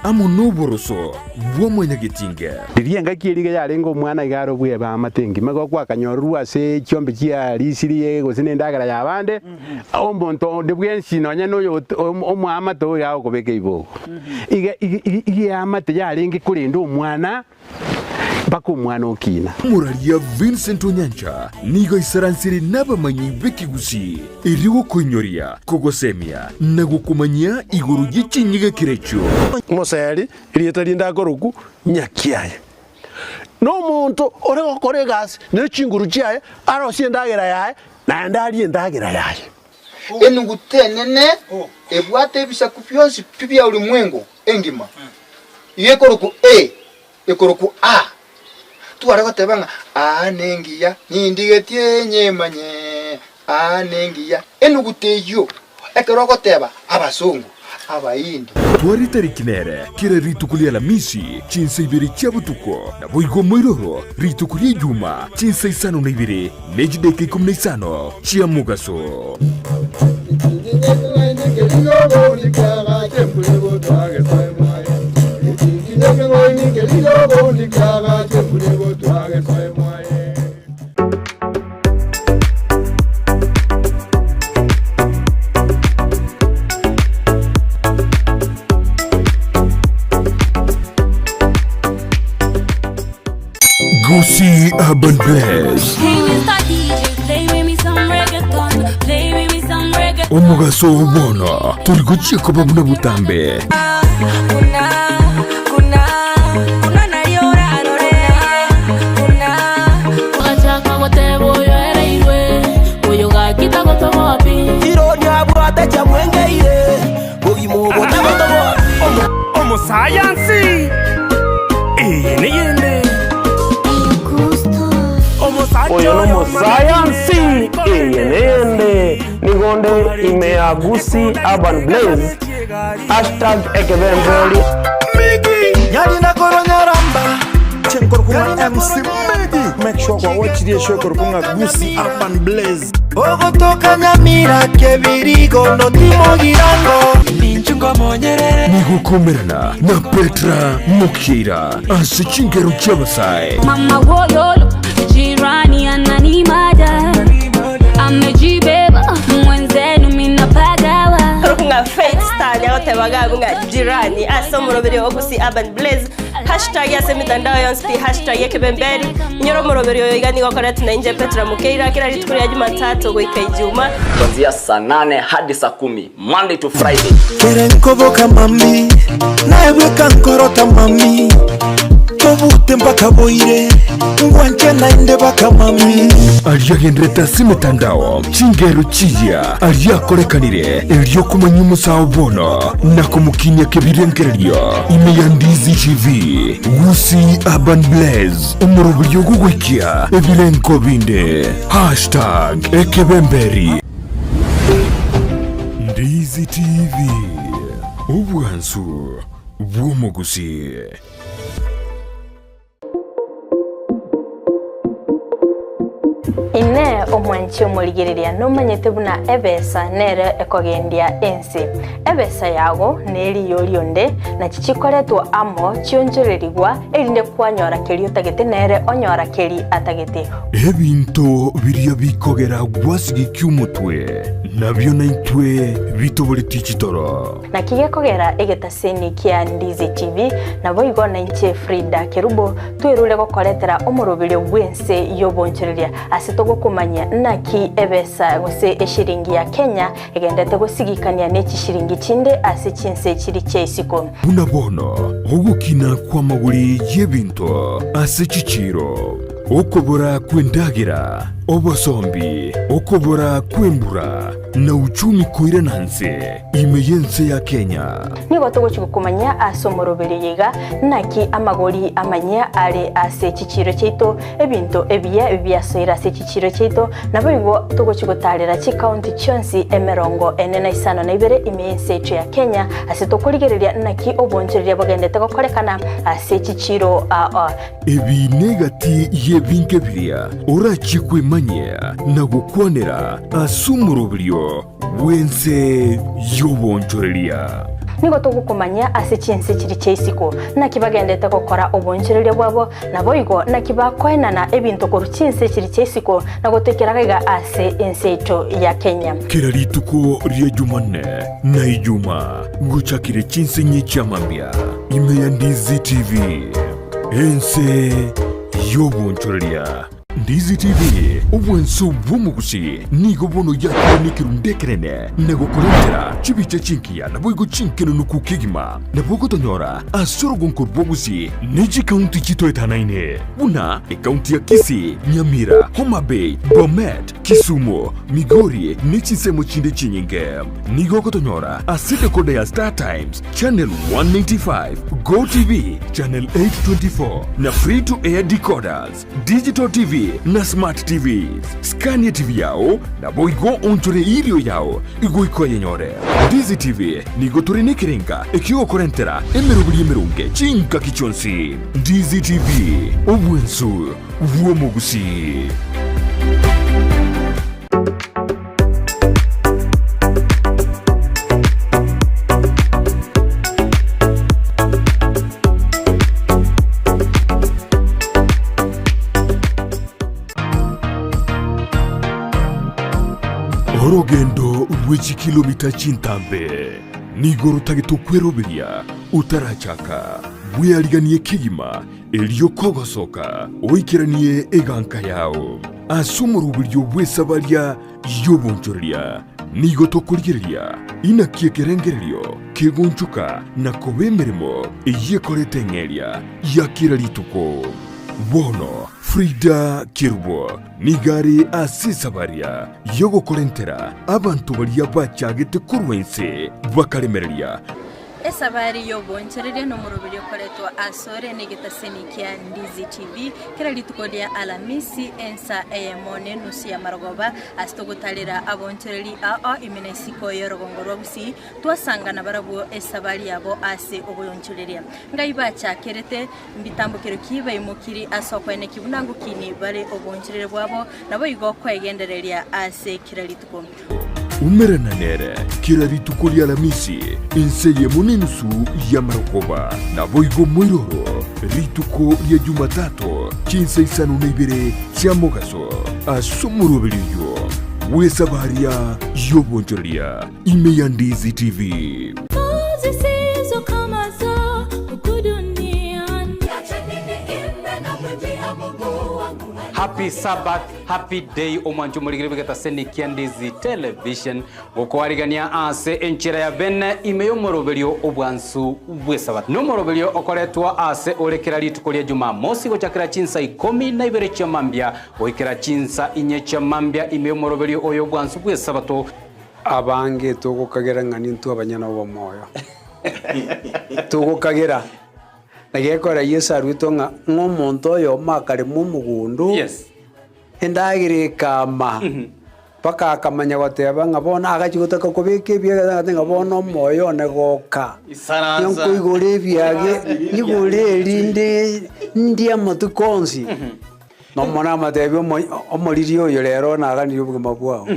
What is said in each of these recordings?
Amo noboroso bwa mwanyagetinge. Riria engaki eria iga yarenge omwana iga are obweba amate engima, igo gwakanyorerwa ase chiombe chia risiri gose na endagera y'abande, omonto onde bwensi nonya na oyo omoamate oyo iga agokobeka eibogo. Iga iga iga eamate yarenge korenda omwana mpaka omwana okina. Omoraria Vincent Onyancha nigo aisaransire nabamanyi b'ekegusii erio gokoinyoria, kogosemia na gokomanyia igoro ye chinyigekero echio. Omoseri, erieta rinde akorokwa Nyakiaye, nomonto ore gokora egasi ne chinguru chiaye, arosie endagera yaye, naende arie endagera yaye. Enuguta enene ebwate ebisaku bionsi pi bia ulimwengu engima, iga ekorokwa A, ekorokwa A. Tware goteba ng'a aa nengiya, nindigetie nyemanye, aa nengiya. Enuguta eyio, ekero ogoteba abasongo, Abahindi. Tware tariki nere kera rituko ria Alamisi chinsa ibere chia botuko, naboigo moiroro rituko ria Ijuma chinsa isano na ibere ne chidaeka ikomi na isano chia mogaso. Gusii Urban Blaze. Omogaso oo bono tori gochia koba buna botambe. Omosayansi, eye neyende. Oyo nomosayansi, eye neyende. Nigo nde ime ya Gusii Urban Blaze, hashtag ekebemberi. Nyarina korwa Nyaramba Chenkorokwa MC Medi Make sure kwa watch show korokwa ng'a Gusii Urban Blaze Ogotoka Nyamira Kebirigo notimogirango Nigokomerana na Petra Mokeira ase chingero chi'abasae. Mama wololo jirani ananimada amejibeba mwenzenu minapagawa Korokwa ng'a Faith Star niagoteba iga abwo ng'a jirani ase omoroberio o Gusii Urban Blaze Hashtag ase emitandao yonsi pi hashtag ekebemberi. Inyora omoroberio oyo iga nigo okoretwa na inche Petra Mukeira kera rituko ria Jumatatu goika Ijuma. Kuanzia saa nane hadi saa kumi Monday to Friday. Kere nkoboka mami, naye bweka nkorota mami, tobute mpaka boire, ngwanche naende baka mami. Aria agenderete ase emetandao, chingero chiya aria akorekanire, erio komanya omosao bono na komokinia kebirengererio ime ya Ndizi TV, Gusii Urban Blaze, omoroberio ogogoikia ebirengo binde. Hashtag ekebemberi. Ndizi TV, obwansu bw'omogusii. Inee! Omwanchi omorigereria nomanyete buna ebesa nere ekogendia ense? Ebesa yago neriyo rionde, nachi chikoretwa amo chionchorerigwa, erinde kwanyora keria otagete nere onyora keria atagete. Ebinto biria bikogera gwasigekia omotwe, nabio naintwe bitoboretie chitoro. Naki gekogera egetaseni kia Ndizi TV, naboigo nainche Frida Kerubo twerure gokoretera omoroberio bw'ense y'obonchoreria ase togokomanyia naki ebesa gose eshiringi ya Kenya egendete gosigikania ne chishiringi chinde ase chinse chiri chia isiko. Buna bono ogokina kw'amagori y'ebinto ase chichiiro, okobora kw'endagera, obosombi, okobora kw'embura, na uchumi koirana nse ime y'ense ya Kenya. Nigo togochia gokomanyia ase omoroberio oyo iga, naki amagori amanyia are ase chichiiro chiaito, ebinto ebiya biasoire ase chichiiro chiaito, naboigo togochia gotaarera chikaunti chionsi emerongo ene na isano na ibere ime y'ense yaito ya Kenya, ase tokorigereria naki obonchoreria bogendete gokorekana ase chichiiro ao. Ebi negati y'ebinto biria orachie kwemanyia na gokwanera ase omoroberio bw'ense y'obonchoreria. Nigo togokomanyia ase chinse chiria chia isiko, naki bagendete gokora obonchereria bwabo, naboigo naki bakoenana ebinto korwa chinse chiria chia isiko na gotoikera gaiga ase ense yaito ya Kenya. Kera rituko ria Jumanne na Ijumaa gochakire chinsinyi chia mambia ime ya Ndizi TV, ense y'obonchoreria. Ndizi TV, obwanso bw'omogusi, nigo bono yakire nekerundu ekenene na gokorentera chibicha chingiya naboigo chinkenunuku kegima. Nabo ogotonyora ase orogonko rw'ogusi ne chikaunti chitoetanaine buna ekaunti ya Kisii, Nyamira, Homa Bay, Bomet, Kisumu, Migori ne chinsemo chinde chinyinge. Nigo ogotonyora ase decoder ya Star Times, Channel 195, Go TV, Channel 824 na Free to Air decoders. Digital TV na Smart TVs. Skania TV yao naboigo onchore irio yao igoika oyenyore. Ndizi TV nigo tore nekerenga ekiogokorentera emeroberi emeronge chingaki chionsi. Ndizi TV, obwensu bw'omogusii. Orogendo rwe chikilomita chintambe nigo rotagete okweroberia otarachaka. Bweariganie kegima erio kogosoka oikeranie eganka yao ase omoroberio bw'esabaria y'obonchoreria. Nigo tokorigereria inaki ekerengererio kegonchoka na koba emeremo eyio ekoreta eng'eria ya kera rituko. Bono Frida Kerubo nigo are ase esabaria y'ogokorentera abanto baria bachagete korwa inse bakaremereria. Esabari y'obonchoreria nomoroberio okoretwa asore negetaseni kia Ndizi TV kera rituko ria Alamisi ensa eyemo nenusu ya marogoba ase togotarera abonchoreri ao ime na isiko y'orogongo rwa Gusii twasangana barabwo esabari yabo ase oboyonchoreria. Ngai bachakerete mbitambokero ki baimokiri ase okoeneki buna ngokini bare obonchoreria bwabo naboigo kwegendereria ase kera rituko. Umerana nere kera rituko ri'Alamisi, ense eyemo nenusu y'amarogoba. Naboigo moiroro rituko ria Jumatato chinsa isano na ibere chia mogaso, ase omoroberio oyio bw'esabaria y'obonchoreria ime ya Ndizi TV. Happy Sabbath, happy day omwancho omorigire bw'egetaseni kia Ndizi Television gokoarigania ase enchera ya bene ime y'omoroberio obwansu bw'esabato. Nomoroberio okoretwa ase ore kera rituko ria Jumamosi gochakera chinsa ikomi na ibere chia mambia goikera chinsa inye chia mambia ime y'omoroberio oyo obwansu bw'esabato. Abange togokagera ng'a nintwe abanyene obomoyo. Togokagera. Na gekora Yeso aruetwe ng'a ng'omonto oyomo akarema omogondo, endagera ekama, mpaka akamanya goteba ng'a bono agachia gotaka kobeka ebiage agateba ng'a bono omoyo one goka, Isaransa. nkoigora ebiage, nyigore erinde ndie amatuko onsi. Nomonene amatebie omoriri oyo rero naganirie obogima bwao,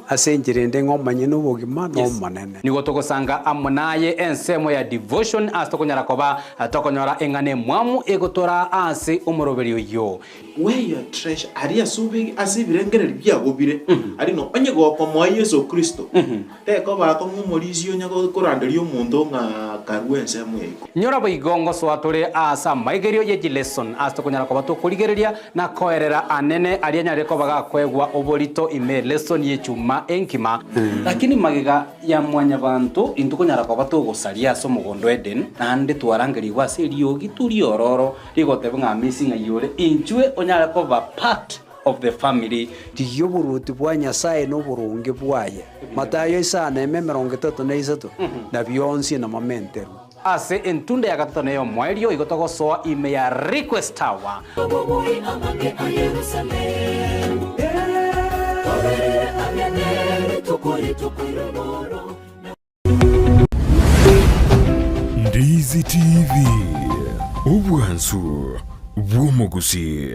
ase enchera ende ng'a omonyene obogima n'Omonene. Nigo togosanga amo naye ensemo ya devotion ase tokonyara koba tokonyora eng'ana emwamu egotoraa ase omoroberio oyio. Where your treasure, aria ase obe ase ebirengererio biago bire, aria no onye gokomoa Yeso Kristo, tekoba akong'u omorisia onye koranderia omonto ng'a karue ensemo ya iko. Nyora boigo ngosoa tore aase amaigerio ye chileson ase tokonyara koba tokorigereria na koerera anene aria anyarire koba gakoegwa oborito ime elesson y'echuma enkima. Lakini magega ya mwanyabanto intwe konyara koba togosaria ase omogondo o Eden, naende twarangerigwe ase eriogi tu riororo rigoteba ng'a Amisi ng'ai ore, inchwe onyare koba part of the family. Rigia oboruoti bwa Nyasae na oboronge bwaye, Matayo isano eme 33, na bionsi namamenterwe. Ase entunda ya gatato na ey'omoerio igo togosoa ime ya Request Tower. Ndizi TV, obwansu bw'omogusii.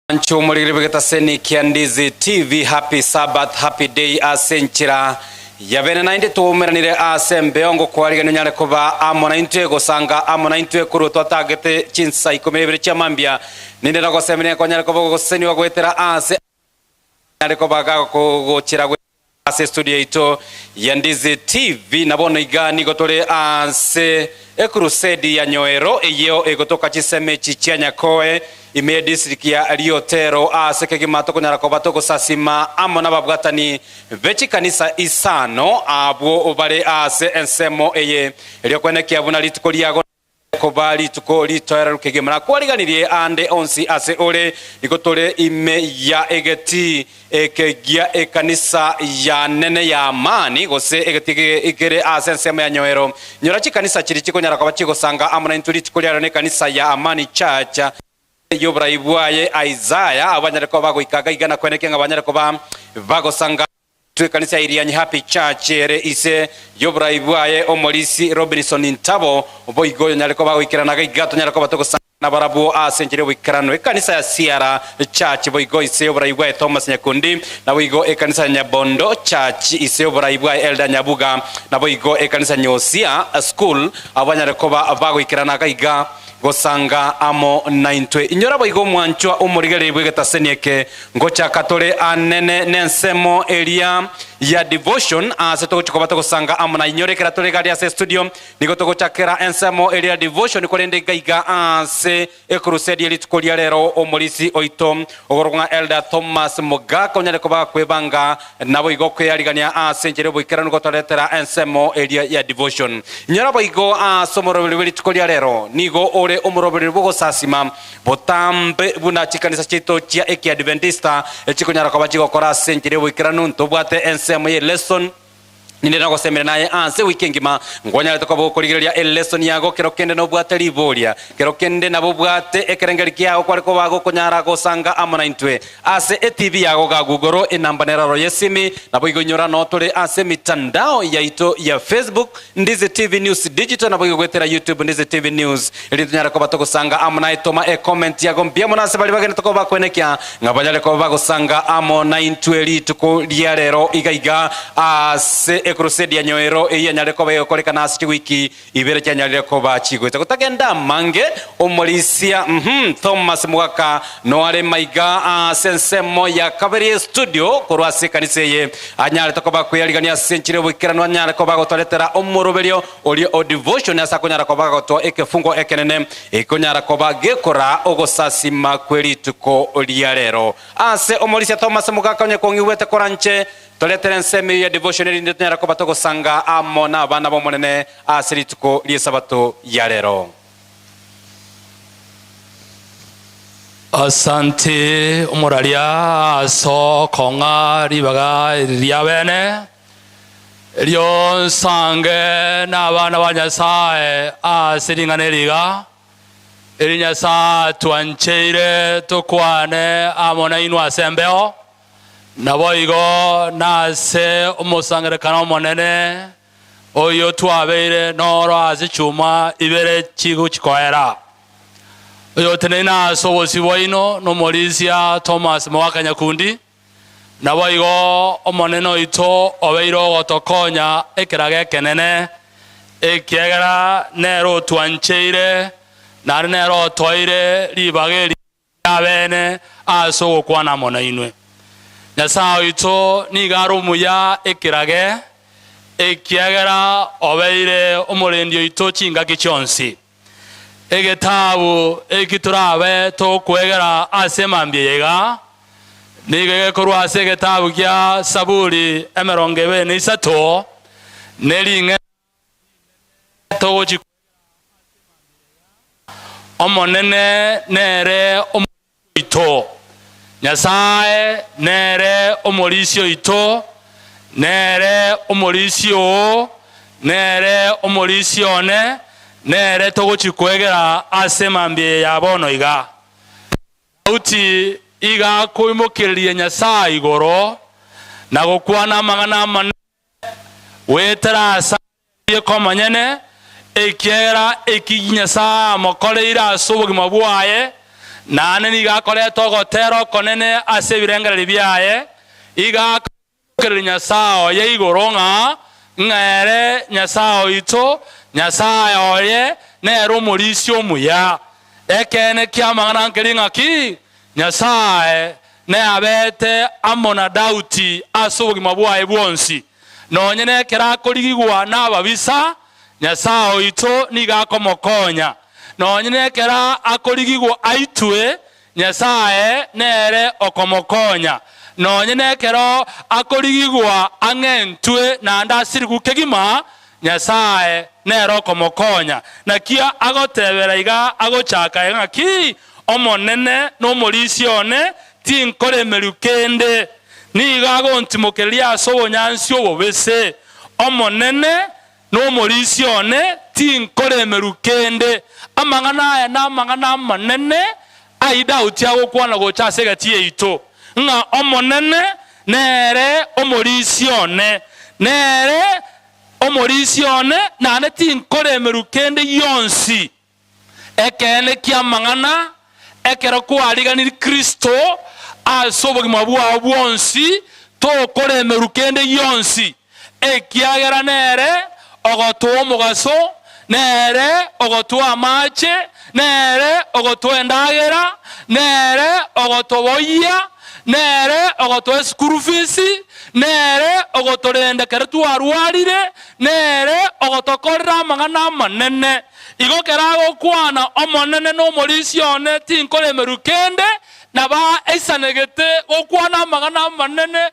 Ancho omorigire bw'egetaseni kia Ndizi TV, happy Sabbath, happy day ase enchera Yabene naende twaumeranire ase embeo ngokwarigania onyare koba amo naintwe, gosanga amo naintwe korwa twatagete chinsa ikomi na ibere chia mambia. Ninde nogosemeria ng'a konyare koba ogosesenigwa goetera ase anyare koba gagochera goetera ase estudio yaito ya Ndizi TV. Na bono iga nigo tore ase ekrusedi ya Nyoero eyio egotoka chinsemo echi chia Nyakoe ime ye district ya Riotero ase kegima tokonyara koba togosasima amo nababwatani be chikanisa isano abwo bare ase ensemo eye erio kwenekia buna rituko riago koba rituko ritoereru kegima. Nakwariganirie aande onsi ase ore, nigo tore ime ya egetii eke gia ekanisa ya nene ya Amani, gose egetii kere ase ensemo ya Nyoero. Nyora chikanisa chiria chikonyara koba chigosanga amo naintwe rituko riarero nekanisa ya Amani Church, y'oborai bwaye Isaya, abwo banyare koba bagoika gaiga na kwenekia ng'a banyare koba bagosanga intwe ekanisa ya Irianyi Happy Church ere ise y'oborai bwaye omorisi Robinson Ntabo, boigo oyonyare koba agoikerana gaiga tonyare koba togosanga nabarabwo ase enchera y'oboikeranu. Ekanisa ya Siara Church boigo ise y'oborai bwaye Thomas Nyakundi, naboigo ekanisa ya Nyabondo Church ise y'oborai bwaye Elder Nyabuga, naboigo ekanisa ya Nyosia School abwo banyare koba bagoikerana gaiga Gosanga amo naintwe. Inyora boigo omwanchwa omorigereria bw'egetaseni eke, ngochaka tore anene nensemo eria ya devotion aase togochia koba togosanga amo na inyore ekero tore gari ase estudio nigo togochakera ensemo eria ya devotion korende iga iga aase ekrusedi ye rituko ria rero omorisi oito ogorokwa ng'a Elder Thomas Mogaka onyare koba gakwebanga Naboigo okweyarigania ase enchera y'oboikeranu gotoretera ensemo eria ya devotion. Inyora boigo ase omoroberio bwe rituko ria rero, nigo ore omoroberio bw'ogosasima botambe buna chikanisa chiaito chia Ekiadventista chikonyara koba chigokora ase enchera y'oboikeranu. Ntobwate ensemo ye lesson ninde nagosemire naye ase ewiki engima. Nkonyarete koba gokorigereria elesson yago kero kende nobwate riboria, kero kende nabo obwate ekerengeri kiago kware koba gokonyara gosanga amo naintwe. Ase etibi yago ga Google enamba neraro yesimi, naboigo inyora noo tore ase emitandao yaito ya Facebook, Ndizi TV News Digital, naboigo goetera YouTube Ndizi TV News. Erinde tonyare koba togosanga amo naye toma ecomment yago mbuya mono ase baria bagenete koba bakwenekia ng'a banyare koba bagosanga amo naintwe rituko ria rero iga iga ase ecrusade ya Nyoero eyio yanyarire koba egokorekana ase chiwiki Ibere chianyarire koba chigoeta gotagenda amange, omorisia uhum, Thomas Mogaka noare maiga ase ensemo ya kabere y'estudio korwa ase ekanisa eye anyarete koba kweyarigania ase enchera y'oboikeranu anyare koba agotoretera omoroberio oria o devotion ase akonyara koba agotoa ekefungo ekenene ekonyara koba gekora ogosasima kwe rituko ria rero. Ase omorisia Thomas Mogaka onye kong'igwete koranche Toretere ensemo eyio ya devotion erinde tonyare koba togosanga amo nabana b'Omonene ase rituko ri'Esabato ya rero. Asante omoraria ase okong'a ribaga eri ria bene, erio nsange nabana ba Nyasae ase ring'ana eri iga, eri Nyasae atwancheire tokwane amo nainwe ase embeo. Naboigo nase omosangererekano omonene oyio twabeire noro ase chuma ibere chigochikoera. Oyoteneine ase obosio bwaino nomorisia Thomas Mogaka Nyakundi, naboigo Omonene oito obeire ogotokonya ekerago ekenene, ekiagera nere otwancheire, naende nere otoeire ribaga eri Abene ase ogokwana amo nainwe. Nyasae oito nigo are omuya ekerage, ekiagera obeire omorendi oito chingaki chionsi. Egetabu eki torabe tokwegera ase emambia eye iga, nigo gekorwa ase egetabu gia Saburi emerongo ebere na isato, ne ring'ana togochi Omonene nere omorisia oito, Nyasae nere omorisia oito, nere omorisia oo, nere omorisia one, nere togochia kwegera ase mambia eye ya bono iga. Daudi iga akoimokereria Nyasae igoro, na gokwana amang'ana amanene goetera ase Rieka omonyene, ekiagera eki Nyasae amokoreire ase obogima bwaye, naende nigo akoreta ogotera okonene ase ebirengererio biaye, iga. Okereria Nyasae oye igoro ng'a ng'a ere Nyasae oito, Nyasae oye nere omorisia omuya. Ekeene ki'amang'ana nkeri ng'a ki? Nyasae neabete amo na Daudi ase obogima bwaye bwonsi. Nonye nekero akorigigwa nababisa, Nyasae oito nigo akomokonya. Nonye nekero akorigigwa aitwe, Nyasae nere okomokonya, nonye nekero akorigigwa ang'entwe naende asirigwe kegima, Nyasae nere okomokonya. Naki agotebera iga agochaka iga ng'aki, Omonene nomorisia one, tinkoremerwa kende. Nigo agontimokereria ase obonyansi obobese. Omonene Nomorisia one, tinkoremerwa kende. Amang'ana aya namang'ana amanene ayio Daudi agokwana gocha ase egati yaito, ng'a Omonene nere omorisia one, nere omorisia one, naende tinkoremerwa kende gionsi. Ekeene ki'amang'ana, ekero kwariganirie Kristo ase obogima bwao bwonsi, tokoremerwa kende gionsi, ekiagera nere ogotoa omogaso, nere ogotoa amache, nere ogotoa endagera, nere ogotoboyia, nere ogotoa eschool fees, nere ogotorenda ekero twarwarire, nere ogotokorera amang'ana amanene. Igo kera agokwana, Omonene nomorisia one, tinkoremerwa kende, nabo aisanegete gokwana amang'ana amanene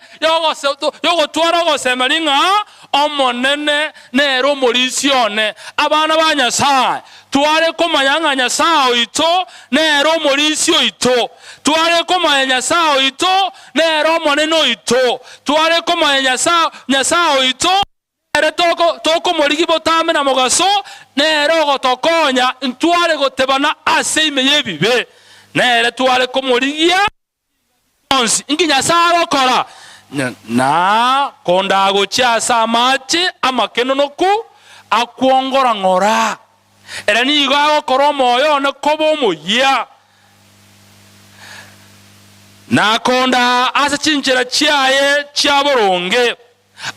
y'ogotwara ogosemeria ng'a Omonene nere omorisia one. Abana ba Nyasae, tware komanya ng'a Nyasae oito nere omorisia oito. Tware komanya Nyasae oito nere Omonene oito. Tware komanya Nyasae oito. Ere tokomorigia botambe na mogaso, nere ogotokonya ntware gotebana ase ime y'ebibe, nere tware komorigia chingaki chionsi. Inki Nyasae agokora? Na kondagochia ase amache amakenonoku akwongora ng'ora, ere nigo agokora omoyo one koba omoyia, na kondaa ase chinchera chiaye chia boronge.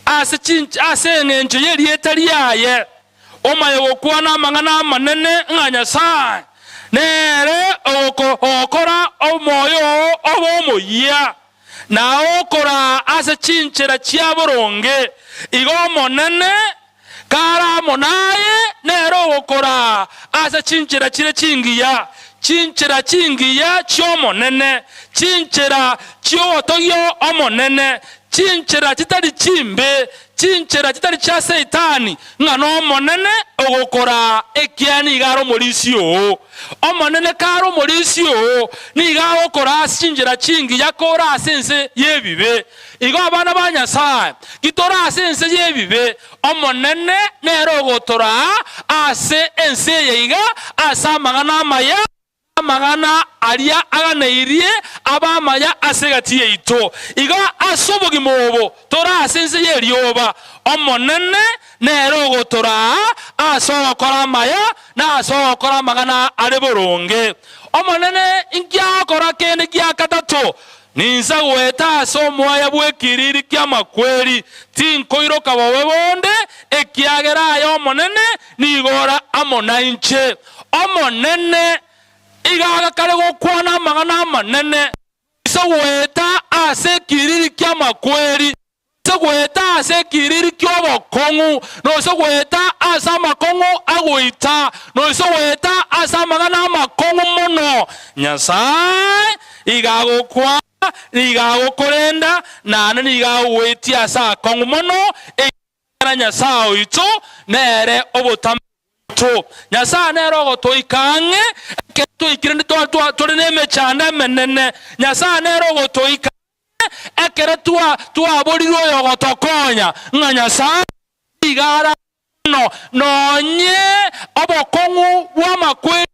Ase ase engencho y'erieta riaye, omanye gokwana amang'ana amanene ng'a Nyasae nere ogokora omoyo oo obe omoyia, na okoraa ase chinchera chia boronge. Igo Omonene kare amo naye nere ogokoraa ase chinchera chire chingiya, chinchera chingiya chi'Omonene, chinchera chi'ogotogia Omonene, chinchera chitari chimbe, chinchera chitari chia Saitani, ng'a n'Omonene ogokoraa ekiagera nigo are omorisia oo. Omonene kare omorisia oo, nigo agokoraa ase chinchera chingiya kore ase ense y'ebibe. Igo abana ba Nyasae, titore ase ense y'ebibe, Omonene nere ogotoraa ase ense eye iga ase amang'ana amaya, amang'ana aria aganeirie abe amaya ase egati yaito. Igo ase obogima obo tore ase ense y'erioba, Omonene nere ogotoraa ase ogokora amaya na ase ogokora amang'ana are boronge. Omonene inki agokora kende gia gatato? Ninsa goeta ase omwaya bw'ekiriri ki'amakweri, tinkoiroka bobe bonde, ekiagera aye Omonene nigo ore amo nainche. Omonene iga agakare gokwana amang'ana amanene, Ninsa goeta ase ekiriri ki'amakweri, Ase goeta ase ekiriri ki'obokong'u, na ase goeta ase amakong'u agoita, na ase goeta ase amang'ana amakong'u mono, Nyasae iga agokwana, nigo agokorenda, naende nigo agogoetia ase akong'u mono, ekiagera Nyasae oito nere obotamero bwaito. Nyasae nere ogotoika ang'e ekero twaikire tore nemechando emenene. Nyasae nere ogotoika Ekero twaborirwe oyogotokonya, ng'a Nyasae nigo are mono, nonye obokong'u bw'amakweri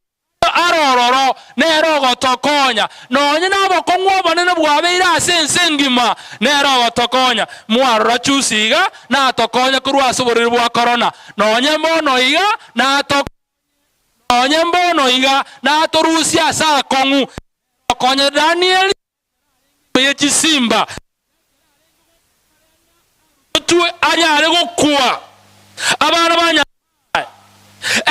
are ororo, nere ogotokonya, nonye nobokong'u obonene bwabeire ase ense engima, nere ogotokonya. Mwarora chusi iga natokonye korwa ase oborwaire bwa korona, nonye mbono iga natokonye, nonye mbono iga natorusie ase akong'u, nere okonye Danieli. ye chisimba. Otwe anyare gokwa. Abana ba Nyasae.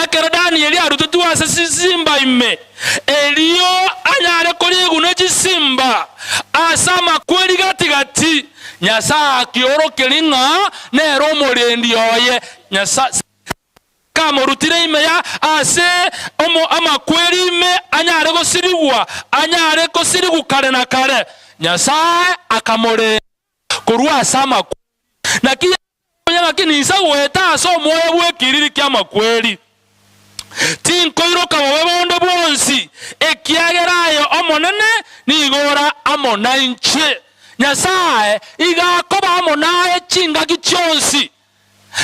Ekero Danieli arutetwe ase chisimba ime, erio anyare koriegwa ne chisimba ase amakweri gati-gati, Nyasae akiorokeria ng'a nere omorendi oye. Nyasae kamorutire ime ya ase omo amakweri ime anyare gosirigwa, anyare kosirigwa kare na kare. Nyasae akamorenda korwa ase amakweri. Naki Yakobo ng'aki ninsa goeta ase omoyo bw'ekiriri ki'amakweri, tinkoiroka bobe bonde bwonsi, ekiagera aye Omonene nigo ore amo nainche. Nyasae iga akoba amo naye chingaki chionsi.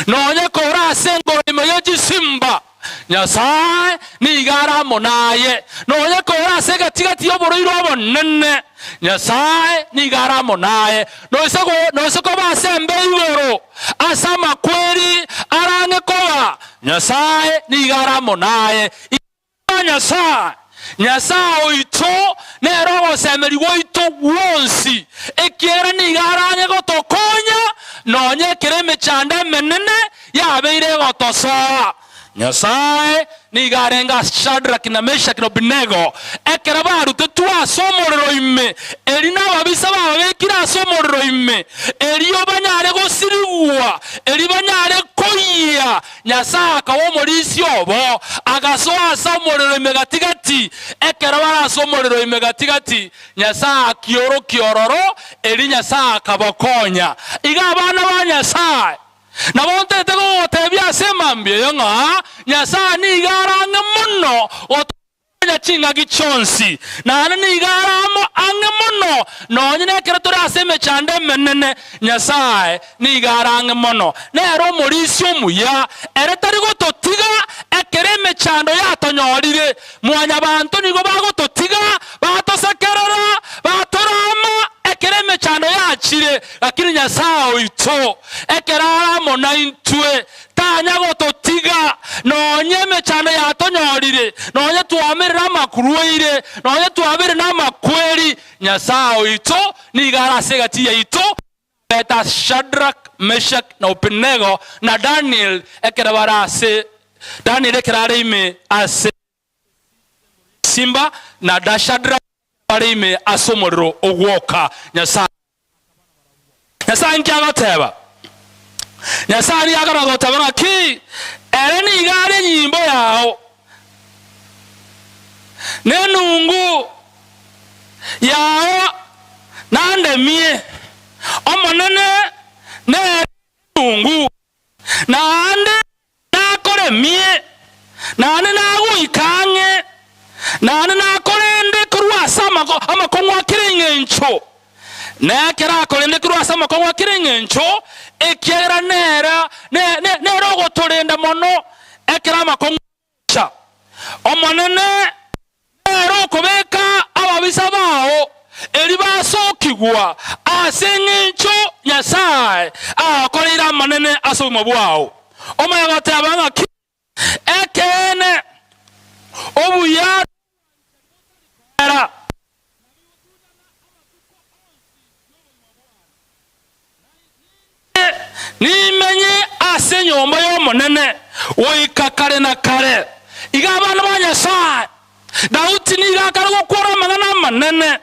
Nonya kore ase engoro ime ye chisimba, Nyasae nigo are amo naye. Nonya kore ase egati-gati y'oborwaire obonene, Nyasae nigo are amo naye. Noise noise koba ase embe igoro, ase amakweri arang'e koba, Nyasae nigo are amo naye. Iga Nyasae, Nyasae oito, nere ogosemeria gwaito gwonsi, ekiagera nigo arang'e gotokonya nonya ekero emechando emenene yabeire egotosoa. Nyasae nigo arenge ase Shadraki na Meshaki na Abednego ekero barutetwe ase omorero ime, erio nababisa bababekire ase omorero ime, erio banyare gosirigwa, erio banyare koyia. Nyasae akaba omorisia obo, agasoa ase omorero ime gati-gati. Ekero bare ase omorero ime gati-gati, Nyasae akiorokia ororo, erio Nyasae akabakonya. Iga abana ba Nyasae, nabo ntete kogotebia ase emambia eye ng'a Nyasae nigo are ang'e mono gotokonya ching'aki chionsi, naende nigo are amo ang'e mono nonye nekero tore ase emechando emenene. Nyasae nigo are ang'e mono, nere omorisia omuya, ere tari gototiga ekero emechando yatonyorire. Mwanyabanto nigo bagototiga, batosekerera, batorama ekero emechando yachire, lakini Nyasae oito, ekero are amo naintwe, tanya gototiga, nonya emechando yatonyorire, nonya twamerire amakurwaire, nonya twabeire namakweri, Nyasae oito nigo are ase egati yaito, Eta Shadrach, Meshach, na Abednego, na Daniel, ekero bare ase Daniel ekero are ime ase esimba, na Shadrach bare ime ase omorero ogwoka. Nyasae Nyasae inki agoteba? Nyasae nigo akona goteba ng'aki ere nigo are enyimbo yao, na enungu yao nandemie. Omonene nere enungu, naende nakoremie, naende nagoika ang'e, naende nakorende korwa ase amakong'u a kera engencho. Na ekero akorende korwa ase amakong'u a kera engencho, ekiagera nere nere ogotorenda mono ekero amakong'u agocha. Omonene nere okobeka ababisa bao erio basokigwa ase engencho Nyasae agokoreire amanene ase obogima bwao. Omanye goteba ng'aki? Ekeene, obuya nobwanchani botari koera. Nainche nimenye ase enyomba y'Omonene goika kare na kare. Iga abana ba Nyasae, Daudi nigo akare gokwana amang'ana amanene.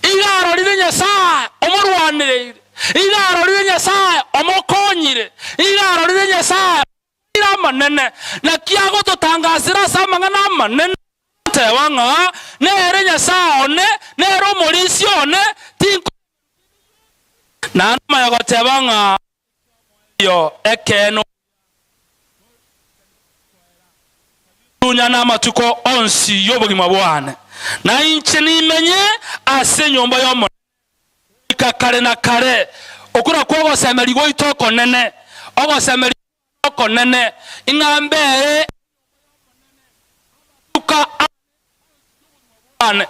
Iga arorire Nyasae omorwanereire, iga arorire Nyasae omokonyire, iga arorire Nyasae omokoreire amanene. Naki agototangasera ase amang'ana amanene, agoteba ng'a nere Nyasae one, nere omorisia one, tinkoigwa Naende omanye goteba ng'a omoerio ekeene oria amatuko onsi y'obogima bwane, na inche nimenye ase enyomba y'Omonene goika kare na kare. Okwo nakwo ogosemeria gwaito okonene, ogosemeria okonene, ing'a mbere enyomba y'Omonene amatuko ane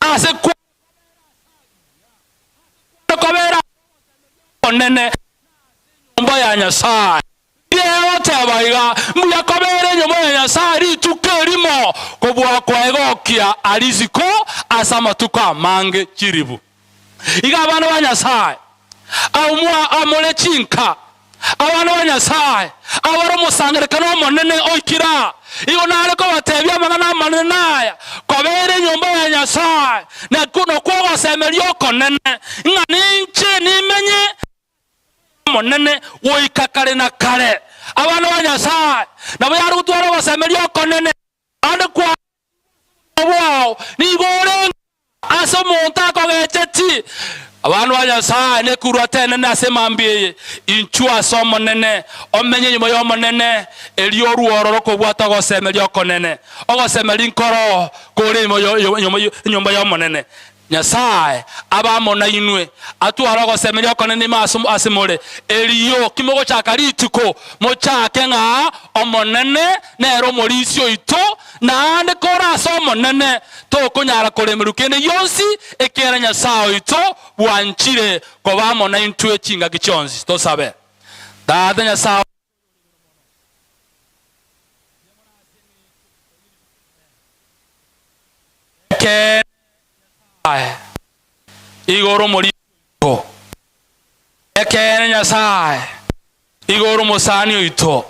ase kobera omonene enyomba ya Nyasae. Egoteba iga, Mbuya kobera enyomba ya Nyasae rituko erimo kobua koegokia arisiko ase amatuko amange chiribu. Iga abana ba Nyasae, abwo amore chinka, abana ba Nyasae, abare omosangererekano omonene oikire aa, igo nare kobatebia amang'ana amanene naya, Kobeire enyomba ya Nyasae, nakwo nokwo ogosemeria okonene, ng'a ninche nimenye Omonene goika kare na kare. Abana ba Nyasae nabo yare gotwara ogosemeria okonene, naende kwa bwao nigo orenge ase omonto akogecheti. Abana ba Nyasae nekurwate enene ase emambia eye, Inchuo ase Omonene, omenye nyuma y'Omonene, erio orwe ororo kobwata ogosemeria okonene. Ogosemeria nkoro kore nyuma y'Omonene. Nyasae abe amo nainwe, atware ogosemeria okonene ime ase more. Erio kimogochaka rituko, mochake ng'a Omonene nere omorisia oito, naende kore ase Omonene tokonyara koremerwa kende gionsi, ekiagera Nyasae oito bwanchire koba amo naintwe chingaki chionsi. Tosabe. Tata Nyasae oito oyore igoro mono, mbuya mono ase eng'encho ye rituko ria rero. Ekeene Nyasae igoro omorisia oito. Ekeene Nyasae igoro omosani oito.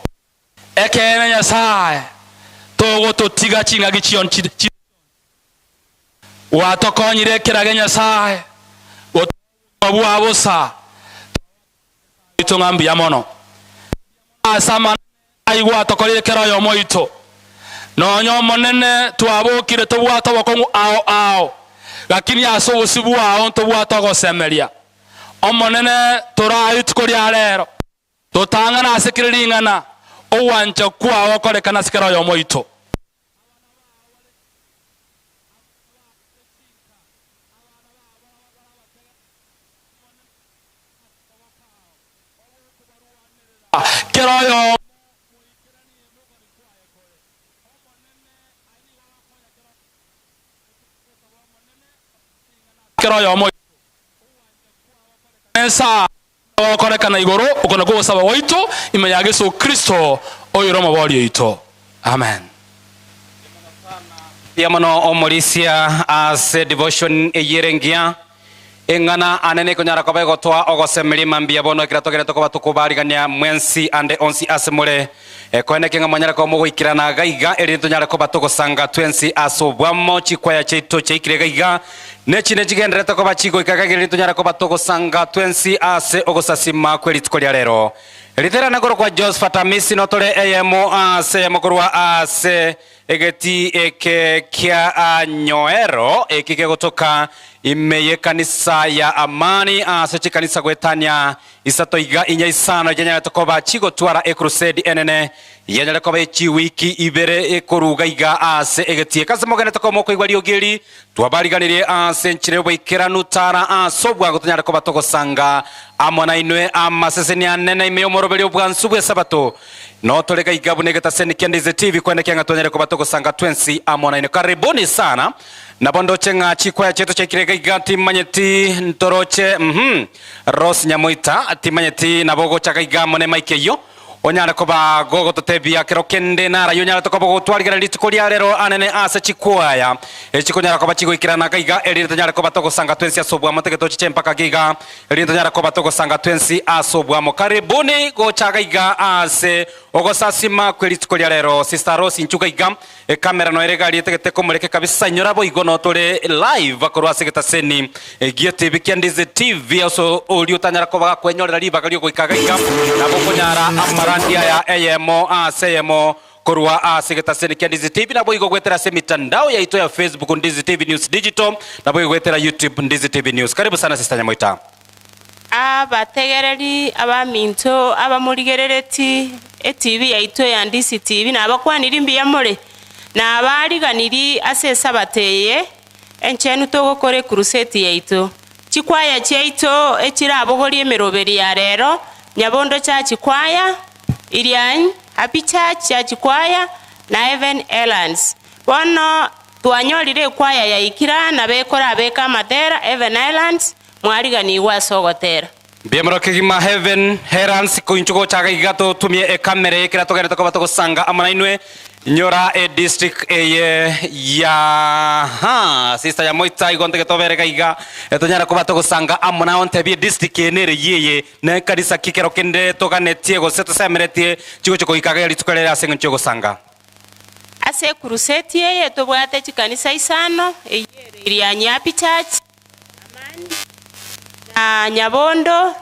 Ekeene Nyasae togototiga chingaki chionsi. Gwatokonyire ekerage Nyasae gotoa obogima bwa bosa. Twagwakire Nyasae oito ng'a mbuya mono. Mbuya mono ase amang'ana Ai gwatokorire kera oyomo oito. Nonya Omonene twabokire tobwate obokong'u ao ao, lakini ase obosio bwao ntobwate ogosemeria. Omonene torae rituko ria rero, totang'ane ase kera ring'ana, ogwancha kwao gokorekane ase kera oyomo oito. Kera oyomo moikeranie nokogania kwaye kore. Omonene aye nigo ogokonya kera oyomo. Gosaba Omonene ring'ana ase kera oyomo oito. Ogwancha kwao gokorekane ensa gokorekana igoro, oko nakwo ogosaba gwaito ime ya Yeso Kristo, oyore Omoboria oito. Amen. Mbuya mono omorisia ase devotion eyio ere engiya. Eng'ana ane nekonyara koba egotoa ogosemeria mambia bono ekero togenderete koba tokobarigania mwensi ande onsi ase more. Koeneke ng'a mwanyare koba mogoikerana gaiga erinde tonyare koba togosanga twensi ase obwamo. Chikwaya chiaito chiaikire gaiga, ne chinde nchigendererete koba chigoika gaiga erinde tonyare koba togosanga twensi ase ogosasima kwe rituko ria rero. Riterane korokwa Josphat Amisi notore eyemo ase eyemo korwa ase Egetii eke kia Nyoero eki kegotoka ime y'ekanisa ya Amani ase chikanisa goetania isato iga inya isano chianyarete koba chigotwara ekrusedi enene yanyare koba ye chiwiki ibere ekoruga iga ase egetii eke. Ase mogenete koba mokoigwa riogi eri, twabariganirie ase enchera y'oboikeranu tara ase obwango tonyare koba togosanga amo nainwe amaseseni anene ime y'omoroberio bwansu bw'esabato. Notore gaiga buna egetaseni kia Ndizi TV kwenda kiang'a twanyare koba togosanga twensi amo nainwe. Karibuni sana. Nabo ndoche ng'a chikwaya chiaito chiaikire gaiga timanyeti ntoroche uhum Rose Nyamoita timanyeti nabo ogocha gaiga amo ne mic eyio onyare koba gogototebia kero kende narayi onyarete koba ogotwarigereria rituko ria rero anene ase chikwaya echi chikonyara koba chigoikerana gaiga erinde tonyare koba togosanga twensi ase obwamo tegetochiche mpaka gaiga Erinde tonyare koba togosanga twensi ase obwamo. Karibuni gocha gaiga ase ogosasima kwe rituko ria rero. Sister Rose inchu gaiga ekamera noere iga rietagete komoreke kabisa inyora boigo no tore live korwa ase egetaseni gie TV kia Ndizi TV ase oria otanyara koba gakwenyorera ribaga riogoika gaiga nabo okonyara amarandia aya eyemo ase eyemo Korwa ase egetaseni kia Ndizi TV naboigo goetera ase emitandao yaito ya Facebook Ndizi TV News Digital naboigo goetera YouTube Ndizi TV News. Karibu sana Sister Nyamoita. Abategereri abaminto abamorigerereti etibi yaito ya Ndizi TV nabakwaniri mbuya more, nabariganiri ase esabato eye enchenu togokora ekuruseti yaito. Chikwaya chiaito echirabogorie emeroberi ya rero, Nyabondo Church Choir, Irianyi, Happy Church Church Choir, na Heaven Islands. Bono twanyorire ekwaya yaikire aa nabo ekorabeke amatera, Heaven Islands, mwariganigwe ase ogotera. Mbuya kegima Heaven Heralds koinchu gocha iga totumie ekamera eye ekero togenderete koba togosanga amo nainwe. Nyora edistrict eye ya ha sister ya moita igo ntagete obere iga iga etonyara koba togosanga amo nao ntebie edistrict eye nere yeye na ekanisa ki kero kende toganetie gose tosemeretie chigocha goika iga rituko rere ase eng'encho yogosanga. Ase ekuruseti eye tobwate chikanisa isano, eyio ere Irianyi Happy Church, Amani, na Nyabondo,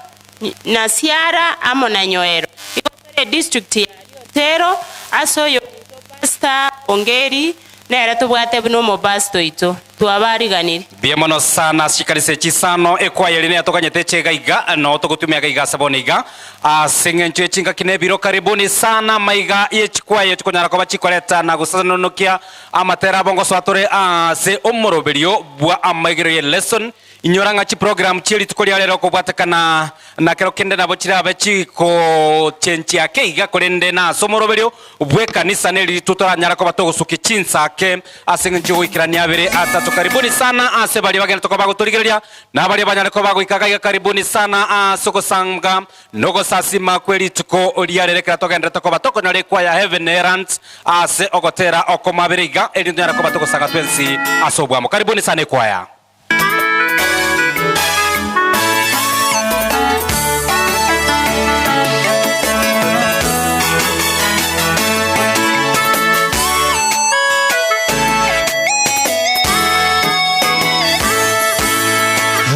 na Siara, amo na Nyoero. Igo tore edistrict ya Riotero, ase oyominto Pastor Ongeri nere tobwate buna omopastor oito. Twabariganirie. Mbuya mono sana ase chikanisa echi isano, ekwaya eria neyatoganyete eche iga iga, noo togotumia iga iga ase bono iga. Ase eng'encho ye chingaki na ebiro, karibuni sana amaiga ye chikwaya chikonyara koba chikoreta na gosanonokia amatera abo ngosoa tore ase omoroberio bwa amaigerio ye lesson. Inyora ng'a chiprogramu chie rituko ria rero kobwatekana na kero kende nabo chirabe chigochenchia ake iga, korende nase omoroberio bw'ekanisa neri rituko toranyare koba togosukia chinsa ake ase eng'encho y'ogoikerania abere atato. Karibuni sana ase baria bagenderete koba bagotorigereria na baria banyare koba goika iga iga karibuni sana ase ogosanga na ogosasima kwe rituko ria rero ekero togenderete koba tokonyora ekwaya Heaven Errant ase ogotera okomo abere iga erinde tonyare koba togosaga twensi ase obwamo. Karibuni sana ekwaya.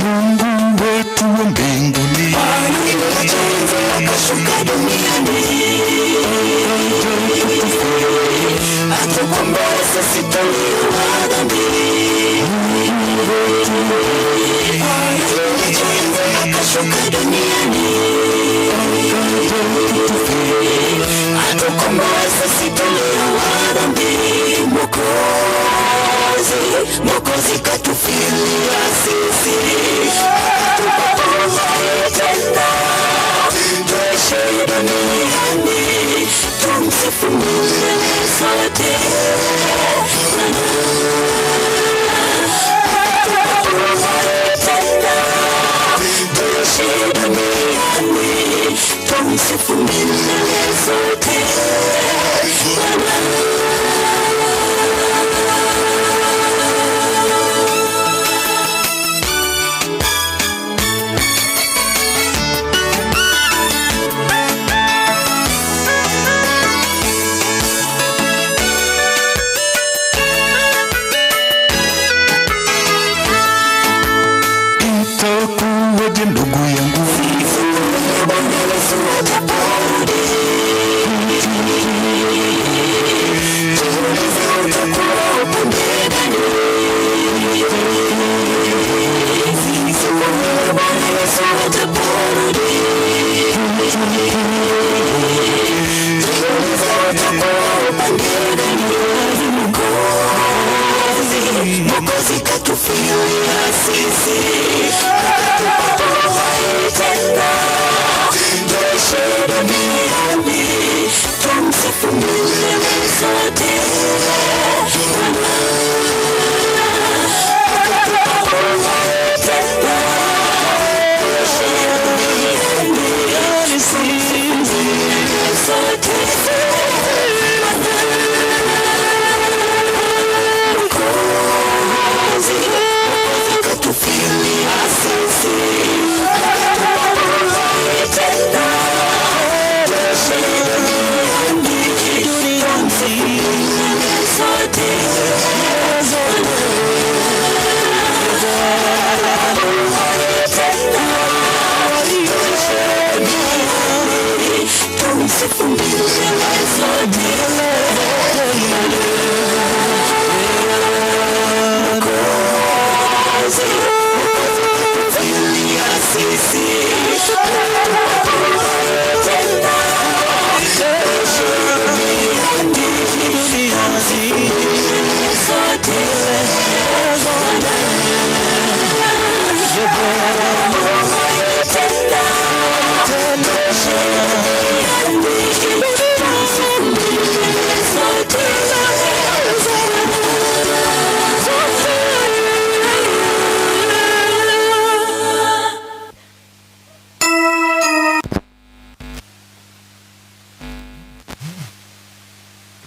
Mungu wetu wa mbinguni, akashuka duniani atukomboe sisi tulio wa dhambi. Mungu wetu akashuka duniani atukomboe sisi tulio wa dhambi. Mwokozi, Mwokozi katufilia sisi, akatupa uhai tena, tuishi duniani, tumsifu milele zote. Akatupa uhai tena, tuishi duniani, tumsifu milele zote. Itakuwaje ndugu yangu?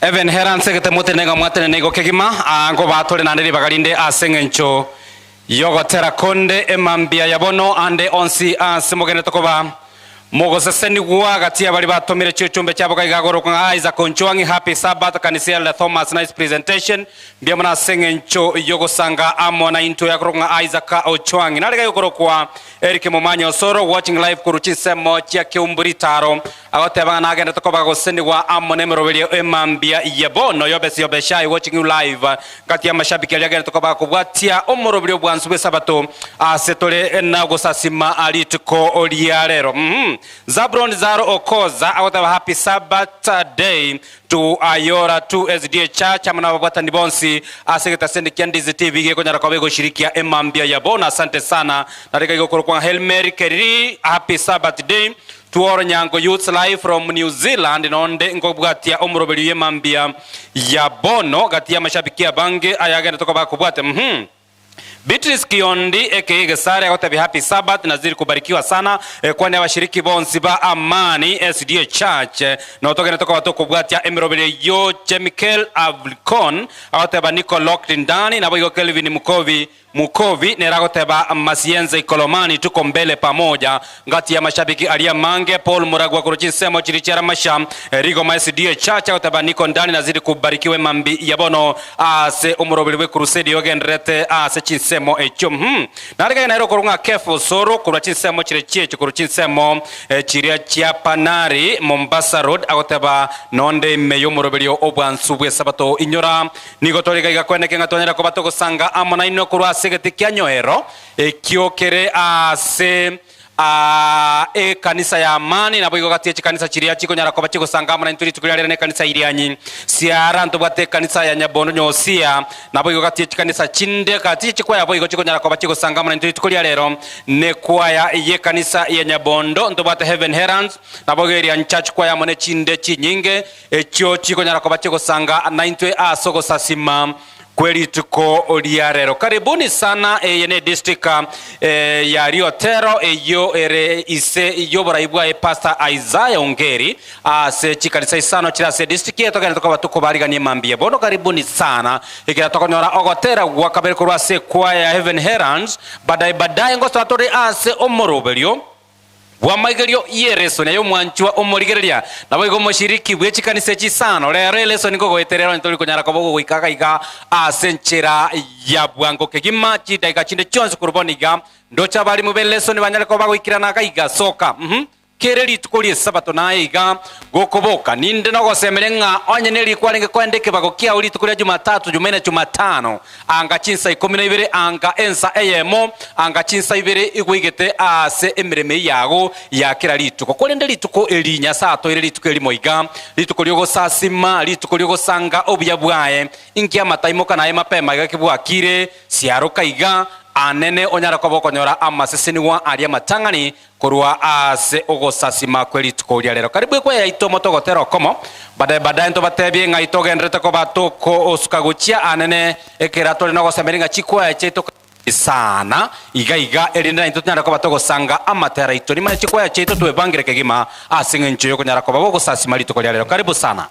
Even hera nsegete motene ng'a mwatenene igo kegima, aa nkobatore naende ribaga rinde ase engencho y'ogotera konde emambia ya bono ande onsi ase mogenderete koba mogosesenigwa gati y'abaria batomire chiuchumbe chiabo gaiga agorokwa ng'a Isaac Onchwang'i Happy Sabbath Kanisa Elder Thomas Nice presentation mbuya mono ase engencho y'ogosanga amo naintwe akorokwa ng'a Isaac Ochwang'i nare gai okorokwa Eric Momanyi Osoro watching live korwa chinsemo chia Keumbu Ritaro Agoteba ng'a nagenderete koba gosenigwa amo nemeroberio emambia ya bono. Yobesi Yobeshai watching you live Gati y'amashabiki aria agenderete koba akobwatia omoroberio obwansu bw'esabato ase tore na ogosasima rituko ria rero. Uhum. Zabron Zaro Okoza agoteba happy Sabbath day to Ayora 2 SDA Church amo nababwatani bonsi ase egetaseni kia Ndizi TV gekonyara koba egoshirikia emambia ya bono. Asante sana. Narika igo okorokwa ng'a Hail Mary Keriri happy Sabbath day Tworo Nyango Youths Live from New Zealand nonde nkobwatia omoroberio y'emambia ya bono gati y'amashabiki abange ayagenderete koba akobwate uhum. Beatrice Kiondi aka Gesare agotebia Happy Sabbath nazidi kubarikiwa sana eh, kwani abashiriki bonsi ba Amani SDA Church eh, notogenderete koba tokobwatia emeroberio eyio Chemikel Avlicon agoteba niko locked ndani naboigo Kelvin Mukovi Mukovi nere agoteba Masienza Ikolomani tuko mbele pamoja ngati y'amashabiki aria amange Paul Muragwa korwa chinsemo chiria chia Ramasha Rigoma SDA Church agoteba niko ndani nazidi kubarikiwa emambi ya bono ase omoroberi bwe crusade ogendererete ase chinsemo echio uhum. Nare gaiga nere okorwa ng'a Kefa Osoro korwa chinsemo chiria chiecho korwa chinsemo chiria chia Panari Mombasa Road agoteba nonde ime y'omoroberio obwansu bw'esabato inyora Nigo tore iga iga kweneke ng'a twanyare koba togosanga amo nainwe korwa ase egeti kia nyoero, ekio kere aase ekanisa ya Amani, naboigo gati ye chikanisa chiria chikonyara koba chigosanga amo naintwe rituko riria rire nekanisa Irianyi. Siara ntobwate ekanisa ya Nyabondo Nyosia, naboigo gati ye chikanisa chinde gati ye chikwaya boigo chikonyara koba chigosanga amo naintwe rituko ria rero nekwaya y'ekanisa ya Nyabondo, ntobwate Heaven Heralds, naboigo Irianyi Church Choir amo nechinde chinyinge. Echio chikonyara koba chigosanga naintwe ase ogosasima kwe rituko ria rero. Karibuni sana eye ne district ya Riotero eyio ere ise y'oborai bwaye Pastor Isaiah Ongeri ase chikanisa isano chire ase district eye togenderete koba tokobarigania mambia bono karibuni sana ekero tokonyora ogotera gwa kabere korwa ase ekwaya ya Heaven Heralds badae badae ngosoa tore ase omoroberio Bw'amaigerio y'eresoni ay'omwanchwa omorigereria, naboigo omoshiriki bwe chikanisa echi isano. Rero eresoni nkogoeterera onye tori konyara koba ogogoika iga iga ase enchera ya bwango kegima chidaika chinde chionsi korwa bono iga. Ndoche abalimu b'elesoni banyare koba bagoikerana iga iga soka. Uhum. Kere rituko ri'Esabato naye iga gokoboka, ninde nogosemeria ng'a onye neriko arenge koenda ekebago kiao rituko ria Jumatatu, Jumaine, Jumatano, anga chinsa ikomi na ibere, anga ensa eyemo, anga chinsa ibere igweigete ase emeremo eyio yago ya kera rituko. Korende rituko eri Nyasae atoeire rituko erimo iga, rituko ri'ogosasima, rituko ri'ogosanga obuya bwaye. Inki amataimoka naye mapema iga kibwakire, siaroka iga, anene onyare koba okonyora amasesenigwa aria amatang'ani Korwa aase ogosasima kwe rituko ria rero. Karibu ekwaya yaito motogotera okomo, Badae badae ntobatebie ng'ai togendererete koba tokoosuka gochia aanene, ekera tore nogosemeria ng'a chikwaya chiaito sana iga iga, erinde naintwe tonyare koba togosanga amatera aito. Nimanye chikwaya chiaito twebangire kegima ase eng'encho yokonyara koba bogosasima rituko ria rero. Karibu sana.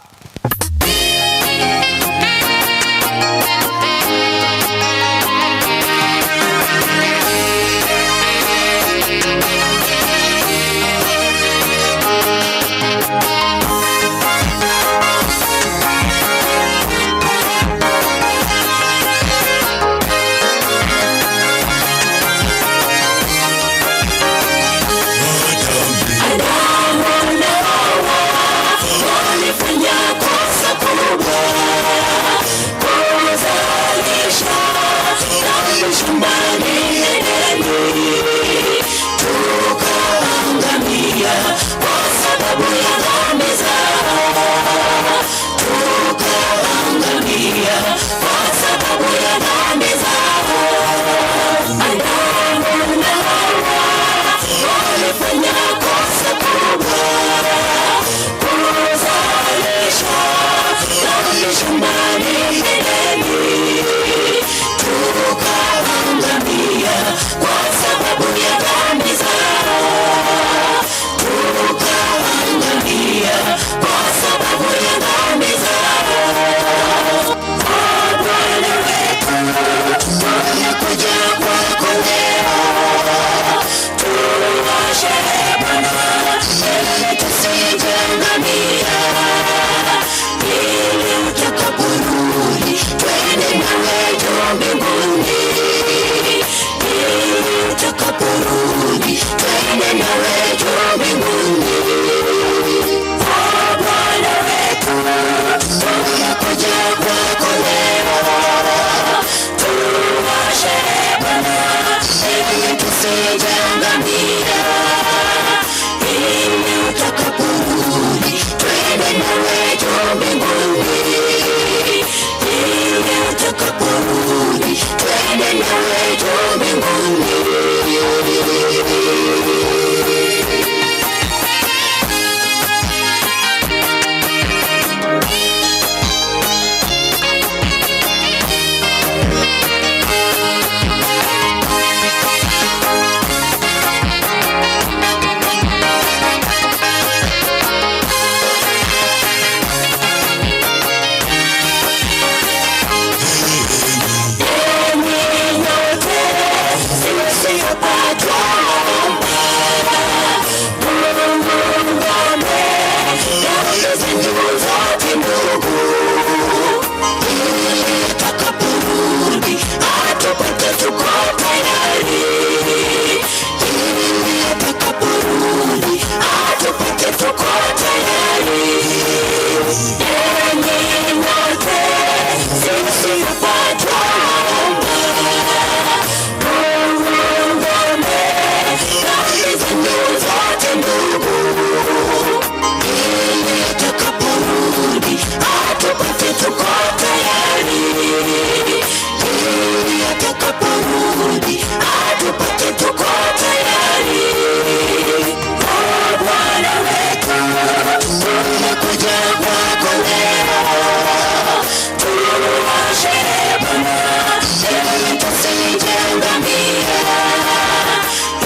Enyi nyote, sisi hapa twaomba. Tuungane dhambi zenu zote ndugu, ili atakaporudi atupate tuko tayari. Ili atakaporudi atupate tuko tayari. O Bwana wetu, tunakuja kwako leo, tuoshe Bwana ili tusije angamia,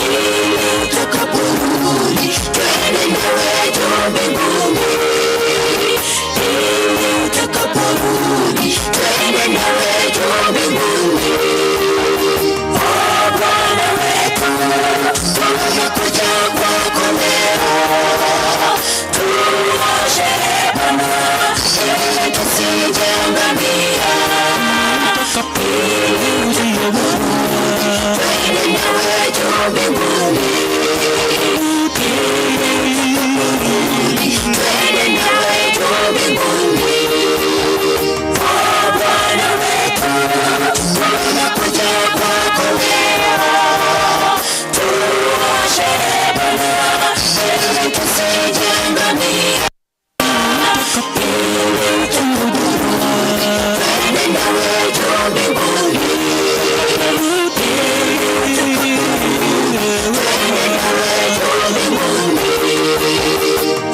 ili utakaporudi twende nawe juu mbinguni, ili utakaporudi twende nawe juu mbinguni. O Bwana wetu, tunakuja kwako leo, tuoshe Bwana ili tusije angamia, ili utakaporudi twende nawe juu mbinguni, ili utakaporudi twende nawe juu mbinguni. O Bwana wetu, tunakuja kwako leo, tuoshe Bwana ili tusije angamia, ili utakaporudi twende nawe juu mbinguni, ili utakaporudi twende nawe juu mbinguni.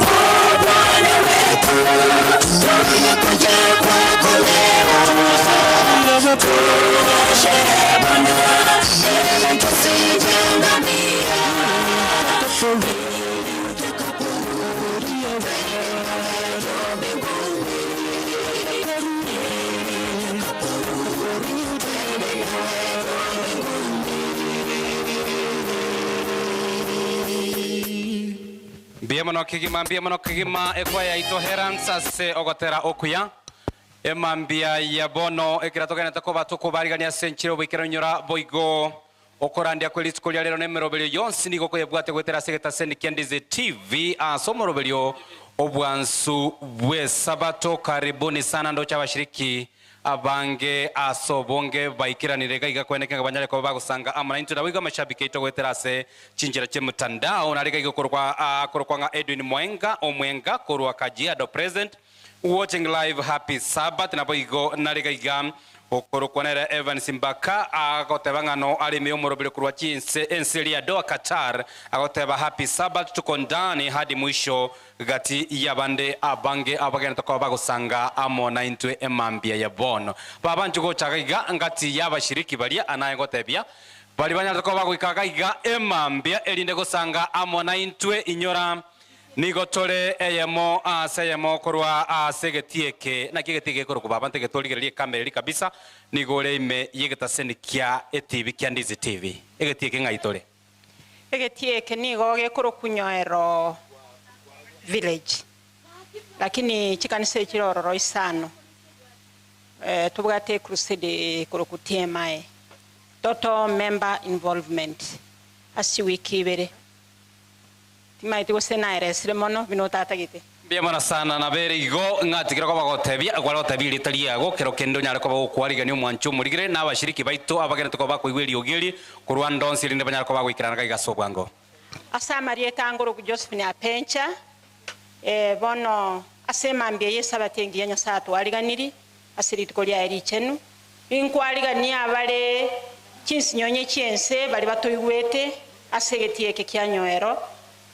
O Bwana wetu, tunakuja kwako leo, tuoshe Bwana ili tusije angamia, ili utakaporudi twende nawe juu mbinguni, ili utakaporudi twende nawe juu mbinguni. Mbuya mono kegima, mbuya mono kegima, ekwaya yaito Herans ase ogotera okuya emambia ya bono ekera togenete koba tokobarigania ase enchera oboikera onyora boigo okorandia kwe rituko ria rero na emeroberio yonsi nigo okoyebwate goetera ase egetaseni kia Ndizi TV ase omoroberio obwansu bw'esabato. Karibuni sana ndoche abashiriki abange ase obonge baikeranire iga iga kweneke ng'a banyare koba bagosanga amo naintwe naboigo amashabiki aito goetera ase chinchera chi'emotandao nare iga iga okorokwa akorokwa ng'a Edwin Mwenga Omwenga korwa Kajiado present watching live happy Sabbath naboigo nare iga iga okorokwa nere Evans Mbaka agoteba ng'a no areme omorobere korwa chinse ense eria ya Doha Qatar agoteba happy Sabbath tuko ndani hadi mwisho Gati y'abande abange abagenderete koba bagosanga amo naintwe emambia ya bono. Babanchwe gocha iga ngati y'abashiriki baria anaye gotebia, baria banyarete koba bagoika iga emambia erinde gosanga amo naintwe. Inyora, nigo tore eyemo ase eyemo korwa ase egetii eke. Naki egetii gekorokwa baba ntige torigererie ekamera eria kabisa, nigo ore ime y'egetaseni kia etibi kia Ndizi TV. Egetii eke ng'ai tore? Egetii eke nigo gekorokwa Nyoero Village, lakini chikanisa echire ororo isano. Tobwate ecrusade ekorokwa TMI, Total Member Involvement, ase chiwiki ibere. Timaeti gose naeresire mono buna otatagete. Mbuya mono sana nabere igo ng'atigire koba gotebia kware gotebia erieta riago kero kende onyare koba gokwarigania omwancho omorigere na abashiriki baito abagenete koba bakoigwa eriogi eri korwa ande onsi erinde banyare koba bagoikerana gaiga ase obwango. Ase amarieta angoroku Josephine Apencha, ee, bono ase emambia y'Esabato engiya Nyasae atwariganirie ase rituko riaye richenu, ninkwariganie abare chinsinyonye chi'ense baria batoigwete ase egetii eke kia nyoero,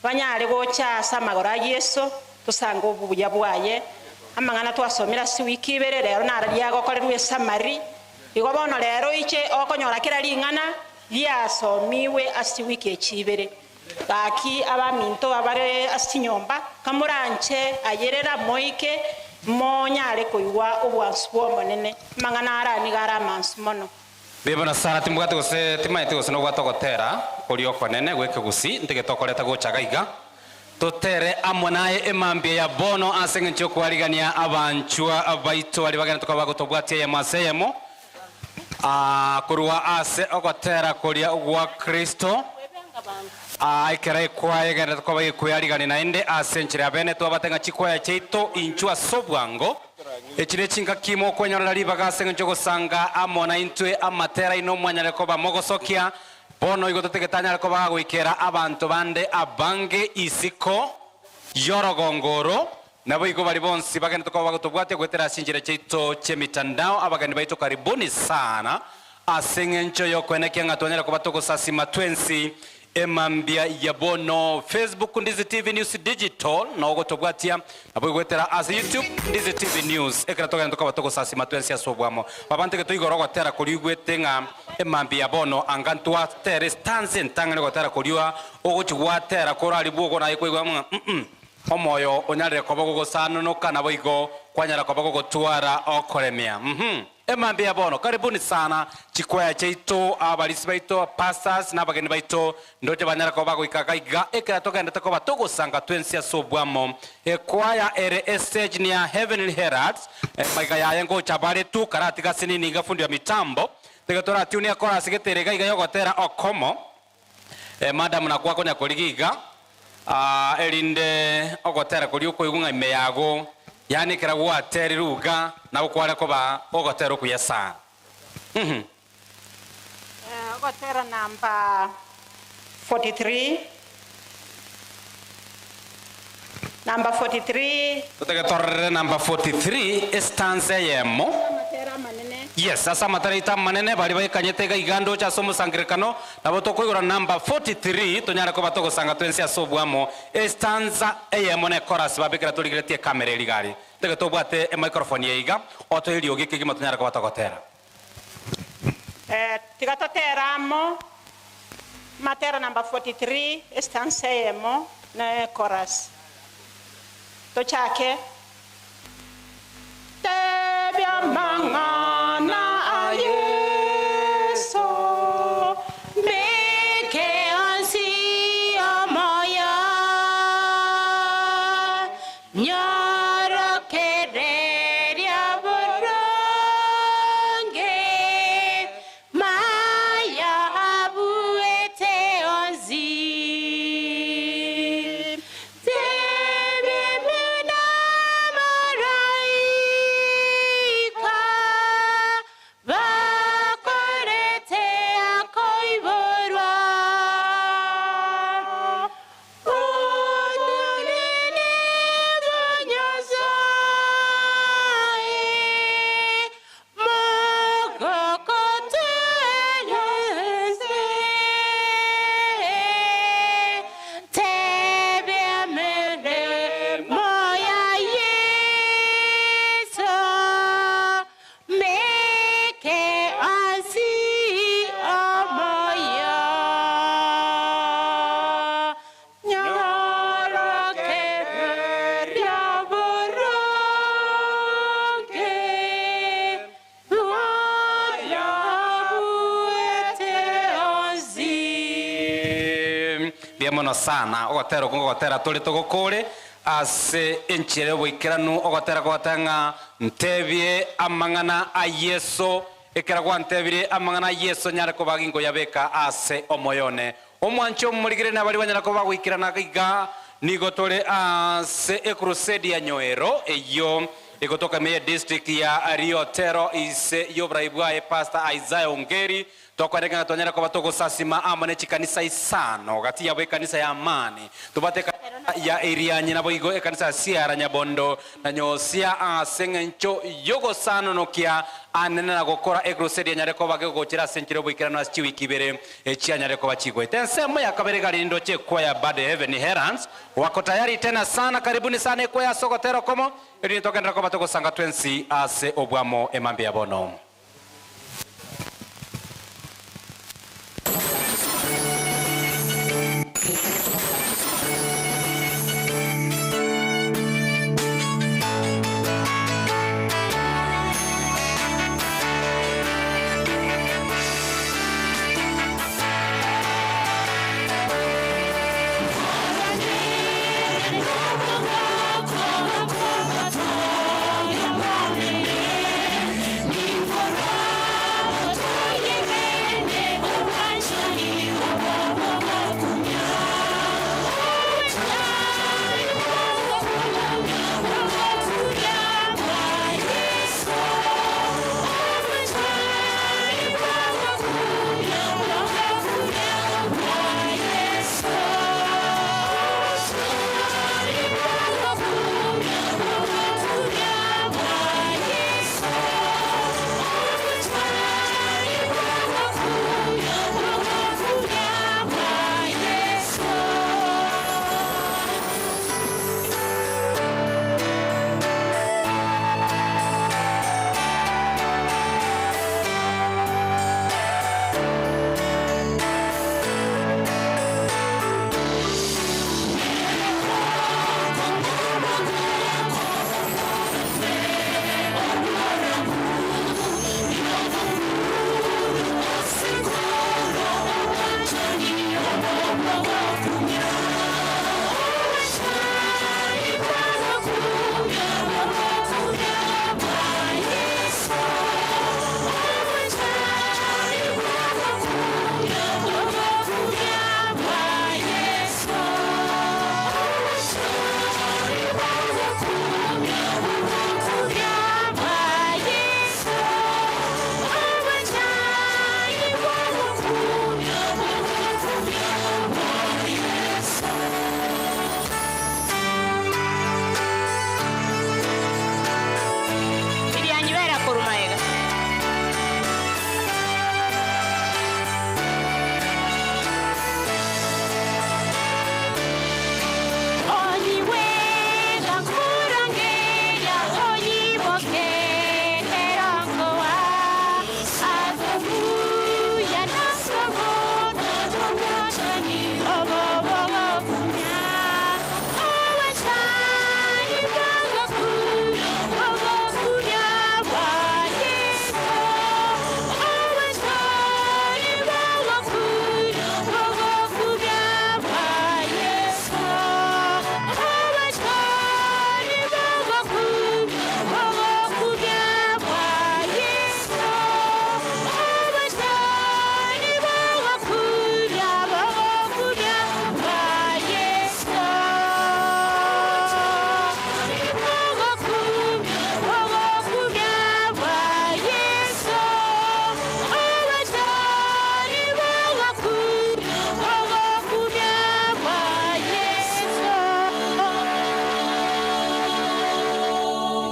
Banyare gocha ase amagoro a Yeso, tosange obuya bwaye. Amang'ana twasomire ase wiki ibere rero nararia agokorerwa esamari. Igo bono rero oiche okonyora kera ring'ana riasomiwe ase chiwiki echi ibere. Gaki abaminto abare ase chinyomba, kamoranche ayerera moike, monyare koigwa obwansu bw'Omonene. Amang'ana ara nigo are amansu mono. Mbuya mono sana, timbwati gose timanyeti gose nobwate ogotera koria okonene gw'ekegusii, ntige tokoreta gocha gaiga, totere amo naye emambia ya bono ase engencho y'okwarigania abanchwa baito baria bagenderete koba bagotobwatia eyemo ase eyemo, korwa ase ogotera koria gwa Kristo. Aa, ekero ekwaya egenderete koba gekweyarigania naende ase enchera ya bene, twabate ng'a chikwaya chiaito inchwe ase obwango. Echi nechingaki mokwenyorera ribaga ase engencho y'ogosanga amo naintwe amatera aino mwanyare koba mogosokia. Bono igo totagete anyare koba gagoikera abanto bande abange isiko y'orogongo oro. Naboigo baria bonsi bagenderete koba bagotobwatia goetera ase chinchera chiaito chi'emitandao, abageni baito karibuni sana ase eng'encho y'okoenekia ng'a twanyare koba togosasima twensi emambia ya bono. Facebook Ndizi TV News Digital nao gotobwatia, naboigo goetera ase YouTube Ndizi TV News ekero togenderete koba togosasima twensi ase oboamo. Baba ntege toigore ogotera koria oigwete ng'a emambia ya bono anga ntwatere estanza entang'ani ogotera koria ogochia gwatera koraribwe ogo naye kwaigwa ng'a mm. Omoyo onyarire koba gogosanonoka naboigo kwanyara koba gogotwara okoremia. Uhum. Emambia ya bono, karibuni sana chikwaya chiaito, abarisi baito, pastors, na abageni baito, ndoche banyare koba bagoika iga iga ekero togendete koba togosanga twensi ase obwamo. Ekwaya ere estage ni ya Heavenly Heralds, magega yaye ngocha bare tu, karatiga ase nini iga fundi wa mitambo, tiga toratiune ekorasi gete ere iga iga yogotera okomo. Madam nakwo akonya korigia iga, erinde ogotera koria okoigwa ng'a ime yago, yaani ekero gwaterirwe iga, nabo kware koba ogotera okuya sana. Uhum. Ogotera number 43, number 43. Totege tororere number 43, estanza eyemo. Amatera amanene. Yes, ase amatera aito amanene, baria baikanyete iga iga ndoche ase omosangererekano, nabo tokoigora number 43, tonyare koba togosanga twensi ase oboamo, estanza eyemo ne chorus babekera torigeretie ecamera eria iga aria. Totege tobwate emicrophone eye iga, otoe eriogi kegima tonyare koba togotera. Eh, tiga totere amo, amatera number 43, estanza eyemo ne chorus. Tochake. Tebia amang'ana a Yeso, Mbeke onsi omoyo, nyorokereria boronge, maya abuete onsi. Tebie buna maraika, bakorete akoiborwa. Obonene bwa Nyasae, mogoko twensi. Tebia emeremo ya Yeso, meke onsi omoyo. Nyorokereria boronge, maya abuete onsi. Mbuya mono sana ogotera okwo ngogotera tore togokore ase enchera y'oboikeranu ogotera kogoteba ng'a ntebie amang'ana a Yeso ekero gwantebirie amang'ana a Yeso nyare koba ginkoyabeka ase omoyo one. Omwanche omorigere nabaria banyara koba bagoikerana iga nigo tore ase ecrusade ya Nyoero eyio egotoka ime ye district ya Riotero ise y'oborai bwaye Pastor Isaiah Ongeri Tokwaneka ng'a twanyare koba togosasima amo ne chikanisa isano, gati yabo ekanisa ya Amani, tobwate ekanisa ya Irianyi, naboigo ekanisa ya Siara, Nyabondo, na Nyosia, ase engencho y'ogosanonokia anene na gokora ekrusedi enyare koba gegochera ase enchera y'oboikeranu ase chiwiki ibere echianyare koba chigoeta. Ensemo ya kabere iga rindoche ekwaya Bad Heaven Heralds wako tayari tena sana karibuni sana ekwaya ase ogotera okomo, erinde togenderere koba togosanga twensi ase obwamo emambia bono.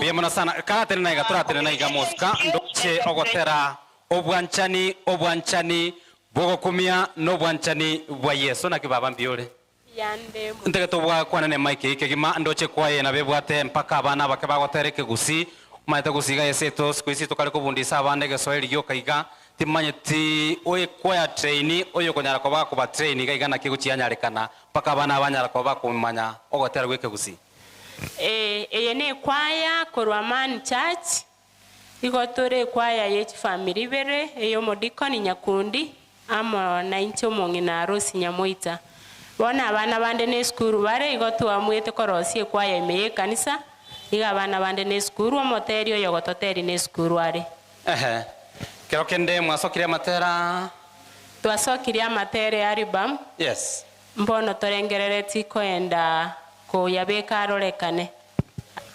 Mbuya mono sana. Karatenena iga toratenena iga mosika ndoche ogotera obwanchani obwanchani bwogokumia na obwanchani bwa Yeso naki baba mbuya ore. Yande Ntagete tobwakwane ne mic eye kegima ndoche kwaye nabo ebwate mpaka abana abake bagotera ekegusii omanyete gusii iga ase eto siku hizi tokare kobundisa abande egeswahili gioka iga timanyeti oye kwaya train oyokonyara koba akoba train iga iga naki egochia yanyarekana mpaka abana aba banyara koba bakomanya ogotera gwa ekegusii. Ee, eye nekwaya korwa Amani Church, igo tore ekwaya ye chifamiri ibere, ey'omodikoni Nyakundi amo nainche omong'ina Rose Nyamoita. Bono abana bande nesukuru bare, igo twamuete korosia ekwaya ime y'ekanisa, igo abana bande nesukuru, omoteri oyo ogototeri nesukuru are. Ehe, kero kende mwasokirie amatera? Twasokirie amatera e album. Yes. Mbono torengerereti koenda koyabeka arorekane.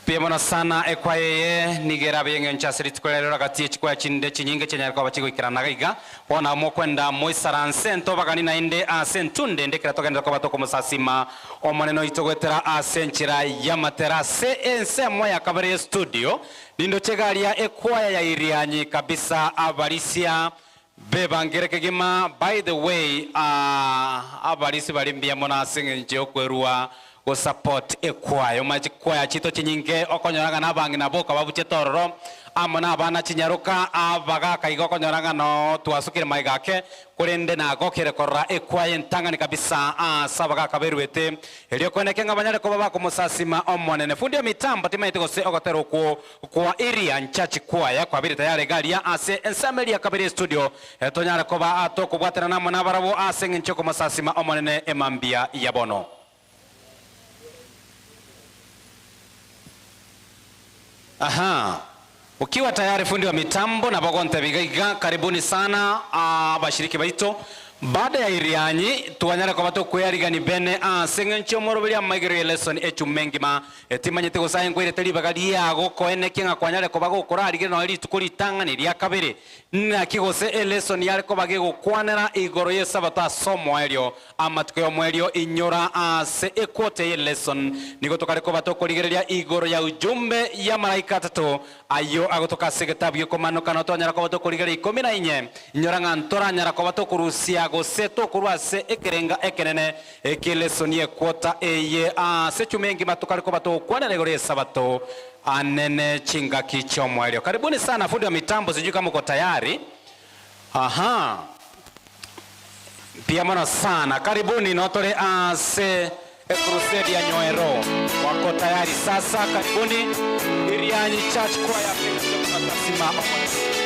Mbuya mono sana ekwaya eye nigo erabe y'engencho ase rituko riaye rero gati ye chikwaya chinde chinyinge chianyare koba chigoikerana iga iga. Bono nabo mokwenda moisaranse ntobagani naende ase entunde ende ekero togenderere koba tokomosasima Omonene oito goetera ase enchera y'amatera ase ensemo ya kabere y'estudio. Nindoche garia ekwaya ya Irianyi kabisa abarisia Bebangire kegima by the way aah abarisi bari mbuya mono ase eng'encho yokwerua go support ekwaya omanye chikwaya chito chinyinge okonyora ng'a nabang'ina boka babuchete ororo amo na abana chinyaroka abagaka iga okonyora ng'a noo twasukire magega ake korende nagokire korora ekwaya entang'ani kabisa ase abagaka beruete erio koeneke ng'a banyare koba bakomosasima Omonene. Fundi omitambo timanyeti gose ogotera okwo Kwa Irian Church Choir kwabeire tayari iga aria ase ensemo eria kabere y'estudio, tonyare koba tokobwatanana amo nabarabwo ase engencho y'okomosasima Omonene emambia ya bono. Aha. Ukiwa tayari fundi wa mitambo nabo ogontebia iga iga, karibuni sana abashiriki baito. Baada ya Irianyi twanyare koba tokwearigani bene ase engencho y'omoroberi amaigero y'elesson echuma engima Timanyeti gose aye nkwairete ribaga riago koenekia ng'a kwanyare koba gokorarigera nonya rituko ritang'ani ria kabere. Naki gose elesoni yare koba gegokwanera igoro y'Esabato ase omoerio, amatuko y'omoerio inyora ase equote y'elesson nigo tokare koba tokorigereria igoro ya ujumbe y'amalaika atato ayio agotoka ase egetabu gi'okomanoka nao twanyara koba tokorigereria ikomi na inye. Inyora ng'a ntoranyara koba tokorusia gose tokorwa ase ekerenga ekenene Eke lesson equota eye ase echuma engima tokare koba togokwanera igoro y'esabato anene chingaki chi'omoerio. Karibuni sana fundi wa mitambo sijui kama uko tayari. Aha. Mbuya mono sana. Karibuni no tore ase ecrusade ya Nyoero. Wako tayari sasa. Karibuni Irianyi Church Choir Sima Omonene.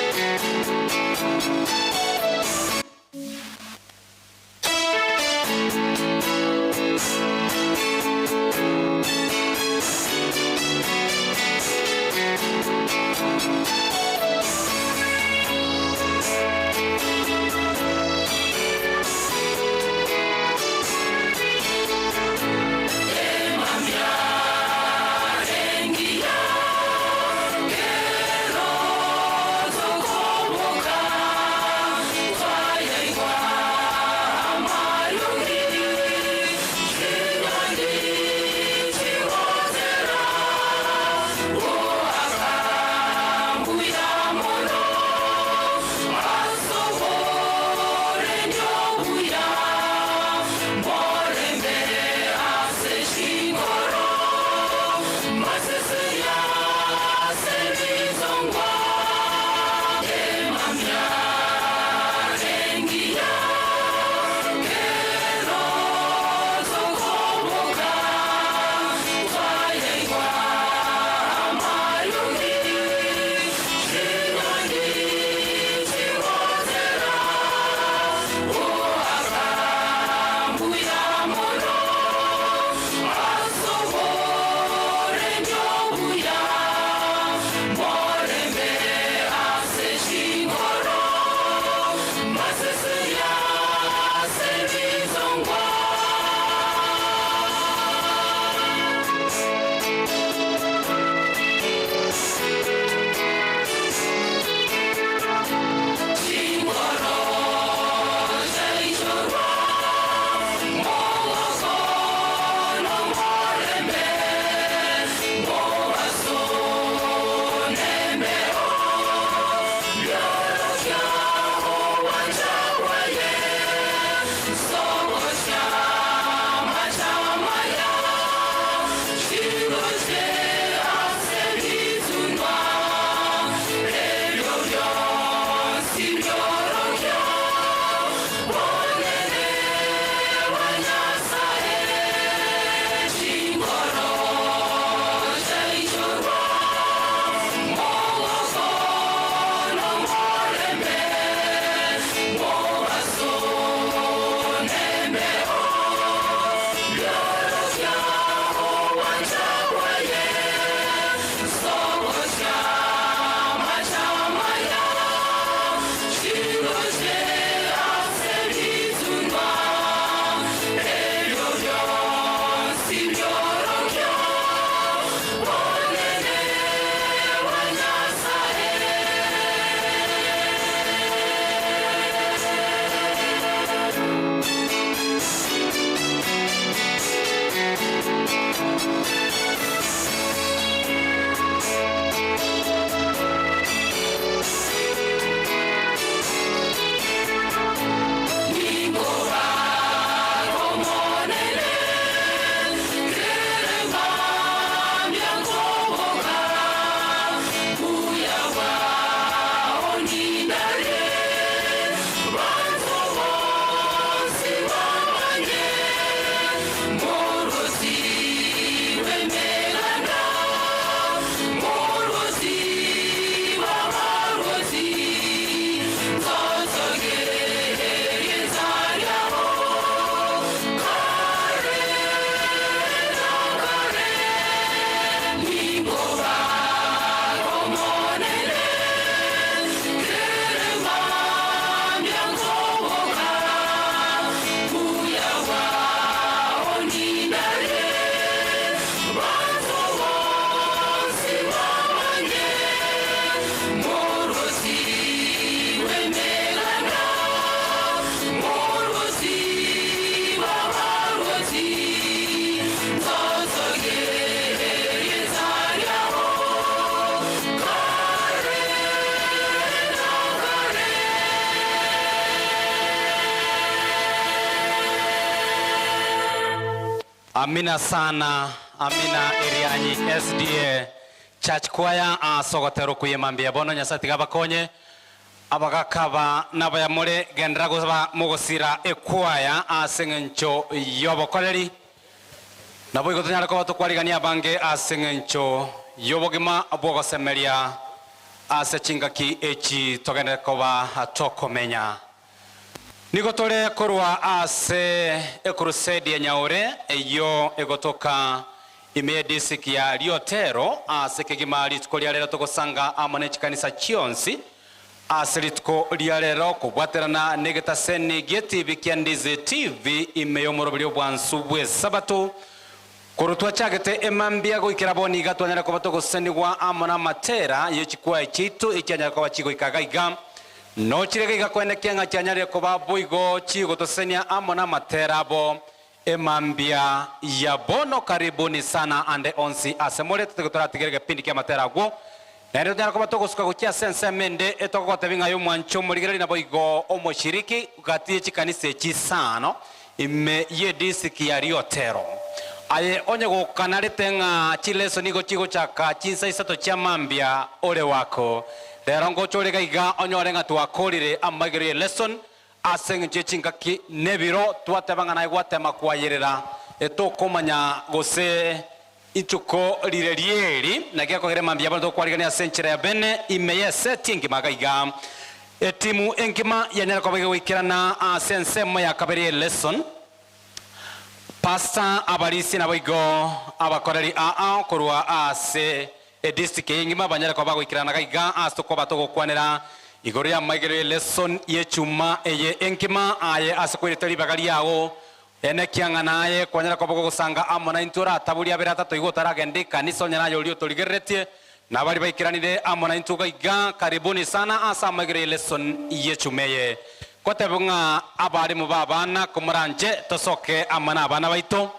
Amina sana, amina Irianyi SDA Church Choir ase ogotera okuyema mbuya bono Nyasae tiga abakonye abagaka aba nabayamore genderera goba mogosira ekwaya ase eng'encho y'obokoreri naboigo tonyare koba tokwarigania abange ase eng'encho y'obogima bw'ogosemeria ase chingaki echi togenderere koba tokomenya. Nigo tore korwa ase ekrusedi ya Nyaore eyio egotoka ime ye district ya Riotero ase kegima rituko ria rero togosanga amo ne chikanisa chionsi ase rituko ria rero kobwaterana negetaseni gie TV kia Ndizi TV ime y'omoroberi obwansu bw'esabato korwa twachagete emambia goikera bono iga twanyara koba togosenigwa amo na amatera ye chikwaya chiaito echianyara koba chigoika iga iga Nochire iga koenekia ng'a chianyarire koba boigo chigotosesenia amo namatera abo emambia ya bono. Karibuni sana ande onsi ase more, totige toratigere egepindi ki'amatera agwo, naende tonyare koba togosuka gochia ase ensemo ende etogogotebia ng'a aye omwanchi omorigereria naboigo omoshiriki gati ye chikanisa echi isano ime y'edistrict ya Riotero. Aye onye gokanarete ng'a chileso nigo chigochaka chinsa isato chia mambia ore wako, rero ngocha ore gaiga onyore ng'a twakorire amaigerio ye lesson ase engencho ye chingaki nebiro twateba ng'a naye gwatema kwayerera etokomanya gose ituko rire rieri naki akogera mambia bono tokwarigania ase enchera ya bene ime y'eseti engima gaiga. Etimu engima yanyare koba egoikerana ase ensemo ya kabere ye lesson. Pastor abarisia naboigo abakoreri aa korwa ase edistrict eye engima banyare koba bagoikerana gaiga ase tokoba togokwanera igoro y'amaigerio ye lesson y'echuma eye engima aye ase kwereta ribaga riago enekia ng'a naye kwanyara koba gogosanga amo naintwe orataborie abere atato igo otaragenda ekanisa onye naye oria otorigereretie na baria baikeranire amo naintwe gaiga karibuni sana ase amaigerio ye lesson y'echuma eye. Goteba ng'a abarimu b'abana komoranche tosoke amo nabana baito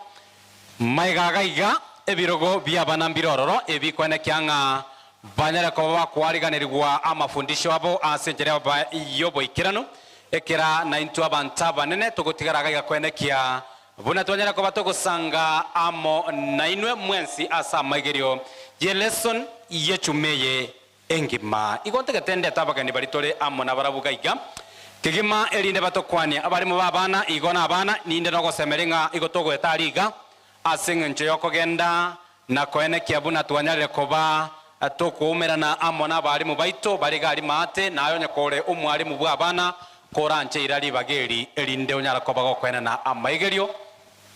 maiga iga iga ebirogo bi'abana mbire ororo ebi koenekia ng'a banyare koba bakoariganerigwa amafundisho abo ase enchera y'oboikeranu ekera naintwe abanto abanene togotigara iga iga koenekia buna twanyare koba togosanga amo nainwe mwensi ase amaigerio ye lesson y'echuma eye engima. Igo ntagete ndete abageni baria tore amo nabarabwo gaiga kegima erinde batokwanie. Abarimo b'abana igo nabana, ninde nogosemeria ng'a igo togoeta aria iga ase engencho y'okogenda na koenekia buna twanyarire koba tokoumerana amo nabaalimu baito bare iga aria maate, naye onye kore omwalimu bw'abana koranche ira ribaga eri erinde onyare koba gokoenana amaigerio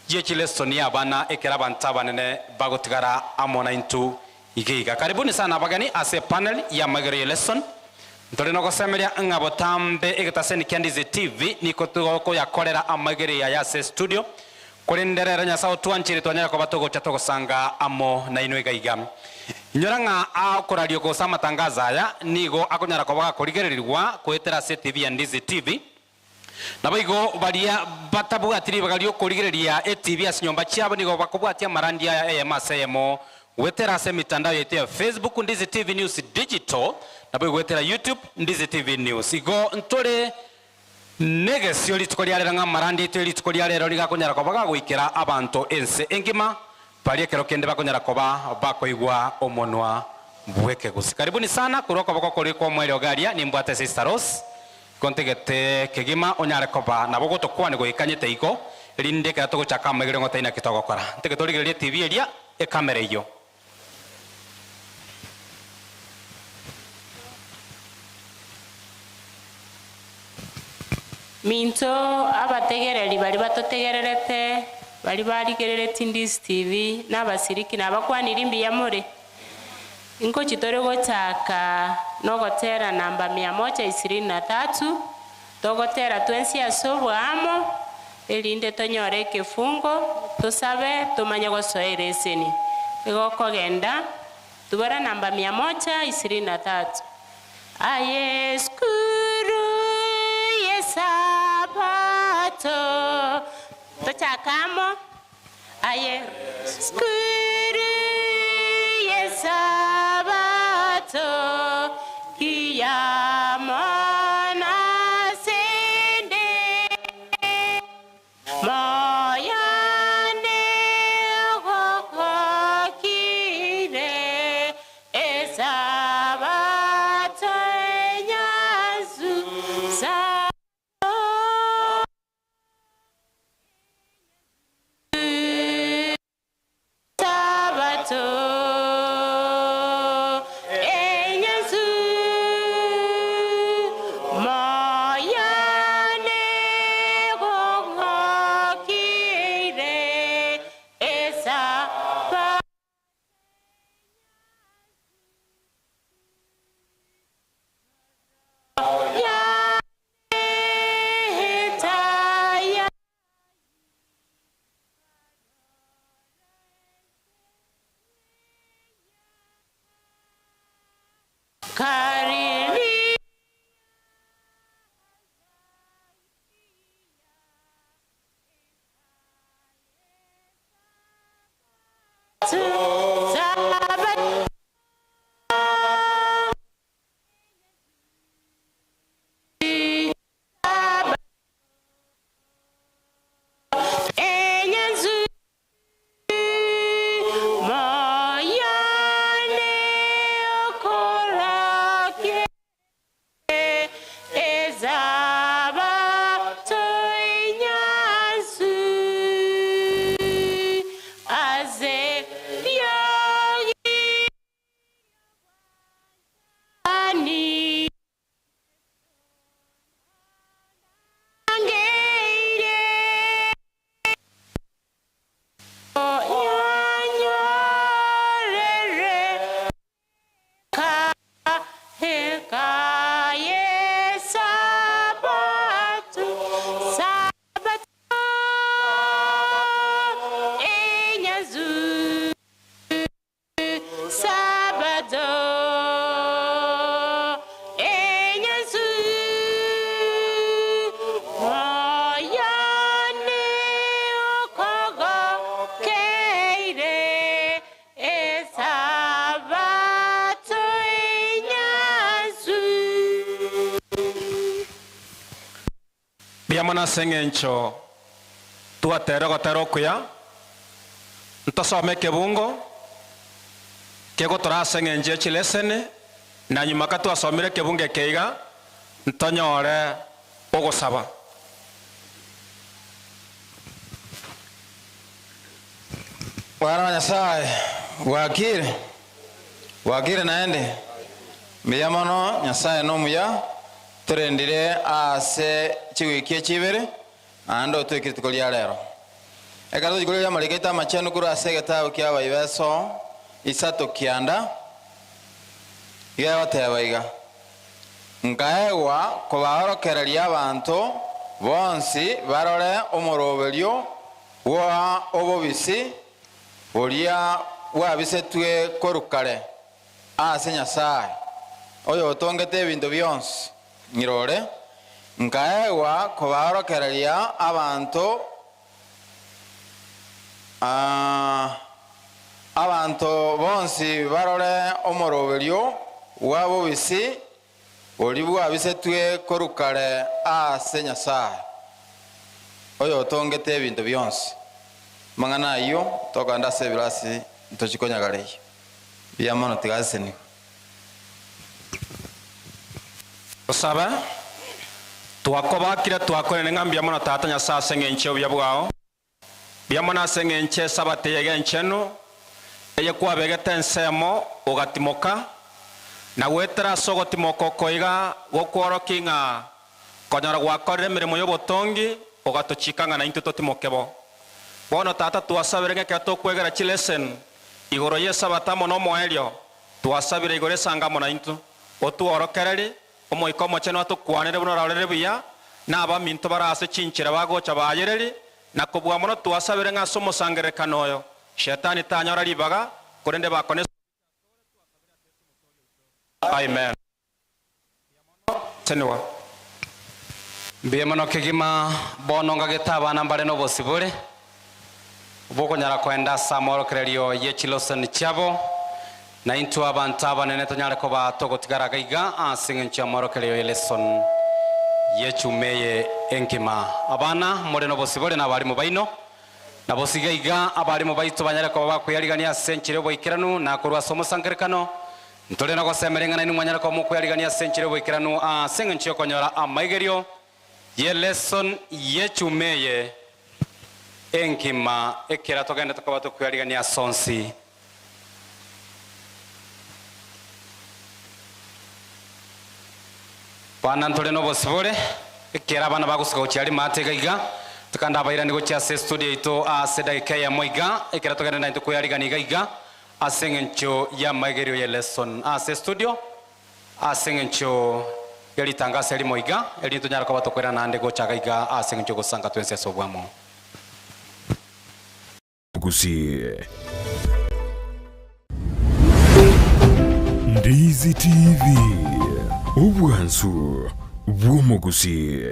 ye chilesson y'abana ekero abanto abanene bagotigara amo naintwe iga iga. Karibuni sana abageni ase epanel y'amaigerio ye lesson. Ntore nogosemeria ng'a botambe egetaseni kia Ndizi TV niko tokoyakorera amaigerio aya ase estudio. Korende rero Nyasae otwanchire twanyare koba togocha togosanga amo nainwe iga iga. Inyora ng'a aokorario gose amatangazo aya nigo akonyara koba gakorigererigwa goetera ase etv ya Ndizi TV. Naboigo baria batabwati ribaga ri'okorigereria etibi ase nyomba chiabo nigo bakobwatia amarandia aya eyemo ase eyemo goetera ase emitandao yaito ya Facebook Ndizi TV News Digital naboigo goetera YouTube Ndizi TV News. Igo ntore negesio rituko ria rero ng'a amarandia aito erituko ria rero nigo akonyara koba gagoikera abanto ense engima baria ekero kende bakonyara koba bakoigwa omonwa bw'ekegusi. Karibuni sana korwa okoboko koria kw'omoerio iga aria nimbwate Sister Rose. Igo ntagete kegima onyare koba nabo gotokwania goikanyete igo, erinde ekero togochaka amaigerio ng'a otaina ki togokora. Ntagete origererie etibi eria, ekamera eyio. Minto abategereri baria batotegererete, baria barigereretie Ndizi TV, na abasiriki nabakwanirie mbuya more. Ingochi tore gochaka nogotera namba mia moja ishirini na tatu, togotera twensi ase oboamo, erinde tonyore ekefungo, tosabe tomanye gosoa ereseni. Igo okogenda, tubara namba mia moja ishirini na tatu. Aye esukuru y'Esabato, tochake amo. Aye esukuru y'Esabato, kiya mono ase 'nde, moyo one Kariri. Mbuya mono ase eng'encho twateera ogotera okuya, ntosome ekebungo kegotora ase eng'encho ye chileseni, na nyuma ka twasomire ekebungo eke iga, ntonyore ogosaba. Bwana wa Nyasae, bwakire? Bwakire naende? Mbuya mono, Nyasae nomuya, torendire aase chiwiki echi ibere, naende otoikire rituko ria rero. Ekero tochia korigereria amariko aito amachenu korwa ase egetabu kia Abaefeso isato kianda, iga egoteba iga, Nkaegwa kobaorokereria abanto bonsi barore omoroberio bwa obobisi boria bwabisetwe korwa kare ase Nyasae, oyotongete ebinto bionsi, ng'irore, nkaegwa kobaorokereria abanto abanto bonsi barore omoroberio bwa bobisi boria bwabisetwe korwa kare ase Nyasae, oyotongete ebinto bionsi. Amang'ana ayio tokogenda ase ebirasi ntochie konyagareia. Mbuya mono tiga asesenigwe. Tosabe, Twakobakire twakorire ng'a mbuya mono Tata Nyasae ase engencho y'obuya bwao. Mbuya mono ase engencho y'Esabato eye enchenu, eye kwabegete ensemo ogatimoka, na goetera ase ogotimoka oko iga gokworokia ng'a konyora gwakorire emeremo y'obotongi, ogatochika ng'a naintwe totimoke bo. Bono Tata twasabire ng'a ekero tokwegera chileseni igoro y'Esabato amo nomoerio, twasabire igoro esango amo naintwe, otworokererie, Omoika Omochenu atokwanere buna orarore buya, na abaminto bare ase chinchera bagocha baayereri, na kobua mono twasabire ng'a ase omosangererekano oyo Shetani tanyora ribaga, korende bakone Amen. Tenigwa. Mbuya mono kegima, bono ngagete abana mbare nobosibore bw'okonyara koenda ase amorokererio ye chiloseni chiabo, na intwe abanto abanene tonyare koba togotigara gaiga ase engencho y'amorokererio ye lesson y'echuma eye engima. Abana more nobosibore na abalimu baino, na bosiga iga abalimu baito banyare koba bakweyarigania ase enchera y'oboikeranu na korwa ase omosangererekano Ntore nogosemeria ng'a nainwe mwanyare koba mokweyarigania ase enchera y'oboikeranu ase engencho y'okonyora amaigerio ye lesson y'echuma eye engima ekero togenderete koba tokweyarigania ase onsi. Bana ntore nobosibore, ekero abana bagosuka gochia rimate iga iga, tikanda abairani gochia ase estudio yaito ase edagika eyemo iga, ekero togenderete naintwe kweyarigania iga iga, Ase engencho y'amaigerio ye lesson ase estudio, ase engencho ye ritangaso erimo iga, erinde tonyare koba tokoirana naende gocha iga iga ase engencho y'ogosanga twensi ase obwamo. Gusii. Ndizi. Ndizi TV, obwansu bw'omogusii.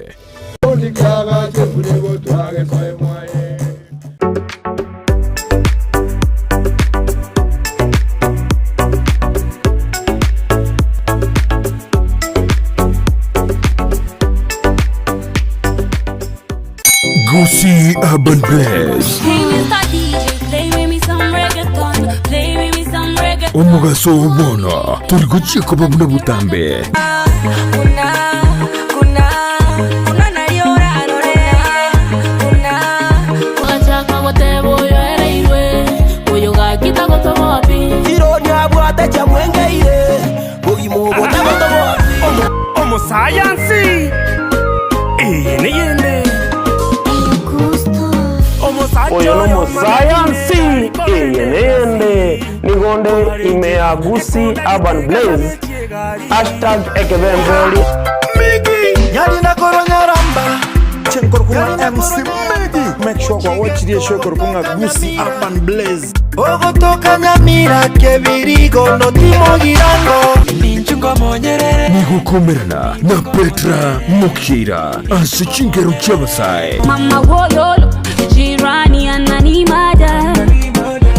Gusii Urban Blaze. Hey, Mr. DJ, play with me some reggaeton. Play with me some reggaeton. Omogaso oo bono tori gochia koba buna botambe. Ogachaka goteba oyo ereirwe, oyo gaki tagotoboa pi. Omosayansi eye neyende. Oyo nomosayansi eye neyende nigo nde ime ya Gusii Urban Blaze hashtag ekebemberi. Nyarina koronyaramba Chenkorokuma MC Medi Make sure kwa watch the show korokuma Gusii Urban Blaze Ogotoka Nyamira Kebirigo no Timogirango Nigokomerana na Petra Mokira ase chingero chi'abasae. Mama wololo, jirani ananimada,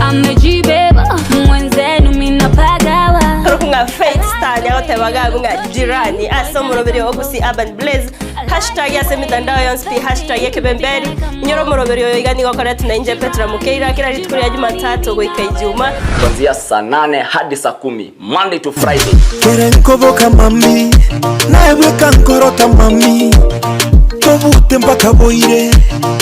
amejibeba mwenzenu minapagawa. Ng'a Faith Star nyagotebaga abwo ng'a jirani ase omoroberi o Gusii Urban Blaze hashtag ase emitandao yonsi pi hashtag ekebemberi inyore omoroberi oyo iga nigo okoretwe na inche Petra Mokeira kera rituko ria Jumatatu goika Ijuma. Kuanzia saa nane hadi saa kumi Monday to Friday. Kere nkoboka mami, naye bweka nkorota mami, tobute mpaka boire,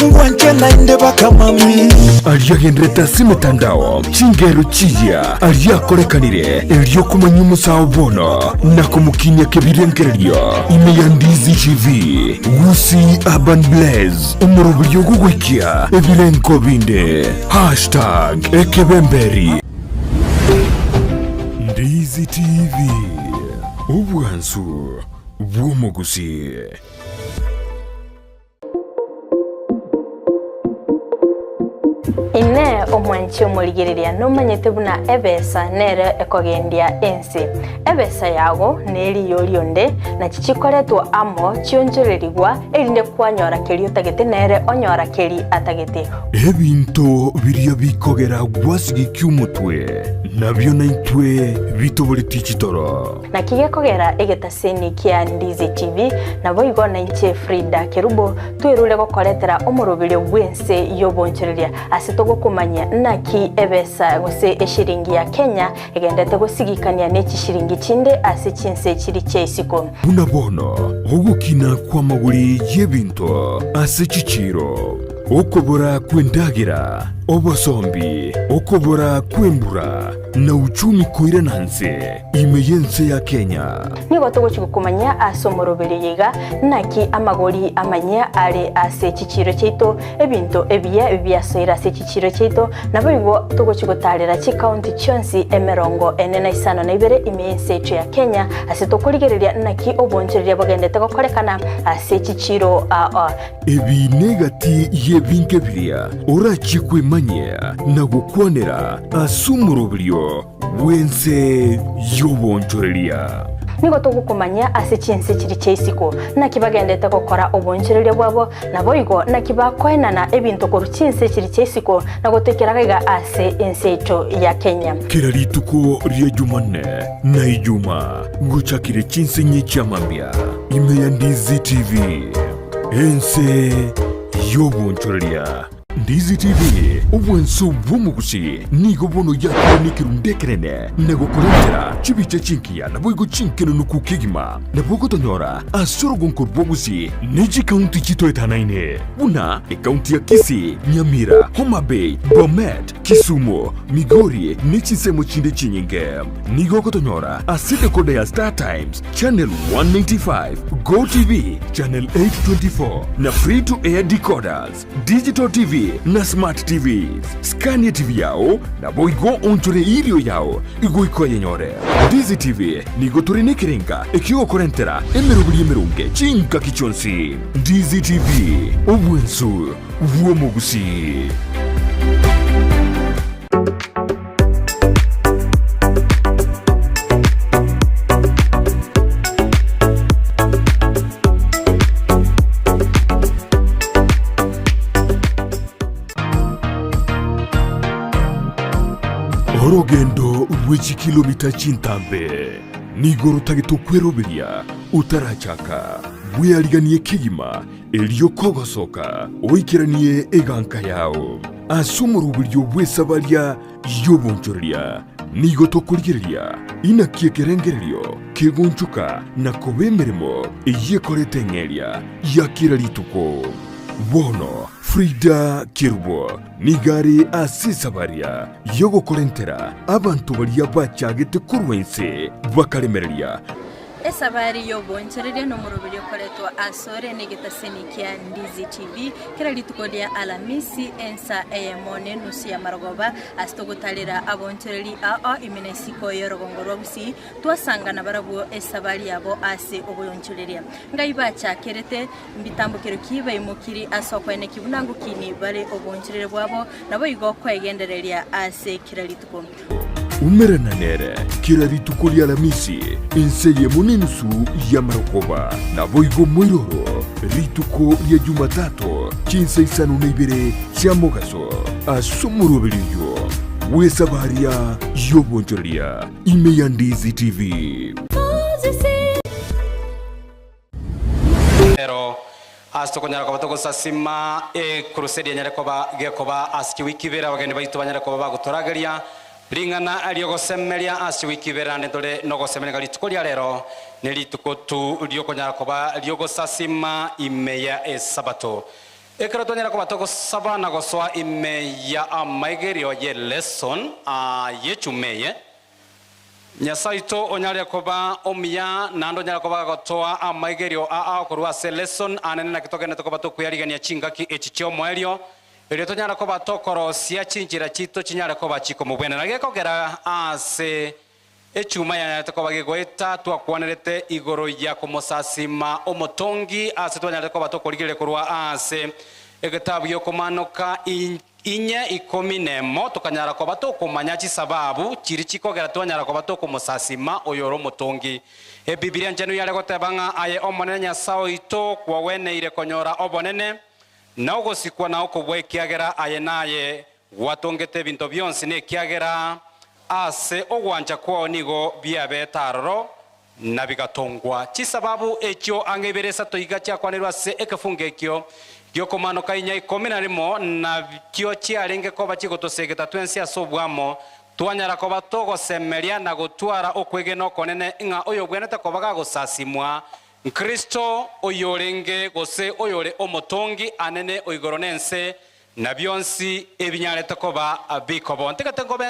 ngwanche naende baka mami. Aria agenderete ase emetandao, chingero chiya aria akorekanire erio komanya omosao bono na komokinia kebirengererio ime ya Ndizi TV, Gusii Urban Blaze, omoroberio ogogoikia ebirengo binde. Hashtag Ekebemberi. Ndizi TV, obwansu bw'omogusii. Inee! Omwanchi omorigereria nomanyete buna ebesa nere ekogendia ense? Ebesa yago neriyo rionde, nachi chikoretwa amo chionchorerigwa, erinde kwanyora keria otagete nere onyora keria atagete. Ebinto biria bikogera gwasigikia omotwe, nabio naintwe bitoboretie chitoro. Naki gekogera egetaseni kia Ndizi TV, naboigo nainche Frida Kerubo twerure gokoretera omoroberio bw'ense y'obonchoreria ase togokomanyia naki ebesa gose eshiringi ya Kenya egendete gosigikania ne chishiringi chinde ase chinse chiri chia isiko. Buna bono ogokina kw'amagori y'ebinto ase chichiiro, okobora kw'endagera, obosombi, okobora kw'embura, na uchumi koirana nse ime y'ense ya Kenya. Nigo togochia gokomanyia ase omoroberio oyo iga, naki amagori amanyia are ase chichiiro chiaito, ebinto ebiya biasoire ase chichiiro chiaito, naboigo togochia gotaarera chikaunti chionsi emerongo ene na isano na ibere ime y'ense yaito ya Kenya, ase tokorigereria naki obonchoreria bogendete gokorekana ase chichiiro aa. Ebi negati y'ebinto ebiria orachie kwemanyia na gokwanera ase omoroberio bw'ense y'obonchoreria. Nigo togokomanyia ase chinse chiria chia isiko, naki bagendete gokora obonchoreria bwabo, naboigo naki bakoenana ebinto korwa chinse chiria chia isiko na gotoikera gaiga ase ense yaito ya Kenya. Kera rituko ria Jumanne na Ijuma gochakire chinsinyi chia mambia ime ya Ndizi TV. Ense y'obonchoreria. Ndizi TV, obwanso bw'omogusi, nigo bono yakire nekerundu ekenene na gokorentera chibicha chingiya naboigo chinkenenuku kegima. Nabo ogotonyora ase orogonko rw'obogusi ne chikaunti chitoetanaine buna ekaunti ya Kisii, Nyamira, Homa Bay, Bomet, Kisumu, Migori ne chinsemo chinde chinyinge. Nigo ogotonyora ase decoder ya Star Times, Channel 195, Go TV, Channel 824 na Free to Air decoders, Digital TV na Smart TVs. Skania TV yao naboigo onchore irio yao igoika oyenyore. Ndizi TV nigo tore nekerenga ekiogokorentera emeroberi emeronge chingaki chionsi. Ndizi TV, obwensu bw'omogusii. Orogendo rwe chikilomita chintambe nigo rotagete okweroberia otarachaka, bweariganie kegima erio kogosoka oikeranie eganka yao. Ase omoroberio bw'esabaria y'obonchoreria nigo tokorigereria inaki ekerengererio kegonchoka na koba emeremo eyio ekoreta eng'eria ya kera rituko. Bono Frida Kerubo Nigo are ase esabaria y'ogokorentera abanto baria bachagete korwa inse bakaremereria. Esabari y'oboonchoreria nomoroberio okoretwa asore negetaseni kia Ndizi TV kera rituko ria Alamisi ensa eyemo nenusu ya marogoba ase togotarera aboonchoreri ao ime na isiko y'orogongo rwa Gusii twasangana barabwo esabari yabo ase oboonchoreria. Ngai bachakerete Mbitambokero ki baimokiri ase okoenekia buna ngokini bare oboonchorere bwabo, naboigo kwegendereria ase kera rituko. Umerana nere kera rituko ri'Alamisi, ense eyemo nenusu y'amarogoba, naboigo moiroro rituko ria Jumatato chinsa isano na ibere chia mogaso, ase omoroberi oyio bw'esabaria y'obonchoreria ime ya Ndizi TV. Ero ase tokonyara koba togosasima ekrusedi enyare koba gekoba ase chiwiki ibere abageni baito banyare koba bagotorageria ring'ana riogosemeria ase chiwiki ibere naende ntore nogosemeria ng'a rituko ria rero nerituko tu riokonyara koba riogosasima ime ya esabato. Ekero twanyara koba togosaba na gosoa ime ya amaigerio ye lesson yechuma eye, Nyasae oito onyare koba omuya, naende onyare koba gagotoa amaigerio aa korwa ase lesson anene naki togenderete koba tokweyarigania chingaki echi chi'omoerio, erio tonyare koba tokorosia chinchera chiito chinyare koba chikomobwenera. Gekogera ase echuma yanyarete koba gegoeta twakwanerete igoro ya komosasima omotongi ase twanyarete koba tokorigereria korwa ase egetabu gi'okomanoka Inye ikomi nemo tokanyara koba tokomanya chisababu chiria chikogera twanyara koba tokomosasima oyore omotongi. Ebibilia Enchenu yare goteba ng'a aye Omonene Nyasae oito kwagweneire konyora obonene, na ogosikwa na okobua ekiagera aye naye gwatongete ebinto bionsi na ekiagera ase ogwancha kwao nigo biabete aroro na bigatongwa. Chisababu echio ang'e ibere isato iga chiakwanerwe ase ekefungo ekio gi'okomanoka inya ikomi na rimo, nakio chiarenge koba chigotosegeta twensi ase obwamo, twanyara koba togosemeria na gotwara okwegena okonene ng'a oyobwenerete koba gagosasimwa n'Kristo, oyorenge gose oyore omotongi anene o igoro nense, na bionsi ebinyarete koba bikobo. Ntigete nkobe.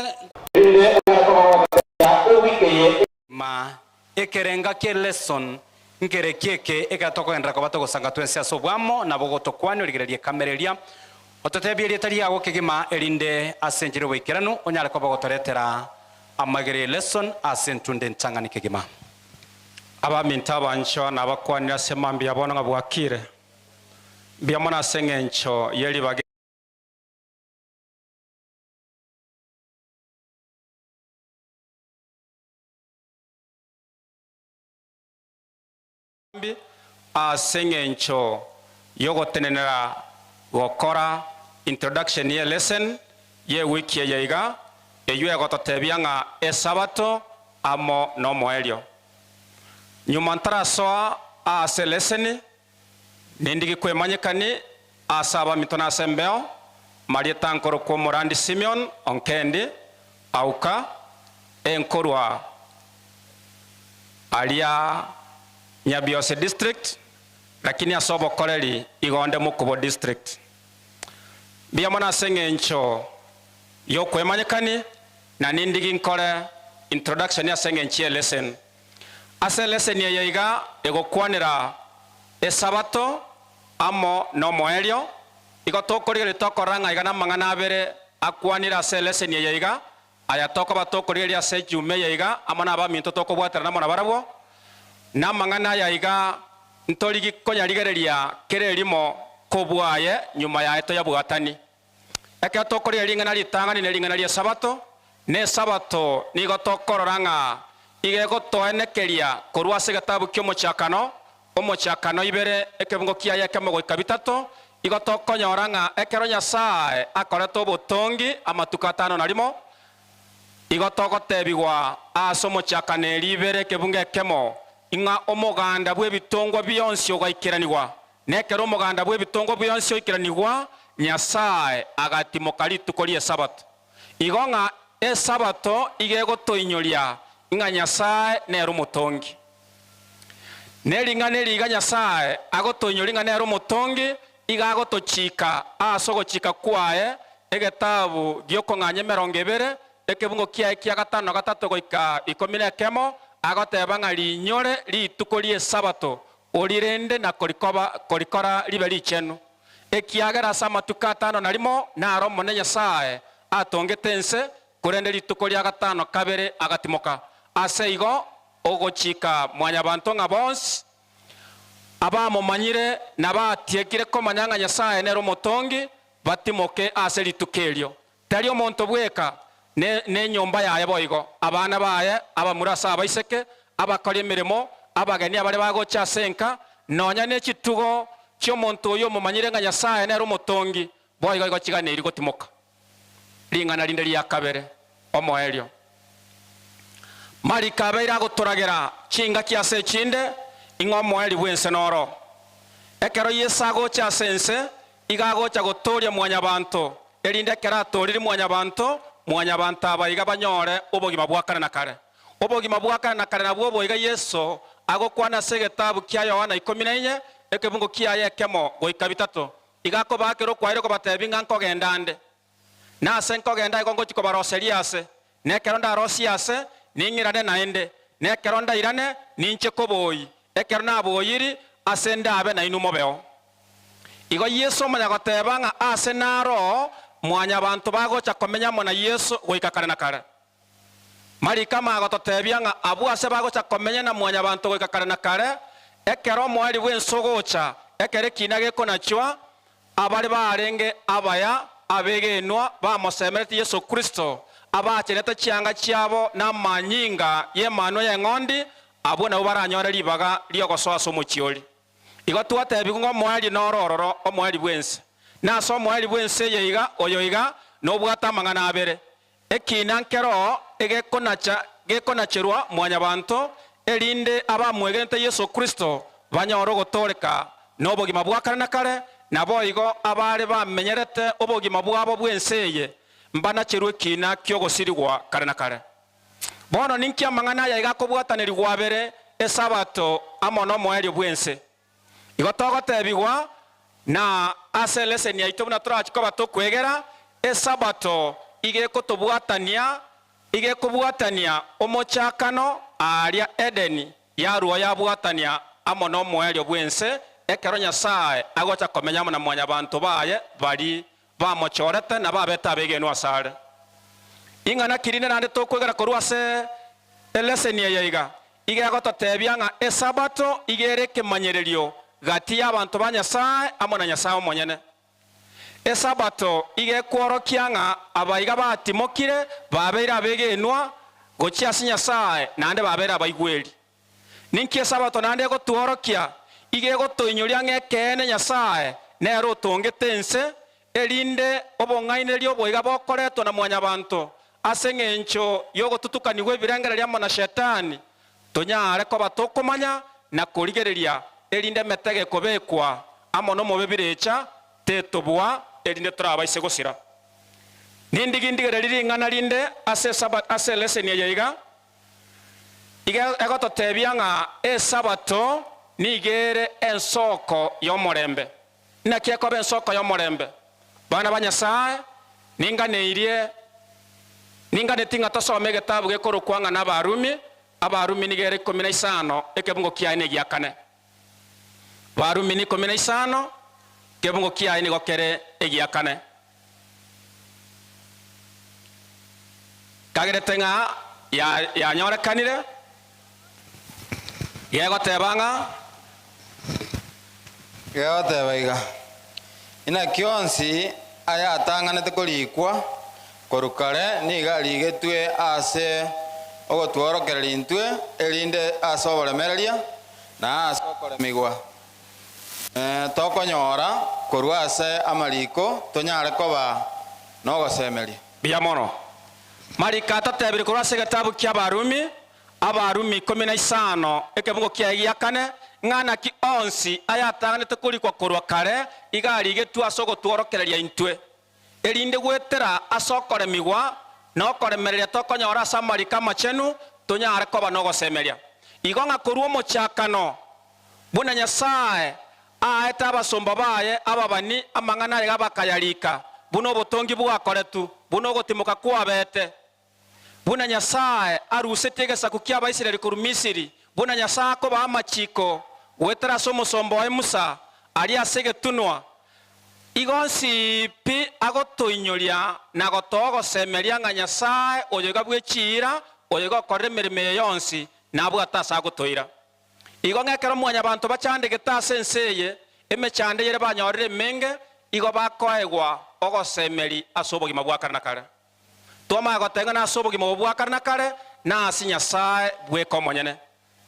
Erinde onyare koba gogotebia ewiki eye. Ma ekerenga kie lesson nkereki eke ekero tokogenderera koba togosanga twensi ase obwamo, nabo ogotokwania origererie ekamera eria, ototebie erieta riago kegima erinde ase enchera y'oboikeranu onyare koba ogotoretera amagera ye lesson ase entunde entang'ani kegima. Abaminto abanchwa nabakwanire ase mambia bono ng'a bwakire mbuya mono ase engencho ye ribaga. Ase eng'encho y'ogotenenera gokora introduction ye lesson y'ewiki eye iga, eyio egototebia ng'a Esabato amo nomoerio. Nyuma ntarasoa aase lesson, nindigi kwemanyekani ase abaminto na ase embeo, marieta nkorokwa omorandi Simeon Onkendi, Auka, enkorwa aria Nyabiose District, lakini ase obokoreri igo onde Mukubo District. Mbuya mono ase eng'encho y'okwemanyekani na nindigi nkore introduction ase eng'encho ye lesson. Ase eleseni eye iga egokwanera Esabato amo nomoerio, igo tokorigereria tokorora ng'a iga namang'ana abere akwanire ase eleseni eye iga, aya tokoba tokorigereria ase ejuma eye iga amo nabaminto tokobwaterana amo nabarabwo, namang'ana aya iga ntorigi konyarigereria kera erimo kobua aye nyuma yaye toyabwatani. Ekero tokorigia ring'ana ritang'ani ne ring'ana ri'Esabato, na Esabato nigo tokorora ng'a iga egotoenekeria korwa ase egetabu ki'Omochakano, Omochakano ibere, ekebungo kiaye ekemo goika bitato, igo tokonyora ng'a ekero Nyasae akorete obotongi amatuko atano na rimo, Igo togotebigwa ase omochakano eribere ekebungo ekemo, ng'a omoganda bw'ebitongwa bionsi ogaikeranigwa, na ekero omoganda bw'ebitongwa bionsi oikeranigwa, Nyasae agatimoka rituko ri'Esabato. Igo ng'a Esabato iga egotoinyoria ng'a Nyasae nere omotongi. Ne ring'ana eri iga Nyasae agotoinyoria ng'a nere omotongi, iga agotochika ase ogochika kwaye egetabu gi'okong'anya emerongo ebere, ekebungo kiaye kia gatano na gatato goika ikomi na ekemo, agoteba ng'a riinyore rituko ri'Esabato, orirende na korikoba korikora ribe richenu, ekiagera ase amatuko atano na rimo naro Omonene Nyasae atongete ense, korende rituko ria gatano kabere agatimoka. Ase igo ogochika mwanyabanto ng'a bonsi abamomanyire na batiekire komanya ng'a Nyasae nere omotongi, batimoke ase rituko erio. Tari omonto bweka, ne nenyomba yaye boigo, abana baye, abamura ase abaiseke, abakori emeremo, abageni abaria bagocha ase enka, nonya ne chitugo chi'omonto oyio omomanyire ng'a Nyasae nere omotongi, boigo igo chiganeiri gotimoka. Ring'ana rinde ria kabere, omoerio. Mariko abeire agotoragera chingaki ase echinde, ing'a omoerio bw'ense noro. Ekero Yeso agocha ase ense, iga agocha gotooria mwanyabanto, erinde ekero atooririe mwanyabanto, mwanyabanto aba iga banyore obogima bwa kare na kare. Obogima bwa kare na kare nabwo obo iga Yeso agokwana ase egetabu kia Yohana ikomi na inye, ekebungo kiaye ekemo goika bitato. Iga akobaakera okwaerio kobatebia ng'a nkogenda ande. Na ase nkogenda igo ngochia kobaroseria aase, na ekero ndarosie aase, ning'irane naende, na ekero ndairane, ninche koboyia, ekero naboyirie, ase ndabe nainwe mobeo. Igo Yeso omanya goteba ng'a aase naro mwanyabanto bagocha komenya amo na Yeso goika kare na kare. Mariko amanya gototebia ng'a abwo ase bagocha komenya na mwanyabanto goika kare na kare, ekero omoerio bw'ense ogocha, ekero ekiina gekonachwa, Abare barenge abaya abegenwa bamosemeretie Yeso Kristo, abachenete chianga chiabo namanyinga y'Emanwa y'Eng'ondi, abwo nabwo baranyore ribaga ri'ogosoa ase omochie oria. Igo twatebigwe ng'a omoerio noro ororo, omoerio bw'ense. Na ase omoerio bw'ense eye iga, oyo iga nobwate amang'ana abere, Ekiina nkeroo egekonacha gekonacherwa mwanyabanto, erinde abamwegenete Yeso Kristo banyore ogotooreka na obogima bwa kare na kare, naboigo abare bamenyerete obogima bwabo bw'ense eye mbanacherwe ekiina ki'ogosirigwa kare na kare. Bono ninki amang'ana aya iga akobwatanerigwa abere, Esabato amo nomoerio bw'ense? Igo togotebigwa, na ase eleseni yaito buna torachi koba tokwegera, Esabato iga ekotobwatania, iga ekobwatania omochakano aaria Edeni, yarua yabwatania amo nomoerio bw'ense, ekero Nyasae agocha komenya amo na mwanyabanto baye baria bamochorete na babete abegenwa asare. Ing'ana ki rinde naende tokwegera korwa ase eleseni eye iga? Iga egototebia ng'a Esabato iga ere ekemanyererio gati y'abanto ba Nyasae amo na Nyasae omonyene. Esabato iga ekworokia ng'a abaiga batimokire babeire abegenwa gochia ase Nyasae naende babeire abaigweri. Ninki Esabato naende egotworokia? Iga egotoinyoria ng'a ekeene Nyasae nere otongete ense, erinde obong'ainereria oboiga bokoretwa na mwanyabanto ase engencho y'ogotutukanigwa ebirengererio amo na Shetani, tonyare koba tokomanya na korigereria, erinde emetego ekobekwa amo nomobe birecha tetobua, erinde torabaise gosira. Nindigi ndigererie ring'ana rinde ase ase eleseni eye iga. Iga egototebia ng'a Esabato nigo ere ensoko y'omorembe. Naki ekoba ensoko y'omorembe? Bana ba Nyasae, ninganeirie, ninganeti ng'a tosome egetabu gekorokwa ng'a n'Abarumi, Abarumi nigo ere ikomi na isano, ekebungo kiaye negia kane. Barumi n'ikomi na isano, ekebungo kiaye nigo kere egia kane. Kagerete ng'a yanyorekanire, gegoteba ng'a. Gegoteba iga, Inaki onsi ayatang'anete korikwa korwa kare nigo arigetwe ase ogotworokereria intwe, erinde ase oboremereria na ase okoremigwa tokonyora korwa ase amariko tonyare koba nogosemeria. Mbuya mono. Mariko atatebire korwa ase egetabu ki'Abarumi, Abarumi 15, ekebungo kiaye gia kane, ng'a naki onsi ayatang'anete korikwa korwa kare iga arigetwe ase ogotworokereria intwe, erinde goetera ase okoremigwa na okoremereria tokonyora ase amariko amachenu tonyare koba nogosemeria. Igo ng'a korwa omochakano buna Nyasae Aaete abasomba baye ababani amang'ana aye bakayarika, buna obotongi bwakoretwe, buna ogotimoka kwabete, buna Nyasae arusetie egesaku ki'Abaisraeli korwa Misiri, buna Nyasae akobaa amachiko goetera ase omosomba oye Musa aria ase egetunwa. Igo onsi pi agotoinyoria na gotoa ogosemeria ng'a Nyasae oyo iga bwe chiira, oyo iga okorire emeremo eye yonsi, nabwate ase agotoira. Igo ng'a ekero mwanyabanto bachandegete ase ense eye, emechando eyere banyorire emenge, igo bakoegwa ogosemeri ase obogima bwa kare na kare. Twamanya goteba ng'a nase obogima obo bwa kare na kare, nase Nyasae bweka omonyene.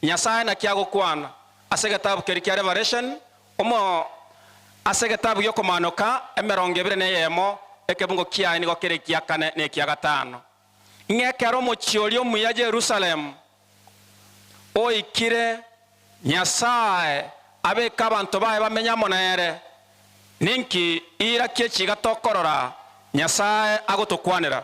Nyasae naki agokwana ase egetabu keria kia Revelation, omo ase egetabu gi'okomanoka emerongo ebere na eyemo, ekebungo kiaye nigo kere ekia kane na ekia gatano. Ng'a ekero omochie oria omuya Yerusalemu oikire, Nyasae abeke abanto baye bamenye amo nere. Ninki ira kie chiga tokorora Nyasae agotokwanera?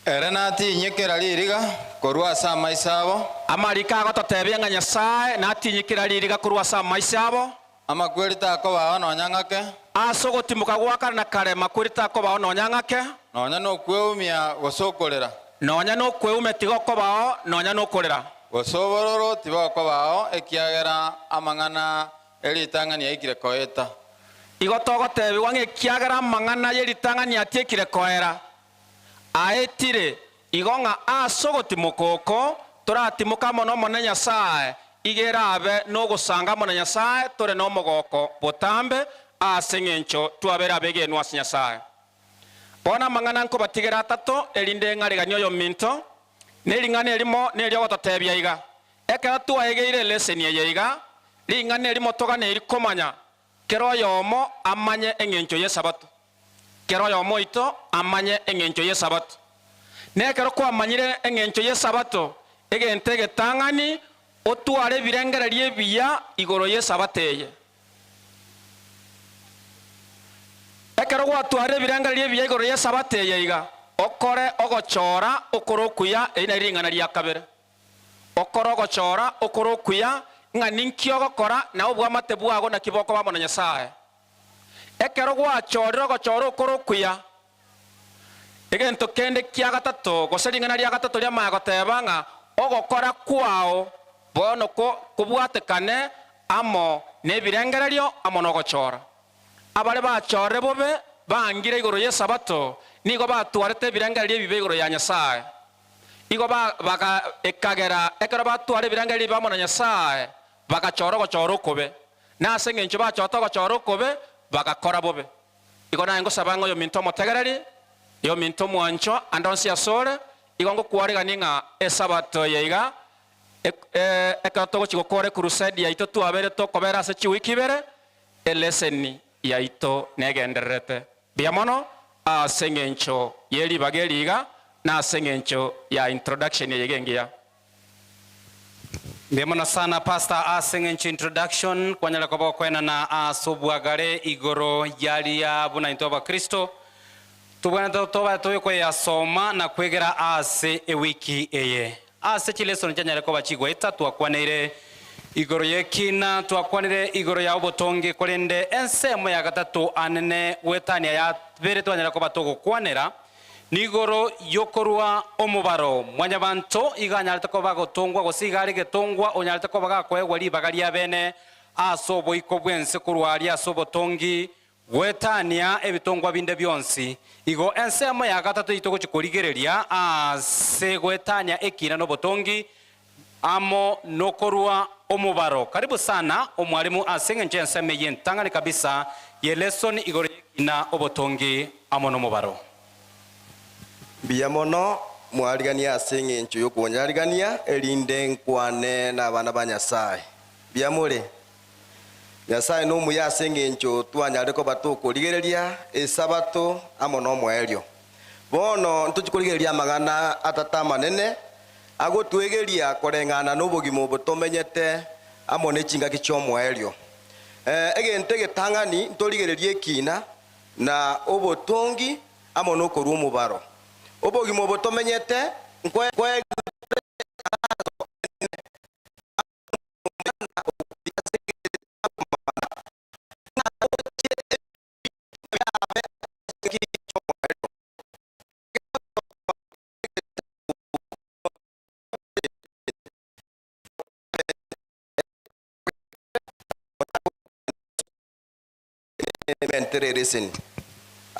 Ere natinyie kera ririga korwa ase amaiso abo. Amariko agototebia ng'a Nyasae natinyie kera ririga korwa ase amaiso abo. Amakweri takobao nonya ng'ake. Ase ogotimoka gwa kare na kare makweri takobao nonya ng'ake. Nonya nokweumia gose okorera. Nonya nokweumia tigokobao nonya nokorera. Gose obororo tibokobao, ekiagera amang'ana e ritang'ani aikire koeta. Igo togotebigwa ng'a ekiagera amang'ana ye ritang'ani atiekire koera, aetire, Igo ng'a ase ogotimoka oko toratimoke amo n'Omonene Nyasae, igo erabe nogosanga amo na Nyasae tore nomogoko botambe ase engencho twabeire abegenwa ase Nyasae. Bono amang'ana nkobatigera atato, erinde ng'areganie oyominto, ne ring'ana erimo neri'ogototebia iga, Ekero twaegeire eleseni eye iga, ring'ana erimo toganeiri komanya, kera oyomo amanye engencho y'Esabato. Kera oyomo oito amanye engencho y'Esabato. Na ekero kwamanyire engencho y'Esabato, egento egetang'ani, otware ebirengererio ebiya igoro y'Esabato eye. Ekero gwatwarire ebirengererio ebiya igoro y'Esabato eye iga, okore ogochora okore okuya, eri nario ring'ana ria kabere. Okore ogochora okore okuya, ng'a ninki ogokora, na obwamate bwago naki bokoba amo na Nyasae. Ekero gwachorire ogochora okore okuya, egento kende kia gatato, gose ring'ana ria gatato riamanya goteba ng'a ogokora kwao bono kobwatekane amo nebirengererio amo nogochora. Abare bachorire bobe bangire igoro y'Esabato nigo batwarete ebirengererio ebibe igoro ya Nyasae. Igo baga ekagera ekero batwara ebirengererio ebibe amo na Nyasae, bagachora ogochora okobe. Na ase engencho bachorete ogochora okobe, bagakora bobe. Igo naye ngosaba ng'a oyominto omotegereri, oyominto omwanchwa, ande onsi asore, igo ngokwariganie ng'a Esabato eye iga, ekero togochia gokora ekrusedi yaito twabeire tokobera ase chiwiki ibere, eleseni yaito negendererete buya mono ase engencho ye ribaga eri iga, na ase engencho ya introduction eye iga engiya. Mbuya mono sana pastor ase eng'encho introduction kwanyara koba okoenana ase obwagare igoro yaria buna intwe abakristo tobwenerete tobe tokoyasoma na kwegera ase ewiki eye. Ase chilesson chianyare koba chigoeta twakwaneire igoro yekina twakwanire igoro ya obotongi korende ensemo ya gatato anene goetania ya bere twanyare koba togokwanera Nigoro y'okorua omobaro, Mwanyabanto iga anyarete koba agotongwa, gose iga are getongwa onyarete koba gakoegwa ribaga ria bene ase oboiko bw'ense korwa aria ase obotongi, goetania ebitongwa binde bionsi. Igo ensemo ya gatato eyio togochia korigereria ase goetania ekina nobotongi amo nokorua omobaro. Karibu sana omwalimu ase engencho y'ensemo eye entang'ani kabisa ye lesson igoro y'ekina, obotongi amo nomobaro. Mbuya mono mwariganie ase engencho y'okonyarigania, erinde nkwane nabana ba Nyasae. Mbuya more? Nyasae nomuya ase engencho twanyarire koba tokorigereria Esabato amo nomoerio. Bono ntochie korigereria amang'ana atato amanene agotwegeria koreng'ana nobogima obo tomenyete amo ne chingaki chi'omoerio. Egento egetang'ani ntorigererie ekina na obotongi amo nokorua omobaro. Obogima obo tomenyete nkoe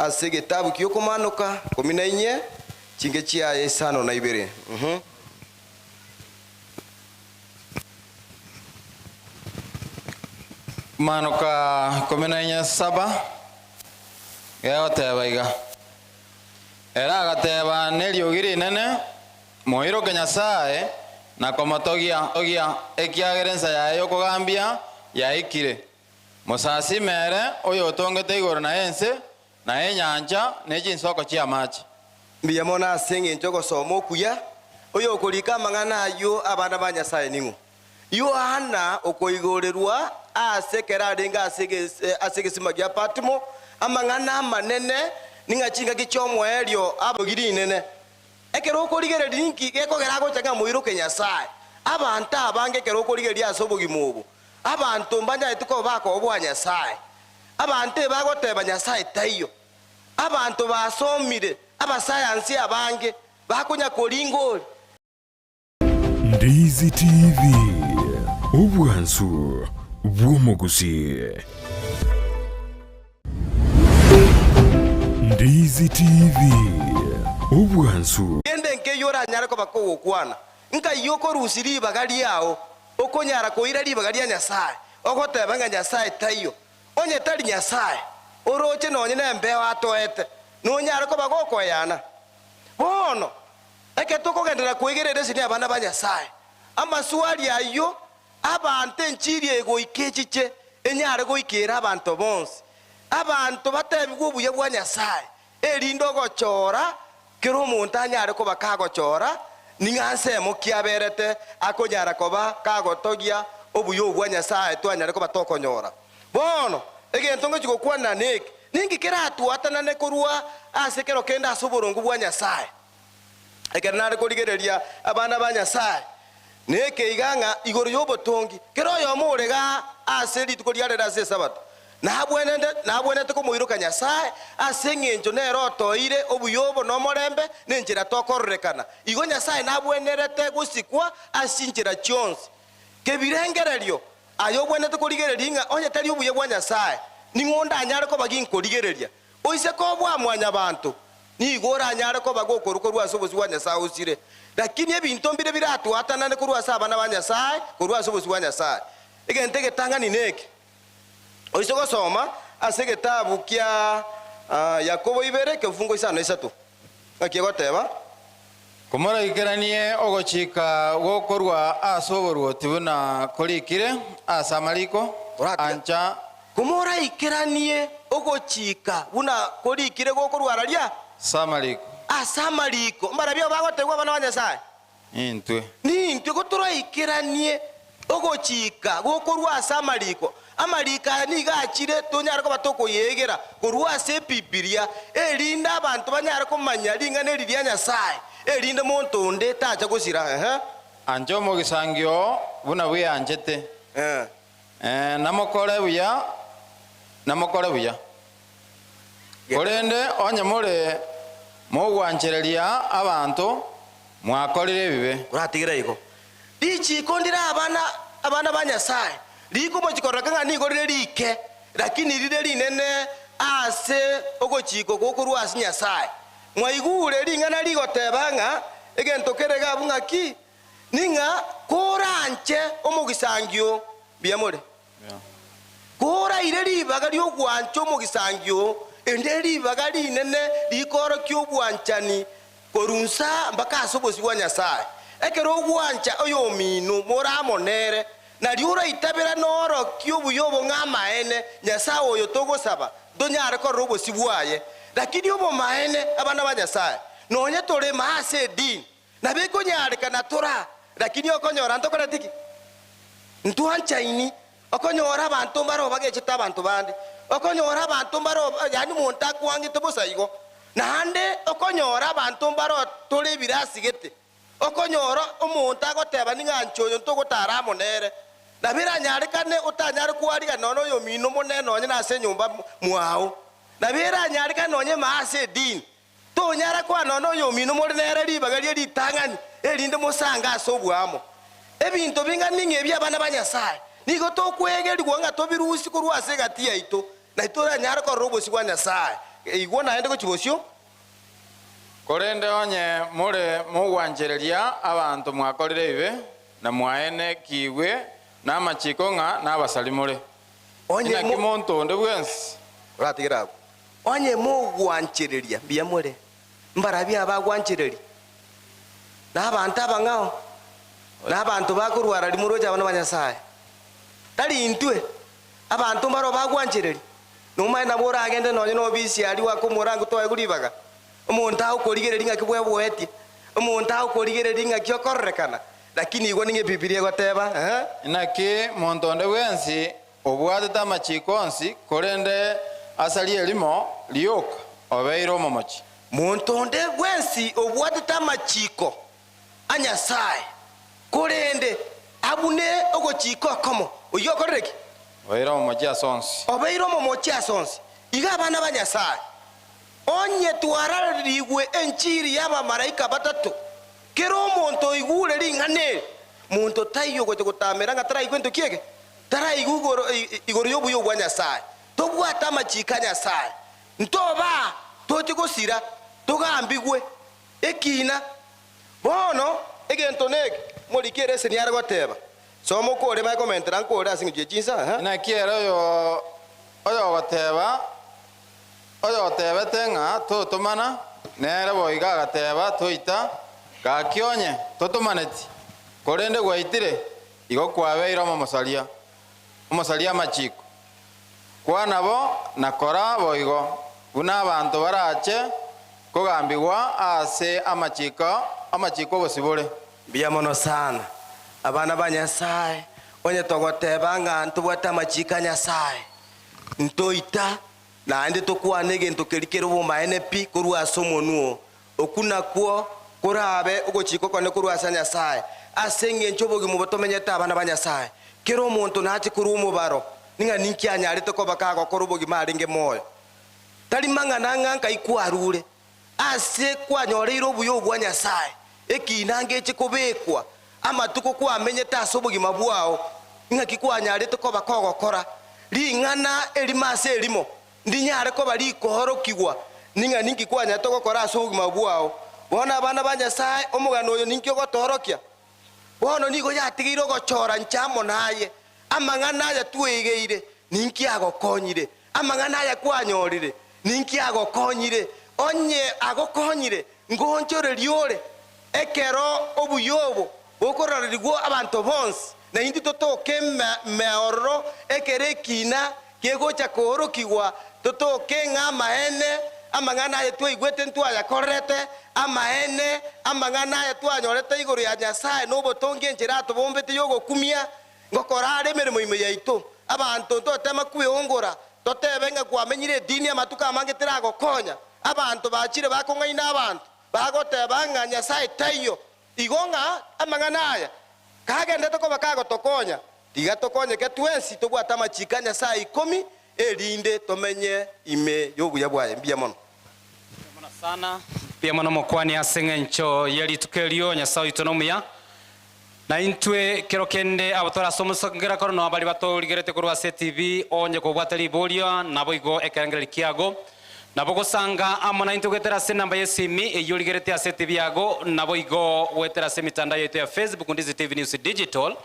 Ase egetabu ki'Okomanoka 14, chinge chiaye isano na ibere. Komanoka 14 saba, gegoteba iga, Ere agateba neriogi rinene, Moiroke Nyasae na komotogia, ekiagera ensa yaye y'okogambia yaikire. Mosasime ere oyotongete igoro na ense, na enyancha, ne chinsoko chi'amache. Mbuya mono ase engencho ogosoma okuya, oyokorika amang'ana ayio abana ba Nyasae ning'o? Yohana okoigorerwa aase ekero arenge ase egesima gia Patmo, amang'ana amanene ning'a chingaki chi'omoerio abe rinene. Ekero okorigereria ninki gekogera agocha ng'a moiroke Nyasae? Abanto abange ekero okorigereria ase obogima obo, abanto mbanyareti koba bakoboa Nyasae. Abanto ebagoteba Nyasae taiyo. Abanto basomire, abasayansi abange, bakonya koringori. Ndizi TV, obwansu bw'omogusii. Ndizi TV, obwansu. Kende nkeiyo oranyare koba kogokwana, nkai okorusia ribaga riao, okonyara koira ribaga ria Nyasae, ogoteba ng'a Nyasae taiyo. Onye tari Nyasae, oroche nonye nembeo atoete, nonyare koba gokoeyana. Bono, Ekero tokogenderera koegerera esegi abana ba Nyasae, amaswali ayio abanto enchiri eye goika echiche enyare goikera abanto bonsi, abanto batebigwe obuya bwa Nyasae, erinde ogochora kera omonto anyare koba kagochora ning'a nsemo ki aberete akonyara koba kagotogia obuya obwo bwa Nyasae twanyare koba tokonyora. Bono, egento ngochia gokwanera neke, ninki keratwatanane korwa ase kero kende ase oboronge bwa Nyasae? Ekero nare korigereria abana ba Nyasae, nekeiga ng'a igoro y'obotongi, kera oyomo ore igaa ase rituko ria rero ase Esabato, nabwenerete komoiroka Nyasae, ase engencho nere otoeire obuya obo na omorembe, na enchera tokororekana. Igo Nyasae nabwenerete gosikwa ase chinchera chionsi. Kebirengererio, aye obwenerete korigereria ng'a onye tari obuya bwa Nyasae, ning'o ondanyare koba ginkorigereria? Oise kobua mwanyabanto, nigo oranyare koba gokorwa korwa ase obosio bwa Nyasae osire. Lakini ebinto mbire biratwatanane korwa ase abana ba Nyasae, korwa ase obosio bwa Nyasae. Egento egetang'ani neke, oise gosoma ase egetabu kia Yakobo ibere ekefungo 53, ng'aki egoteba? Komoraikeranie ogochika gokorwa ase oboruoti buna korikire ase amariko, ancha. Komoraikeranie ogochika buna korikire gokorwa araria? Ase amariko. Ase amariko. Mbarabio abagotegwa abana ba Nyasae? Nintwe. Nintwe gotoraikeranie ogochika gokorwa ase amariko. Amariko aya nigo achire tonyare koba tokoyegera korwa ase Ebibilia, erinde abanto banyare komanya ring'ana eri ria Nyasae, erinde monto onde tacha gosira. Ehe. Ancha omogisangio oo buna bweanchete. Ee, namokore buya, namokore buya. Korende onye more mogwanchereria abanto, mwakorire ebibe. Koratigere igo, Richiiko ndire abana abana ba Nyasae, rikomochia kororeka ng'a nigo rire riike, lakini rire rinene ase ogochikwa gokorwa ase Nyasae. Mwaigure ring'ana rigoteba ng'a egento kere iga abwo ng'aki? Ning'a koranche omogisangio, mbuya more. Koraire ribaga ri'ogwancha omogisangio oo, ende ribaga rinene rikoorokia obwanchani korwa nsa mpaka ase obosio bwa Nyasae. Ekero ogwancha oyomino more amo nere, Nario oraitabera norokie obuya obo ng'a amaene, Nyasae oyo togosaba, ntonyare korora obosio bwaye. Lakini obomaene, abana ba Nyasae, nonye tore ime ase edini, nabo ekonyarekana tora, lakini okonyora ntokoreti ki? Ntwanchaini. Okonyora abanto mbaro bagechete abanto bande, okonyora abanto mbaro, yaani omonto akwangete bosa igo, naende okonyora abanto mbaro tore ebirasi gete. Okonyora omonto agoteba ning'a inche oyo ntogotara amo nere, nabo eranyarekane otanyare koarigana nonya noyomino monene nonya nase enyomba mwao. Nabo eranyarekane nonya ime ase edini, tonyara koa nonya noyomino more nere ribaga rie ritang'ani, erinde mosange ase oboamo. Ebinto bing'ana ning'o ebi abana ba Nyasae? Nigo tokwegerigwa ng'a tobirusie korwa ase egati yaito, na toranyare korora obosio bwa Nyasae. Igwa naende gochia bosio. Korende onye more mogwanchereria abanto mwakorire ebibe, na mwaenekigwe namachiko ng'a nabasari more, Onye inaki mo- monto onde bwensi. Oratigere abwo. Onye mogwanchereria, mbuya more. Mbarabwo abagwanchereria? Nabanto abang'ao? Nabanto bakorwara riria moroche abana ba Nyasae? Tari intwe. Abanto mbaro bagwanchereria. Nomanye nabo oragende nonye nobisi aria goaka omorango toegwe ribaga. Omonto agokorigereria ng'aki bweboetie, omonto agokorigereria ng'aki okororekana, lakini igo ning'o Ebibilia egoteba, eh. Naki monto onde bwensi obwatete amachiiko onsi, korende asarie erimo rioka, obeire omomochi. Monto onde bwensi obwatete amachiiko a Nyasae, korende abune ogochika okomo, oyio okorire ki? Obeire omomochi ase onsi. Obeire omomochi ase onsi. Iga abana ba Nyasae, onye twararigwe enchiri y'abamalaika batato, kera omonto oigure ring'ana eri, monto taiyo ogocha gotamera ng'a taraigwa ento ki eke? Taraigwa igoro igoro y'obuya obwa Nyasae. Tobwate amachiiko a Nyasae, ntobaa toche gosira, togambigwe. Ekiina. Bono egento neke, moriki ere eseni are goteba, Soma okore mae komentera nkore ase engencho ye chinsa, eh. Naki ere oyo oyogoteba, oyotebete ng'a totomana, nere boigo agateba, Toita. Gaki onye totomaneti, korende gwaitire, igo kwabeire omomosaria, omosaria amachiko. Kwana bo na kora boigo, buna abanto barache kogambigwa ase amachiko amachiko obosibore. Mbuya mono sana, abana ba Nyasae, onye togoteba ng'a ntobwate amachiko a Nyasae, ntoita, naende tokwane egento keria kere obomaene pi korwa ase omonwa oo. Okwo nakwo korabe ogochika okone korwa ase Nyasae, ase engencho obogima obo tomenyete abana ba Nyasae. Kera omonto nache korwa omobaro, ning'a ninki anyarete koba kagokora obogima arenge moyo. Tari mang'ana ng'a nkai kwarure, ase kwanyoreire obuya obwo bwa Nyasae, ekiina ngeche kobekwa amatuko kwamenyete ase obogima bwao, ing'aki kwanyarete koba kogokora ring'ana erimo ase erimo, ndinyare koba rikoorokigwa ning'a ninki kwanyarete gokora ase obogima bwao. Bono abana ba Nyasae, omogano oyo ninki ogotoorokia? Bono nigo yatigeire ogochora inche amo naye, amang'ana aya tweigeire, ninki agokonyire? Amang'ana aya kwanyorire, ninki agokonyire? Onye agokonyire, ngonchorerie ore ekero obuya obo bokororerigwa abanto bonsi, na intwe totoke emeororo ekero ekiina kegocha koorokigwa, totoke ng'a amaene amang'ana aya twaigwete ntwayakorerete, amaene amang'ana aya twanyorete igoro ya Nyasae na obotongi enchera atobombete y'ogokumia, Ngokora are emeremo ime yaito. Abanto ntotema kweongora, totebe ng'a kwamenyire edini amatuko amange teragokonya. Abanto bachire bakong'aina abanto, bagoteba ng'a Nyasae taiyo. Igo ng'a amang'ana aya kagenderete koba kagotokonya, tiga tokonyeke twensi tobwate amachiko a Nyasae ikomi, erinde tomenye ime y'obuya bwaye. Mbuya mono. Mbuya mono mokwani ase engencho ye rituko erio, Nyasae oito nomuya. Na intwe kero kende abo tore ase omosangererekano na baria batorigerete korwa ase etibi, onye kobwate riboria, naboigo ekerengererio kiago. Nabo gosanga amo naintwe goetera ase enamba y'esimi eyio origerete ase etibi yago, naboigo goetera ase emitandao yaito ya Facebook Ndizi TV News Digital,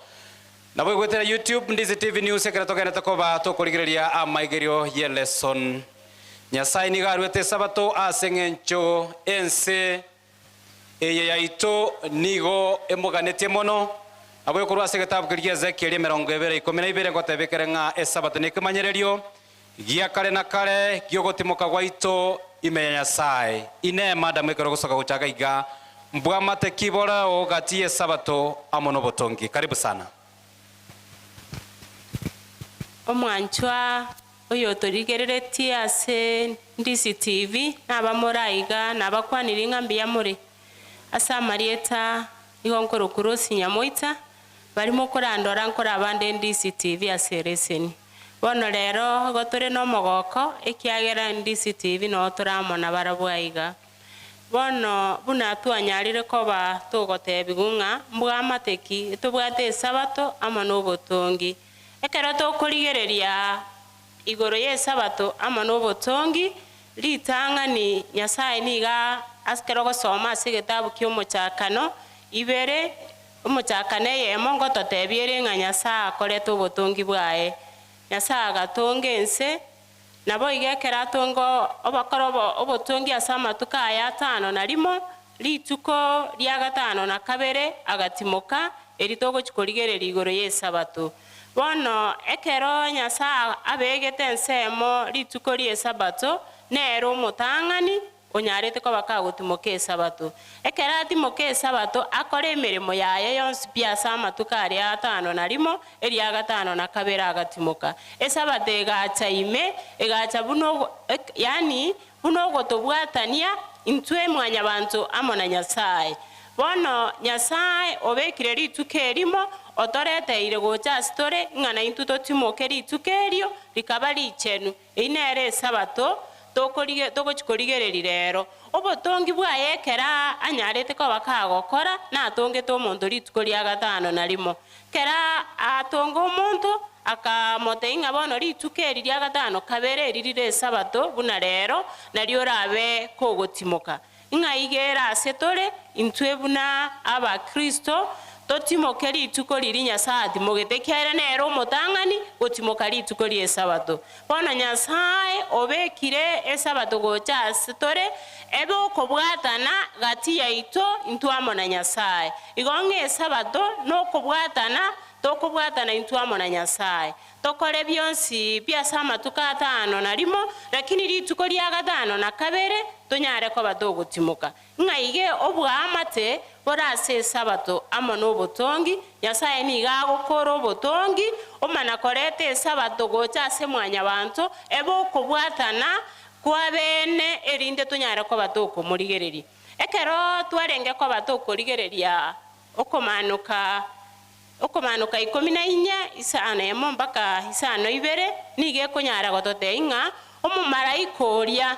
naboigo goetera YouTube Ndizi TV News ekero togenderete koba tokorigereria amaigerio y'elesson. Nyasae nigo aruete esabato ase eng'encho ense Eye yaito nigo emoganetie mono, Abwo korwa ase egetabu keria gia Ezekieli emerongo ebere ikomi na ibere ngotebia kere ng'a Esabato nekemanyererio gia kare na kare gi'ogotimoka gwaito ime ya Nyasae. Inee, madam, ekero ogosoka gochaka iga, mbwamate ki boreo gati y'Esabato amo nobotongi? Karibu sana. Omwanchwa oyotorigereretie ase Ndisi TV, nabamore aiga, nabakwanirie ng'a mbuya more. Ase amarieta igo nkorokwa Rose Nyamoita, baria mokorandora nkore abande Ndisi TV ase ereseni. Bono rero igo tore nomogoko, ekiagera Ndisi TV noo tore amo nabarabwo aiga. Bono buna twanyarire koba togotebigwa ng'a mbwamate ki, tobwate Esabato amo nobotongi. Ekero tokorigereria igoro y'Esabato amo nobotongi, ritang'ani Nyasae nigo ekero ogosoma ase egetabu ki'Omochakano ibere, Omochakano eyemo ngototebia ere ng'a Nyasae akorete obotongi bwaye. Nyasae agatonga ense, Naboigo ekero atonga obokora obotongi ase amatuko aya atano na rimo, rituko ria gatano na kabere agatimoka, eri togochia korigereria igoro y'Esabato. Bono ekero Nyasae abegete ensemo rituko ri'Esabato, nere omotang'ani onyarete koba kagotimoka Esabato. Ekero atimoka Esabato, akore emeremo yaye yonsi pi ase amatuko aria atano na rimo, eria gatano na kabere agatimoka. Esabato egacha ime, egacha buna ogo, yaani buna ogotobwatania intwe mwanyabanto amo na Nyasae. Bono Nyasae obekire rituko erimo, otoreteire gocha ase tore, ng'a naintwe totimoke rituko erio, rikaba richenu. Eyio nere Esabato togochia korigereria rero. Obotongi bwaye ekero anyarete koba kagokora, natongete omonto rituko ria gatano na rimo. Ekero atonga omonto, akamotebia ng'a bono rituko eri ria gatano kabere eri rire Esabato buna rero, nario orabe kogotimoka. Ng'a iga ere ase tore intwe buna Abakristo, totimoke rituko riria Nyasae atimogete, ekiagera nere omotang'ani gotimoka rituko ri'Esabato. Bono Nyasae obekire Esabato gocha ase tore, ebe okobwatana gati yaito intwe amo na Nyasae. Igo ng'a Esabato nokobwatana tokobwatana intwe amo na Nyasae. Tokore bionsi pi ase amatuko atano na rimo, lakini rituko ria gatano na kabere tonyare koba togotimoka. Ng'a ige obwaamate bore ase Esabato amo nobotongi, Nyasae nigo agokora obotongi, omana koreta Esabato gocha ase mwanyabanto, ebe okobwatana kw'abeene erinde tonyare koba tokomorigereria. Ekero twarenge koba tokorigereria okomanoka Okomaanoka ikomi na inye, isano emo mpaka isano ibere, nigo ekonyara gototebia ng'a omomalaika oria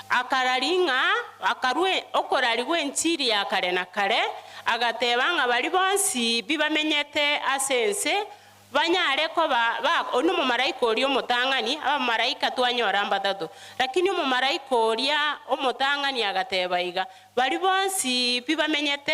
akararia ng'a akarua okoraria gw'enchiri ya kare na kare, agateba ng'a baria bonsi pi bamenyete ase ense banyare koba ba oyio nomomalaika oria omotang'ani, abamalaika twanyora mbatato, lakini omomalaika oria omotang'ani agateba iga, Baria bonsi pi bamenyete,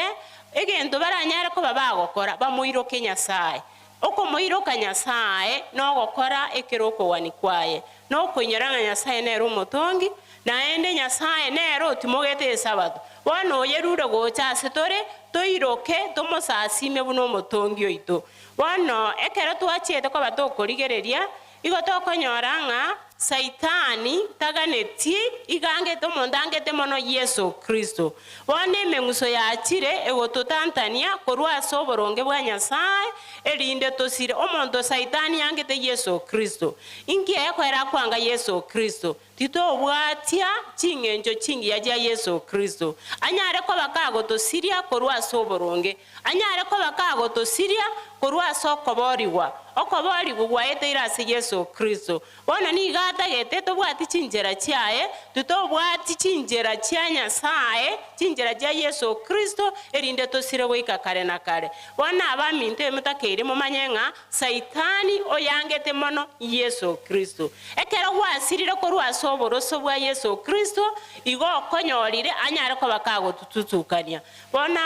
egento baranyare koba bagokora, bamoiroke Nyasae. Okomoiroka Nyasae nogokora ekero okogania kwaye, nokoinyora ng'a Nyasae nere omotongi, naende Nyasae nere otimogete Esabato. Bono oyerure gocha ase tore, toiroke, tomosasime buna omotongi oito. Bono ekero twachiete koba tokorigereria, Igo tokonyora ng'a Saitani taganeti, igo angete omonto angete mono Yeso Kristo. Bono emeng'uso yachire egototantania korwa ase oboronge bwa Nyasae, erinde tosire. Omonto Saitani angete Yeso Kristo. Inki ekoera kwanga Yeso Kristo? Titobwatia ching'encho chingiya chia Yeso Kristo, anyare koba kagotosiria korwa ase oboronge, anyare koba kagotosiria korwa ase okoboorigwa, okoboorigwa gwaeteire ase Yeso Kristo. Bono nigo atagete tobwati chinchera chiaye, titobwati chinchera chia Nyasae, chinchera chia Yeso Kristo, erinde tosire goika kare na kare. Bono abaminto emotakeire momanye ng'a Saitani oyangete mono Yeso Kristo. Ekero gwasirire korwa ase oboroso bwa Yeso Kristo, igo okonyorire anyare koba kagotututukania. Bono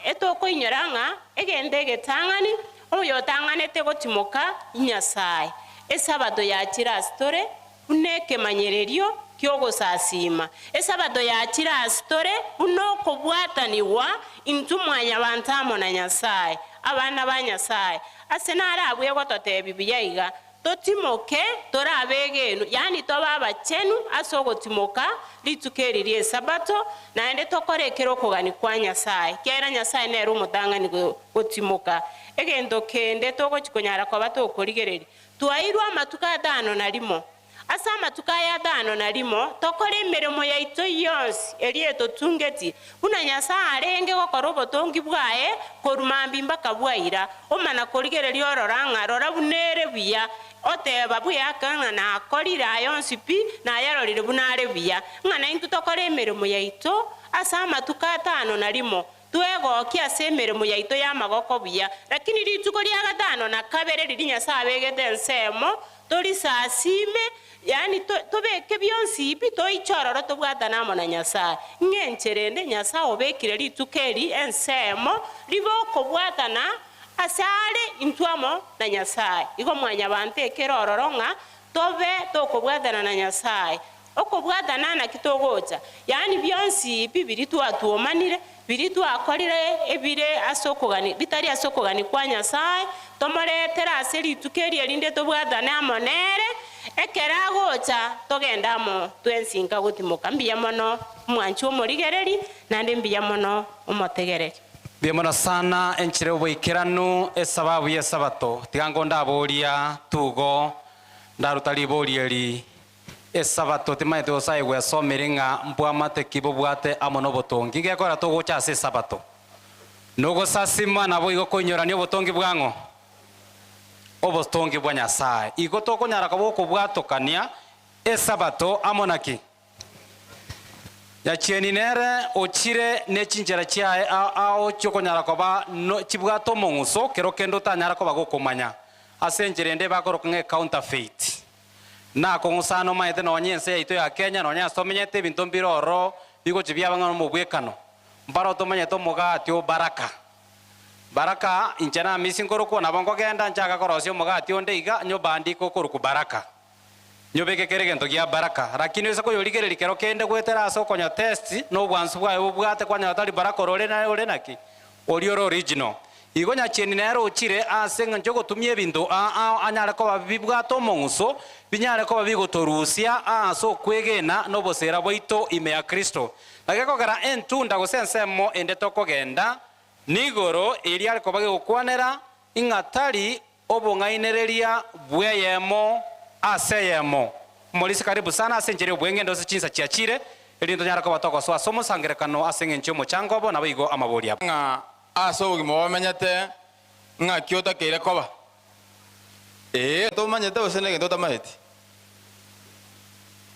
etokoinyora ng'a egento egetang'ani, oyotang'anete gotimoka Nyasae, Esabato yachire ase tore buna ekemanyererio. ki'ogosasiima. Esabato yachire ase tore buna okobwatanigwa intwe mwanyabanto amo na Nyasae, abana ba Nyasae. Ase naro abwo egototebia buya iga, Totimoke tore abegenwa, yaani tobe abachenu ase ogotimoka rituko eri ri'Esabato, naende tokore ekere okogania kwa Nyasae, ekiagera Nyasae nere omotang'ani gotimoka. Egento kende togochia konyara koba tokorigereria, twairwe amatuko atano na rimo. Ase amatuko aya atano na rimo tokore emeremo yaito yonsi eria etotungetie, buna Nyasae arenge gokora obotongi bwaye korwa mambia mpaka bwaira, omana korigereria orora ng'a rora buna ere buya, oteba bweake ng'a nakorire aya onsi pi, nayarorire buna are buya, ng'a naintwe tokore emeremo yaito ase amatuko atano na rimo, Twegokie ase emeremo yaito y'amagoko buya. Lakini rituko ria gatano na kabere riria Nyasae abegete ensemo, torisasime, yaani tobeke bionsi pi, toiche ororo tobwatane amo na Nyasae. Ng'a enchera ende Nyasae obekire rituko eri ensemo, ribe okobwatana ase are intwe amo na Nyasae. Igo mwanyabanto ekere ororo ng'a tobe tokobwatana na Nyasae. Okobwatana naki togocha, yaani bionsi pi biria twatuomanire, biria twakorire ebire ase okogani bitari ase okogani kwa Nyasae, tomoretere ase rituko eri erinde tobwatane amo nere, ekero agocha togende amo twensi nka gotimoka. Mbuya mono omwanchi omorigereri, naende mbuya mono omotegereri. Mbuya mono sana enchera y'oboikeranu, esababu y'esabato. Tiga ngondaboria tugo ndaruta ribori eri Esabato timanyeti gose aye gwesomire ng'a mbwamate ki bobwate amo nobotongi. Gekogera togocha ase Esabato nogosasima naboigo koinyorania obotongi bwang'o? Obotongi bwa Nyasae. Igo tokonyara koba okobwatokania Esabato amo naki? Nyachieni nere ochire ne chinchera chiaye ao ao chiokonyara koba no chibwate omong'uso kero kende otanyara koba gokomanya. Ase enchera ende bakoroka ng'a ecounterfeit. Nakong'usana omanyete nonya ense yaito ya Kenya, nonya ase tomenyete ebinto mbire ororo bigochia biaba ng'a nomobwekano. Mbaro tomanyete omogati o Baraka. Baraka, inche namisi nkorokwo nabo nkogenda nchaka korosia omogati onde iga nyobandike okorokwa Baraka. Nyobeke kera egento gia Baraka. Lakini oise koyorigereria kero kende goetera ase okonya test na obwansu bwaye bobwate kwanyora tari Baraka ore ore naki? Oria ore original. Igo nyachieni nere ochire ase engencho y'ogotumia ebinto aa anyare koba bibwate omong'uso, binyare koba bigotorusia aase okwegena na oboseera bwaito ime ya Kristo. Na gekogera entunda gose ensemo ende tokogenda, nigoro eria are koba gegokwanera, ing'a tari obong'ainereria bw'eyemo ase eyemo. Omorisia karibu sana ase enchera y'obweng'endo ase chinsa chiachire, erinde tonyare koba togosoa ase omosangererekano ase engencho y'omochango obo naboigo amabori abo. Ng'a ase obogima bwamenyete ng'aki otakeire koba. Ee, tomanyete gose negento otamanyeti.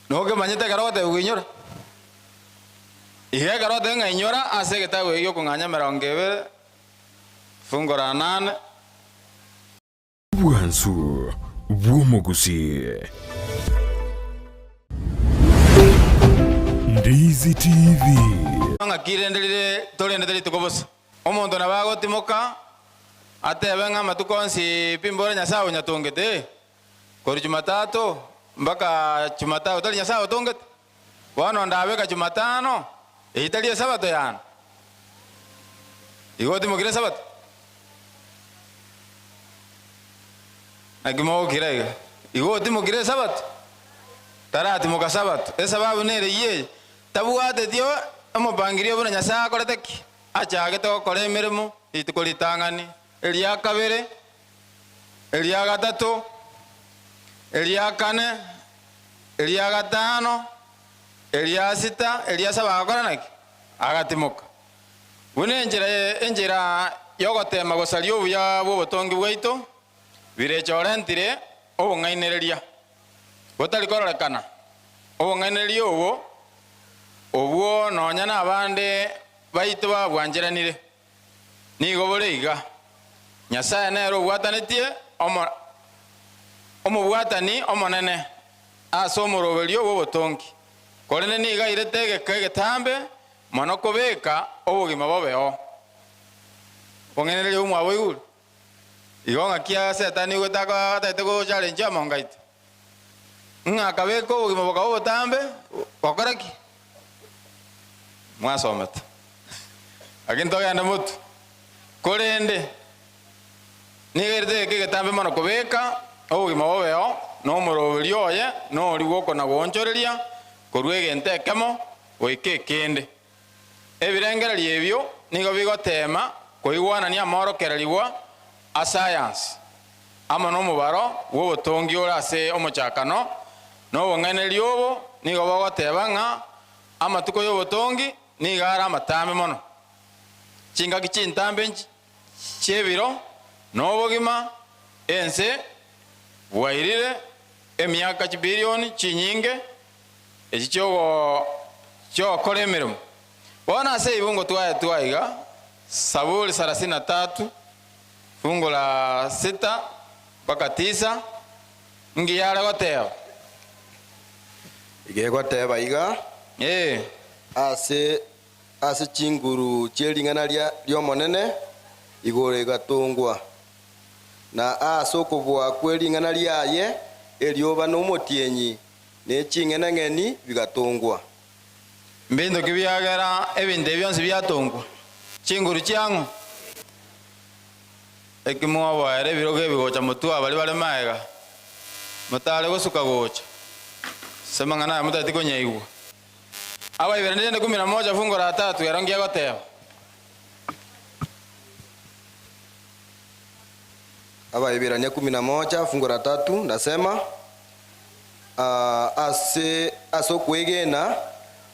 Nokemanyete ekero ogotebiwa inyora. Iga ekero ogoteba ng'a inyora ase egetabu eke gi'okong'anya emerongo ebere, fungo la nane. Obwansu bw'omogusii. Ndizi TV. Ng'aki rende rire torendete rituko bosa? Omonto nabo agotimoka atebe ng'a amatuko onsi pi mbore Nyasae onyatongete, korwa Jumatatu mpaka Jumatatu tari Nyasae otongete? Bono ndabeka Jumatano, eyio tari Esabato yane? Igo otimokire Esabato? Naki mogokira iga? Igo otimokire Esabato? Taratimoka Sabato. Esababu nere eyio eye, tabwateti omopangirio buna Nyasae akorete ki? Achagete gokora emeremo rituko ritang'ani, eria kabere, eria gatato, eria kane, eria gatano, eria sita, eria saba agakora naki? Agatimoka. Buna enchera enchera y'ogoteema gosaria obuya bw'obotongi bwaito, birecha orentire obong'ainereria botari kororekana, obong'ainereria obwo obwo nonya nabande baito babwancheranire, nigo bore iga, Nyasae nere obwatanetie omo omobwatani omonene ase omoroberio bw'obotongi, korende nigo airete egeka egetambe mono kobeka obogima bobe oo. Obong'ainereria obwo mwaboigure? Igo ng'aki aa Setani ogoeta atagete gocharenchia amongaito? Ng'a akabeka obogima bokaba obotambe, gokora ki? Mwasomete. Lakini togende motwe. Korende, nigo erete egeka egetambe mono kobeka obogima bobeo na omoroberio oye noria bw'okona-goonchoreria korwa egento ekemo goika ekende. Ebirengererio ebio nigo bigoteema koigwanania amorokererigwa a sayansi amo nomobaro bw'obotongi ore ase omochakano, na obong'ainereria obo nigo bogoteba ng'a amatuko y'obotongi nigo are amatambe mono. Chingaki chintambe chi'ebiro na obogima ense bwairire emiaka chibilioni chinyinge echi chi'ogokora emeremo. Bono ase ebibungo twaetwe aiga, Saburi sarasini na tatu, fungu la sita mpaka tisa, ngiya are goteba. Iga egoteba iga, Ase ase chinguru chie ring'ana ri'Omonene igoro egatongwa, na ase okobua kwe ring'ana riaye erioba na omotienyi ne ching'enang'eni bigatongwa. Mbinto ki biagera ebinto ebi bionsi biatongwa? Chinguru chiang'o? Eki mwoboera ebirogo ebi gocha motwe abaria bare magega, motare gosuka gocha, ase amang'ana aya motagete konyaigwa. Abaibirania rende kumi na moja fungu la tatu ero ngiya goteba. Abaibirania kumi na moja fungu la tatu nasema, Ase ase okwegena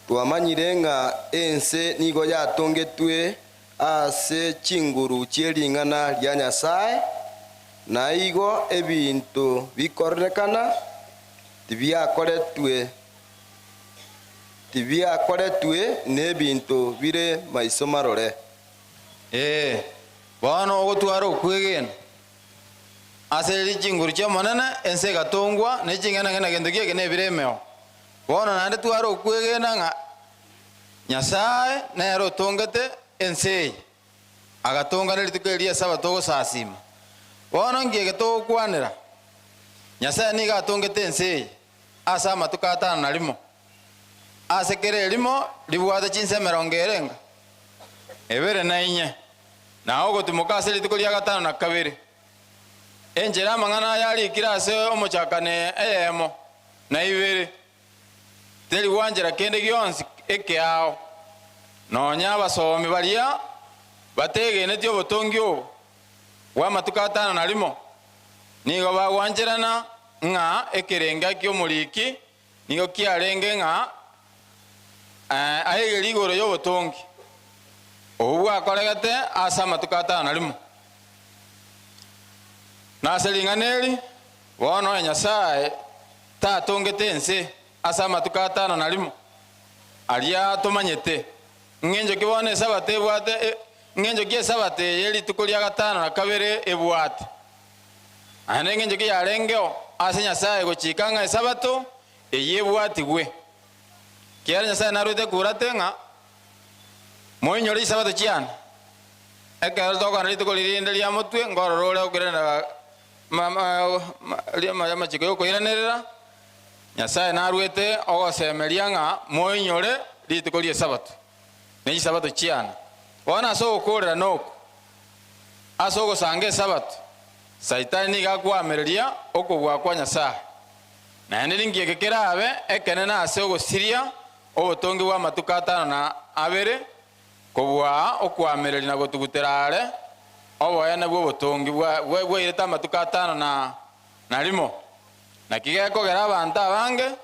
twamanyire ng'a ense nigo yatongetwe ase chinguru chie ring'ana ria Nyasae, na igo ebinto bikororekana tibiakoretwe tibiakoretwe nebinto bire maiso marore. Ee, bono ogotwara okwegena. Ase riria chinguru chi'Omonene ense egatongwa, ne ching'enang'eni na gento ki'eke nebire emeo. Bono naende tware okwegena ng'a Nyasae nere otongete ense eye, agatonga ne rituko eri ri'Esabato ogosasiima. Bono nki eke togokwanera? Nyasae nigo atongete ense eye ase amatuko atano na rimo, ase kera erimo ribwate chinsa emerongo erenga? Ebere na inye. Na ogotimoka ase rituko ria gatano na kabere. Enchera amang'ana aya arikire ase omochakano eyemo na ibere, teri gwanchera kende gionsi ekeao, nonya abasomi baria bategeneti obotongi obo bw'amatuko atano na rimo, nigo bagwancherana ng'a ekerenga ki'omoriki Nigo kiarenge ng'a aegerie igoro y'obotongi obwo bwakoregete ase amatuko atano na rimo. Na ase ring'ana eri, bono onye Nyasae tatongete ense ase amatuko atano na rimo, aria tomanyete, ng'encho ki bono Esabato ebwate, ng'encho ki Esabato eye rituko ria gatano na kabere ebwate? Naende engencho ki yarengeo ase Nyasae gochika ng'a Esabato eyio ebwatigwe? Ekiagera Nyasae narwete ekurate ng'a moinyore chisabato chiane. Ekero tokogenda rituko ririnde ria motwe, nkorora ore okoiranerera amachiko y'okoiranerera, Nyasae narwete ogosemeria ng'a moinyore rituko ri'Esabato, ne chisabato chiane. Bono ase ogokoorerana oko, Ase ogosanga Esabato, Saitani nigo akoamereria okobua kwa Nyasae. Naende ninki eke kerabe ekenene ase ogosiria obotongi bw'amatuko atano na abere kobua okoamereria na gotugutera are oboene bw'obotongi bwairete amatuko atano na rimo? Naki gekogera abanto abange,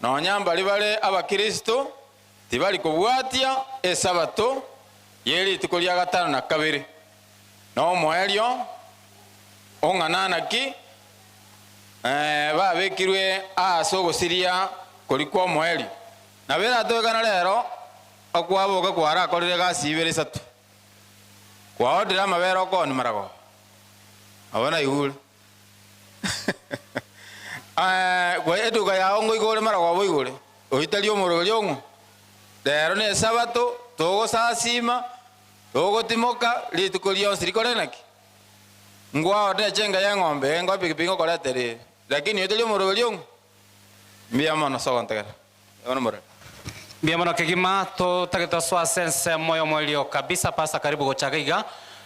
nonya mbari bare Abakristo, tibari kobwatia Esabato ye rituko ria gatano na kabere, na omoerio ong'ana naki babekirwe aase ogosiria koria kw'omoerio. Nabo eratwekane rero okwaboka kwarakorire egasi ibere isato, kwaodire amabere okooni maragoba, nabo naigure. Eduka yao ngoika ore maragoba oigore, oyio tari omoroberi ong'o? Rero n'Esabato, togosasiima, togotimoka, rituko rionsi rikore naki? Ngwaorire echenga y'eng'ombe, engo epikipiki ngokoretera ere, lakini oyio tari omoroberi ong'o? Mbuya mono ase ogontegerera. Bono morore. Mbuya mono kegima, totagete osoa ase ensemo y'omoerio kabisa. Pastor karibu gochaka iga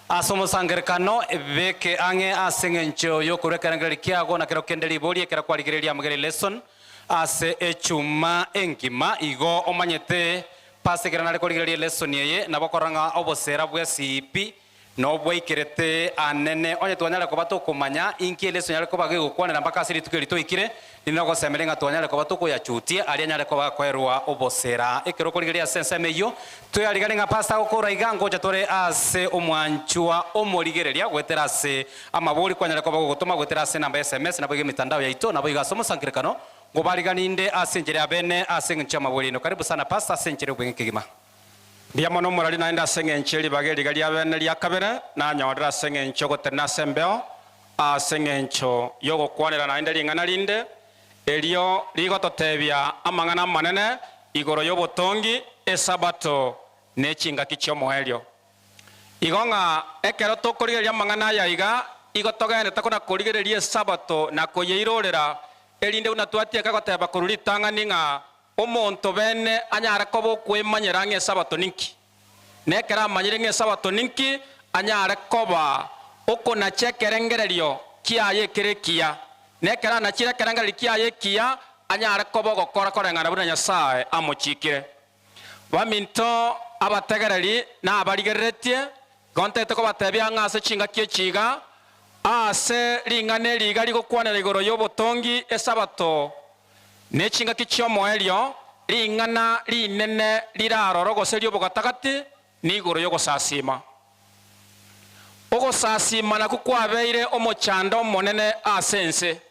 ase omosangerekano, beke ang'e ase eng'encho y'okorua ekerengererio kiago na kero kende riboria ekero kwarigereria amagere lesson ase echuma engima. Igo omanyete Pastor ekero nare korigereria elesson eye nabo okorora ng'a obosera bwe CEP Nobwaikerete anene, onye twanyare koba tokomanya inki Yeso anyare koba gegokwanera mpaka ase rituko eri toikire, ninde ogosemeria ng'a twanyare koba tokoyachutia aria anyare koba gakoerwa obosera. Ekero okorigereria ase ensemo eyio, toyariganie ng'a pastor agokora iga ngocha tore ase omwanchwa omorigereria goetera ase amabori kwanyare koba gogotoma goetera ase enamba ya sms naboigo emitandao yaito naboigo ase omosangererekano ngobarigani inde ase enchera ya bene ase eng'encho y'amabori aino. Karibu sana pastor ase enchera y'obweng'e kegima. Mbuya mono omorari naende ase engencho ye ribaga eriga ria bene ria kabere nanyorire ase engencho y'ogotenena ase embeo, ase engencho y'ogokwanera naende ring'ana rinde, erio rigototebia amang'ana amanene igoro y'obotongi, Esabato, ne chingaki chi'omoerio. Igo ng'a ekero tokorigereria amang'ana aya iga, igo togenderete kona-korigereria Esabato na koyeirorera, erinde buna twatieka goteba korwa ritang'ani ng'a Omonto bene anyare koba okwemanyera ng'a Esabato ninki, na ekero amanyire ng'a Esabato ninki, anyare koba okonacha ekerengererio kiaye ekere ekiya, na ekero anachire ekerengererio kiaye ekiya, anyare koba ogokora koreng'ana buna Nyasae amochiikire. Baminto abategereri na abarigereretie, igo ntagete kobatebia ng'a ase chingaki echi iga, aase ring'ana eri iga rigokwanera igoro y'obotongi Esabato, Ne chingaki chi'omoerio, ring'ana rinene rire aroro gose ri'obogatagati nigoro y'ogosasiima. Ogosasiima nakwo kwabeire omochando omonene ase ense,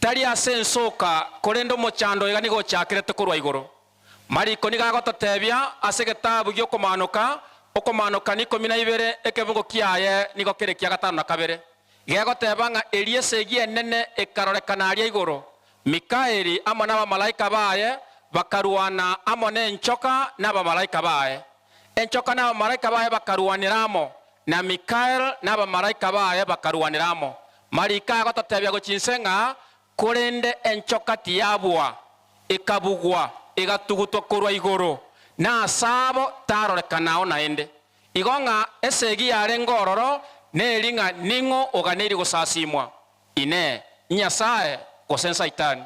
tari ase ense oka, korende omochando oiga nigo ochakerete korwa igoro. Mariko nigo agototebia ase egetabu gi'okomaanoka, okomaanoka n'ikomi na ibere, ekebungo kiaye nigo kere ekia gatano na kabere, gegoteba ng'a erio esegi enene ekarorekana aria igoro, Mikaeli amo nabamalaika baye bakarwana amo nenchoka nabamalaika baye. Enchoka nabamalaika baye bakarwanera amo, na Mikael nabamalaika baye bakarwanera amo. Mariko agototebia gochia inse ng'a Korende enchoka tiyabua, ekabugwa, egatugutwa korwa igoro, na aase abo tarorekanao naende. Igo ng'a esegi yarenge ororo neri ng'a ning'o oganeirie gosasimwa, Inee, Nyasae gose Saitani?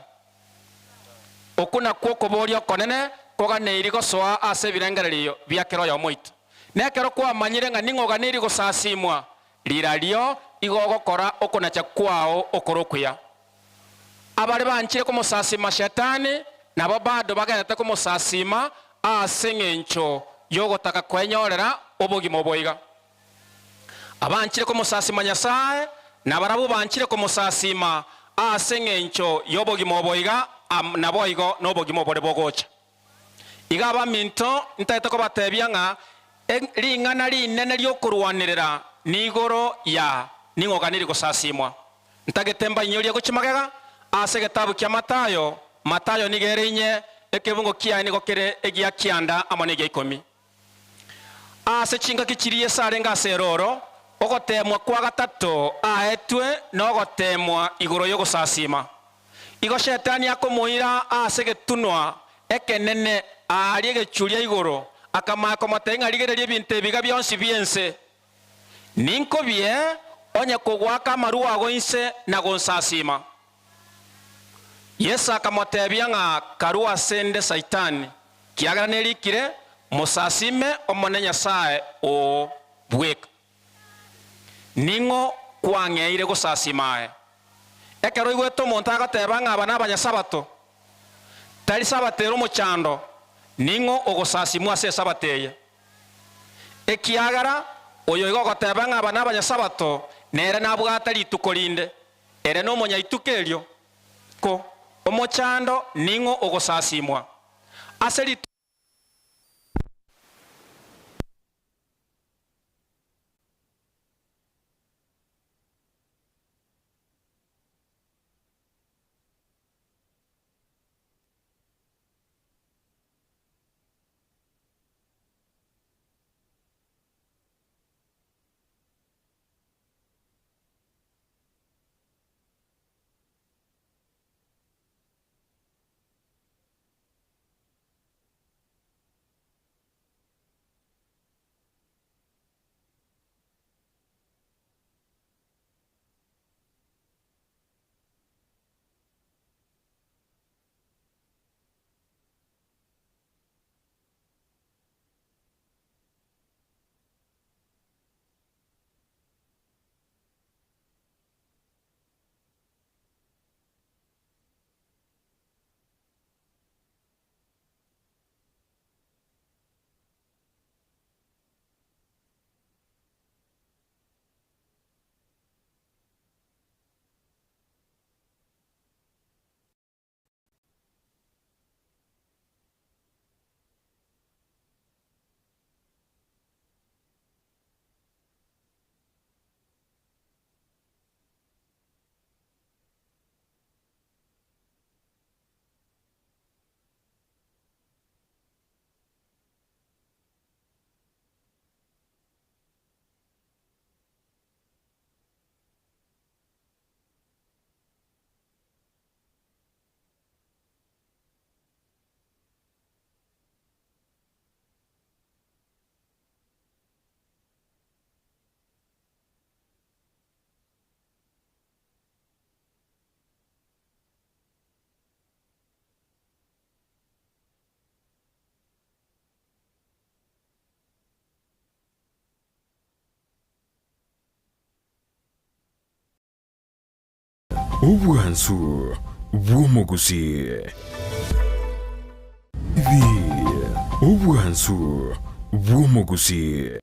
Okwo nakwo okoboria okonene koganeirie gosoa ase ebirengererio bia kera oyomo oito. Nekero kwamanyire ng'a ning'o oganeirie gosasimwa, Rirorio igo ogokora okonacha kwao okore okuya. Abare banchire komosasiima Shetani nabo bado bagenderete komosasiima ase engencho y'ogotaka kwenyorera obogima oboiga. Abanchire komosasiima Nyasae nabarabwo banchire komosasiima ase engencho y'obogima oboiga naboigo nobogima obore bogocha. Iga abaminto, ntagete kobatebia ng'a ring'ana rinene ri'okorwanerera nigoro ya ning'o oganiri gosasimwa. Ntagete mbainyorie gochia magega ase egetabu kia Mathayo, Mathayo nigo ere inye, ekebungo kiaye nigo kere egia kianda amo negia ikomi. Ase chingaki chiria Yeso arenge ase erooro, ogoteemwa kwa gatato aetwe nogoteemwa igoro y'ogosasiima. Igo Shetani akomoira aase egetunwa ekenene aaria egechuria igoro, akamanya komotebia ng'a rigereria ebinto ebiga bionsi bi'ense. Ninkobie onye kogoaka amarwa ago inse na gonsasiima. Yeso akamotebia ng'a karue ase 'nde Saitani, kiagera nerikire, Mosasime Omonene Nyasae oo bweka. Ning'o kwang'eire gosasima aye? Ekero oigwete omonto agoteba ng'a aba nabanyasabato, tari sabato ere omochando, ning'o ogosasimwa ase esabato eye? Ekiagera oyo iga ogoteba ng'a aba nabanyasabato, nere nabwate rituko rinde, ere nomonyaituko erio, ko omochando ning'o ogosasimwa ase rituko. Obwansu bw'omogusii. Ibi, Obwansu bw'omogusii.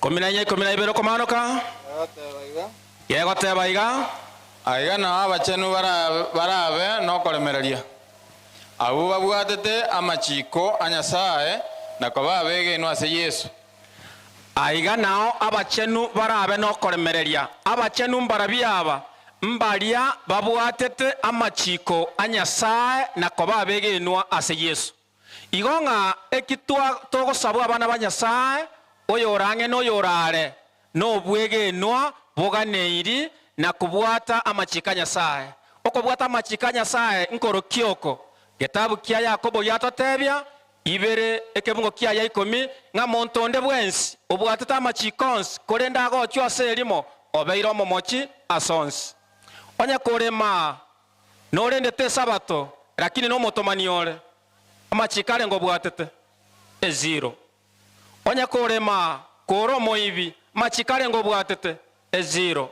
Kumi na inya ikomi na ibere okomanoka gegoteba iga. Aiga nao abachenu bara- barabe nokoremereria abwo babwatete amachiko a Nyasaye na koba abegenwa ase Yesu. Aiga nao abachenu barabe nokoremereria abachenu mbarabi aba mbaria babwatete amachiko a Nyasaye na koba abegenwa ase Yesu. Igo ng'a eki twa togosabwa abana ba Nyasaye oyorang'e na oyorare na obwegenwa boganeiri na kobwata amachiko a Nyasaye. Okobwata amachiko a Nyasaye nkorokia oko getabu kia Yakobo giatotebia ibere ekebungo kiaye ikomi ng'a monto onde bwensi obwatete amachiko onsi korende agochwe ase erimo obeire omomochi ase onsi. Onye korema norendete esabato lakini nomotomani ore amachiko arenge obwatete eziro. Onye korema kore omoibi amachiko arenge obwatete eziro.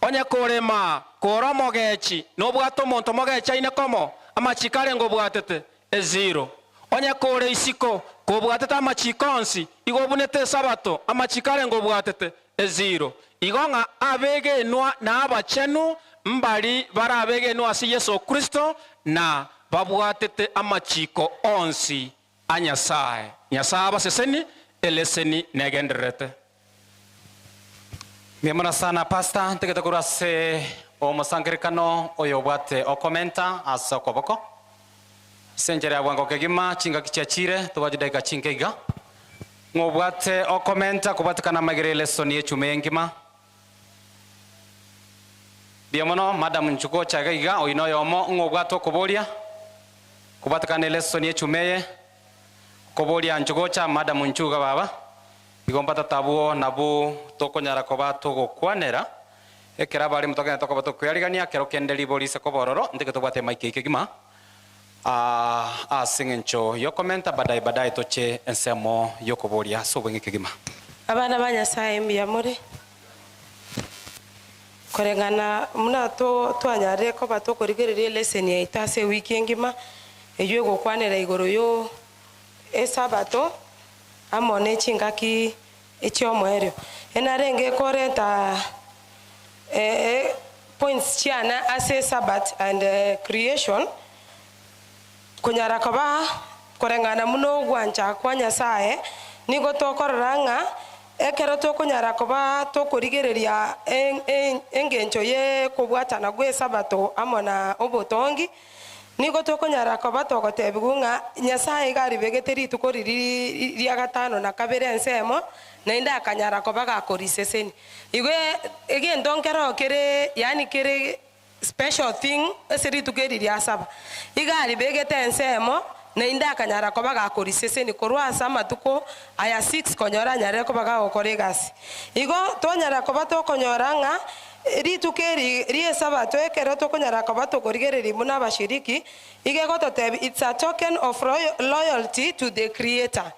Onye korema kore omogechi nobwate omonto mogechaine komo amachiko arenge obwatete eziro. Onye kore isiko kobwatete amachiko onsi igo obunete esabato amachiko arenge obwatete eziro. Igo ng'a abegenwa na abachenu mbari barabegenwa ase Yesu Kristo na babwatete amachiko onsi a Nyasaye. Nyasaye abaseseni eleseni negendererete. Mbuya mono sana pastor, ntegete korwa ase omosangererekano oyo obwate okomenta ase okoboko. Ase enchera ya bwango kegima chingaki chiachire tobwate chidakika chinke iga. Ng'a obwate okomenta kobwatekana amagere elesoni y'echuma engima. Mbuya mono madam nchugocha iga iga oyio noyomo ng'a obwate okoboria kobwatekana elesoni y'echuma eye. Okoboria nchugocha madam nchuga baba. Igo mbatata abwo nabwo tokonyara koba togokwanera, ekero abarimu togenderete koba tokweyarigania, kero kende ribori ise koba ororo, nteke tobwate emic eye kegima, ase eng'encho yokomenta badaye badaye toche ensemo yokoboria ase obweng'e kegima. Abana ba Nyasae mbuya more? Koreng'ana buna twanyarire koba tokorigereria eleseni yaito ase ewiki engima, eyio egokwanera igoro yo Esabato amo ne chingaki chi'omoerio. Enarenge korenta points chiane ase Sabbath and creation, konyara koba koreng'ana buna ogwancha kwa Nyasaye, nigo tokorora ng'a ekero tokonyara koba tokorigereria engencho y'okobwatana gw'Esabato amo na obotongi, Nigo tokonyara koba togotebigwa ng'a Nyasae iga aribegete rituko riria ria gatano na kabere ensemo, naende akanyara koba gakoriseseni. Igo egento nkeroo kere yaani kere special thing ase rituko eri ria saba. Iga aribegete ensemo, naende akanyara koba gakoriseseni korwa ase amatuko aya six konyora anyarire koba gagokora egasi. Igo twanyara koba tokonyora ng'a Rituko eri ri'Esabato ekero tokonyara koba tokorigereria buna abashiriki, iga egototebia it's a token of loyalty to the creator.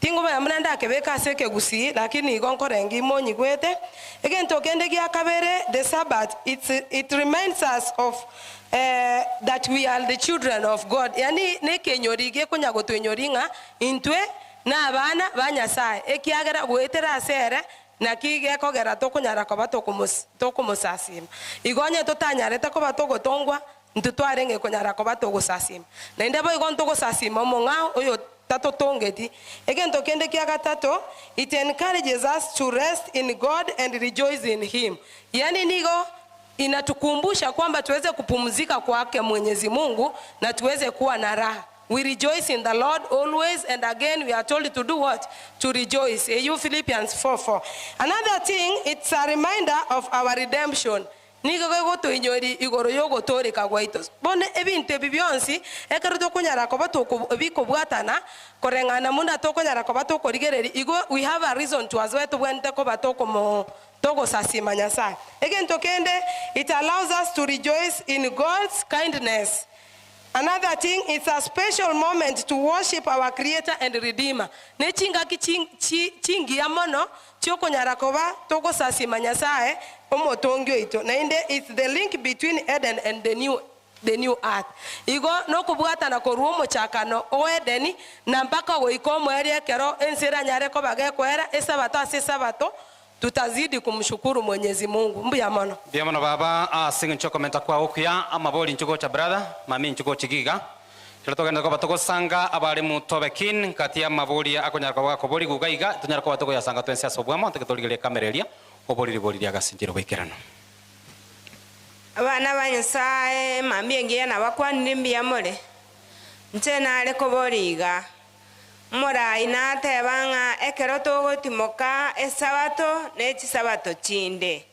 Tingomanya buna ndakebeke ase ekegusii lakini igo nkorenge imonyigwete. Egento kende gia kabere, the Sabbath it's it reminds us of that we are the children of God yaani nekenyori gekonya gotoinyori ng'a intwe nabana ba Nyasaye ekiagera goetera ase ere Naki gekogera tokonyara koba tokomosasima? Igo onye totanyarete koba togotongwa, intwe twarenge konyara koba togosasima. Naende boigo ntogosasima omong'ao oyo tatotongeti. Egento kende kia gatato, it encourages us to rest in God and rejoice in him. Yaani nigo. Inatukumbusha kwamba tuweze kupumzika kwake Mwenyezi Mungu na tuweze kuwa na raha. We rejoice in the Lord always and again we are told to do what? To rejoice. AU Philippians 4:4. Another thing, it's a reminder of our redemption. Nigo gegotoinyori igoro yogotoreka gwaito. Bono ebinto ebi bionsi ekero tokonyara koba toko bikobwatana koreng'ana buna tokonyara koba tokorigereria igo we have a reason to as well tobwenerete koba tokomo togosasima Nyasaye. Egento kende it allows us to rejoice in God's kindness. Another thing it's a special moment to worship our creator and redeemer. Ne chingaki chi chi chingiya mono chiokonyara koba togosasima Nyasaye omotongi oito. Naende it's the link between Eden and the new the new earth. Igo nokobwatana korwa omochakano o Edeni na mpaka goika omoerio ekero ense eranyare koba gekoera esabato ase esabato tutazidi kumshukuru Mwenyezi Mungu. Mbuya mono. Mbuya mono baba ase eng'encho yokomenta kwao okuya amabori inche gocha brother mami inche gocha iga iga ekero togenderete koba togosanga abaremu tobe keen gati ya amabori akonyara koba gakoborigwa iga iga tonyare koba tokoyasanga twensi ase obwamo toke torigererie ekamera eria obori ribori riagasinchire boikeranu. Abana ba Nyasae, mambia engiya nabakwanire mbuya more? Inche nare koboria iga, Omorai nateba ng'a ekero togotimoka Esabato ne chisabato chinde.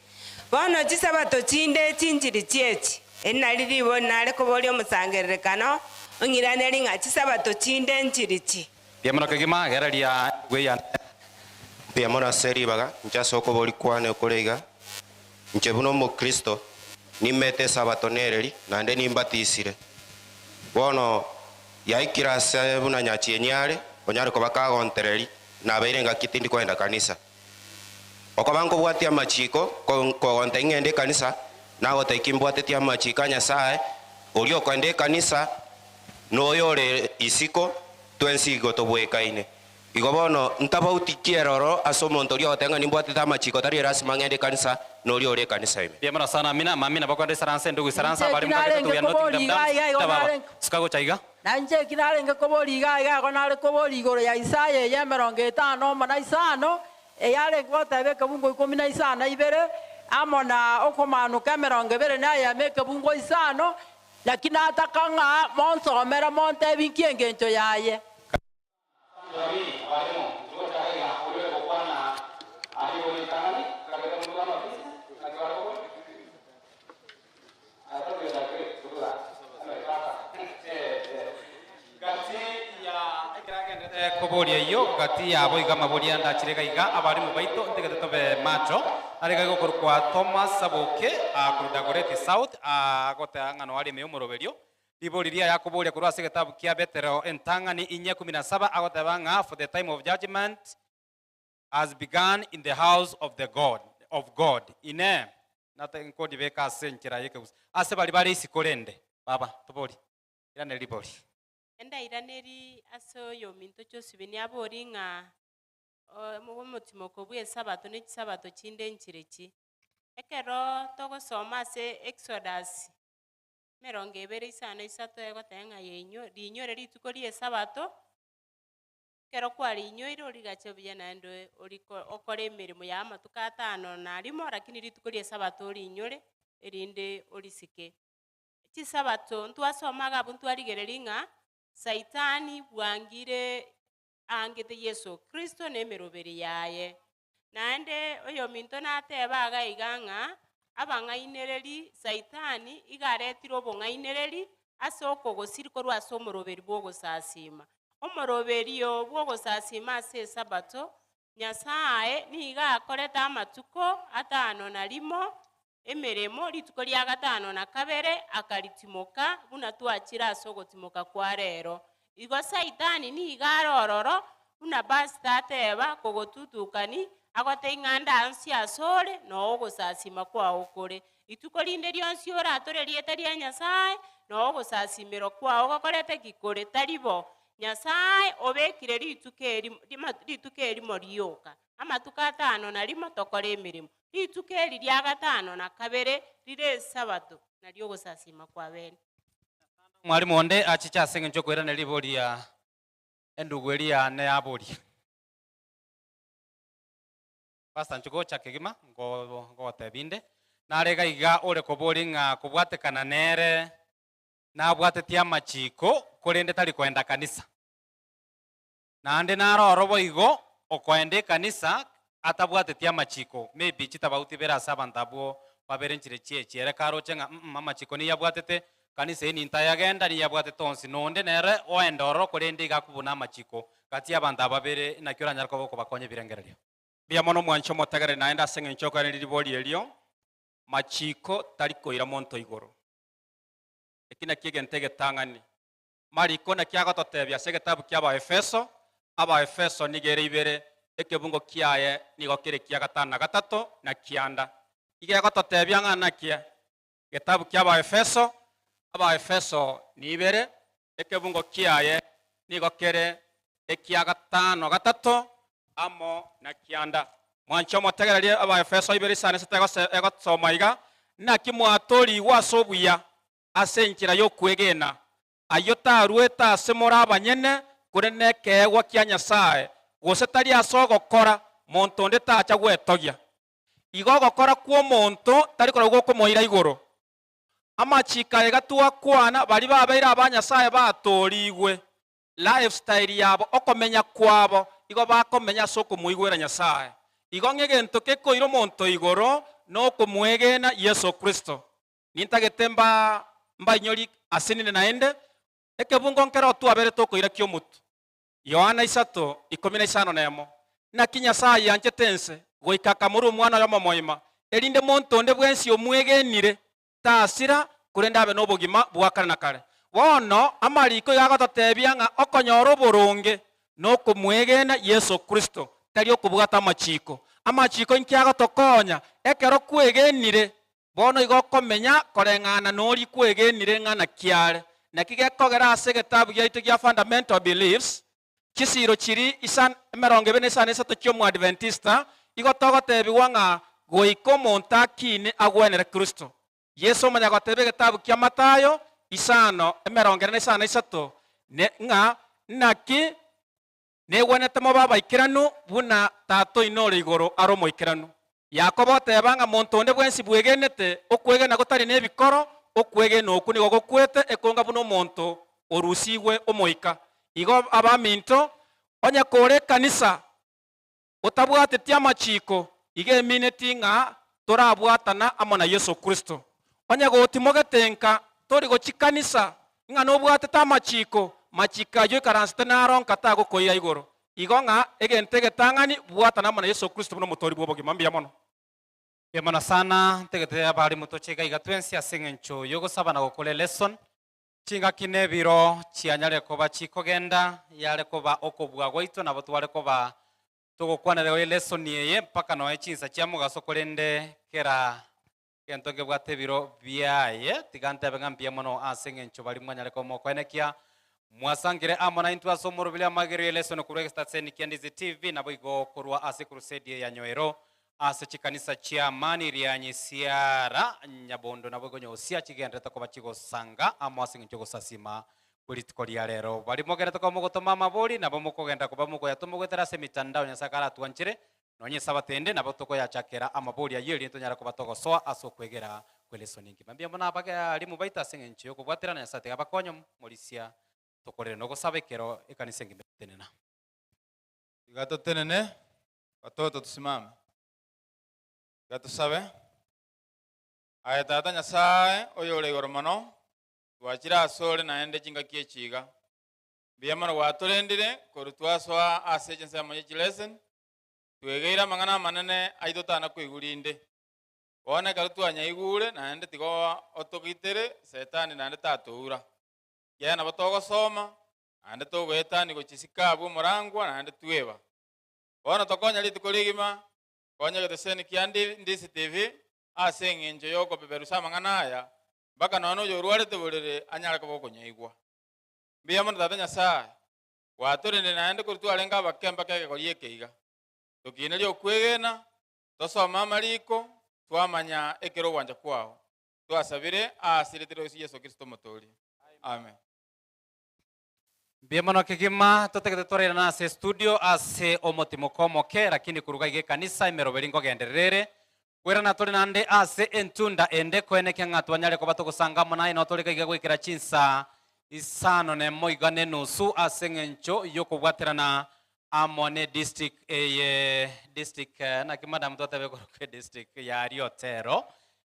Bono chisabato chinde chinchiri chi'echi? Eri nari ribori nare koboria omosangererekano, ong'iranerie ng'a chisabato chinde nchiri chi? Mbuya mono kegima, geraria bweyane. Mbuya mono ase ribaga, inche ase okoboria kwane okore iga, inche buna omokristo, nimete Esabato nereri, naende nimbatisire. Bono yaikire ase buna nyachieni are, onyare koba kagontereri, nabeire engaki tindi kogenda kanisa. Okoba nkobwatia amachiko, kogonta ing'ende ekanisa, nagotebia ki mbwatetie amachiko a Nyasae, oria okoenda ekanisa, noyo ore isiko, twensi igo tobwekaine. Igo bono ntabauti ki eroro ase omonto oria ogoteba ng'a nimbwatete amachiko tari erasima ng'ende ekanisa, noria ore ekanisa ime. Mbuya mono sana amina, amamina bakwenda isaransa endugu isaransa Inche abare eki mokagete narenge we are not koboria in iga the iga igo dumps baba narenge suka gocha iga. Na inche eki narenge koboria iga iga igo nare koboria igoro ya Isaya eye emerongo etano omo na isano, eyarenge goteba ekebungo ikomi na isano na ibere, amo na okomaanoka emerongo ebere na eyemo ekebungo isano, naki nataka ng'a monsomere montebi nki engencho yaye. Koboria eyio gati yabo iga amaboria ande achire iga iga abarimu baito ntegete tobe macho are iga igokorokwa Thomas Saboke korwa Dagoretti South agoteba ng'a noare ime y'omoroberio Ribori riaye akoboria korwa ase egetabu kia Petero entang'ani inye kumi na saba agoteba ng'a for the time of judgment has begun in the house of the God of God. Inee! Nate nkoribeka ase enchera y'ekegusu ase baria bare isiko rende? Baba, tobori, iraneri ribori. Endairaneri ase oyominto Josibini abori ng'a omotimoko bw'Esabato ne chisabato chinde nchirechi. Ekero togosoma ase Exodus emerongo ebere isano isato egoteba ng'a yeinyo riinyore rituko ri'Esabato, ekero kwarinyoire origache buya naende oriko okore emeremo ya amatuko atano na rimo, lakini rituko ri'Esabato oriinyore erinde orisike. Chisabato ntwasoma iga abwo ntwarigereria ng'a Saitani bwangire aangete Yeso Kristo na emeroberi yaye. Naende oyominto nateba iga iga ng'a abang'ainereri Saitani iga aretire obong'ainereri ase okogosiri korwa ase omoroberi bw'ogosasiima. Omoroberi oo bw'ogosasiima ase Esabato, Nyasae nigo akorete amatuko atano na rimo emeremo, rituko ria gatano na kabere akaritimoka, buna twachire ase ogotimoka kwa rero. Igo Saitani nigo are ororo, buna pastor ateba, kogotutukani, agote ing'a ndansie asore, noo ogosasima kwao kore. Rituko rinde rionsi oratore erieta ria Nyasae, noo ogosasimerwa kwao gokorete ki kore? Tari bo. Nyasae obekire rituko erimo, rituko erimo rioka, amatuko atano na rimo tokore emeremo. Rituko eri ria gatano na kabere rire Esabato, nario ogosasiima kwa bene. Omwalimu onde achiche ase engencho y'okoiraneria ribori ria endugu eria yane yaboria. Pastor inche gocha kegima ngogotebia inde. Nare iga iga ore koboria ng'a kobwatekana nere nabwatetie amachiko korende tari koenda kanisa. Naende naro oro boigo okoenda ekanisa atabwateti amachiko, maybe chitabauti bere ase abanto abwo babere nchire chie ere karoche ng'a mm amachiko nigo abwatete, kanisa eye nintayagenda nigo abwatete onsi, nonde nere oenda ororo korende iga akobuna amachiko gati y'abanto aba babere naki oranyare koba okobakonya ebirengererio. Mbuya mono mwanche omotegereri naende ase eng'encho okoiraneria ribori erio, machiko tari koira monto igoro. Eki nakio egento egetang'ani. Mariko naki agototebia ase egetabu kia Abaefeso, Abaefeso nigo ere ibere, ekebungo kiaye nigo kere kia gatano na gatato na kianda. Iga egototebia ng'a naki egetabu kia Abaefeso, Abaefeso ni ibere, ekebungo kiaye nigo kere ekia gatano gatato amo na kianda. Mwanche omotegererie Abaefeso ibere isano esete egosoma iga, Naki mwatorigwe ase obuya ase enchera y'okwegena, ayio taruete ase more abanyene, korende nekeegwa kia Nyasae, gose tari ase ogokora, monto onde tacha gwetogia. Igo ogokora kw'omonto tari korokwo gokomoira igoro. Amachiko aya iga twakwana, baria babeire aba Nyasae batoorigwe, lifestyle yabo, okomenya kwabo, igo bakomenya ase okomoigwera Nyasae. Igo ng'egento kekoira omonto igoro nokomwegena Yeso Kristo. Nintagete mba mbainyori asenine naende, ekebungo nkero twaberete okoira ki'omotu. Yohana isato, 15 nemo. Naki Nyasae ayanchete ense, goika akamorua Omwana oye omomoima, erinde monto onde bwensi omwegenire tasira, korende abe nobogima bwa kare na kare. Bono amariko iga agototebia ng'a okonyora oboronge nokomwegena Yeso Kristo, tari okobwata amachiko. Amachiko inki agotokonya? Ekero kwegenire Bono igo okomenya koreng'ana noria kwegenire ng'a naki are. Naki gekogera ase egetabu giaito gia Fundamental Beliefs, chisiiro chiria isan, 25 chi'Omoadventista, igo togotebigwa ng'a goika omonto akine agwenere Kristo. Yeso omanya goteba egetabu kia Mathayo isano, 43, ne, ng'a naki Negwenerete mobe abaikeranu, buna Tata oino ore igoro are omoikeranu. Yakobo oteba ng'a monto onde bwensi bwegenete okwegena gotari nebikoro, okwegena okwo nigo gokwete ekonga buna omonto orusigwe omoika. Igo abaminto, onye kore ekanisa otabwateti amachiko, igo emineti ng'a torabwatana amo na Yeso Kristo. Onye gotimogete nka tori gochia kanisa, ng'a nobwatete amachiko, machiko ayio oikaransete naro nka tagokoira igoro. Igo ng'a egento egetang'ani, bwatana amo na Yeso Kristo buna omotoori bw'obogima. Mbuya mono. Mbuya mono sana, ntagete abalimu toche iga iga twensi ase eng'encho y'ogosaba na gokora elesson. Chingaki na ebiro chianyare koba chikogenda, yare koba okobua gwaito nabo tware koba togokwanera igoro y'elesson eye mpaka nonya chinsa chia mogaso korende kera gento nkebwate ebiro biaye. Tiga ntebe ng'a mbuya mono ase eng'encho baria mwanyare koba mokoenekia mwasangire amo naintwe ase omoroberi amagero y'elesson korwa egestaseni kia Ndizi TV naboigo korwa ase crusade ya Nyoero Ase chikanisa chi'amani rianyi siara nyabondo naboigo nyosia chigenderete koba chigosanga amo ase engencho y'ogosasima kwe rituko ria rero. Baria mogenderete koba mogotoma amabori, nabo mokogenda koba mokoyatoma goetera ase emitandao Nyasae karatwanchere, nonya esabato ende nabo tokoyachakera amabori ayio erinde tonyare koba togosoa ase okwegera kw'elesoni engima. Mbuya mono abarimu baito ase engencho y'okobwaterana Nyasae tiga abakonye morisia tokorere nogosaba ekero ekanisa engima egotenena. Tiga totenene. Watoto tusimame. Tiga tosabe. Aye Tata Nyasae oyore igoro mono, twachire asore naende chingaki echi iga. Mbuya mono gwatorendire korwa twasoa ase chinsemo ye chilesson, twegeire amang'ana amanene ayio totana koigwa rinde. Bono ekero twanyaigure naende tiga otogitere Setani naende tatoura. Ekiagera nabo togosoma, naende togoetania gochia isiko abwo omorangwa naende tweba. Bono tokonya rituko rigima, konya egeteseni kia Ndisi TV ase eng'encho y'okobeberusa amang'ana aya, mpaka nonya noyorwarete borere anyare koba okonyaigwa. Mbuya mono Tata Nyasae, gwatorendire naende korwa twarenge abake mpaka ekegori eke iga. Tokinerie okwegena, tosome amariko, twamanya ekere ogwancha kwao. Twasabire ase erieta ria Yeso Kristo Omotoori. Amen. Mbuya mono kegima, totagete torairane ase estudio ase omotimoko omoke, lakini koruga iga ekanisa emeroberi nkogenderera ere. Kwerana tore naende ase entunda ende koenekia ng'a twanyare koba togosanga amo naye nao tore gaiga goikera chinsa isano nemo iga nenusu ase eng'encho y'okobwaterana amo ne district eye district naki madam twatebe korokwa edistrict ya Riotero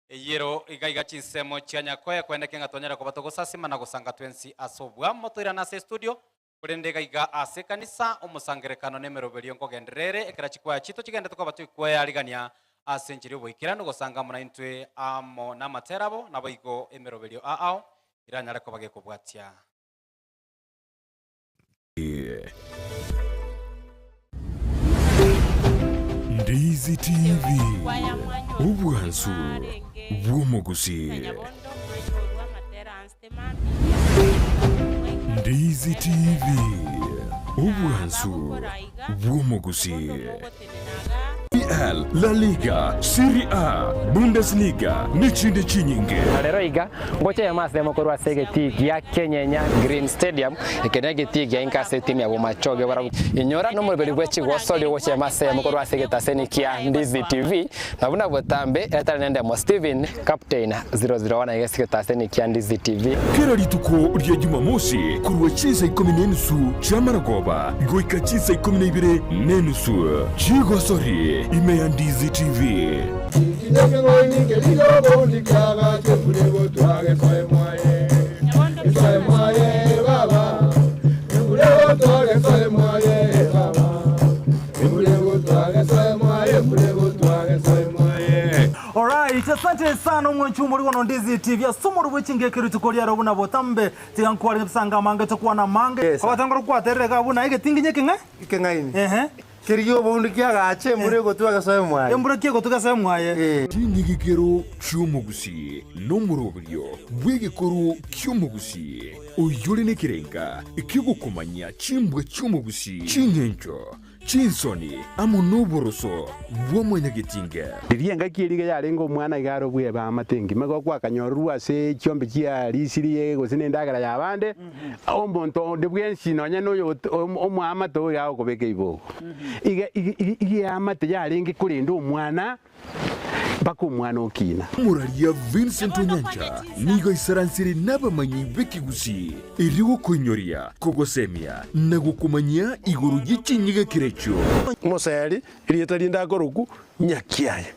eyero iga iga chinsemo chia Nyakoe koenekia ng'a twanyare koba togosasima na gosanga twensi ase obwamo toirane ase estudio Korende iga iga ase ekanisa, omosangererekano na emeroberio nkogenderera ere, ekero chikwaya chiito chigenderete koba toikwearigania ase enchera y'oboikeranu, gosanga amo naintwe amo namatera abo, naboigo emeroberio ao eranyare koba gekobwatia. Ndizi TV, obwansu bw'omogusii. Ndizi TV, obwansu bw'omogusii. EPL, La Liga, Serie A, Bundesliga nechinde chinyinge. Na rero iga, ngocha eyemo ase eyemo korwa ase egetii gia Kenyenya Green Stadium, eke negetii gia inka ase etimu ya Bomachoge barabwo. Inyora nomoroberi bwe chigosori ogocha eyemo ase eyemo korwa ase egetaseni kia Ndizi TV, na buna botambe etari nendemo Steven Captain 001 aiga ase egetaseni kia Ndizi TV. Kera rituko ria Jumamosi korwa chinsa ikomi na enusu chi'amaragoba goika chinsa ikomi na ibere na enusu chigosori ime ya Ndizi TV. Alright, asante sana omwanchi omori bono Ndizi TV ase omoro bwe chingeke rituko riaro buna botambe tiga nkware bisanga amange tokwana amange abatangora kwaterere iga buna egetinginye ekeng'e Ekeng'aini. Ehe. Kerigia oboundu kiagache embura egotwa egesoe mwaye. Embura ki egotwa egesoe mwaye. Chinyigikero chi'omogusii nomoroberio bw'egekoro ki'omogusii, oyore nekerenga ki'ogokomanyia chimbwa chi'omogusii, ching'encho, Chinsoni amo noboroso bwa mwanyagetinge. Riria engaki eria iga yarenge omwana iga are obweba amate engima, igo gwakanyororwa ase chiombe chia risiri gose na endagera y'abande, omonto onde bwensi nonya na oyo omoamate oyo iga agokobeka ibogo. Iga iga iga eamate yarenge korenda omwana mpaka omwana okina. Omoraria Vincent Onyancha nigo aisaransire nabamanyi b'ekegusii erio gokoinyoria, kogosemia na gokomanyia igoro ye chinyigekero echio. Omoseri, erieta rinde akorokwa Nyakiaye,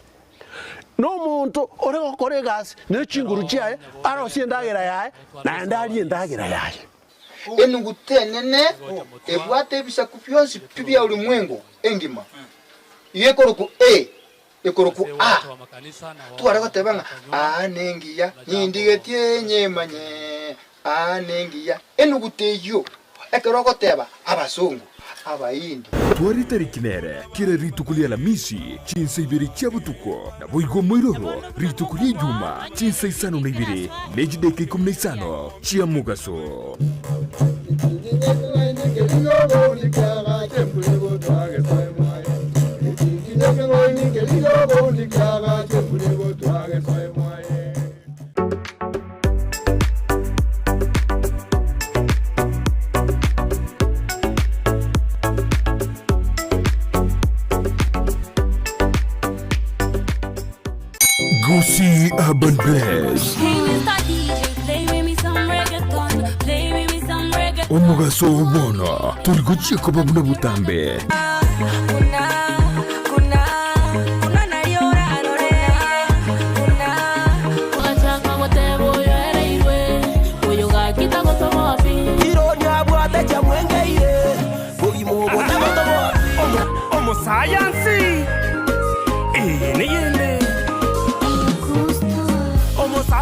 nomonto ore gokora egasi ne chinguru chiaye, arosie endagera yaye, naende arie endagera yaye. Enuguta enene ebwate ebisaku bionsi pi bia ulimwengu engima, iga ekorokwa A, ekorokwa A. Tware goteba ng'a aa nengiya, nindigetie nyemanye, aa nengiya. Enuguta eyio, ekero ogoteba abasongo, Abahindi. Tware tariki nere kera rituko ria Alamisi chinsa ibere chia botuko, naboigo moiroro rituko ria Ijuma chinsa isano na ibere ne chidaeka ikomi na isano chia mogaso. Gusii Urban Blaze. Omogaso oo bono tori gochia koba buna botambe. Omosayansi, eye neyende.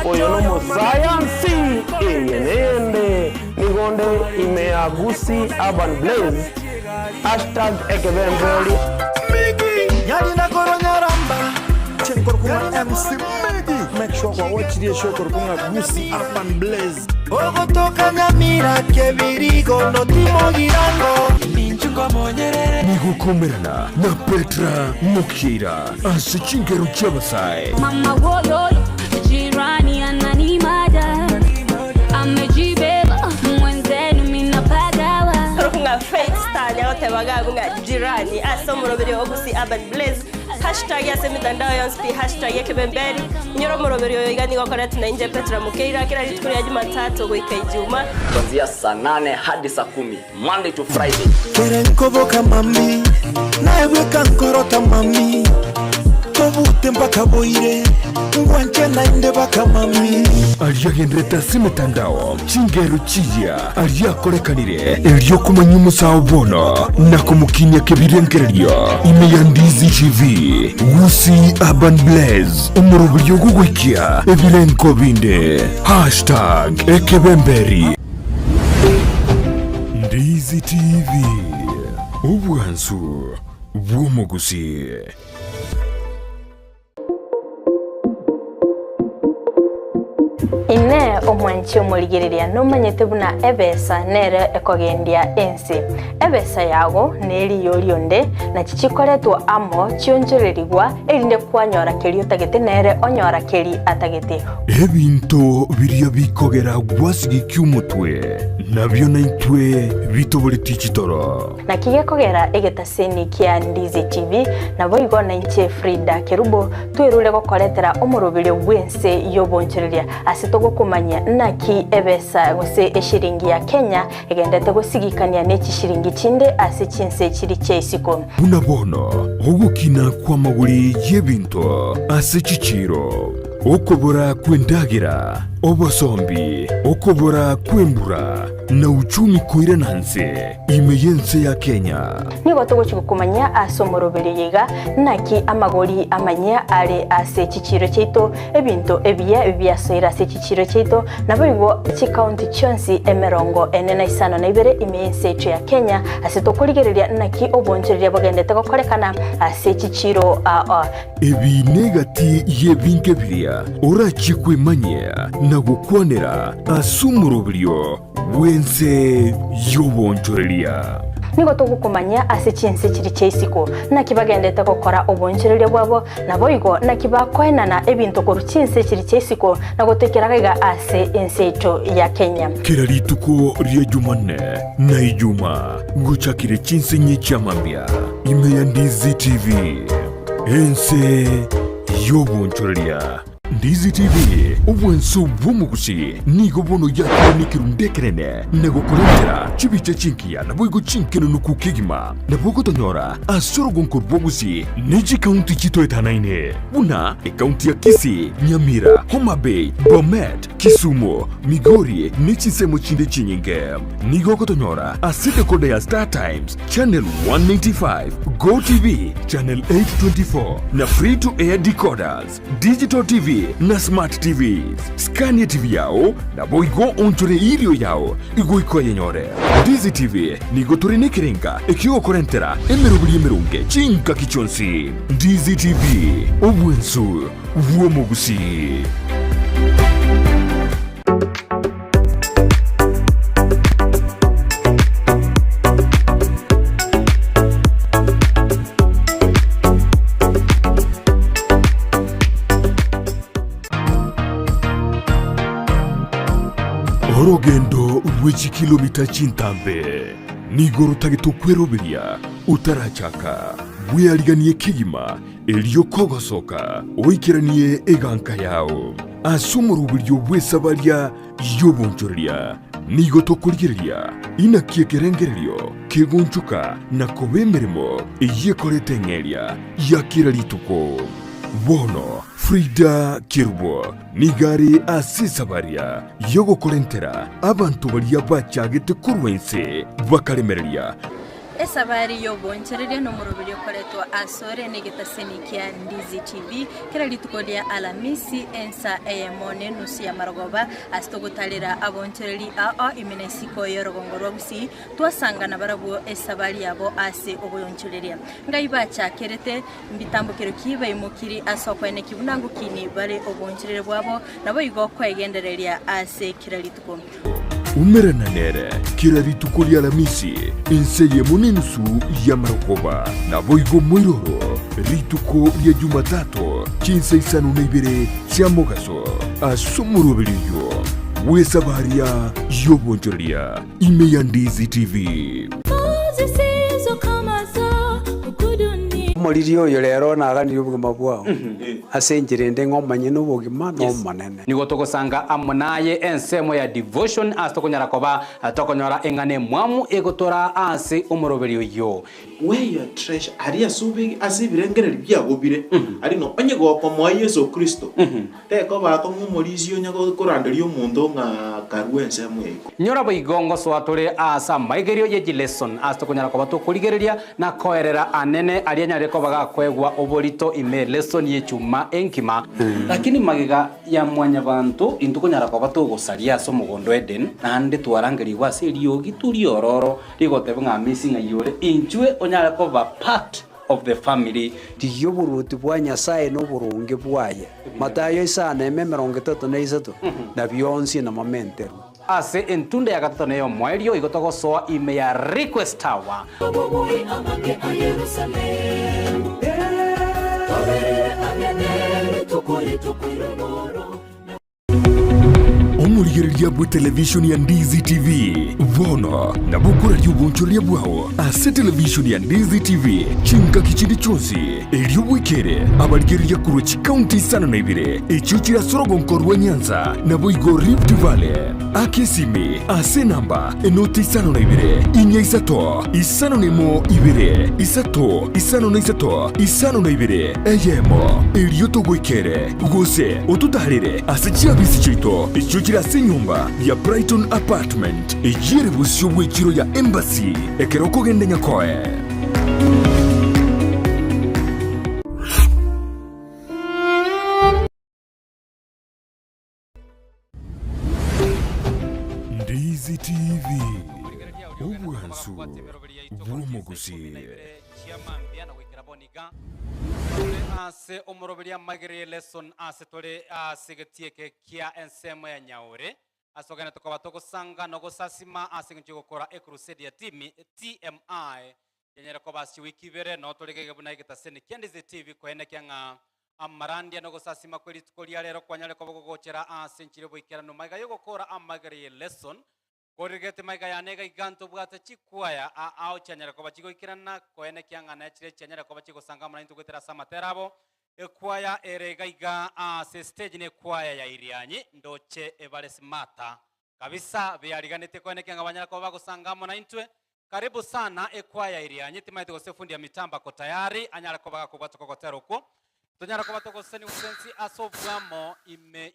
Oyo nomosayansi, eye neyende. Nigo onde ime ya Gusii Urban Blaze. Hashtag ekebemberi. Nyarina korwa Nyaramba Chenkorokwa MC Megi Make sure kwa watch the show korokwa Gusii Urban Blaze Ogotoka Nyamira Kebirigo notimo girango Nigokomerana na Petra Mokeira ase chingero chi'abasae. Mama woyoyo jirani ananimada amejibeba mwenzenu minapagawa Korokwa ng'a Faith Star nigo agotebaga abwo ng'a jirani ase omoroberi o Gusii Urban Blaze. Hashtag ase emitandao yonsi pi hashtag ekebemberi. Inyora omoroberi oyo iga nigo okoretwa na inche Petra Mukeira kera rituko ria Jumatatu goika Ijumaa. Kuanzia saa nane hadi saa kumi Monday to Friday. Kere nkoboka mami, naye bweka nkorota mami, tobute mpaka boire, ngwanche naende baka mami. Aria agenderete ase emetandao, chingero chiya aria akorekanire, erio okomanya omosao bono na komokinia kebirengererio ime ya Ndizi TV, Gusii Urban Blaze, omoroberio ogogoikia ebirengo binde. Hashtag Ekebemberi. Ndizi TV, obwansu bw'omogusii. Inee! Omwanchi omorigereria nomanyete buna ebesa nere ekogendia ense? Ebesa yago neriyo rionde, nachi chikoretwa amo chionchorerigwa, erinde kwanyora keria otagete nere onyora keri atagete. Ebinto biria bikogera gwasigikia omotwe, nabio naintwe bitoboretie chitoro. Naki gekogera egetaseni kia Ndizi TV, naboigo nainche Frida Kerubo twerure gokoretera omoroberio bw'ense y'obonchoreria ase togokomanyia naki ebesa gose eshiringi ya Kenya egendete gosigikania ne chishiringi chinde ase chinse chiri chia isiko. Buna bono ogokina kw'amagori y'ebinto ase chichiiro, okobora kw'endagera, obosombi, okobora kw'embura, na uchumi koirana nse ime y'ense ya Kenya. Nigo togochia gokomanyia ase omoroberio oyo iga naki amagori amanyia are ase chichiiro chiaito, ebinto ebiya biasoire ase chichiiro chiaito, naboigo chikaunti chionsi 45 ime y'ense yaito ya Kenya, ase tokorigereria naki obonchoreria bogendete gokorekana ase chichiiro aa. Ebi negati y'ebinto biria orachie kwemanyia na gokwanera ase omoroberio bw'ense y'obonchoreria. Nigo togokomanyia ase chinse chiria chia isiko, naki bagendete gokora obonchoreria bwabo, naboigo naki bakoenana ebinto korwa chinse chiria chia isiko na gotoikera gaiga ase ense yaito ya Kenya. Kera rituko ria Jumanne na Ijumaa gochakire chinsinyi chia mambia ime ya Ndizi TV, ense y'obonchoreria. Ndizi TV, obwanso bw'omogusi, nigo bono yakire nekerundu ekenene na gokorentera chibicha chingiya naboigo chinkenenuku kegima. Nabo ogotonyora ase orogonko rw'obogusi ne chikaunti chitoetanaine buna ekaunti ya Kisii, Nyamira, Homa Bay, Bomet, Kisumu, Migori ne chinsemo chinde chinyinge. Nigo ogotonyora ase decoder ya Star Times, Channel 195, Go TV, Channel 824 na Free to Air decoders. Digital TV na Smart TVs. Skania TV yao naboigo onchore irio yao igoika oyenyore. Ndizi TV nigo tore nekerenga ekiogokorentera emeroberi emeronge chingaki chionsi. Ndizi TV, obwensu bw'omogusii. Orogendo rwe chikilomita chintambe nigo rotagete okweroberia otarachaka. Bweariganie kegima Erio kogosoka oikeranie eganka yao ase omoroberio bw'esabaria y'obonchoreria, nigo tokorigereria inaki ekerengererio kegonchoka na koba emeremo eyio ekorete eng'eria ya kera rituko. Bono Frida Kerubo nigo are ase esabaria y'ogokorentera abanto baria bachagete korwa inse bakaremereria. Esabari y'obonchoreria nomoroberio okoretwa asore negetaseni kia Ndizi TV kera rituko ria Alamisi ensa eyemo nenusu ya marogoba ase togotarera abonchoreri ao ime na isiko y'orogongo rwa Gusii twasangana barabwo esabari yabo ase oboyonchoreria. Ngai bachakerete mbitambokero ki baimokiri ase okoeneki buna ngokini bare obonchoreri bwabo naboigo koegendereria ase kera rituko. Umerana nere kera rituko ri'Alamisi, ense eyemo nenusu y'amarogoba, naboigo moiroro rituko ria Jumatato chinsa isano na ibere chia mogaso, ase omoroberio oyio bw'esabaria y'obonchoreria ime ya Ndizi TV. Omoriri oyo rero naganirie obogima bwao ase enchera ende ng'a omanye nobogima na Omonene. Nigo togosanga amo naye ensemo ya devotion ase tokonyara koba tokonyora eng'ana emwamu egotoraa ase omoroberi oyio. Where your treasure, aria ase obege ase ebirengererio biago bire, aria ng'a onye gokomoa Yeso Kristo, tekoba akong'u omorisia onye koranderia omonto ng'a karue ensemo eye. Nyora boigo ngosoa tore aase amaigerio ye chileson ase tokonyara koba tokorigereria na koerera anene aria anyarire koba gakoegwa oborito ime elesson y'echuma enkima. Lakini magega ya mwanyabanto intwe konyara koba togosaria ase omogondo o Eden, naende twarangerigwe ase eriogi toriororo rigoteba ng'a Amisi ng'ai ore, inchwe onyare koba part of the family. Rigia oboruoti bwa Nyasae na oboronge bwaye, Matayo isano eme 33, na bionsi namamenterwe. Ase entunda ya gatato na ey'omoerio igo togosoa ime ya Request Tower. Omorigereria bw'etelevishoni ya Ndizi TV bono nabo okoraria obonchoreria bwao ase televishoni ya Ndizi TV chingaki chinde chionsi, erio bwekere abarigereria korwa chikaunti isano na ibere echio chire ase orogonko rwa Nyanza naboigo Rift Valley. Aka esimi ase enamba enoti isano na ibere, inya isato, isano na emo ibere, isato, isano na isato, isano na ibere, eyemo, erio togoikere. Gose ototaarere ase chiabisi chiaito echio chire ase enyomba ya Brighton Apartment, eyio ere bosio bw'echiro ya Embassy, ekero okogenda Nyakoe. Ndizi TV, obwansu bw'omogusii. Ase omoroberio amagere ye lesson ase tore ase egetii eke kia ensemo ya Nyaore ase ogende tokoba togosanga na ogosasima ase eng'encho yogokora ecrusade ya timi TMI yanyare koba ase chiwiki ibere noo tore gege buna egetaseni kia Ndizi TV koenekia ng'a amarandia na ogosasima kwe rituko ria rero kwanyare koba gogochera ase enchera yoboikeranu magega yogokora amagere ye lesson Korigete maiga yane iga iga ntobwate chikwaya a ao chianyare koba chigoikerana, koenekia ng'a nechire chianyare koba chigosanga amo naintwe goetera ase amatera abo. Ekwaya ere iga iga ase estage nekwaya ya Irianyi, ndoche ebare smarter kabisa, beariganetie koenekia ng'a banyare koba bagosanga amo naintwe. Karibu sana ekwaya Irianyi, timaeti gose fundi ya mitambo ako tayari anyare koba gakobwatoka ogotera okwo. Tonyare koba togosesenigwa twensi ase oboamo ime ye.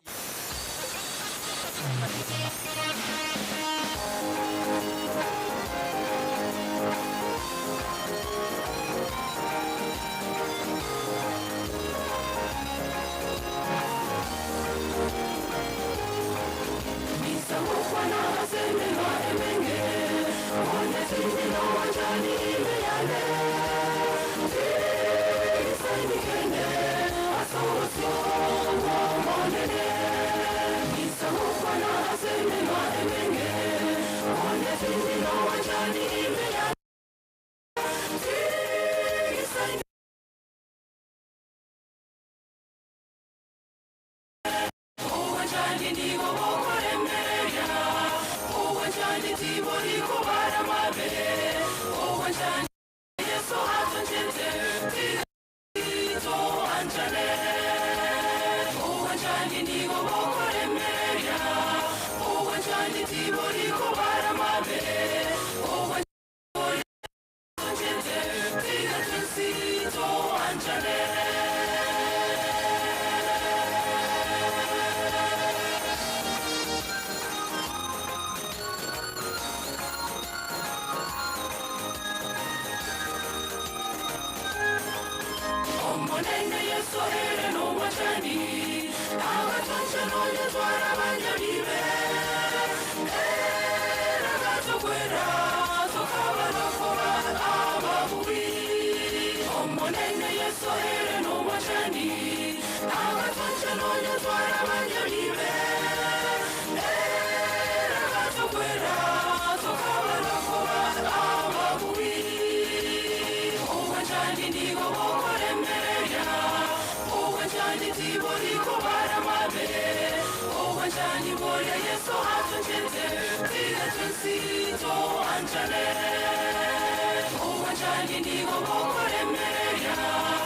Obwanchani nigo bokoremereria, obwanchani tibori kobara mabe, obwanchani Yeso atonchete, tiga toanchane. Obwanchani nigo bokoremereria, obwanchani tibori kobara mabe, obwanchani atonchete, tiga twensi toanchane. Omonene Yeso ere nomwanchani, agatwancha nonya tware abanyabibe. Ere agatokwera, tokaba nokoba ababui. Omonene Yeso ere nomwanchani, agatwancha nonya tware abanyabibe. Ere agatokwera, tokaba nokoba ababui. Obwanchani nigo bokoremereria, obwanchani tibori kobara mabe, obwanchani boria Yeso atonchete, tiga twensi toanchane. Obwanchani nigo bokoremereria.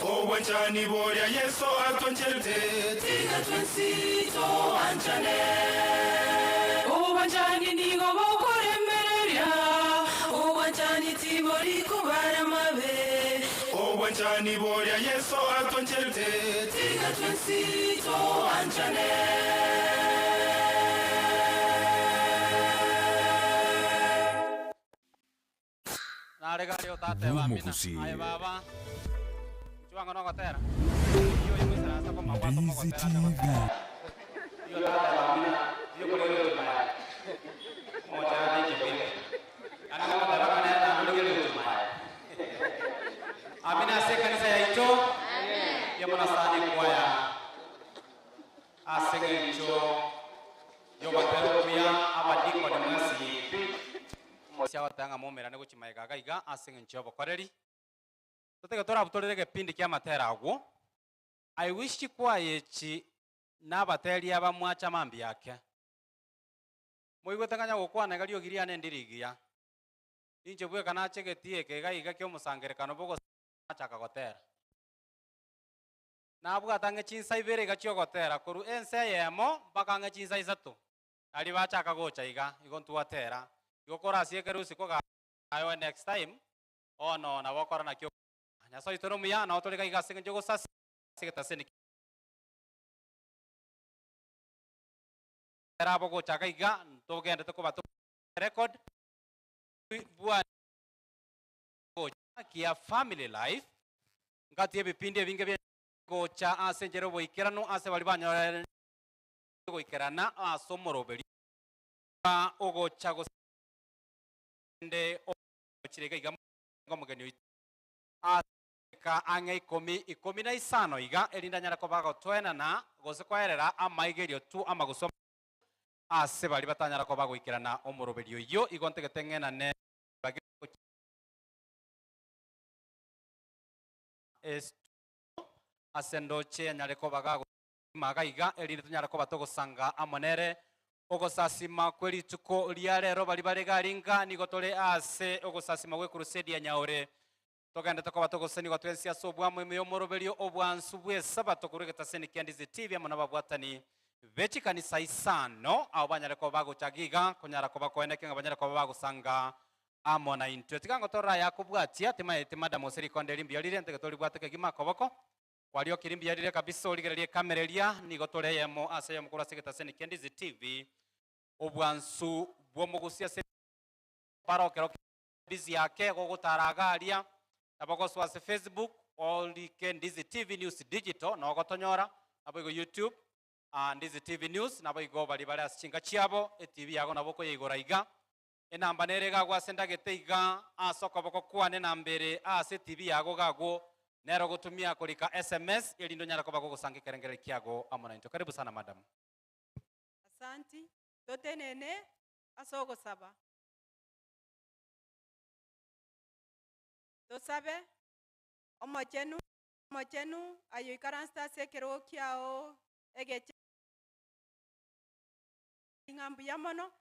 Obwanchani boria Yeso atonchete Tiga twensi toanchane Obwanchani nigo bokoremereria Obwanchani tibori kobara mabe Obwanchani boria Yeso atonchete Tiga twensi toanchane Bwomogusi. Ndizi TV. Amina ase kanisa yaito yamonasani kwaya ase ng'encho yogoterokia abadikoni mwesi siagotanga momerane gochimaega iga iga ase ng'encho yobokoreri totege torabutorere gepindi kia amatera agwo I wish chikwaya echi nabateri aba mwacha mambi yake moigwete ng'anya gokwana iga riogi riane ndirigiya ninche bweka nachegetie eke iga iga kia omosangerekano bogosachaka gotera nabwata ng'e chinsa ibere iga chiogotera koru ense eyemo mpaka ng'e chinsa isato nari bachaka gocha iga igo ntwatera igo korasie ekero usiku gayo next time ono nabo okora nakio nyasaye oito nomuya nabo tore iga ase eng'encho gosasi egetaseni abo gochaka iga ntogendete koba record bwa gocha kia family life ngati ebipindi ebinge bia gocha ase enchera oboikeranu ase bari banyorere goikerana ase omoroberi ogocha gosende ochire iga omogeni oito aka ang'e ikomi ikomi na isano iga erinda nyara koba gotwenana gose koerera amaigerio tu amaguso ase bari batanyara koba goikerana omoroberi oyo igo ntegete ng'enane ase ndoche anyare koba gagomaga iga erinde tonyara koba togosanga amo nere ogosasima kwe rituko ria rero bari bare garinga nigo tore ase ogosasima gwe crusade ya nyaore togende tokoba togoseniwa twensi ase obwamo ime y'omoroberio obwansu bwa esabato korwa egetaseni kia Ndizi TV amo nababwatani bechikanisa isano abo banyare koba bagochaga iga konyara koba koeneke ng'a banyare koba bagosanga amo na intwe tiga ngotorora yakobwatia timaete madam ase rikonde eri mbuya rire ntege toribwate kegima koboko kwario kiri mbuya rire kabisa origererie ekamera eria nigo tore eyemo ase eyemo korwa ase egetaseni kia Ndizi TV obwansu bwa omogusi ase parokero busy yake gogotara iga aria nabo gosoa ase Facebook orike Ndizi TV News Digital nogotonyora nabo igo YouTube ah, Ndizi TV News nabo igo bari bare ase chinka chiabo etv yago nabo okoyeigora iga enamba nere iga ase ndagete iga ase okoboko kwane namba ere ase etv yago iga agwo nero ogotumia korika SMS erinde onyare koba gogosanga ekerengereri kiago amo naintwe. Karibu sana madam. Asanti, totenene ase ogosaba. Tosabe, Omochenu, Omochenu, aye oikaransete ase ekerogo kiao egeche ng'a mbuya mono.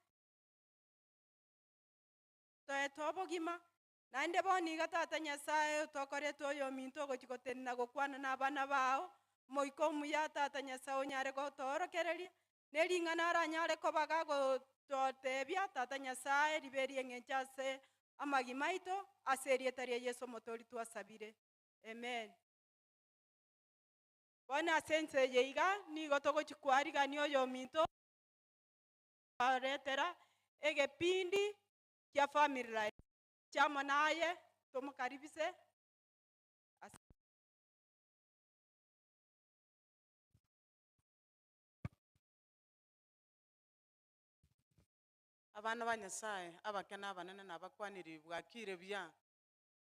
Toete obogima, naende bono iga Tata Nyasae otokorete oyominto ogochia gotenena gokwana nabana bao, Omoika Omuya Tata Nyasae onyare gotoorokereria, ne ring'ana aranyare koba gagototebia Tata Nyasae ribe ri'eng'encho ase amagima aito, ase erieta ria Yeso Omotoori twasabire. Amen. Bono ase ense eye iga nigo togochia koarigania oyominto oretera egepindi kia family life. Chiamo naye tomokaribise ase. Abana ba Nyasaye, abake na abanene nabakwaniri bwakire buya,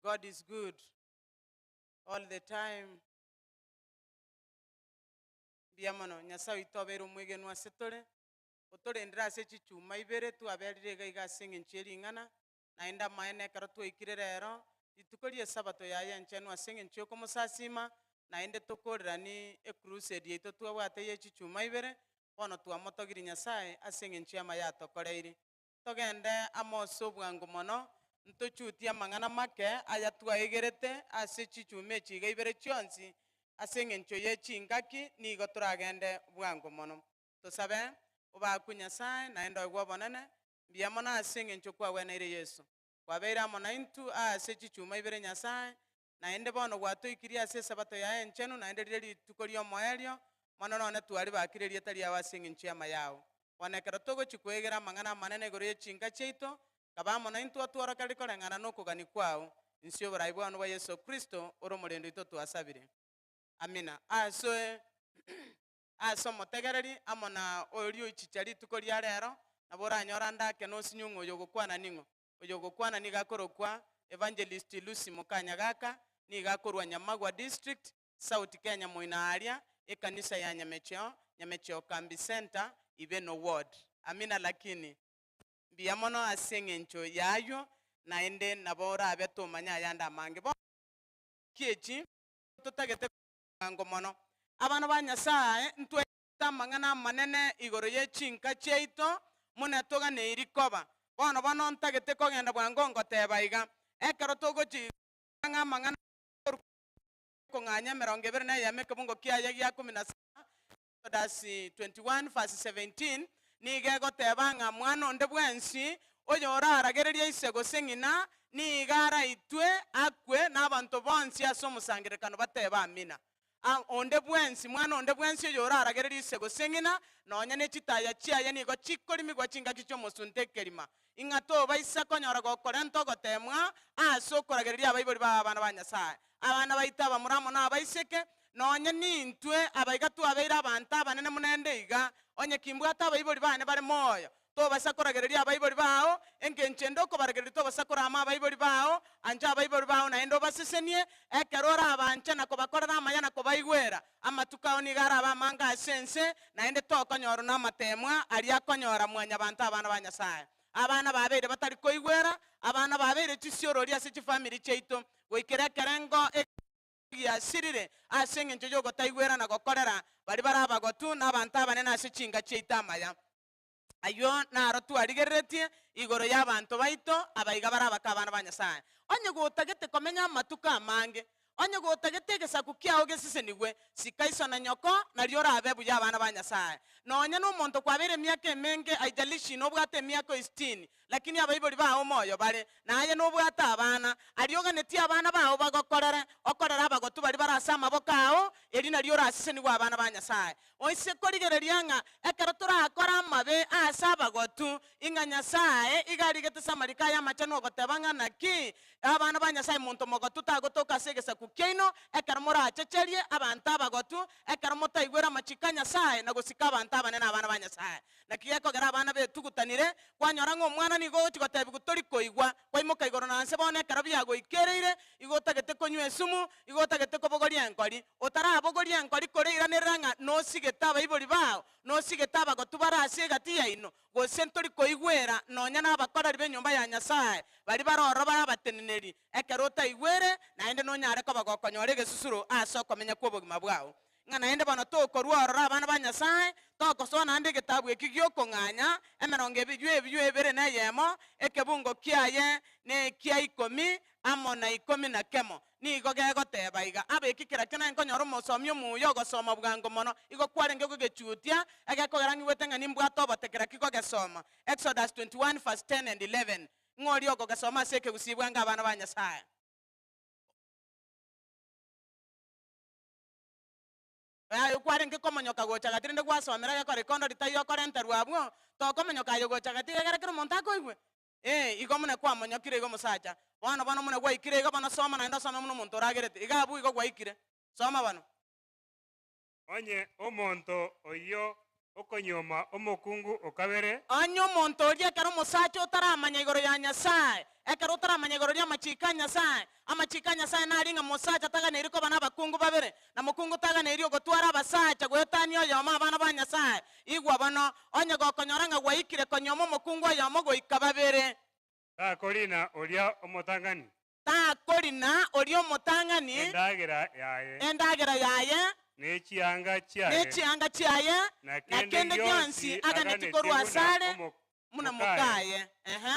God is good all the time. Mbuya mono, Nyasaye oito obeire omwegenwa ase tore, otorendire ase chichuma ibere twaberire iga iga ase eng'encho ye ring'ana, naende amaene ekero twaikire rero, rituko ri'esabato yaye enchenu ase eng'encho y'okomosasima, naende tokorerani ecrusade yaito twabwate ye chichuma ibere, bono twamotogirie Nyasaye ase eng'encho y'amaya atokoreire. Togende amo ase obwango mono, ntochutie amang'ana make aya twaegerete ase chichuma echi iga ibere chionsi, ase eng'encho ye chingaki nigo toragende bwango mono. Tosabe, Obakwe Nyasae, naende oegwe obonene, mbuya mono ase engencho kwagweneire Yeso. Kwabeire amo naintwe aase chichuma ibere Nyasae, naende bono gwatoikirie ase Esabato yaye enchenu, naende rire rituko ri'omoerio, mono nonye twaribakire erieta riao ase engencho y'amaya ao. Bono ekero togochia koegera amang'ana amanene igoro ye chinka chiaito, kaba amo naintwe otworokererie koreng'ana nokogania kwao, inse y'oborai bwao bwa Yeso Kristo, ore omorendo oito twasabire. Amina. Ase Ase omotegereri amo na oria oichicha rituko ria rero, nabo oranyore ande ake nosinyu ng'a oyo ogokwana ning'o. Oyo ogokwana nigo akorokwa Evangelist Lucy Mukanyagaka, nigo akorwa Nyamagwa District, South Kenya moino aaria, ekanisa ya Nyamecheo, Nyamecheo Kambi Centre, Ibeno Ward. Amina lakini mbuya mono ase eng'encho y'ayio, naende nabo orabe tomanye ayande amange. Bono ki echi totagete bwango mono. Abana ba Nyasae, ntwenerete amang'ana amanene igoro ye chinka chiaito, buna toganeiri koba. Bono bono ntagete kogenda bwango ngoteba iga, ekero togochia ng'a amang'ana kong'anya emerongo ebere na eyemo ekebungo kiaye gia kumi na saba, Exodus 21 verse 17, nigo egoteba ng'a mwana onde bwensi oyoraragererie ise gose ng'ina, nigo araitwe akwe, na abanto bonsi ase omosangererekano batebe Amina. A Onde bwensi, mwana onde bwensi oyoraragererie ise gose ng'ina, nonya ne chitaya chiaye nigo chikorimigwa chingaki chi'omosunte ekerima, ing'a tobaisa konyora gokorenta ogoteemwa ase okoragereria abaibori bao abana ba Nyasae. Abana baito abamura amo nabaiseke, nonya nintwe abaiga twabeire abanto abanene buna ende iga, onye kimbwate abaibori bane bare moyo, tobasa koragereria abaibori bao, engencho ende okobaragereria tobasa korama abaibori bao, ancha abaibori bao naende obasesenie, ekero orabanche na kobakorera amaya na kobaigwera, amatuko ao nigo arabe amange ase ense, naende tokonyorwa namateemwa aria akonyora mwanyabanto abana ba Nyasae. Abana babeire batari koigwera, abana babeire chisiorori ase chifamiri chiaito, goikera ekerengo giasirire ase engencho y'ogotaigwera na gokorera baria bare abagotu na abanto abanene ase chinka chiaito amaya. Ayio naro twarigereretie igoro y'abanto baito abaiga bare abake abana ba Nyasae. Onye gotagete komenya amatuko amange, Onye gotagete egesaku kiao gesesenigwe, sika iso na nyoko, nario orabe buya abana ba Nyasae. Nonya nomonto kwabeire emiaka emenge, haijalishi nobwate emiaka oisitini, lakini abaibori bao moyo bare, na aye nobwate abana, aria oganetie abana bao bagokorere, okorere abagotu baria bare ase amaboko ao, erio nario orasesenigwe abana ba Nyasae. Oise korigereria ng'a ekero torakore amabe ase abagotu, ing'a Nyasae iga arigete ase amariko aya amachenu ogoteba ng'a naki abana ba Nyasae monto mogotu tagotoka ase egesaku kiaino, ekero morachecherie abanto abagotu, ekero motaigwere amachiko a Nyasae na gosika abanto abanene abana ba Nyasae. Naki gekogera abana betugutanire, kwanyora ng'a omwana nigo ogochia gotebigwa tori koigwa, kwaimoka igoro na nse bono ekero biagoikereire, igo otagete konywa esumu, igo otagete kobogoria enkori. Otarabogoria enkori kore iranerera ng'a nosigete abaibori bao, nosigete abagotu bare ase egati yaino, gose ntori koigwera nonya nabakoreri b'enyomba ya Nyasae, baria bare ororo bare abateneneri, ekero otaigwere, naende nonyare koba gokonyora egesusuro ase okomenya kw'obogima bwao. Ng'a naende bono tokorua ororo abana ba Nyasae, togosoa naende egetabu ekio gi'okong'anya, emerongo ebiywa ebiywa ebere na eyemo, ekebungo kiaye nekia ikomi amo na ikomi na kemo. Nigo gegoteba iga, Abe eki kerakio naye nkonyora omosomi omuya ogosoma bwango mono, igo kwarenge gogechutia, egekogera ng'igwete ng'a nimbwate obote keraki kogesoma. Exodus 21 verse 10 and 11. Ng'o oria okogesoma ase ekegusii bwango abana ba Nyasae? Aye kwarenge komonyoka gocha gati rende gwasomera egekora rikondo ritaiyo okorenterwa abwo, tokomonyoka aye gocha gati egere kera omonto akoigwe? Ee, igo muna kwamonyokire igo omosacha. Bono bono muna gwaikire igo bono soma naende osome buna omonto oragerete. Iga abwo igo gwaikire. Soma bono. Onye omonto oyio okonyuoma omokungu o kabere. Onye omonto oria ekero omosacha otaramanya igoro ya Nyasae, ekero otaramanya igoro ri'amachiiko a Nyasae, amachiiko a Nyasae nari ng'a mosacha taganeiri koba nabakungu babere, na mokungu taganeiri ogotwara abasacha goetania oyomo abana ba Nyasae. Igwa bono, onye gokonyora ng'a gwaikire konyuoma omokungu oyomo goika babere. Takorina oria omotang'ani. Takorina oria omotang'ani. Endagera yaye. Endagera yaye. Ne chianga chiaye. Ne chianga chiaye. Na Na kende kende gionsi gionsi aganetie aganetie korwa buna asare buna mokaye. mokaye. Ehe.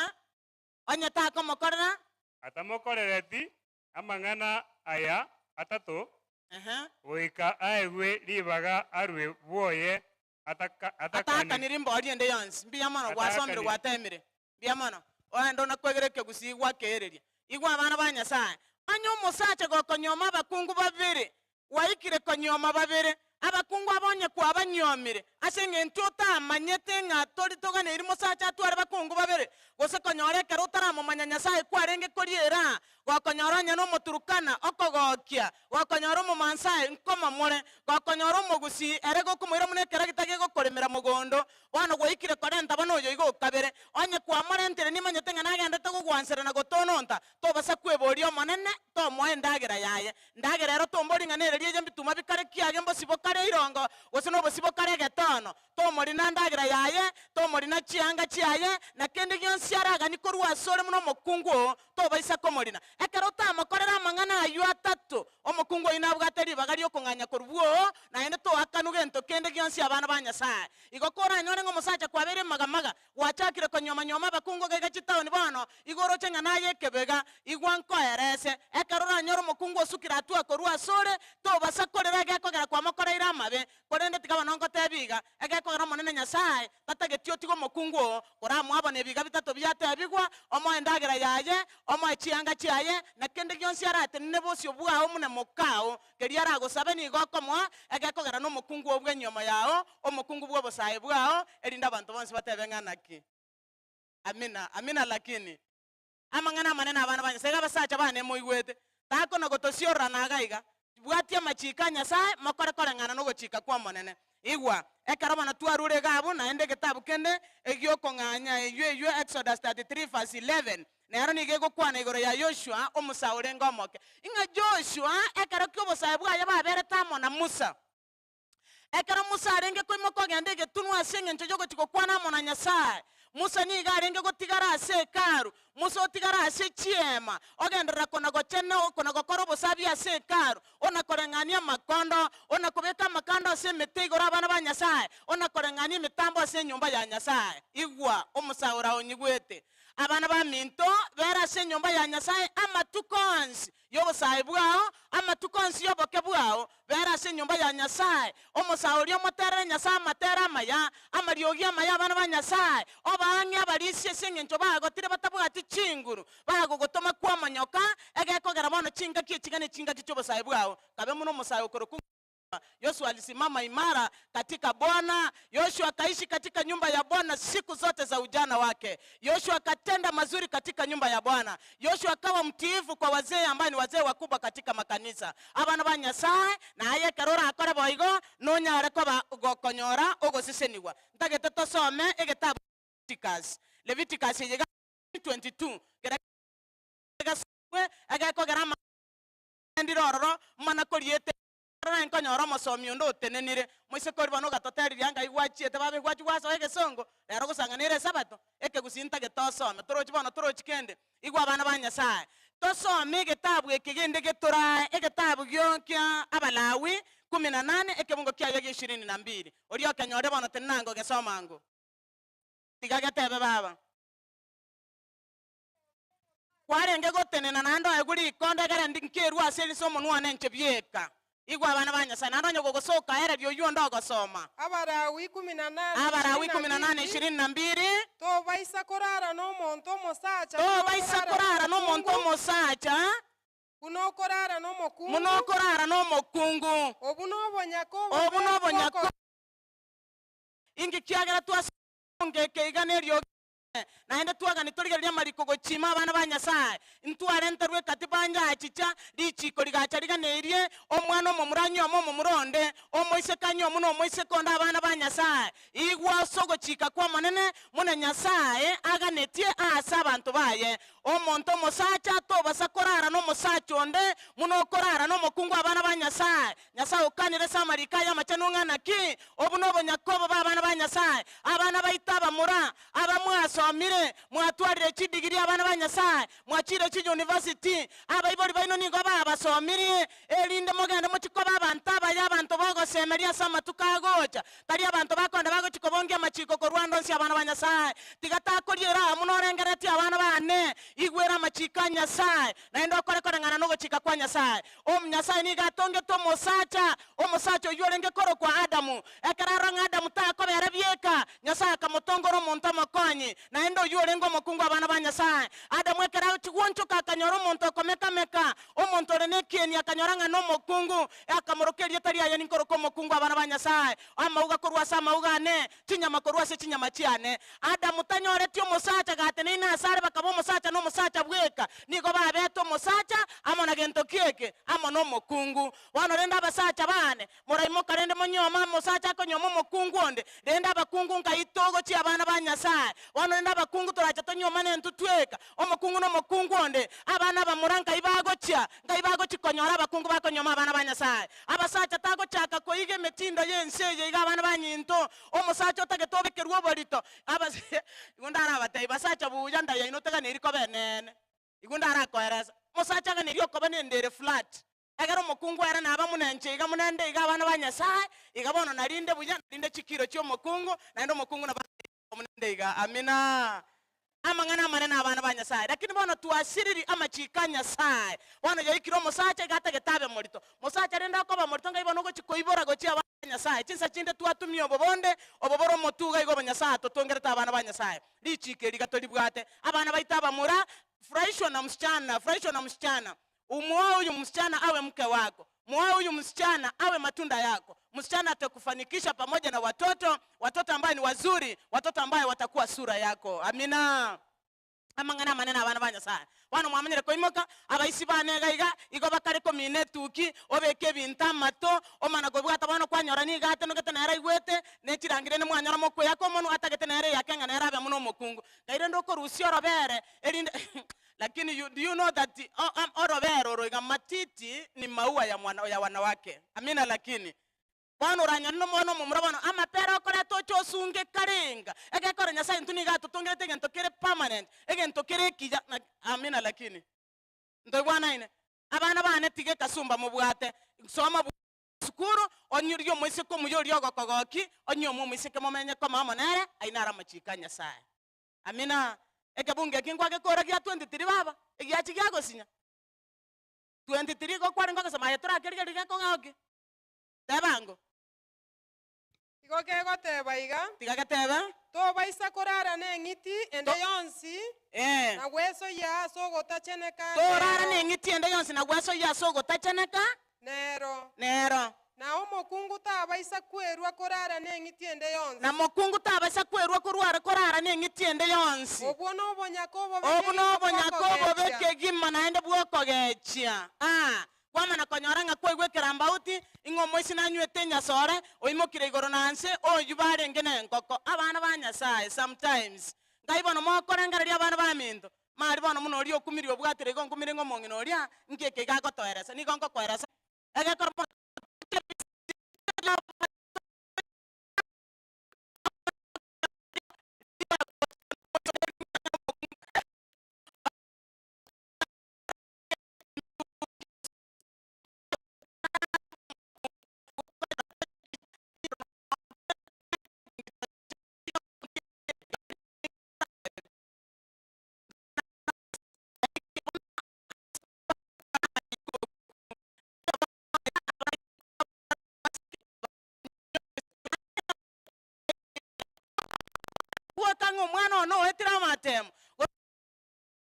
Onye takomokorera. Atamokorereti amang'ana aya atato, Ehe. goika aegwe ribaga arue bwoye ataka atakani. Atakaniri mbori ende yonsi. Mbuya mono gwasomire Atakaniri. gwatemire. Mbuya mono. Oende onakwegera ekegusii gwakeereria. Igwa abana ba Nyasaye. Onye omosacha gokonyuoma abakungu babere, gwaikire konyuoma babere, abakungu aba onye kwabanyuomire, ase eng'encho otamanyete ng'a tori toganeiri mosacha atware bakungu babere, gose konyora ekero otaramomanya Nyasaye kwarenge koriera, gokonyora onye nomoturukana okogokia, gokonyora omomansai nkomomore, gokonyora omogusii ere gokomoira buna ekeragita gegokoremera mogondo, Bono gwaikire korenta bono oyo igo okabere. Onye kwamorentire nimanyete ng'a nagenderete gogwansera na gotononta, tobasa kweboria Omonene, tomoa endagera yaye. Ndagera ero tombori ng'a nereria eye mbituma bikare kiage mbosibo kare irongo, gose nobosibo kare egetono. Tomorina ndagera yaye, tomorina chianga chiaye, na kende gionsi araganie korwa asore buna omokungu oo, tobaisa komorina. Ekero otamokorera amang'ana ayio atato, omokungu oyio nabwate ribaga ri'okong'anya korwa bwoo, naende toakanwe gento kende gionsi abana ba Nyasae. Igo koranyore ng'a omosacha kwabeire maga-maga, gwachakire konyuoma-nyuoma abakungu gaiga chitaoni bono, igo oroche ng'a naye ekebega, igwa nkoerese. Ekero oranyore omokungu osukire atwe korwa asore, tobasa korera egekogera kwamokoreire amabe. Korende tiga bono ngotebie iga, egekogera Omonene Nyasae tatageti otige omokungu oo, koramoa bono ebiga bitato biatebigwa, omoe endagera yaye, omoe chianga chiaye, na kende gionsi aratenene bosio bwao buna mokao, Keria aragosabe nigo okomoa, egekogera nomokungu oo bw'enyiomo yao, omokungu bw'obosae bwao, erinde abanto bonsi batebe ng'a naki. Amina, amina lakini. Amang'ana amanene abana ba Nyasae, iga abasacha bane moigwete, takona gotosiororana iga iga, bwatia amachiiko a Nyasae, mokore koreng'ana nogochika kw'Omonene. Igwa, ekero bono twarure iga abwo, naende egetabu kende egi'okong'anya eywo eywo Exodus 33 verse 11, Nero nigo egokwana igoro ya Yoshua, omosae orenge omoke, ng'a Joshua ekero ki'obosae bwaye baberete amo na Musa. Ekero Musa arenge koimoka ogenda egetunwa ase engencho y'ogochia gokwana amo na Nyasae, Musa nigo arenge gotigara ase Hekalu. Musa otigara ase chiema, ogenderera kona-gochena kona-gokora obosabi ase Hekalu, ona-koreng'ania amakondo, ona-kobeka amakando ase emete igoro abana ba Nyasae, ona-koreng'ania emetambo ase enyomba ya Nyasae. Igwa, omosae ora onyigwete! Abana baminto, bera ase enyomba ya Nyasae amatuko onsi y'obosae bwao, amatuko onsi y'oboke bwao, bera ase enyomba ya Nyasae. Omosae oria omoterere Nyasae amatera amaya, amariogi amaya abana ba Nyasae, obaang'e abarisia ase engencho bagotire batabwati chinguru, bagogotoma kw'omonyoka, egekogera bono chingaki echi gane chingaki chi'obosae bwao. Kabe buna omosae okorokwa Yoshua alisimama imara katika Bwana. Yoshua akaishi katika nyumba ya Bwana siku zote za ujana wake. Yoshua akatenda mazuri katika nyumba ya Bwana. Yoshua akawa mtiifu kwa wazee ambaye ni wazee wakubwa katika makanisa. Abana ba Nyasaye naye ekero orakore boigo nonyare koba gokonyora ogosesenigwa. Ntagete tosome egetabu Leviticus. Leviticus eye iga 22 kera gegasomwe egekogera ama ndire ororo mana koriete Rora nkonyora omosomi onde otenenire, moiseke oria bono ogatoteriria ngai gwachiete babe gwachia gwasoa egesongo, rero gosang'ana ere esabato, ekegusii ntagete osome, torochi bono torochi kende, igwa abana ba Nyasaye. Tosome egetabu eke gende getorae, egetabu gio kia Abalawi. 18 ekebungo kiaye gia 22. Oria okenyore bono tenena ango gesoma ango. Tiga getebe baba. Kwarenge gotenena naende oegwe rikondo egere ndi nkerue ase erinse omonwa one inche bieka. Igwa abana ba Nyasae, naende onye gogosoka ereria oyio onde ogosoma. Abalawi ikumi na nane Abalawi ishirini na ikumi na nane mbili, ishirini na mbili. Tobaisa korara nomonto omosacha buna Tobaisa okorara korara nomonto nomokungu, omosacha buna okorara nomokungu, buna okorara nomokungu. Obwo nobonyaka obobe Obwo nobonyaka bw'oko- Inki kiagera twasonga eke iga neriogi Naende twagani torigererie amariko gochima abana ba Nyasae, ntwarenterwe ekatiba nyachicha, richiiko rigacha riganeirie, omwana omomura anyuome omomura onde, omoiseke anyuomwe nomoiseke onde abana ba Nyasae. Igwa ase ogochika kw'Omonene, buna Nyasae aganetie aase abanto baye. Omonto omosacha tobasa korara nomosacha onde, buna okorara nomokungu abana ba Nyasae. Nyasae okanire ase amariko aye amachenu ng'a naki, Obu nobonyakobo bw'abana ba Nyasae, abana baito abamura, aba mwasomire, mwatwarire chidigiri abana ba Nyasae, mwachire chiyunivasiti, abaibori baino nigo babasomirie, erinde mogende mochie koba abanto abaya, abanto bogosemeria ase amatuko agocha, tari abanto bakonda bagochia kobongia amachiko korwa ande onsi abana ba Nyasae. Tiga takoria eraha buna orengereretie abana bane, igwera amachiko a Nyasae, naende okore koreng'ana nogochika kwa Nyasae. Nyasae nigo atongete omosacha, omosacha oyio orenge korokwa Adamu. Ekero arora ng'a Adamu takobera bieka, Nyasae akamotongora omonto omokonyi, naende oyio orenge omokungu abana ba Nyasae. Adamu ekero agochia gwonchoka akanyora omonto okomeka-meka, omonto ore nekieni, akanyora ng'a nomokungu, akamoroka erieta riaye ninkoroka omokungu abana ba Nyasae, amauga korwa ase amauga ane, chinyama korwa ase chinyama chiane. Adamu tanyoreti omosacha gateneine asare bakaba omosacha na omosacha bweka, nigo babete omosacha amo na gento ki eke, amo nomokungu. Bono rende abasacha baane, moraimoka rende monyuome omosacha akonyuoma omokungu onde, rende abakungu nkai togochia abana ba Nyasae. Bono rende abakungu torache tonyuomane intwe tweka, omokungu na omokungu onde, abana abamura nkai bagochia, nkai bagochia konyora abakungu bakonyuoma abana ba Nyasae. Abasacha tagochaka koiga emetindo y'ense eye iga abana banyinto, omosacha otagete obekerwe oborito, abas igo ndarabatebie, basacha buya nda yaino teganeri koba enene. Igo ndarakoeresa, omosacha aganeri okoba nende ere flat, Ekero omokungu ere naba buna inche iga buna inde iga abana ba Nyasae, iga bono narinde buya, narinde chikiro chi'omokungu, naende omokungu nabo buna inde iga. Amina. Amang'ana amanene abana ba Nyasae. Lakini bono twasiriri amachiko a Nyasae. Bono yaikire omosacha iga atagete abe morito. Mosacha rende okoba morito ngai bono ogochia koibora gochia abana ba Nyasae. Chinsa chinde twatumia obo bonde, obo bore omotuga igo obo Nyasae atotongerete abana ba Nyasae. Richiko eri iga toribwate. Abana baito abamura, furahishwa na msichana, furahishwa na msichana. Umuoe huyu msichana awe mke wako, muoe huyu msichana awe matunda yako. Msichana atakufanikisha pamoja na watoto, watoto ambaye ni wazuri, watoto ambaye watakuwa sura yako. Amina. Amang'ana amanene abana ba Nyasaye. Bono mwamanyire koimoka, abaisi bane iga iga, igo bakare komina etuki, obeke ebinto amato, omana kobwata bono kwanyora nigo atenogete nere aigwete, ne chirangi rende mwanyora mokweyaka omonwa atagete nere eyake ng'a nere abe buna omokungu. Ngai rende okorusia orobere, erinde Lakini you, do you know that o, am, orobere oro iga matiti ni maua ya mwana, ya wanawake. Amina lakini. Bono oranyore nomwana omomura bono amapera okoreta oche osunge karenga. Egekora Nyasaye intwe nigo atotongerete egento kere permanent, egento kere ekiya na amina lakini. Ntoigwanaine? Abana bane tiga ekasumba mobwate, soma bu sukuru, onye oria omoiseke omuya oria ogokogoki, onye omwe omoiseke momenye koma amo nere, ayio naro amachiko a Nyasaye. Amina. Ekebungo eki nkwagekora gia 23 baba, egiachi giagosinya. 23 igo kwarenge ogosoma aye torakerigereria gekong'ao ki? Teba ango. Igo kegoteba iga. Tiga getebe. Tobaisa korara neng'iti ende yonsi, Eh. na gwesoyia ase ogotacheneka Torara nero. neng'iti ende yonsi na gwesoyia ase ogotacheneka Nero. Nero. Na omokungu tabaisa kwerua korara neng'iti ende yonsi. Na mokungu tabaisa kwerua korwara korara neng'iti ende yonsi. Obwo nobonyaka obobe Obwo kegima nobonyaka obobe bw'okogechia. kegima naende bw'okogechia. Aa, kwamana konyora ng'a kwaigwa ekerambauti, ing'a omoisia nanywete enyasore, oimokire igoro na nse, oyio barenge nenkoko. Abana ba Nyasae, sometimes. Ngai bono mokorengereria abana baminto, Mari bono buna oria okumirie obwatire igo nkumire ng'a omong'ina oria, nki eke iga agotoeresa? Nigo ngokoeresa egekoro bono ng'a omwana one oetire amatemo, gose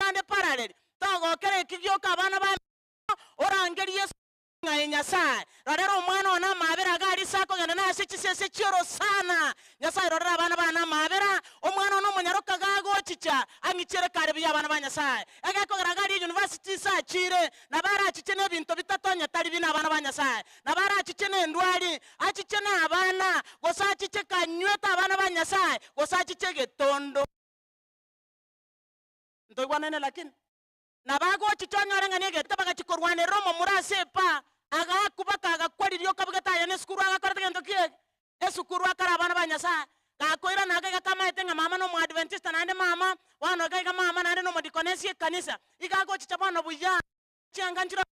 ande parallel, togokera eki gioka abana ba orangerie Yeso ng'a aye Nyasae, rorera omwana one amaabera iga aria ase akogenda na ase chisese chi'orosana. Nyasae rorera abana bane amaabera, omwana one omonyaroka gagochicha, ang'ichere kare buya abana ba Nyasae. Egekogera iga aria university ase achire, nabo arachiche nebinto bitato onye tari buna abana ba Nyasae. Nabo arachiche nendwari, achiche nabana, gose achiche kanywete abana ba Nyasae, gose achiche egetondo. Ntoigwanane lakini? Nabo agochicha onyore ng'a negento bagachia korwanerera omomura ase epaa, agaakwa baka agakwa riria okabugete aye nesukuru agakorete gento ki eke? Esukuru akare abana ba Nyasaye. Gakoirana iga iga kamaete ng'a mama nomoadventista naende mama, bono iga iga mama naende nomodikonesi ekanisa, iga agochicha bono buya, chianga nchire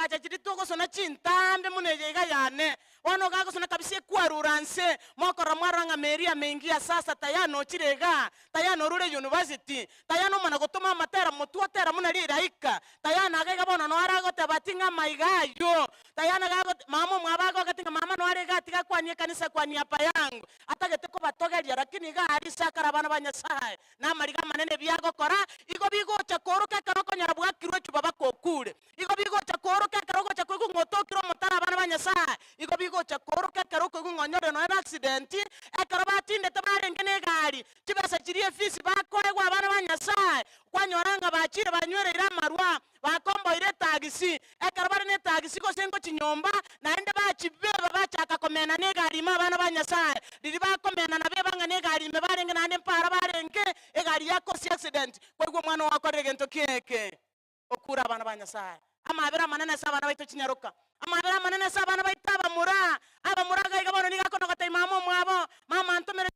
acha chiria togosona chintambe buna eye iga yane, bono iga agosona kabisa ekwarura nse, mokorora mwarora ng'a Mary ameingia sasa tayana ochire igaa, tayana orure university, tayana omana gotoma amatera motwe otera buna riraika, tayana iga iga bono noyo aragoteba ati ng'a amaiga aywo, tayana iga agote mama omwabo agogete ng'a mama noyo are igaa tiga akwanie ekanisa kwania apa yangu, atagete kobatogeria lakini iga aria ase akare abana ba Nyasaye, na amariga amanene ebi agokora, igo bigocha kooroka ekero okonyora bwakirwe echuba bakokure. Igo bigocha kooroka ekero ogocha koigwa ng'a otokire omotaro abana ba Nyasae. Igo bigocha kooroka ekero okoigwa ng'a onyorire nonya na accident, ekero batindete barenge na egari, chibesa chiria efisi bakoegwa abana ba Nyasae, kwanyora ng'a bachire banywereire amarwa, bakomboire etagisi. Ekero bare na etagisi gose ngochia nyomba, naende bachibeba bachaka komena na egari ime abana ba Nyasae. Riria bakomena nabeba ng'a na egari ime barenge naende mpara barenge, egari yakosia accident, kwaigwa omwana oo akorire gento ki eke? Okure abana ba Nyasae. Amaabera amanene ase abana baito chinyaroka. Amaabera amanene ase abana baito abamura. Abamura iga iga bono nigo akonogotebi mama omwabo, mama ntomere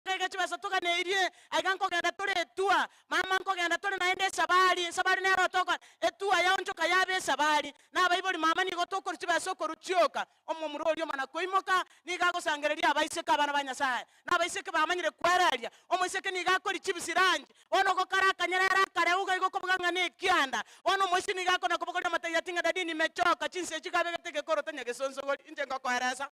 iga iga chibesa toganeirie, aiga nkogenda tore etua, mama nkogenda tore naende esabari, esabari nero tokora, etua yaonchoka yaba esabari. Na abaibori mama nigo tokorwa chibesa okorwa chioka. Omomura oria omana koimoka, nigo agosangereria abaiseke abana ba Nyasae. Na abaiseke bamanyire kwereria, omoiseke nigo akoria chibisiranji, bono ogokara akanyerere akareuga igo okobuga ng'a nekianda. Bono omoisia nigo akona kobogoria amataiyo ati ng'a daddy nimechoka, chinsa echi kabegete egekoroto nyagesonsogori, inche ngokoeresa.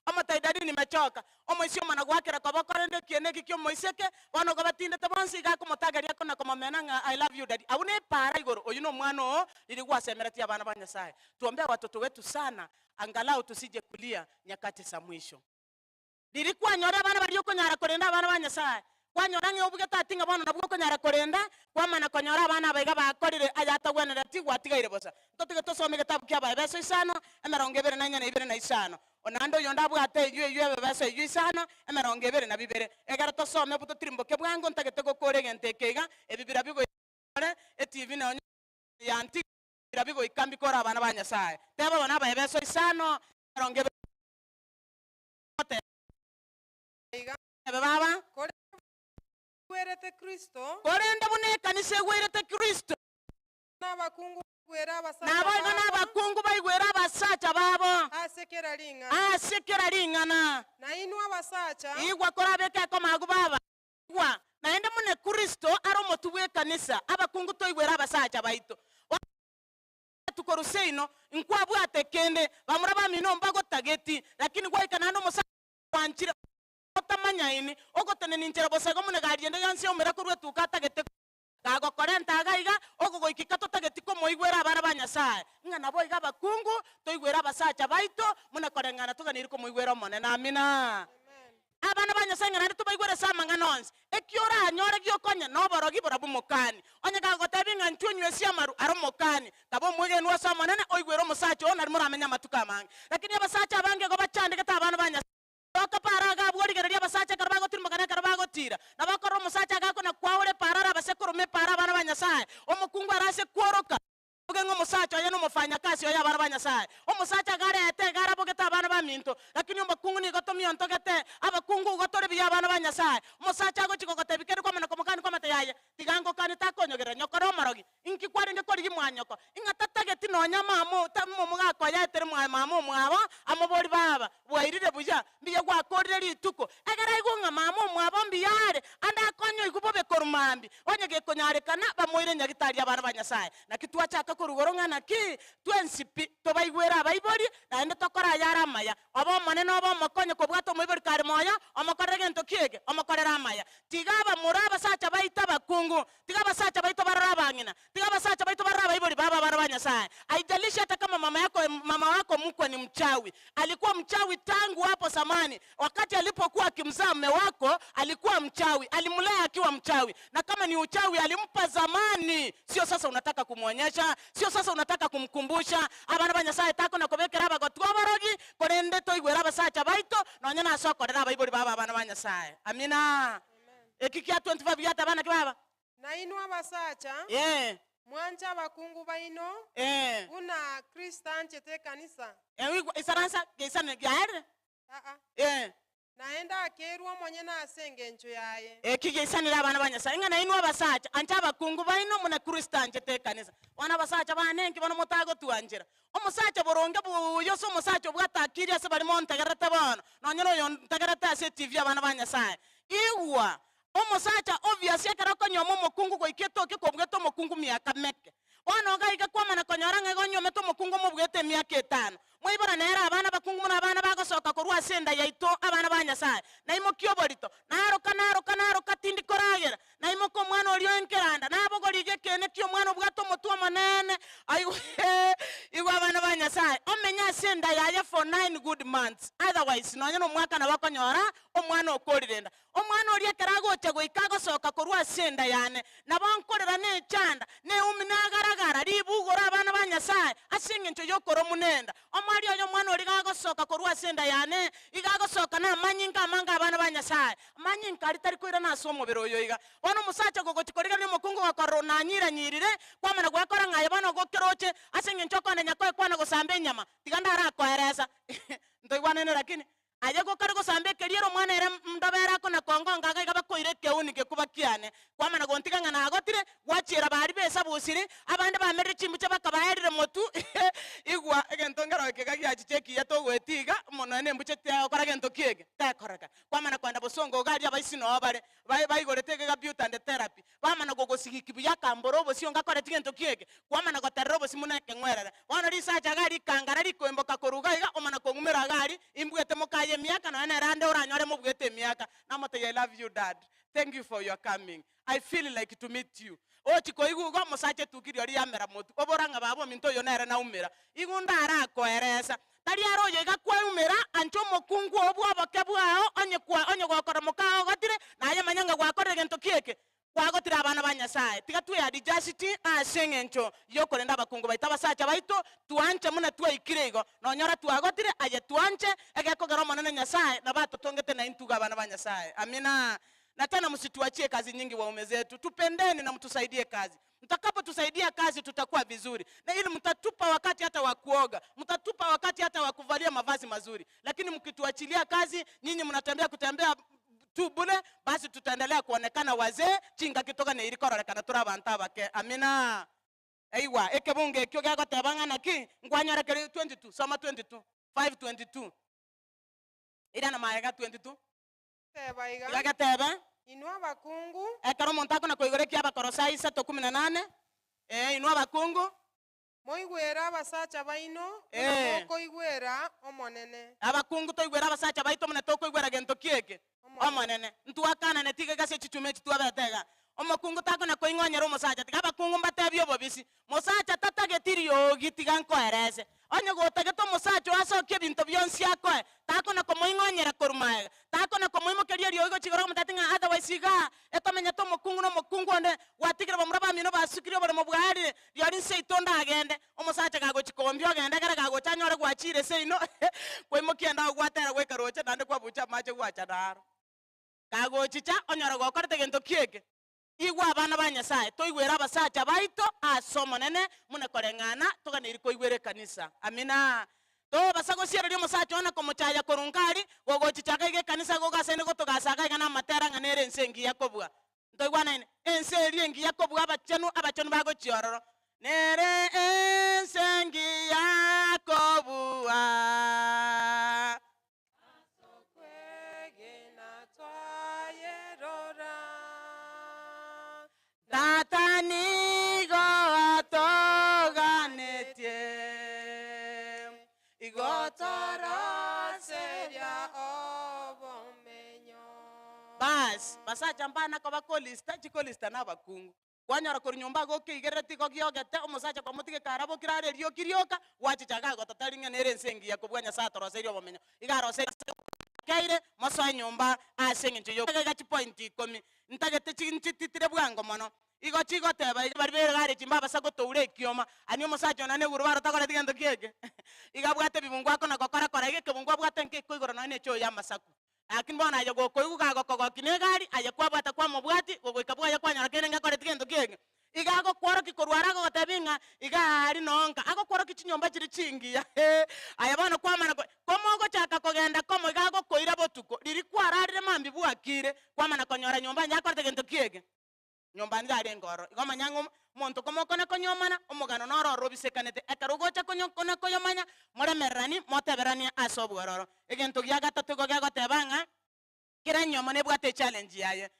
Omotai daddy nimechoka, omoisia omana goakera koboko rende ekieni eki kia omoiseke, bono igo batindete bonsi iga akomotageria akona komomena ng'a I love you daddy. Abwo nepara igoro, oyio nomwana oo riria gwasemeretie abana ba Nyasaye. Tuombee watoto wetu sana angalau tusije kulia nyakati za mwisho. Riria kwanyora abana baria okonyara korenda abana ba Nyasaye, kwanyora ng'a obugete ati ng'a bono nabwo okonyara korenda, kwamana konyora abana aba iga bakorire ayatagwenereti, gwatigaire bosa. Ntotige tosome egetabu kia Abaefeso isano, emerongo ebere na enye na ibere na isano. Naende oyonde abwate eyio eyio Ebebeso eyio isano, emerongo ebere na bibere. Egere tosome obo totirimboke bwango, ntagete gokora egento eke iga, ebi bira bigoikare, etibi nonye yantiga. Bira bigoika mbikore abana ba Nyasae. Teba bono Abaefeso isano, emerongo ebere Tebe baba. Korende buna ekanisa egwerete Kristo, naboigo nabakungu baigwere abasacha babo ase kera ring'ana. Igwa korabeke akomagu baba. Igwa, naende buna Kristo are omotwe bw'ekanisa, abakungu toigwere abasacha baito. Rituko seino, nkwabwate kende, bamura bamino mbagotageti, lakini gwaika naende omosacha gwanchire otamanyaini, ogotenena inchera bosa igo buna egari ende yonsi yaumera korwa etuka atagete gagokorenta iga iga, ogogoikika totageti komoigwera abana ba Nyasae, ng'a naboigo abakungu toigwere abasacha baito, buna koreng'ana toganeiri komoigwera Omonene. Amina. Abana ba Nyasae ng'a naende tobaigwere ase amang'ana onsi. Eki oranyore giokonya noborogi borabwo mokani. Onye gagotebia ng'a inchuo onywesie amaru, are omokani. Taba omwegenwa ase Omonene, oigwere omosacha oo, nario moramenye amatuko amange. Lakini abasacha abange igo bachandegete abana ba Nyasae. Toka para iga abwo origererie abasacha ekero bagotirimboka na ekero bagotira. Nabo okorora omosacha agakona kwaura epara arabase koroma epara abana ba Nyasae. Omokungu arase kworoka. Oge ng'a omosacha oye nomofanyakasi oye abana ba Nyasae. Omosacha iga arete iga arabogete abana baminto, lakini omokungu nigo tomiontogete, abakungu igo tore buya abana ba Nyasae. Omosacha agochia gogotebia kende kwamana komokani kwamate yaye, tiga ngokani takonyogerera, nyoko nomorogi, inki kwarenge korigia mwanyoko? Ing'a tatageti nonya mama ta momogaka oye aetere mwaye mama omwabo, amobori baba, bwairire buya, mbuya gwakorire rituko. Ekero aigwe ng'a mama omwabo mbuya are, ande akonye oigwe bobe korwa mambia, onye gekonyarekana, bamoire nyagitari abana ba Nyasae. Naki twachaka. korwa igoro ng'a naki, twensi pi, tobaigwere abaibori, naende tokore ayare amaya. Obe omonene obe omokonye kobwata omoibori kare moyo, omokorere gento ki eke? Omokorere amaya. Tiga abamura abasacha baito abakungu, tiga abasacha baito barore abang'ina, tiga abasacha baito barore abaibori babo abana ba Nyasaye. Haijalishi hata kama mama yako mama wako mkwe ni mchawi, alikuwa mchawi tangu hapo zamani, wakati alipokuwa akimzaa mme wako alikuwa mchawi, alimlea akiwa mchawi, na kama ni uchawi alimpa zamani, sio sasa unataka kumwonyesha, sio sasa unataka kumkumbusha. Abana ba Nyasaye tako na kobekera abagotwa abarogi, korende toigwere abasacha baito, nonya nase okorera abaibori babo abana ba Nyasaye. Amina. Eki kia 25 giateba naki baba? Nainwe abasacha, Eh. mwanche abakungu baino, Eh. buna Kristo anchete ekanisa. Eeh, isaransa geisane giaerire. Aa. Eh. Naende akerua omonyene ase engencho yaye. Eki geisanire abana ba Nyasae, ng'a nainwe abasacha, anche abakungu baino buna Kristo anchete ekanisa. Bono abasacha bane inki bono motagotwanchera? Omosacha boronge buya ase omosacha obwate akiri ase baria montegererete bono, nonye noyontegererete ase etivi abana ba Nyasae. Igwa! Omosacha obvious ekero okonyuoma omokungu goika etoke kobwete omokungu miaka meke. Bono iga iga kwamana konyora ng'a iga onyuomete omokungu omobwete emiaka etano. Mwaibora nere abana abakungu buna abana bagosoka korwa ase enda yaito, abana ba Nyasae. Naimokia oborito, naroka, naroka, naroka, tindi koragera. Naimoka omwana oria o enkeranda, nabogoria iga ekeene ki'omwana obwate omotwe omonene. Aigwe, igwe abana ba Nyasae, omenye ase enda yaye for nine good months, otherwise nonya nomwaka nabo okonyora omwana okorire enda. Omwana oria ekero agocha goika agosoka korwa ase enda yane, nabo nkorera nechanda, neumi nagaragara ribugoro abana ba Nyasae ase engencho y'okoromwa nenda. Omwari oye omwana oria gagosoka korwa ase enda yane, iga agosoka namanyinga amange abana ba Nyasae, amanyinga aria tari koirana ase omobere oyo iga. Bono omosacha ogogochia korigereria omokungu gokorora onanyiranyirire, kwamana gwekora ng'a aye bono ogokeroche ase engencho okonde nyakoe kwana gosamba enyama, tiga ndarakoeresa. Ntoigwanene lakini? Aye gokare gosamba ekeriero omwana ere ndobere akona kongonga iga iga bakoira ekeuni gekuba kiane. Kwamana gontiga ng'a nagotire, gwachiera baria b'esabusiri, abande bamerire chimbuche bakabaerire motu, igwa egento nkero eke iga giachicha ekiya togoetia iga, mono nembuche tegokora gento ki eke? Tekoreka. Kwamana kogenda bosongo iga aria abaisi noo bare, baigorete egega beauty and therapy, Kwamana gogosigiki buya akambora obosio ngakoreti gento ki eke? Kwamana goterera obosio buna ekeng'werere. Bono risacha iga rikangara rikoimboka korwa iga iga, omana kong'umera iga aria, imbuete mokaye emiaka, nonya nere ande oranyore mobuete emiaka. Namotebia I love you dad, thank you for your coming, I feel like to meet you. Ochia koigwa igo, omosacha etuki riaria yamera motwe, obora ng'a baba ominto oyo nere naumera. Igo ndarakoeresa. Tari ere oyo iga kwaumera, anche omokungu oo bw'oboke bwao, onye kwa onye gokora mokao ogotire, naye manya ng'a gwakorire gento ki eke? Kwagotire abana ba Nyasae. Tiga tweadjustie ase eng'encho y'okorenda abakungu baito abasacha baito, twanche buna twaikire igo. Nonyora twagotire, aye twanche, egekogera Omonene Nyasae nabo atotongete naintwe igo abana ba Nyasae. Amina. Na tena msituachie kazi nyingi waume zetu, tupendeni na mtusaidie kazi. Mtakapotusaidia kazi tutakuwa vizuri, na ili mtatupa wakati hata wa kuoga, mtatupa wakati hata wa kuvalia mavazi mazuri. Lakini mkituachilia kazi, nyinyi mnatembea kutembea tu bure, basi tutaendelea kuonekana wazee chingaki toganeiri kororekana tore abanto abake. Amina. Aigwa, ekebungo ekio gegoteba ng'a naki, nkwanyora kere 22, soma 22, 5:22. Irana magega 22. Teba iga. Iga getebe. Inwe abakungu. Ekero omonto akona koigora ekia Abakolosai isato kumi na nane, ee, inwe abakungu. Moigwere abasacha baino buna Ee. mokoigwera Omonene. Abakungu toigwere abasacha baito buna tokoigwera gento ki eke? Omonene. Ntwakanane tiga gase chichuma echi twabete iga. Omokungu takona koing'onyera omosacha, tiga abakungu mbatebie obobisi. Mosacha tatageti riogi, tiga nkoerese. Onye gotagete omosacha oo asokie ebinto bionsi akoe, takona komoing'onyera korwa magega, takona komoimokeria eriogi gochia igoro akomotebia ng'a otherwise igaa etomenyete omokungu na omokungu onde, gwatigire bamura bamino basukirie oboremo bwarire, rirorio inse yaito ndagende. Omosacha gagochia kombia ogende ekero gagocha anyore gwachiire seino, kwaimokia endao gwatera goika roche naende kwabucha amache gwacha naro. Kagochicha onyore gokorete gento ki eke? Igwa abana ba Nyasae, toigwere abasacha baito ase Omonene, buna koreng'ana toganeiri koigwera ekanisa. Amina. Tobasa gosiereria omosacha oo na komochaya korwa nkari, gogochicha iga iga ekanisa gogasaine gotogasa iga iga namatera ng'a nere ense engiya kobua. Ntoigwanaine? Ense eria engiya kobua abachenu, abachenu bagochia ororo. Nere ense engiya kobua. Tata nigo atoganyete. Yes, basacha mbana koba kolista, chikolista na abakungu. Kwanyora korwa nyomba iga okeigerereti igo giogete, omosacha kwamotigeka arabokire are erioki rioka, gwachicha iga agototari ng'a nere ense engiya kobua Nyasae atoroseirie obomenyo. Iga aroseirie ase keire, mosoe nyomba ase eng'encho yo iga chipointi ikomi. Ntagete chi nchititire bwango mono. Igo chigoteba iga baria begare chimbabasa gotoura ekioma, ani omosacha one neguru barotagoreti gento kieke. Iga abwate ebibungo akona gokora kora iga ekebungo abwate nkeko igoro nonya ne echoo y'amasaku. Lakini bono aye gokoigwa gagokogokia negari, aye kwabwata kwamobwatia, gogoika bwaye kwanyora kende ngekoreti gento kieke. Iga agokworokia korwa are agogotebia ng'a iga aria nonka, agokworokia chinyomba chiria chingiya, hee, aye bono kwamana ko komogochaka kogenda komo iga agokoira botuko, riria kwararire mambia bwakire, kwamana konyora nyomba yakorete gento kieke. Nyomba nigo arenge ororo. Igo manya ng'a omonto komokona konyomana, omogano noro ororo obisekanete. Ekero ogocha konyo kona koyomanya, moremereranie, moteberanie ase obwororo. Egento gia gatato igo gegoteba ng'a, kera enyomo nebwate echallenge yaye.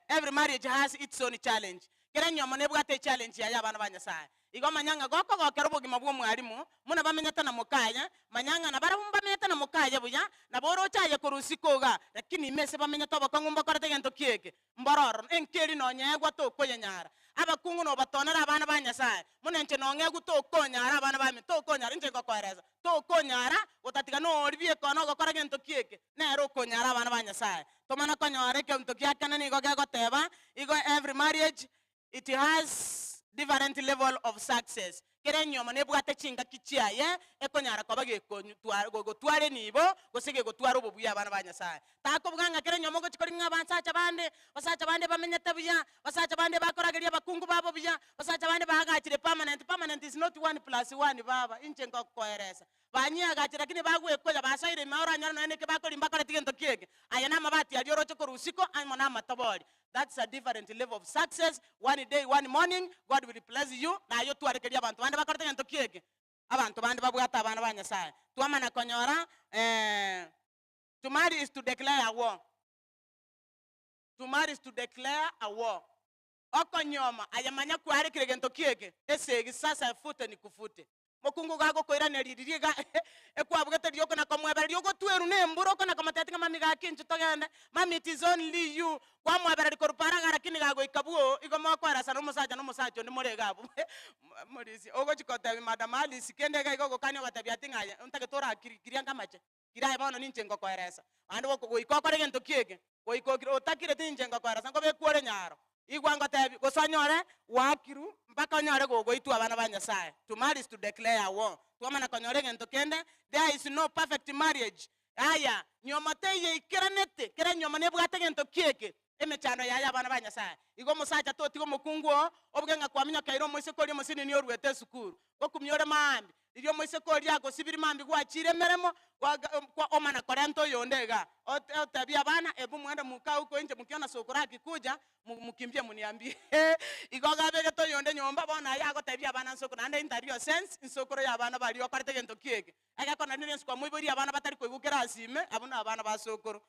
Every marriage has its own challenge. Kera enyomo nebwate echallenge yaye abana ba Nyasaye. Igo manya ng'a gokogokera obogima bw'omwalimu, buna bamenyete na mokaye, manya ng'a nabarabwo mbamenyete na mokaye buya, nabo oroche aye korwa isiko igaa, lakini ime ase bamenyete obokong'u mbokorete gento ki eke? Mbororo, enki nonyeegwa tokoyenyara. Abakungu nobatonere abana ba Nyasae, buna inche nong'egwa tokonyara abana bamino, tokonyara, inche ngokoeresa, tokonyara, gotatiga nori bieka nogokora gento ki eke, nere okonyara abana ba Nyasae. Tomana konyora egento gia kane nigo gegoteba, igo every marriage It has different level of success. Kera enyomo nebwate chingaki chiaye ekonyara koba gekonyutwara gotwara enibo gose gegotwara obobuya abana ba Nyasaye. Takobuga ng'a kera enyomo ogochi koria ng'a abasacha bande, basacha bande bamenyete buya, basacha bande bakorageria abakungu babo buya, basacha bande baagachire permanent, permanent is not one plus one baba, inche ngokoeresa. Banyiagachire lakini bagwekoya basoire ime oranyore nonya neke bakoria mbakoreti gento kiege. Aya namabati aria oroche korwa usiku amo namatobori. That's a different level of success, one day one morning God will bless you naye otwarekerie abanto bande bakorete gento kiege. Abanto bande babwate abana ba Nyasaye. Twamana konyora to marry is to declare a war. To marry is to declare a war. Okonyuoma, aye manya kwarekire gento kiege, esegi sasa efute nikufute. Mokungu gagokoiraneria riria iga ekwabugete riria okona komwebereria ogotwerwa na embura okona komotebia ng'a mami gaki inchu togende, mami it is only you, kwamwebereria korwa paraga lakini gagoika bwoo igo mokoerasana omosacha na omosacha onde more iga abwo morisia ogochi kotebia madam Alice kende iga iga ogokania ogotebia ati ng'a aye ntagete orakiri kiria nkamache, kira aye bono ninche ngokoeresa. Naende goika okore gento ki eke, goika okire otakireti ninche ngokoeresa nkobekwa ore nyaro. Igwa ngotebi, gose onyore gwakiru mpaka onyore gogoitwa abana ba Nyasaye. To marry is to declare a war. Twamana konyora egento kende, there is no perfect marriage. Yaya, nyiomo teiyo eikeranete, kera enyiomo nebwate egento ki eke, emechando yaye abana ba Nyasaye. Igo omosacha totiga omokungu oo, obuge ng'a kwaminyokeire omoiseke oria omosinini oruete esukuru. Gokumia ore maambia, riria omoiseke oria agosibirie maambia gwachire emeremo, gwa omana korenta oyonde igaa. Ote otebie abana, ebu mwende mokae huko inche mukiona sokoro akikuja, mukimbie muniambie. Igo gabegete oyonde nyomba, bono aye agotebia abana nsokoro, naende intario sense, nsokoro ya abana baria okorete gento ki eke. Egekona riria rionsi kwamoiboirie abana batari koigwa kera asime, abwo nabana ba sokoro.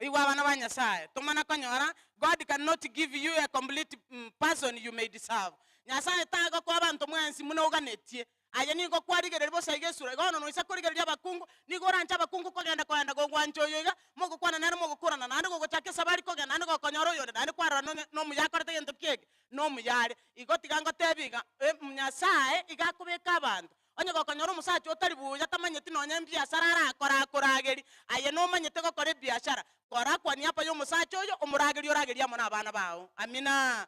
Igwa abana ba Nyasaye, tomana konyora, God cannot give you a complete person you may deserve. Nyasaye tagokoa abanto mwensi buna oganetie. Aye nigo kwarigereria bosa iga esura, igo bono noisa korigereria abakungu, nigo oranche abakungu kogenda kogenda gogwancha oyo iga, mogokwana nere mogokorana, naende gogochaka esabari kogenda, naende gokonyora oyonde, naende kwarora nonye nomuya akorete gento ki eke, nomuya are. Igo tiga ngotebie iga, Nyasaye iga akobeka abanto. Onye gokonyora omosacha otari buya tamanyeti nonya ebiasara arakore akoragerie, aye nomanyete gokora ebiashara, kora kwa niaba y'omosacha oyo, omoragerie oragerie amo nabana bao. Amina.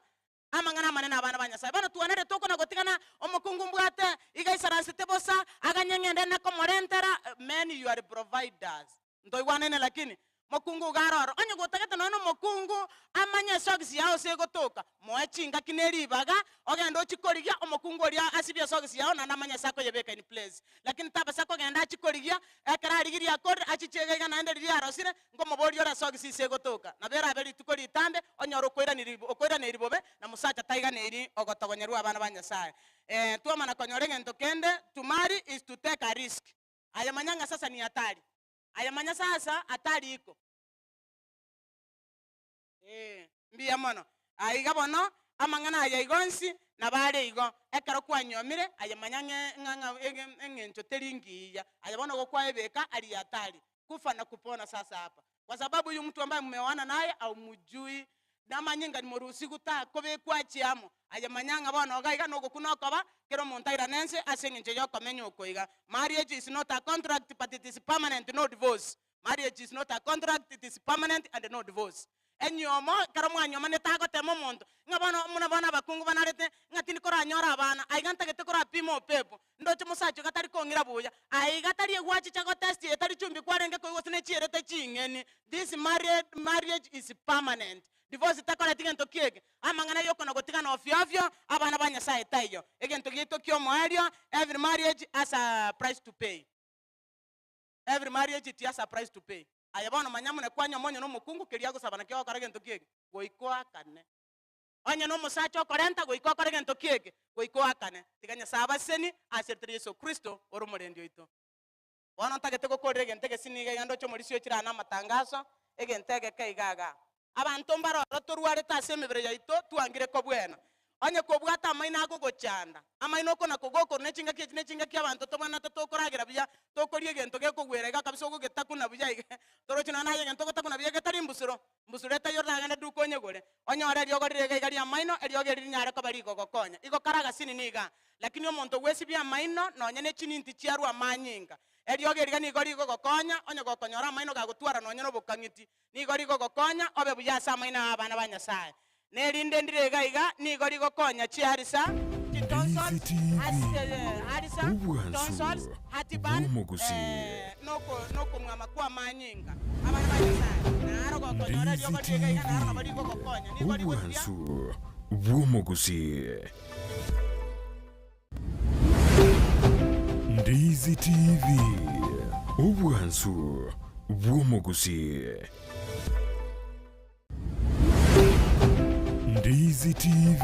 Amang'ana amanene abana ba Nyasae. Bono twanarete okona gotigana, omokungu mbwate, iga aisaransete bosa, aganye ng'ende nakomorentera, men you are providers. Ntoigwanaine lakini? Mokungu iga are ororo. Onye gotagete nonya nomokungu amanye esogisi yao ase egotoka, moe chingaki ne ribaga, ogende ochie korigia omokungu oria asibie esogisi yao naende amanye ase akoyebeka in place. Lakini tabasa kogenda achie korigia, ekero arigirie akorire, achiche iga iga naende riria arosire, nkomoboria ore esogisi ase egotoka. Nabo erabe rituko ritambe, onyore okoiraneri okoiraneri bobe, na mosacha taiganeri ogotogonyerwa abana ba Nyasaye. Twamana konyora egento kende, to marry is to take a risk. Aye manya ng'a sasa ni hatari. Aye manya sasa atari iko. Ee, mbuya mono. Aiga bono, amang'ana aya igo onsi nabo are igo. Ekero kwanyomire, aye manya ng'e ng'a ng'a eng'encho teri ngiya. Aye bono gokwaebeka aria atari. Kufa na kupona sasa hapa. Kwa sababu huyu mtu ambaye mmeoana naye haumjui, namanye ng'a nimorusigu takobekwa achie amo. Aye manya ng'a bono iga iga nogokuna okoba, kera omonto airane ense ase eng'encho ya okomenya oko iga. Marriage is not a contract but it is permanent, no divorce. Marriage is not a contract, it is permanent and no divorce. Enyomo, ekero mwanyomanete agotema omonto, ng'a bono buna bono abakungu banarete, ng'a tindi koranyore abana, aiga ntagete korapima opepo, ndoche mosacha iga tari kong'ira buya, aiga tari egwachicha gotest eye tari chumbi kwarenge koigwa gose nechierete ching'eni, this married marriage is permanent. Divorce tekoreti gento ki eke, amang'ana yokona gotigana ofio ofio, abana ba Nyasaye taiyo. Egento giaito kiomoerio, every marriage has a price to pay. Every marriage it has a price to pay. Aye bono manya muna kwanywa omonyo na omokungu keria agosaba nakio ogokora gento ki eke? Goika oakane. Onye na omosacha okorenta goika okore gento ki eke? Goika oakane. Tiga Nyasae abasesenie ase erieta ria Yeso Kristo ore omorendi oito. Bono ntagete gokorera egento egesini iga iga ndoche omorisia ochire aa namatangaso, egento egeke iga igaa. Abanto mbare ororo torwarete ase emebere yaito twangire kobwena. Onye kobwate amaino agogochanda, amaino oko nako gokorwa ne chingaki echi ne chingaki abanto tobwenerete tokoragera buya, tokoria egento gekogwera iga kabisa ogogetakuna buya iga, torochi nonya naye egento ogotakuna buya getari mbusuro, mbusuro etaiyo oragende duka onyegore, onyore eriogo rire iga iga ri'amaino, eriogo eri rinyare koba rigogokonya. Igo kare agasinini igaa. Lakini omonto ogwesibia amaino nonya ne chininti chiarwa amanyinga, eriogo eriga nigo rigogokonya, onye gokonyora amaino gagotwara nonya nobokang'iti, Nigo rigogokonya obe buya ase amaino a abana ba Nyasae. Na erinde ndire iga iga nigo rigokonya chiarisa, chitonsils, DCTV, arisa, Obwansu tonsils, heartburn, bw'omogusii. nokomwama kw'amanyinga. Abana ba Nyasae, naro gokonyora eriogo rire iga iga naro nabo DCTV, rigogokonya. Nigo rigosibia. Obwansu bw'omogusii. Ndizi TV, obwansu bw'omogusii. Ndizi TV.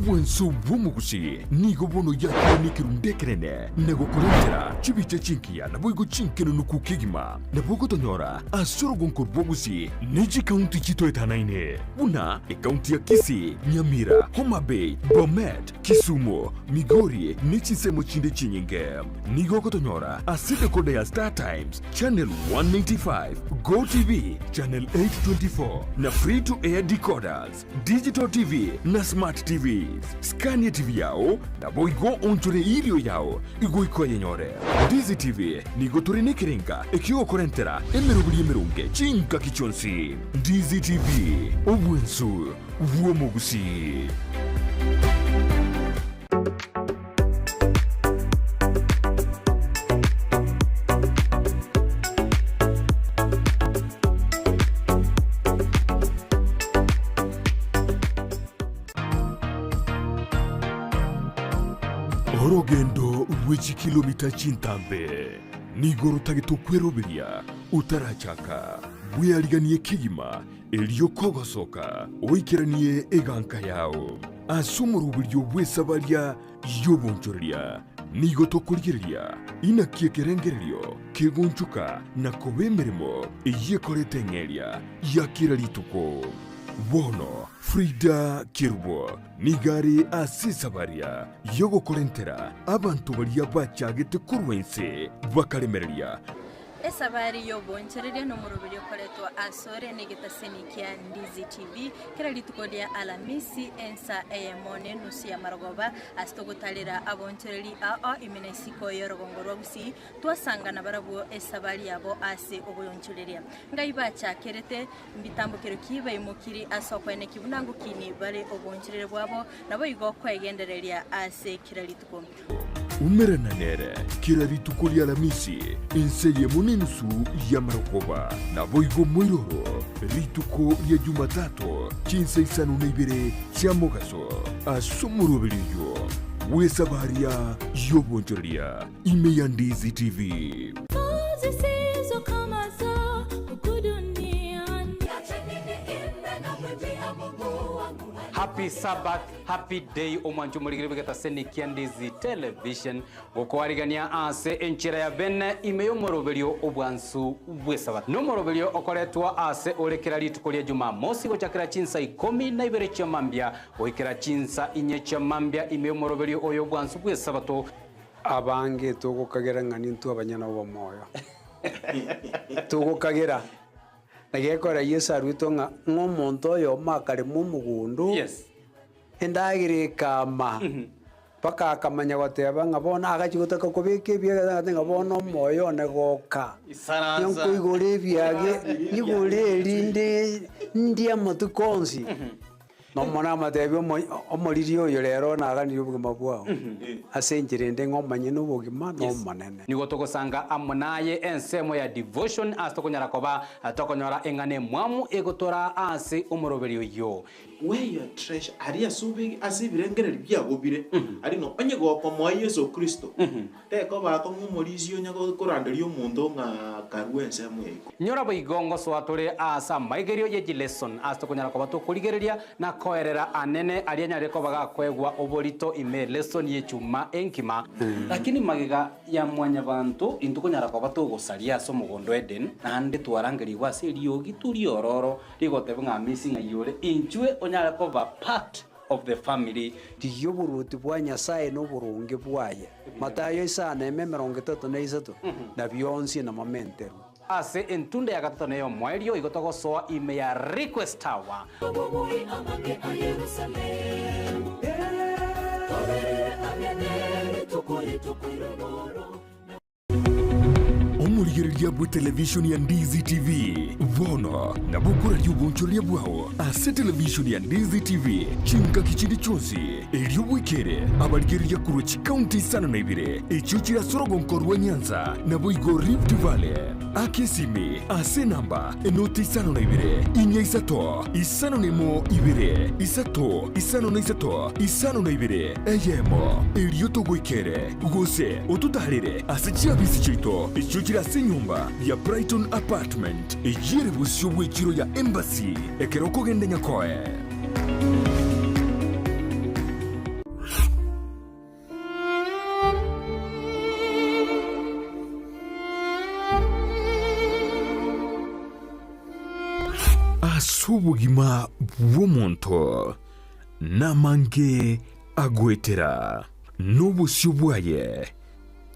Obwansu bw'omogusii nigo bono yakire nekerundu ekenene na gokorentera chibicha chinkiya naboigo chinkenunuku kegima nabo ogotonyora ase orogonko rw'ogusii ne chikaunti chitoetanaine buna ekaunti ya Kisii, Nyamira, Homa Bay, Bomet, Kisumu, Migori ne chinsemo chinde chinyinge. Nigo ogotonyora ase decoder ya Star Times, Channel 195, Go TV, Channel 824 na Free to Air decoders, Digital TV na Smart TVs. Scania TV yao naboigo onchore erio yao igoika oyenyore. Ndizi TV nigo tore nekerenga ekiogokorentera emeroberi emeronge chingaki chionsi. Ndizi TV, obwensu bw'omogusii. Orogendo rwe chikilomita chintambe nigo rotagete okweroberia otarachaka. Bweariganie kegima Erio kogosoka oikeranie eganka yao ase omoroberio bw'esabaria y'obonchoreria, nigo tokorigereria inaki ekerengererio kegonchoka na koba emeremo eyio ekoreta eng'eria ya kera rituko. Bono Frida Kerubo nigo are ase esabaria y'ogokorentera abanto baria bachagete korwa inse bakaremereria Esabari y'oboonchoreria nomoroberio okoretwa asore negetaseni kia Ndizi TV kera rituko ria Alamisi ensa eyemo nenusu ya marogoba ase togotarera aboonchoreri ao ime na isiko y'orogongo rwa Gusii twasangana barabwo esabari yabo ase oboonchoreria. Ngai bachakerete mbitambokero ki baimokiri ase okoeneki buna ngokini bare oboonchoreri bwabo naboigo kwegendereria ase kera rituko. Umerana nere kera rituko ri'Alamisi, ense eyemo nenusu y'amarogoba. Naboigo moiroro rituko ria Jumatato chinsa isano na ibere chia mogaso ase omoroberi oyio bw'esabaria y'obonchoreria ime ya Ndizi TV. Happy Sabbath, Happy day omwancho omorigire bw'egetaseni kia Ndizi Television gokoarigania ase enchera ya bene ime y'omoroberio obwansu bw'esabato. Nomoroberio okoretwa ase ore kera rituko ria Jumamosi gochakera chinsa ikomi na ibere chia mambia goikera chinsa inye chia mambia ime y'omoroberio oyo obwansu bw'esabato. Abange togokagera ng'a nintwe abanyene obomoyo. Togokagera. Na gekora Yeso arwetwe ng'a ng'a omonto oyomo akarema omogondo, endagera ekama, mpaka akamanya goteba ng'a bono agachia gotaka kobeka ebiage agateba ng'a bono omoyo one goka, Isaransa. nkoigora ebiage, nyigore erinde ndie amatuko onsi. Na omwana akamotebia, Omo- omoriri oyo rero naganirie obogima bwao, ase enchera ende ng'a omanye nobogima na Omonene. Nigo togosanga amo naye ensemo ya devotion ase tokonyara koba tokonyora eng'ana emwamu egotoraa ase omoroberi oyio. Where your treasure aria ase obege ase ebirengererio biago bire, aria ng'a onye gokomoa Yeso Kristo, tekoba akong'u omorisia onye koranderia omonto ng'a karue ensemo ya igoro. Nyora boigo ngosoa tore aase amaigerio ye chileson ase tokonyara koba tokorigereria na koerera anene aria anyarire koba gakoegwa oborito ime lesson y'echuma enkima. Lakini magega ya mwanyabanto intokonyara koba togosaria ase omogondo Eden, naende twarangerigwe ase eriogi riororo rigoteba ng'a amisi ng'ai ore inchwe onyare koba part of the family. Rigia oboruoti bwa Nyasae na oboronge bwaye, Matayo isano eme 33, na bionsi namamenterwe. Ase entunda ya gatato na ey'omoerio igo togosoa ime ya Request Tower. Omorigereria bw'etelevishoni ya Ndizi TV bono nabo okoraria obonchoreria bwao ase televishoni ya Ndizi TV chingaki chinde chionsi, erio bwekere abarigereria korwa chikaunti isano na ibere echio chire ase orogonko rwa Nyanza naboigo Rift Valley. Aka esimi ase enamba enoti isano na ibere, inya isato, isano na emo ibere, isato, isano na isato, isano na ibere, eyemo, erio togoikere. Gose ototaarere ase chiabisi chiaito echio chire ase enyomba ya Brighton Apartment, eyio ere bosio bw'echiro ya Embassy ekero okogenda Nyakoe. Ase obogima bw'omonto namange agoetera. Nobosio bwaye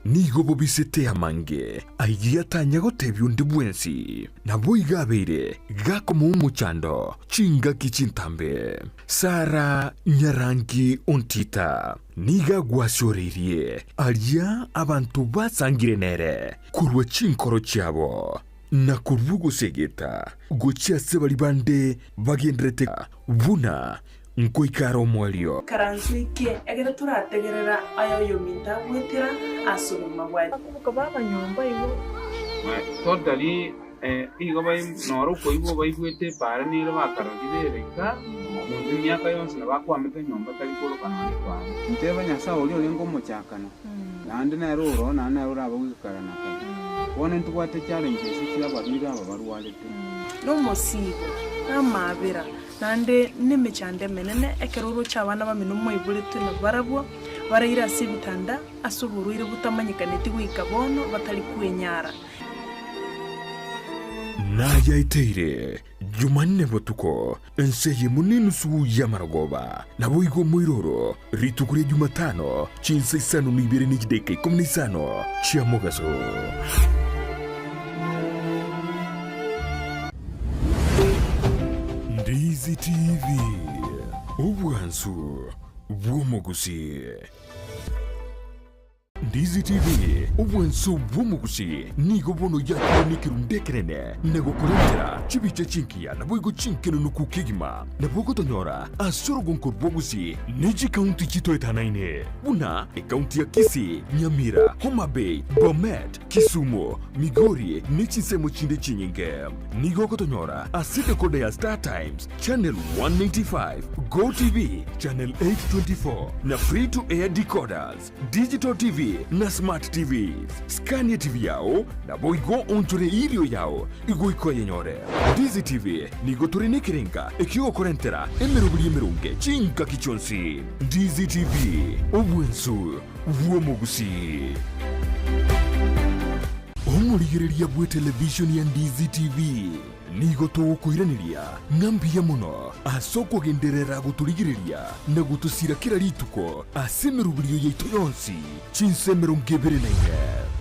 nigo bobisete amange ayio atanya gotebia onde bwensi. Naboigo abeire gakomoa omochando chingaki chintambe. Sara nyarangi ontita nigo agwasioreirie aria abanto basangire nere korwa chinkoro chiabo, na korwa ogosegeta gochia ase baria bande bagenderete buna Nkoika are omoerio. Ikaranso eke, ekero torategerera aya oyominto agwetera ase obogima bwaye. Bakoboka baba nyomba igo. Totally igo noro okoigwa baigwete epaara nere bakarorire ere iga, omonto emiaka yonsi nabo akwamete nyomba tari koroka nonya epaara. Nteba Nyasae oria orenge omochakano, naende nere oro, naende nere orabe goika kare na kare. Bono ntobwate challenges chia abarwaire aba barwarete. Nomosiibo, namaabera, Naende nemechando emenene ekero oroche abana bamino moiboretwe nabarabwo, baraire ase ebitanda ase oborwaire botamanyekaneti goika bono, batari kwenyara. Nayaeteire Jumanne botuko, ense eyemo nenusu y'amarogoba, naboigo omoiroro rituko ria Jumatano, chinsa isano na ibere ne chidaeka ikomi na isano chia mogaso. Ndizi TV, obwansu bw'omogusii. Ndizi TV, obwansu bw'omogusii nigo bono yakire nekerundu ekenene na gokorentera chibicha chingiya naboigo chinkenunuku kegima. Nabo ogotonyora ase orogonko rw'ogusii ne chikaunti chitoetanaine buna ekaunti ya Kisii, Nyamira, Homa Bay, Bomet, Kisumu, Migori ne chinsemo chinde chinyinge. Nigo ogotonyora ase decoder ya Star Times, Channel 195, Go TV, Channel 824 na Free to Air decoders, Digital TV na Smart TVs. Scan TV yao naboigo onchore erio yao igoika oyenyore. Ndizi TV nigo tore nekerenga ekiogokorentera emeroberi emeronge chingaki chionsi. Ndizi TV, obwensu bw'omogusii. Omorigereria bw'etelevishoni ya Ndizi TV nigo togokoiraneria ng'a mbuya mono ase okogenderera gotorigereria na gotosira kera rituko ase emeroberio yaito yonsi chinsa 24.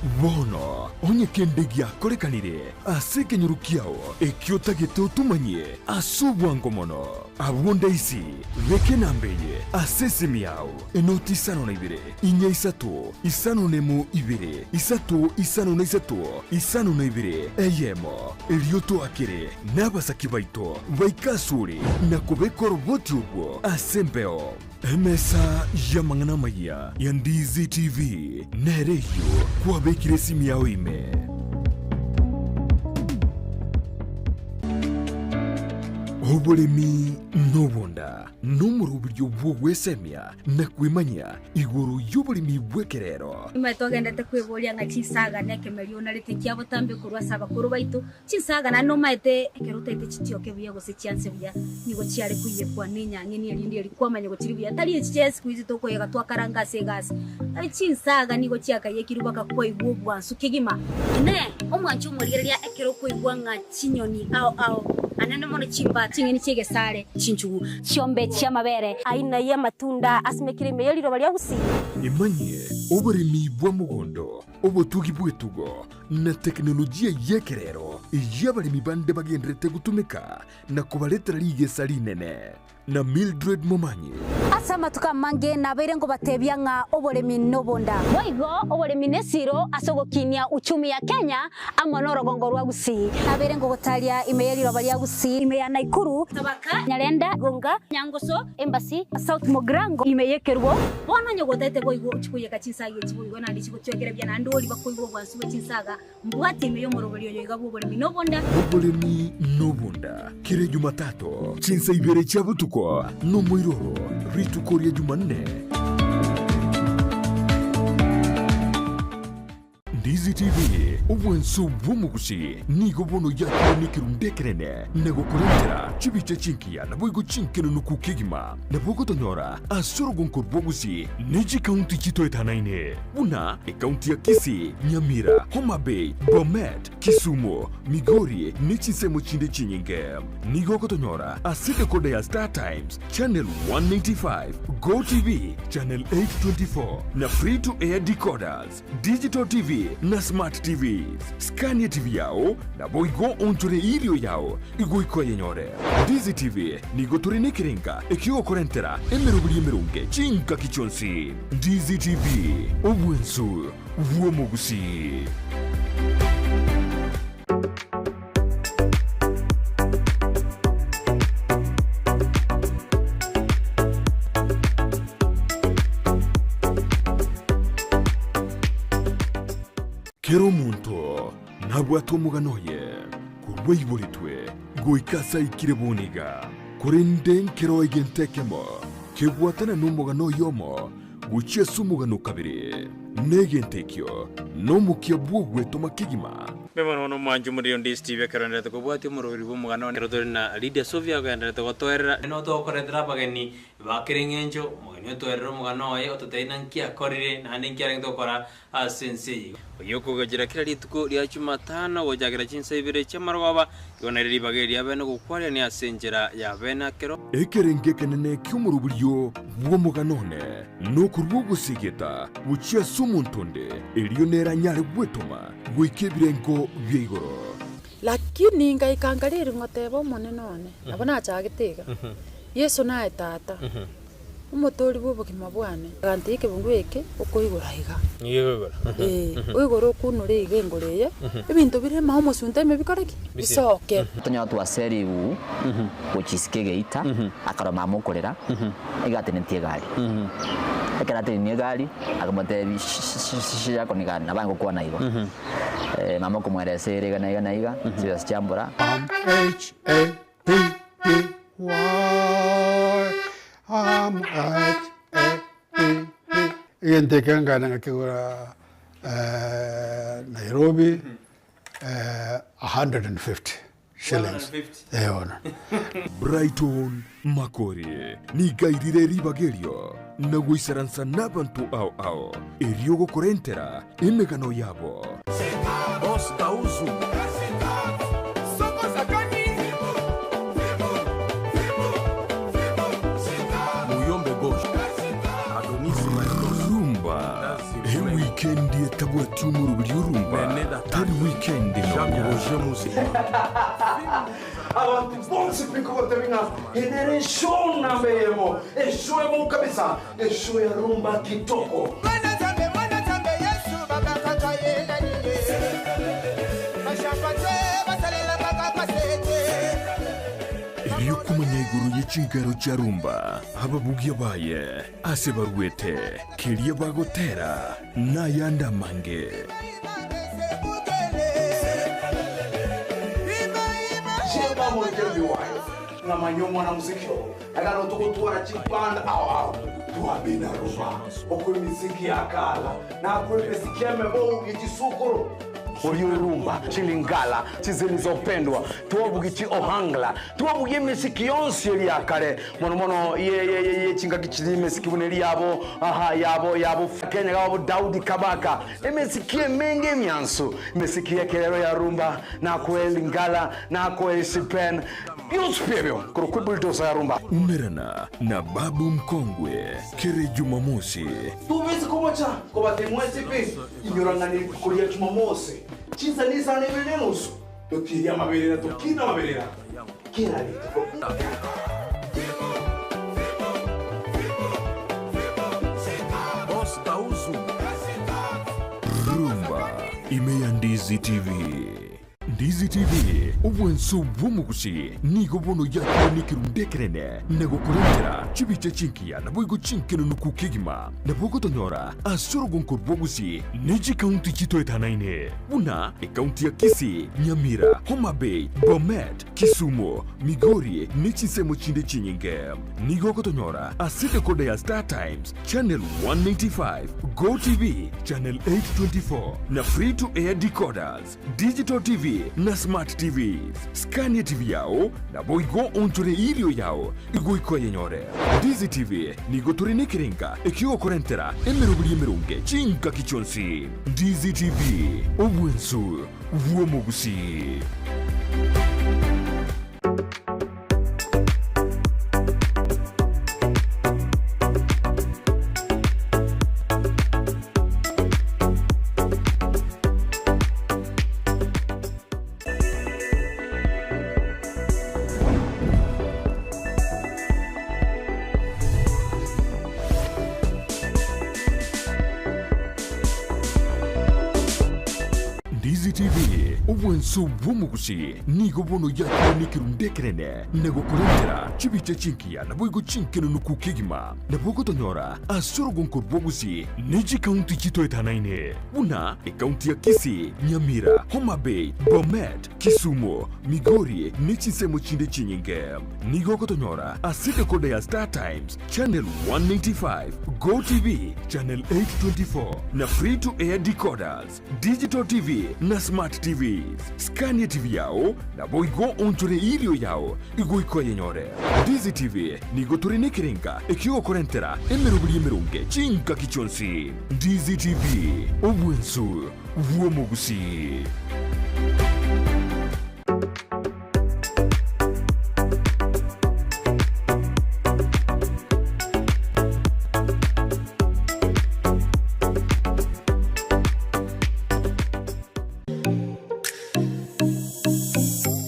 Bono, onye kende giakorekanire ase ekenyoro kiao ekio otagete otomanyie ase obwango mono, abwo ndaisi, beka enamba eye ase esimi yao, enoti isano na ibere, inya isato, isano na emo ibere, isato isano na isato, isano na ibere, eyemo, erio toakere nabasaki baito baike asore na kobeka oroboti orwo ase embeo. Emesa y'amang'ana amayia ya Ndizi TV nere eyio kwabekire esimi yao ime. Oboremi nobonda nomoroberio bw'ogwesemia na kwemanyia igoro y'oboremi bw'ekerero. Nigo togenderete kweboria ng'a chinsaga na ekemerio onarete kia botambe korwa ase abakoro baito. Chinsaga naende nomaete ekero otaete chitioke buya gose chianse buya, nigo chiare koiyekwa nenyang'eni erinde eria kwamanya gochiri buya. Tari echi chia siku hizi tokoyega twakaranga ase egasi. Chinsaga nigo chiakayekirwe mpaka kwaigwa obwansu kegima. Inee! Omwanchi omorigereria ekero okoigwa ng'a chinyoni ao ao, anene mono chimbata, ching'eni chi'egesare, chinchugu, chiombe chi'amabere, Aina y'amatunda asimekire ime ye riroba ria Gusii. Emanyie oboremi bwa mogondo, obotugi bw'etugo, na tekinolojia y'ekerero eyio abaremi bande bagendererete gotumeka na kobaretera rigesa rinene. Na Mildred Momanyi. Ase amatuko amange nabeire nkobatebia ng'a oboremi nobonda. Boigo oboremi nesiro ase ogokinia uchumi ya Kenya amo norogongo rwa Gusii. Nabeire ngogotaria ime ye riroba ria Gusii, ime ya Naikuru, Tabaka, Nyarenda, Gonga, Nyangoso, Embasi, South Mugirango, ime y'Ekerubo. Bono onye gotagete boigo ochie koiyeka chinsaga echi boigo naende chigochwekera buya naende oria bakoigwa obwansu bwe chinsaga. Mbwate ime y'omoroberi oyo iga bw'oboremi nobonda. Oboremi nobonda, kera Ejumatatu, chinsa ibere chia botuko, nomoiroro, rituko ria Jumanne. Ndizi TV, obwanso bw'omogusi, nigo bono yakire nekerundu ekenene na gokorentera chibicha chinkiya naboigo chinkenunuku kegima. Nabo ogotonyora ase orogonko rw'ogusi ne chikaunti chitoetanaine buna ekaunti ya Kisii, Nyamira, Homa Bay, Bomet, Kisumu, Migori ne chinsemo chinde chinyinge. Nigo ogotonyora ase decoder ya Star Times, Channel 195, Go TV, Channel 824 na Free to Air decoders, Digital TV na Smart TVs. Scan TV yao naboigo onchore irio yao igoika oyenyore. Ndizi TV nigo tore nekerenga ekiogokorentera emeroberi emeronge chingaki chionsi. Ndizi TV, obwensu bw'omogusii. Kera omonto nabwate omogano oye korwa aiboretwe goika ase aikire bono iga, korende nkero egento ekemo kebwatana nomogano oyomo gochia ase omogano o kabere, na egento ekio nomokia bw'ogwetoma kegima. Mbuya mono bono omwanchi omoriri onde Steve ekero oenderete kobwatia omoroberi bw'omogano one. Ekero tore na Lydia Sofia ogenderete gotoerera. Nigo togokoretera abageni ba kera eng'encho, omogeni otoerere omogano oye, ototebie naki akorire, naende nki arenge gokora ase ense eye. Oyio okogachera kera rituko ria Chumatano gochakera chinsa ibere chi'amarogoba, igo nere ribaga eri riabene gokwarerania ase enchera y'abene akero. Ekerengo ekenene ki'omoroberio bw'omogano one nokorua ogosegeta gochia ase omonto onde, erio nere anyare gwetoma goika ebirengo bia igoro. Lakini ngaika nkareri ngoteba Omonene one, nabo nachagete iga, Yeso naye Tata, Omotoori bw'obogima bwane. Agantebia ekebungo eke okoigora iga. Ee, oigore okunore iga engoro eye, ebinto bire ime omosunte ime bikore ki? Bisoke. Tonyora twaseriwu gochia isiko egeita, akarora mama okorera, iga atenetie egari. Ekero atenenie egari, akamotebia shh niga nabo aye ngokwana igo. Mama okomoeresa ere iga na iga na iga, chibesa chiambora. M H A P P Y M H A P P. Egento eke nkagenda ngakegora Nairobi 150 shillings. Eh bono. Brighton Makori nigo airire ribaga erio na goisaransa nabanto ao ao erio gokorentera emegano yabo. Boss Kauzu. Muyombe Gauche. Adonis Maestro. Rumba ewiki. Wikendi etabwati omoroberi orumba tari wikendi nonya. Abanto bonsi pi nkogotebia ng'a eye nere eshow namba eyemo, eshow emo kabisa, eshow ya rumba kitoko. Erio komanya igoro ye chingero chia rumba, ababugia baye, ase baruete, keria bagotera, na ayande amange. Chemba moikere biwayo ng'a manya omwana muziki oo ekero togotwara chiband ao ao twabina rumba okwe emiziki ya kala na akwe emiziki emebou ye chisukuru Oria orumba, chilingala, chizilizopendwa, twabugie chi ohangla, twabugie emesiki yonsi eria ya kare, mono mono ye ye ye ye chingaki chiria emesiki buna eria yabo aha yabo yabo Kenya gabo Daudi Kabaka, emesiki emenge emiansu, emesiki y'ekerero ya rumba, nakoe lingala, nakoe sipen, bionsi pi ebio korokwa ebulldozer ya rumba. Umerana na Babu Mkongwe kere Jumamosi. Tobesi komocha kobatebi mwensi pi, Inyora ng'a nerituko ria Jumamosi, chinsa nisano ibere na enusu, totirie amaberera tokine amaberera kera rituko. Rumba ime ya Ndizi TV. Ndizi TV, obwanso bw'omogusi, nigo bono yakire nekerundu ekenene na gokorentera chibicha chingiya naboigo chinkenenuku kegima. Nabo ogotonyora ase orogonko rw'ogusi ne chikaunti chitoetanaine buna ekaunti ya Kisii, Nyamira, Homa Bay, Bomet, Kisumu, Migori ne chinsemo chinde chinyinge. Nigo ogotonyora ase decoder ya Star Times, Channel 195, Go TV, Channel 824 na Free to Air decoders. Digital TV na Smart TVs. Skania TV yao, naboigo onchore erio yao igoika oyenyore. Ndizi TV nigo tore nekerenga ekiogokorentera emeroberi emeronge chingaki chionsi. Ndizi TV, obwensu bw'omogusii. Ndizi TV, obwanso bw'omogusi Nigo bono yakire nekerundu ekenene, na gokorentera chibicha chingiya naboigo chinkenenuku kegima. Nabo ogotonyora ase orogonko rw'obosie ne chikaunti chitoetanaine, buna ekaunti ya Kisii, Nyamira, Homa Bay, Bomet, Kisumu, Migori ne chinsemo chinde chinyinge. Nigo ogotonyora ase decoder ya Star Times, Channel 195, Go TV, Channel 824 na Free to Air decoders. Digital TV na Smart TVs. Skania TV yao, naboigo onchore erio yao igoika oyenyore. Ndizi TV nigo tore nekerenga ekiogokorentera emeroberi emeronge chingaki chionsi. Ndizi TV, obwensu bw'omogusii.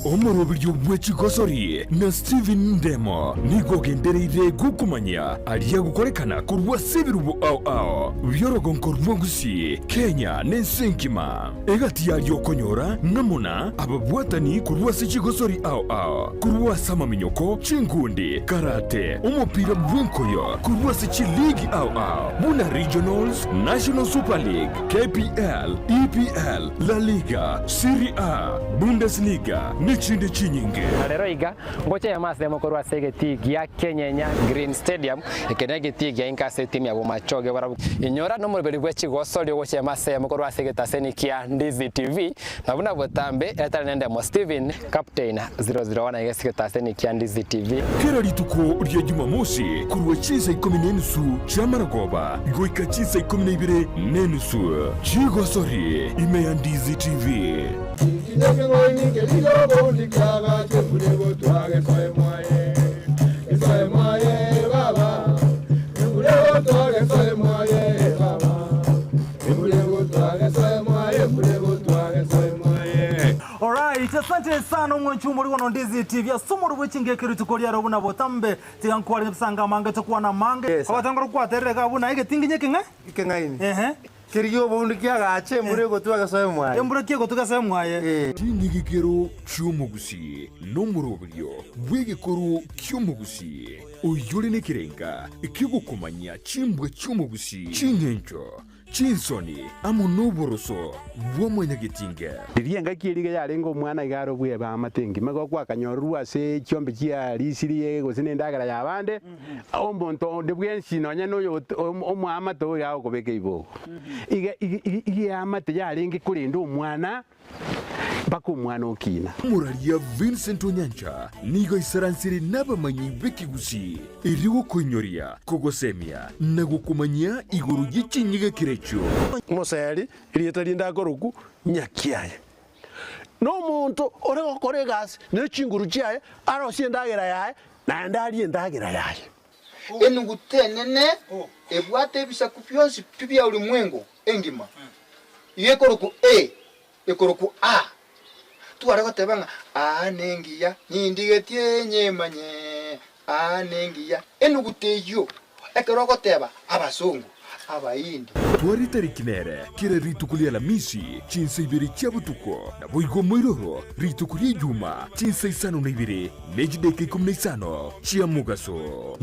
Omoroberio bwe chigosori na Stephen Ndemo nigo ogendereire gokomanyia aria agokorekana korwa ase ebirubo ao ao bi'orogonko rwa Gusii, Kenya na ense engima. Egati yaria okonyora ng'amo na ababwatani korwa ase chigosori ao ao, korwa ase amaminyoko, chinkundi, karate, omopira bw'enkoyo, korwa ase chiligi ao ao buna Regionals, National Super League, KPL, EPL, La Liga, Serie A, Bundesliga nechinde chinyinge. Na rero iga, ngocha eyemo ase eyemo korwa ase egetii gia Kenyenya Green Stadium, eke negetii gia inka ase etimu ya Bomachoge barabwo. Inyora nomoroberi bwe chigosori ogocha eyemo ase eyemo korwa ase egetaseni kia Ndizi TV, na buna botambe etari nendemo Steven, Captain 001 aiga ase egetaseni kia Ndizi TV. Kera rituko ria Jumamosi korwa chinsa ikomi na enusu chi'amarogoba goika chinsa ikomi na ibere na enusu chigosori ime ya Ndizi TV. Asante sana omwanchi omorigwa no Ndizi TV ase omoro bwe chingeke rituko riaro buna botambe tiga nkware nyabisange amange tokwana amange abatangora kwaterera iga buna egetinginye ekeng'e Ekeng'aini. Ehe. Kerigia oboundu kiagache embura egotwa gesoe mwaye. Embura ki egotwa gesoe mwaye. Chinyigikero chi'omogusii nomoroberio bw'egekoro ki'omogusii, oyore nekerenga ki'ogokomanyia chimbwa chi'omogusii, ching'encho, chinsoni amo noboroso bwa mwanyagetinge. Riria engaki eria iga yarenge omwana iga are obweba amate engima, igo gwakanyorerwa ase chiombe chia risirie gose na endagera y'abande, omonto onde bwensi nonya na oyo omoamate oyo iga agokobeka eibogo. Iga iga iga eamate yarenge korenda omwana mpaka omwana okina. Omoraria Vincent Onyancha nigo aisaransire nabamanyi b'ekegusii erio gokoinyoria, kogosemia na gokomanyia igoro ye chinyigekero echio. Moseri, erieta rinde akorokwa Nyakiaye, nomonto ore gokora egasi ne chinguru chiaye, arosie endagera yaye, naende arie endagera yaye. Enuguta enene ebwate ebisaku bionsi pi bia ulimwengu engima, iga ekorokwa A, ekorokwa A. Tware goteba ng'a aa nengiya, nindigetie nyemanye, aa nengiya. Enuguta eyio, ekero ogoteba abasongo, abaindi. Tware tariki nere kera rituko ria Alamisi chinsa ibere chia botuko, naboigo moiroro rituko ria Ijuma chinsa isano na ibere ne chidaeka ikomi na isano chia mogaso.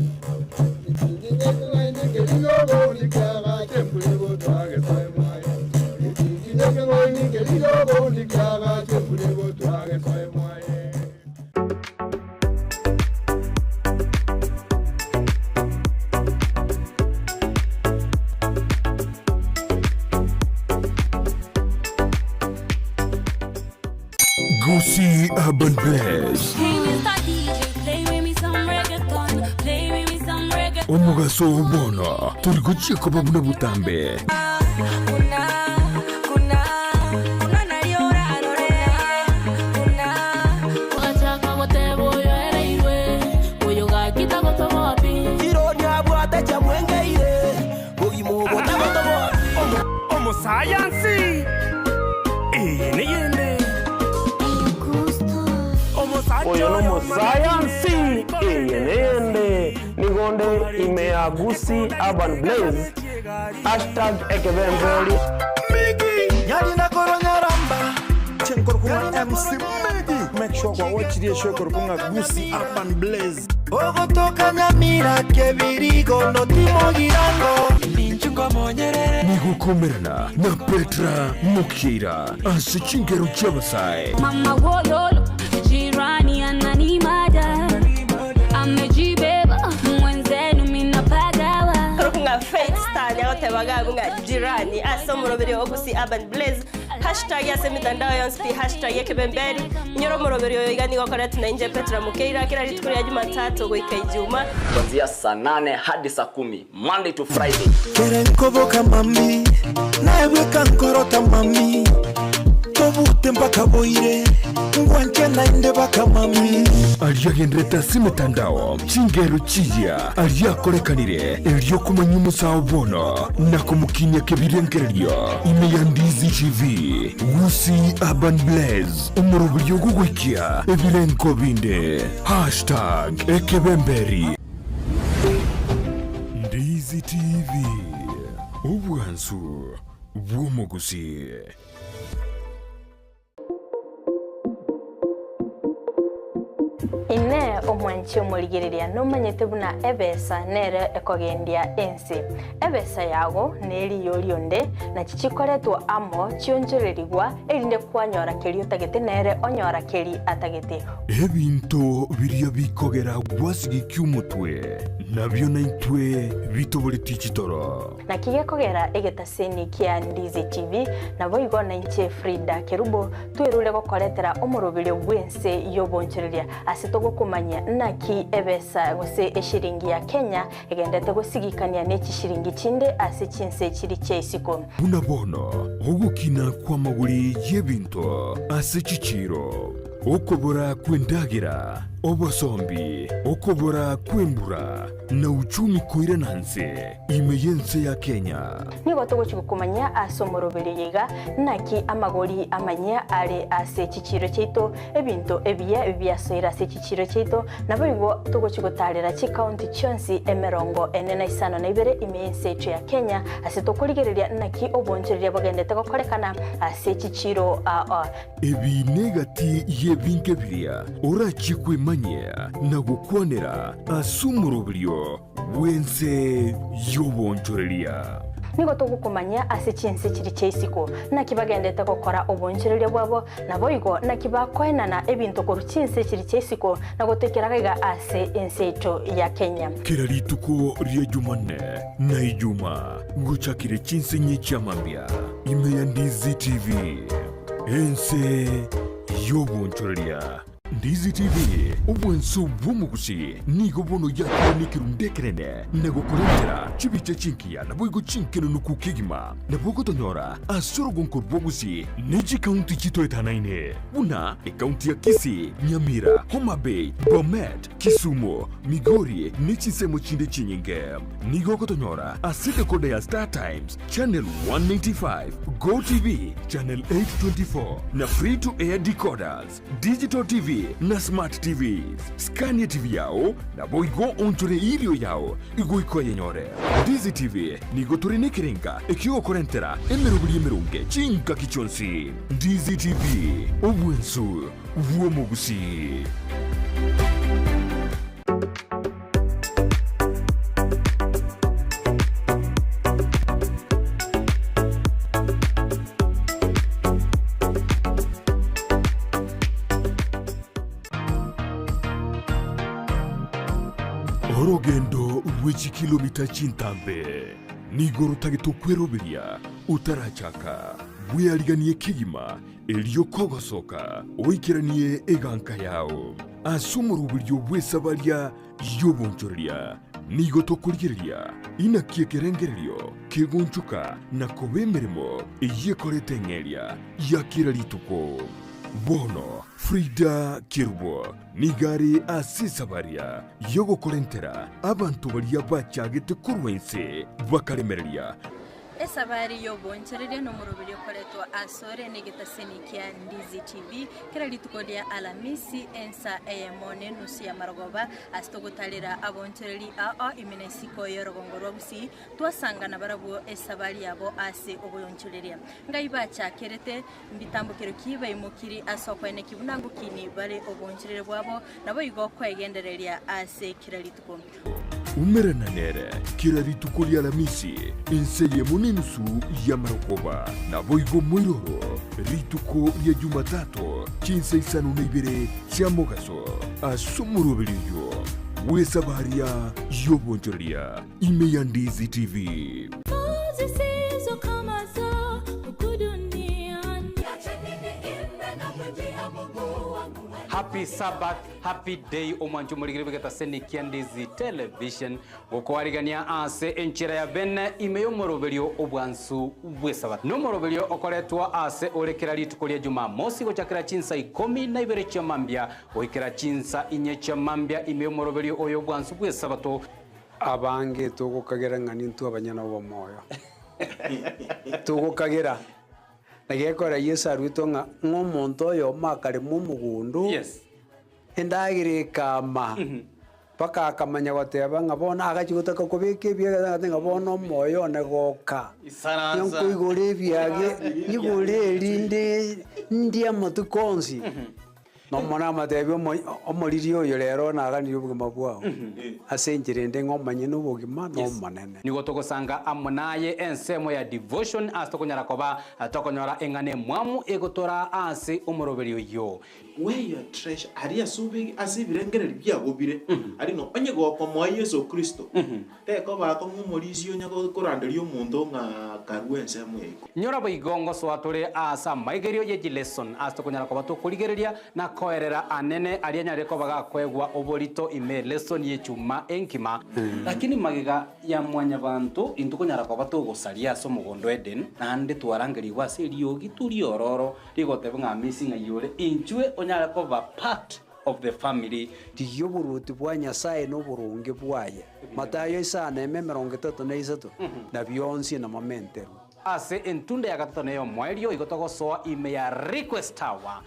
Gusii Urban Blaze. Omogaso oo bono tori gochia koba buna botambe. Omosayansi eye neyende. Oyo nomosayansi eye neyende. Nigo nde ime ya Gusii Urban Blaze hashtag ekebemberi. Nyarina korwa Nyaramba Chenkorokwa MC Miggy Make sure kwa watch the show korokwa ng'a Gusii Urban Blaze Ogotoka Nyamira kebirigo notimogirango Nigokomerana na Petra Mokeira ase chingero chi'abasae. Mama wololo, jirani ananimada, amejibeba mwenzenu minapagawa. Korokwa ng'a Faith Star niagoteba iga abwo ng'a jirani ase omoroberio o Gusii Urban Blaze hashtag ase emitandao yonsi pi hashtag ekebemberi inyora omoroberio oyo iga nigo okoretwa na inche Petra Mokeira kera rituko ria Jumatatu goika Ijuma. Kuanzia saa nane hadi saa kumi Monday to Friday. Kere nkoboka mami, naebweka nkorota mami, tobute mpaka boire, ngwanche naende baka mami. Aria agenderete ase emetandao, chingero chiya aria akorekanire, erio komanya omosao bono na komokinia kebirengererio ime ya Ndizi TV, Gusii Urban Blaze, omoroberio ogogoikia ebirengo binde. Hashtag ekebemberi. Ndizi TV, obwansu bw'omogusii. Inee omwanchi omorigereria nomanyete buna ebesa nere ekogendia ense? Ebesa yago neriyo rionde, nachi chikoretwa amo chionchorerigwa, erinde kwanyora keria otagete nere onyora keri atagete. Ebinto biria bikogera gwasigikia omotwe, nabio naintwe bitoboretie chitoro. Naki gekogera egetaseni kia Ndizi TV, naboigo nainche Frida Kerubo twerure gokoretera omoroberio bw'ense y'obonchoreria ase togokomanyia naki ebesa gose eshiringi ya Kenya egendete gosigikania ne chishiringi chinde ase chinse chiri chia isiko. Buna bono ogokina kw'amagori y'ebinto ase chichiiro, okobora kw'endagera. Obosombi, okobora kw'embura, na uchumi koirana nse ime y'ense ya Kenya. Nigo togochia gokomanyia ase omoroberi oyo iga, naki amagori amanyia are ase chichiiro chiaito, ebinto ebiya biasoire ase chichiiro chiaito, naboigo togochia gotaarera chikaunti chionsi emerongo ene na isano na ibere ime y'ense yaito ya Kenya, ase tokorigereria naki obonchoreria bogendete gokorekana ase chichiiro aa. Ebi negati y'ebinto biria orachie kwemanyia na gokwanera ase omoroberio bw'ense y'obonchoreria. Nigo togokomanyia ase chinse chiria chia isiko, naki bagendete gokora obonchoreria bwabo, naboigo naki bakoenana ebinto korwa chinse chiria chia isiko na gotoikera gaiga ase ense yaito ya Kenya. Kera rituko ria Jumanne na Ijuma gochakire chinse inye chia mambia ime ya Ndizi TV. Ense y'obonchoreria. Ndizi TV, obwanso bw'omogusi, nigo bono yakire nekerundu ekenene na gokorentera chibicha chingiya naboigo chinkenenuku kegima. Nabo ogotonyora ase orogonko rw'ogusi ne chikaunti chitoetanaine buna ekaunti ya Kisii, Nyamira, Homa Bay, Bomet, Kisumu, Migori ne chinsemo chinde chinyinge. Nigo ogotonyora ase decoder ya Star Times, Channel 195, Go TV, Channel 824 na Free to Air decoders, Digital TV na Smart TVs. Skania TV yao naboigo onchore erio yao igoika oyenyore. Ndizi TV nigo tore nekerenga ekiogokorentera emeroberi emeronge chingaki chionsi. Ndizi TV, obwensu bw'omogusii. Orogendo rwe chikilomita chintambe nigo rotagete okweroberia otarachaka. Bweariganie kegima Erio kogosoka oikeranie eganka yao ase omoroberio bw'esabaria y'obonchoreria, nigo tokorigereria inaki ekerengererio kegonchoka na koba emeremo eyio ekorete eng'eria ya kera rituko. Bono Frida Kerubo nigo are ase esabaria y'ogokorentera abanto baria bachagete korwa inse bakaremereria. Esabari y'oboonchoreria nomoroberio okoretwa asore negetaseni kia Ndizi TV kera rituko ria Alamisi ensa eyemo nenusu ya marogoba ase togotarera aboonchoreri ao ime na isiko y'orogongo rwa Gusii twasangana barabwo esabari yabo ase oboonchoreria. Ngai bachakerete mbitambokero ki baimokiri ase okoeneki buna ngokini bare oboonchoreria bwabo naboigo kwegendereria ase kera rituko. Umerana nere kera rituko ri'Alamisi, ense eyemo nenusu y'amarogoba, naboigo moiroro rituko ria Jumatato chinsa isano na ibere chia mogaso, ase omoroberio oyio bw'esabaria y'obonchoreria ime ya Ndizi TV. Happy Sabbath, Happy day omwancho omorigeri bw'egetaseni kia Ndizi Television gokoarigania ase enchera ya bene ime y'omoroberio obwansu bw'esabato. Nomoroberio okoretwa ase ore kera rituko ria Jumamosi gochakera chinsa ikomi na ibere chia mambia goikera chinsa inye chia mambia ime y'omoroberio oyo obwansu bw'esabato. Abange togokagera ng'a nintwe abanyene obomoyo. Togokagera. Na gekora Yeso aruetwe ng'a ng'a omonto oyomo akarema omogondo, endagera ekama, mpaka akamanya goteba ng'a bono agachia gotaka kobeka ebiage agateba ng'a bono omoyo one goka, Isaransa. nkoigora ebiage, nyigore erinde ndie amatuko onsi. Nomonene amatebie omoriri oyo rero naganirie obogima bwao, ase enchera ende ng'a omonyene obogima n'Omonene. Nigo togosanga amo naye ensemo ya devotion ase tokonyara koba tokonyora eng'ana emwamu egotoraa ase omoroberio oyio. Where your treasure, aria ase obe ase ebirengererio biago bire, aria ng'a onye gokomoa Yeso Kristo, tekoba akong'u omorisia onye koranderia omonto ng'a karue ensemo ya igoro. Nyora boigo ngosoa tore aase amaigerio ye chileson ase tokonyara koba tokorigereria na koerera anene aria anyare koba gakoegwa oborito ime lesson y'echuma enkima. Lakini magega ya mwanyabanto intwe konyara koba togosaria ase omogondo Eden, naende twarangerigwe ase eriogi tu riororo rigoteba ng'a amisi ng'ai ore, inchwe onyare koba part. of the family. Rigia oboruoti bwa Nyasae na oboronge bwaye, Matayo isano eme 33, na bionsi namamenterwe. Ase entunda ya gatato na ey'omoerio igo togosoa ime ya Request Tower.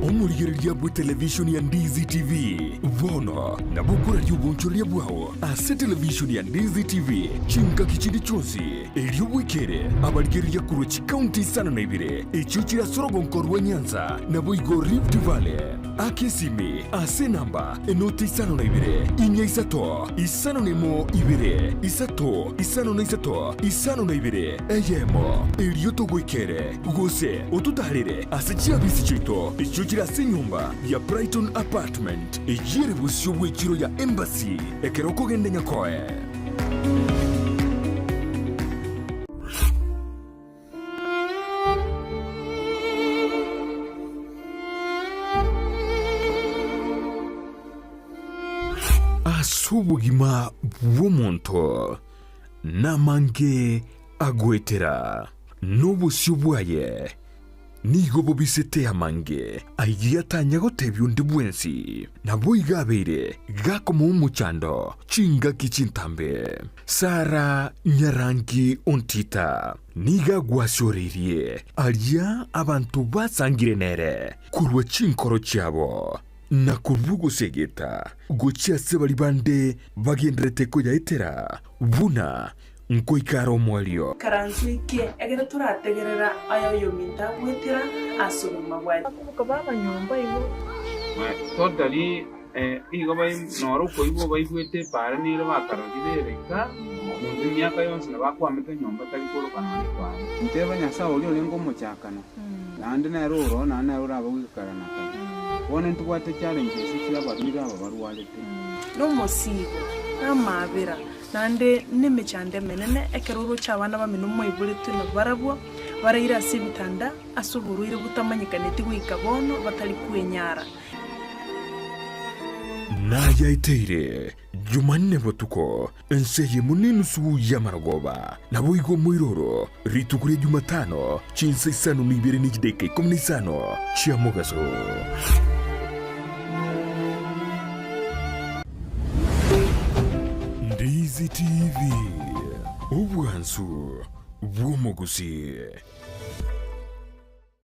Omorigereria bw'etelevishoni ya Ndizi TV bono nabo okoraria obonchoreria bwao ase televishoni ya Ndizi TV chingaki chinde chionsi, erio bwekere abarigereria korwa chikaunti isano na ibere echio chire ase orogonko rwa Nyanza naboigo Rift Valley. Aka esimi ase enamba enoti isano na ibere, inya isato, 51 ibere, isato, 53, 52, eyemo, erio togoikere, gose ototaarere ase chiabisi chiaito echio chire ase enyomba ya Brighton Apartment, eyio ere bosio bw'echiro ya Embassy, ekero okogenda Nyakoe. Ase obogima bw'omonto namange agoetera, na obosio bwaye nigo bobisete amange ayio atanya gotebia onde bwensi. Naboigo abeire gakomoa omochando chingaki chintambe. Sara nyarangi ontita nigo agwasioreirie aria abanto basangire nere korwa chinkoro chiabo, na korwa ogosegeta gochia ase baria bande bagenderete koyaetera, buna nkoika are omoerio. Ikaranso eke, ekero torategerera aya oyominto agwetera ase obogima bwaye. Bakoboka baba nyomba igo. Totally igo noro okoigwa baigwete epaara nere bakarorire ere iga, monto emiaka yonsi nabo akwamete nyomba tari koroka nonya epaara. Nteba Nyasae oria orenge omochakano, naende nere oroo, naende nere orabe goika kare na kare. Bono ntobwate challenges chi'abarwaire aba barwarete. Nomosiibo, na amaabera, naende nemechando emenene, ekero oroche abana bamino moiboretwe nabarabwo, baraire ase ebitanda ase oborwaire botamanyekaneti goika bono, batari kwenyara. Nayaeteire Jumanne botuko, ense eyemo nenusu y'amarogoba, naboigo omoiroro rituko ria Jumatano chinsa isano na ibere ne chidaeka ikomi na isano chia mogaso. Ndizi TV, obwansu bw'omogusii.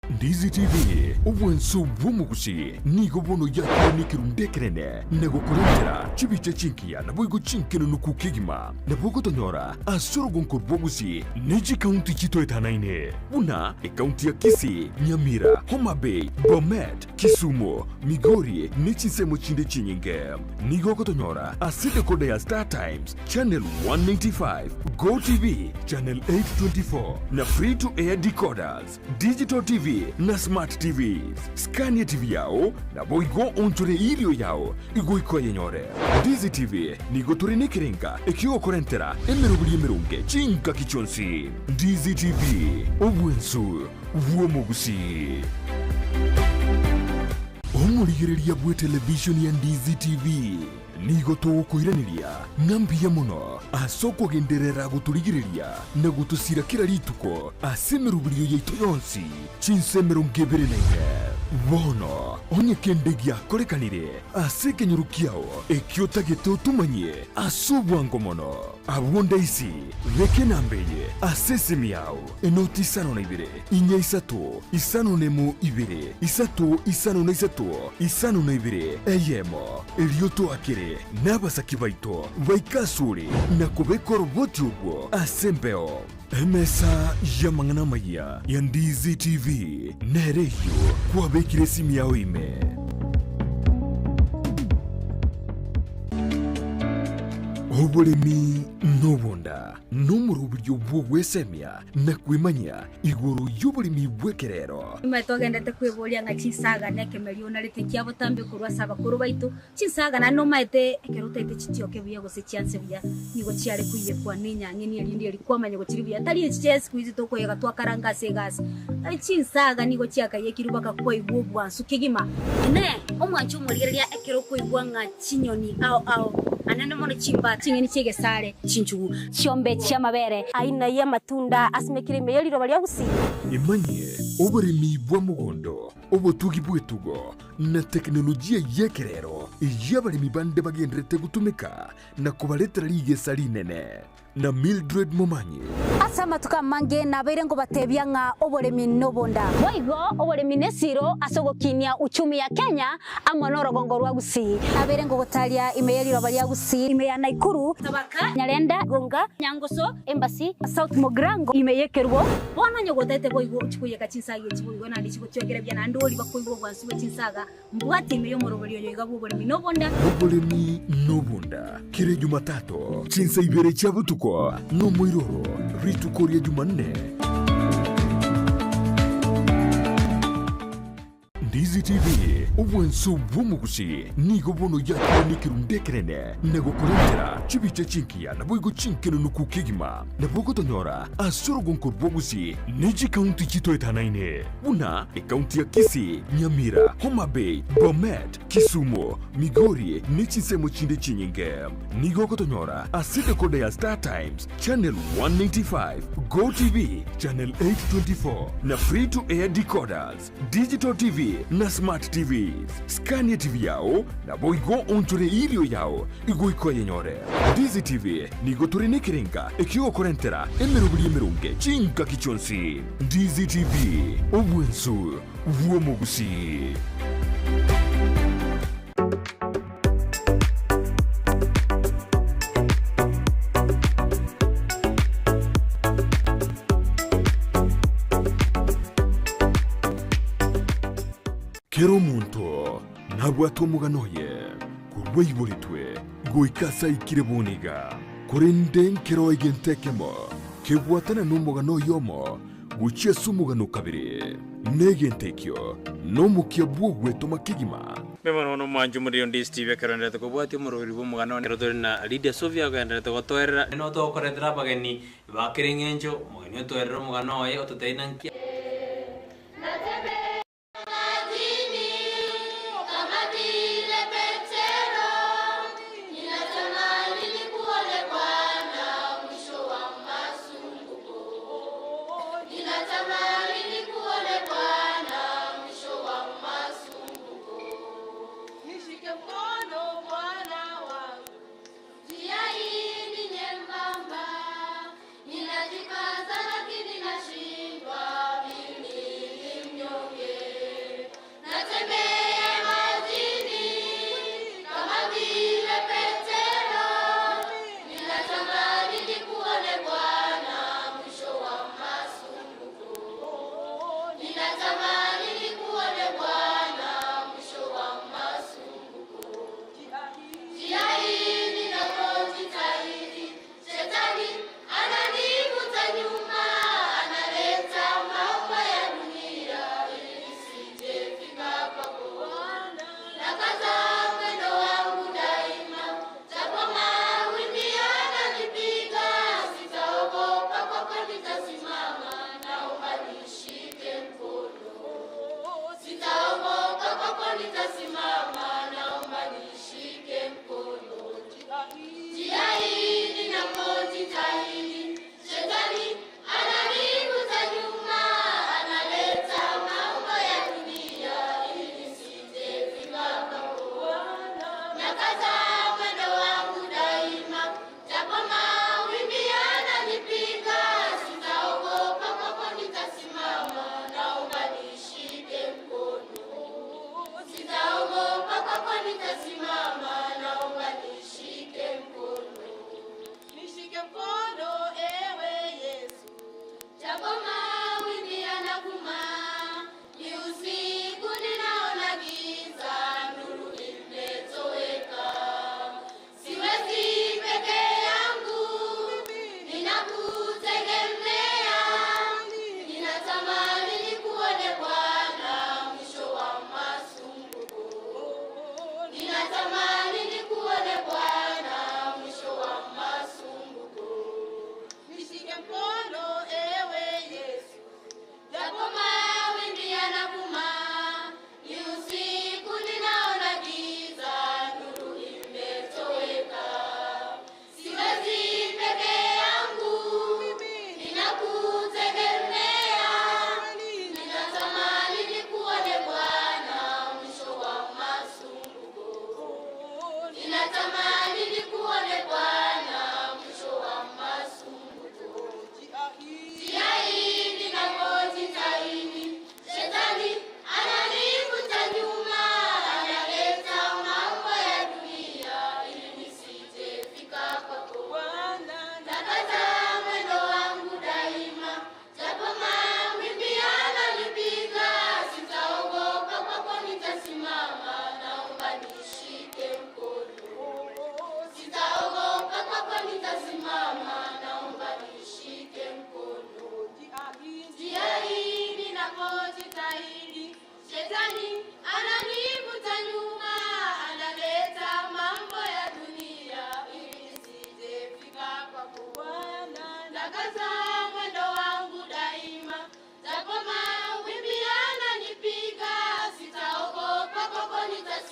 Ndizi TV, obwansu bw'omogusii nigo bono yakire nekerundu ekenene na gokorentera chibicha chingiya naboigo chinkenenuku kegima. Nabo ogotonyora ase orogonko rw'ogusii ne chikaunti chitoetanaine buna ekaunti ya Kisii, Nyamira, Homa Bay, Bomet, Kisumu, Migori ne chinsemo chinde chinyinge. Nigo ogotonyora ase decoder ya Star Times, Channel 195, Go TV, Channel 824 na Free to Air decoders, Digital TV na Smart TVs. Scania TV yao naboigo onchore irio yao igoika oyenyore. Ndizi TV nigo tore nekerenga ekiogokorentera emeroberi emeronge chingaki chionsi. Ndizi TV, obwensu bw'omogusii. Omorigereria bw'etelevishoni ya Ndizi TV nigo togokoiraneria ng'a mbuya mono ase okogenderera gotorigereria na gotosira kera rituko ase emeroberio yaito yonsi chinsa 24. Bono onye kende giakorekanire ase ekenyoro kiao ekio otagete otomanyie ase obwango mono, abwo ndaisi beka enamba eye ase esimi yao. Enoti isano na ibere, inya isato, isano nemo ibere, isato isano na isato, isano na ibere, eyemo. Erio toakere nabasaki baito baike asore na kobeka oroboti orwo ase embeo. Emesa y'amang'ana amayia ya Ndizi TV nere eyio kwabekire esimi yao ime. Oboremi nobonda. Nomoroberio bw'ogwesemia na kwemanyia igoro y'oboremi bw'ekerero. Nyuma togendete kweboria ng'a chinsaga nekemeri onarete kia botambe korwa ase abakoro baito, chinsaga naende nomaete ekero otaete chitioke buya gose chianse buya nigo chiare koiyekwa nenyang'eni erinde eri kwamanya gochiri buya tari echi chia siku hizi tokoyega twakaranga ase egasi. Chinsaga nigo chiakayekirwe baka kwaigwa obwansu kegima. Inee! Omwanche omorigereria ekero okoigwa ng'a chinyoni ao ao. Anene mono chimba ching'eni chi'egesare, chinchugu, chiombe chi'amabere. Aina y'amatunda asimekire ime ye riroba ria Gusii. Emanyie oboremi bwa mogondo, obotugi bw'etugo, na tekinolojia y'ekerero eyio abaremi bande bagendererete gotumeka na kobaretera rigesa rinene. Na Mildred Momanyi. Ase amatuko amange nabeire nkobatebia ng'a oboremi nobonda. Boigo oboremi nesiro ase ogokinia uchumi ya Kenya amo norogongo rwa Gusii. Nabeire ngogotaria ime ye riroba ria Gusii, ime ya Nakuru, Tabaka, Nyarenda, Gonga, Nyangoso, Embasi, South Mugirango, ime y'Ekerubo. Bono onye gotagete boigo ochie koiyeka chinsaga echi boigo naende chigotwekera buya naende oria bakoigwa obwansu bwe chinsaga Mbwate ime y'omoroberi oyo iga bw'oboremi nobonda. Oboremi nobonda, kera Ejumatatu, chinsa ibere chia botuko, nomoiroro, rituko ria Jumanne. Ndizi TV, obwanso bw'omogusi, nigo bono yakire nekerundu ekenene na gokorentera chibicha chinkiya naboigo chinkenenuku kegima. Nabo ogotonyora ase orogonko rw'obogusi ne chikaunti chitoetanaine buna ekaunti ya Kisii, Nyamira, Homa Bay, Bomet, Kisumu, Migori ne chinsemo chinde chinyinge. Nigo ogotonyora ase decoder ya Star Times, Channel 195, Go TV, Channel 824 na Free to Air decoders, Digital TV na Smart TVs. Scan TV yao naboigo onchore erio yao igoika oyenyore. Ndizi TV nigo tore nekerenga ekiogokorentera emeroberi emeronge chingaki chionsi. Ndizi TV, obwensu bw'omogusii. Kera omonto nabwate omogano oye korwa aiboretwe goika ase aikire bono iga, korende nkero egento ekemo kebwatana nomogano oyomo gochia ase omogano o kabere, na egento ekio nomokia bw'ogwetoma kegima. Mbuya mono omwanchi omoriri onde Steve ekero oenderete kobwatia omoroberi bw'omogano one ekero tore na Lydia Sofia ogenderete gotoerera. Nere togokoretera abageni ba kera eng'encho, omogeni otoerere omogano oye ototebie naki. Nishike mkono Bwana wangu, njia hii ni nyembamba, ninajikaza lakini nashindwa.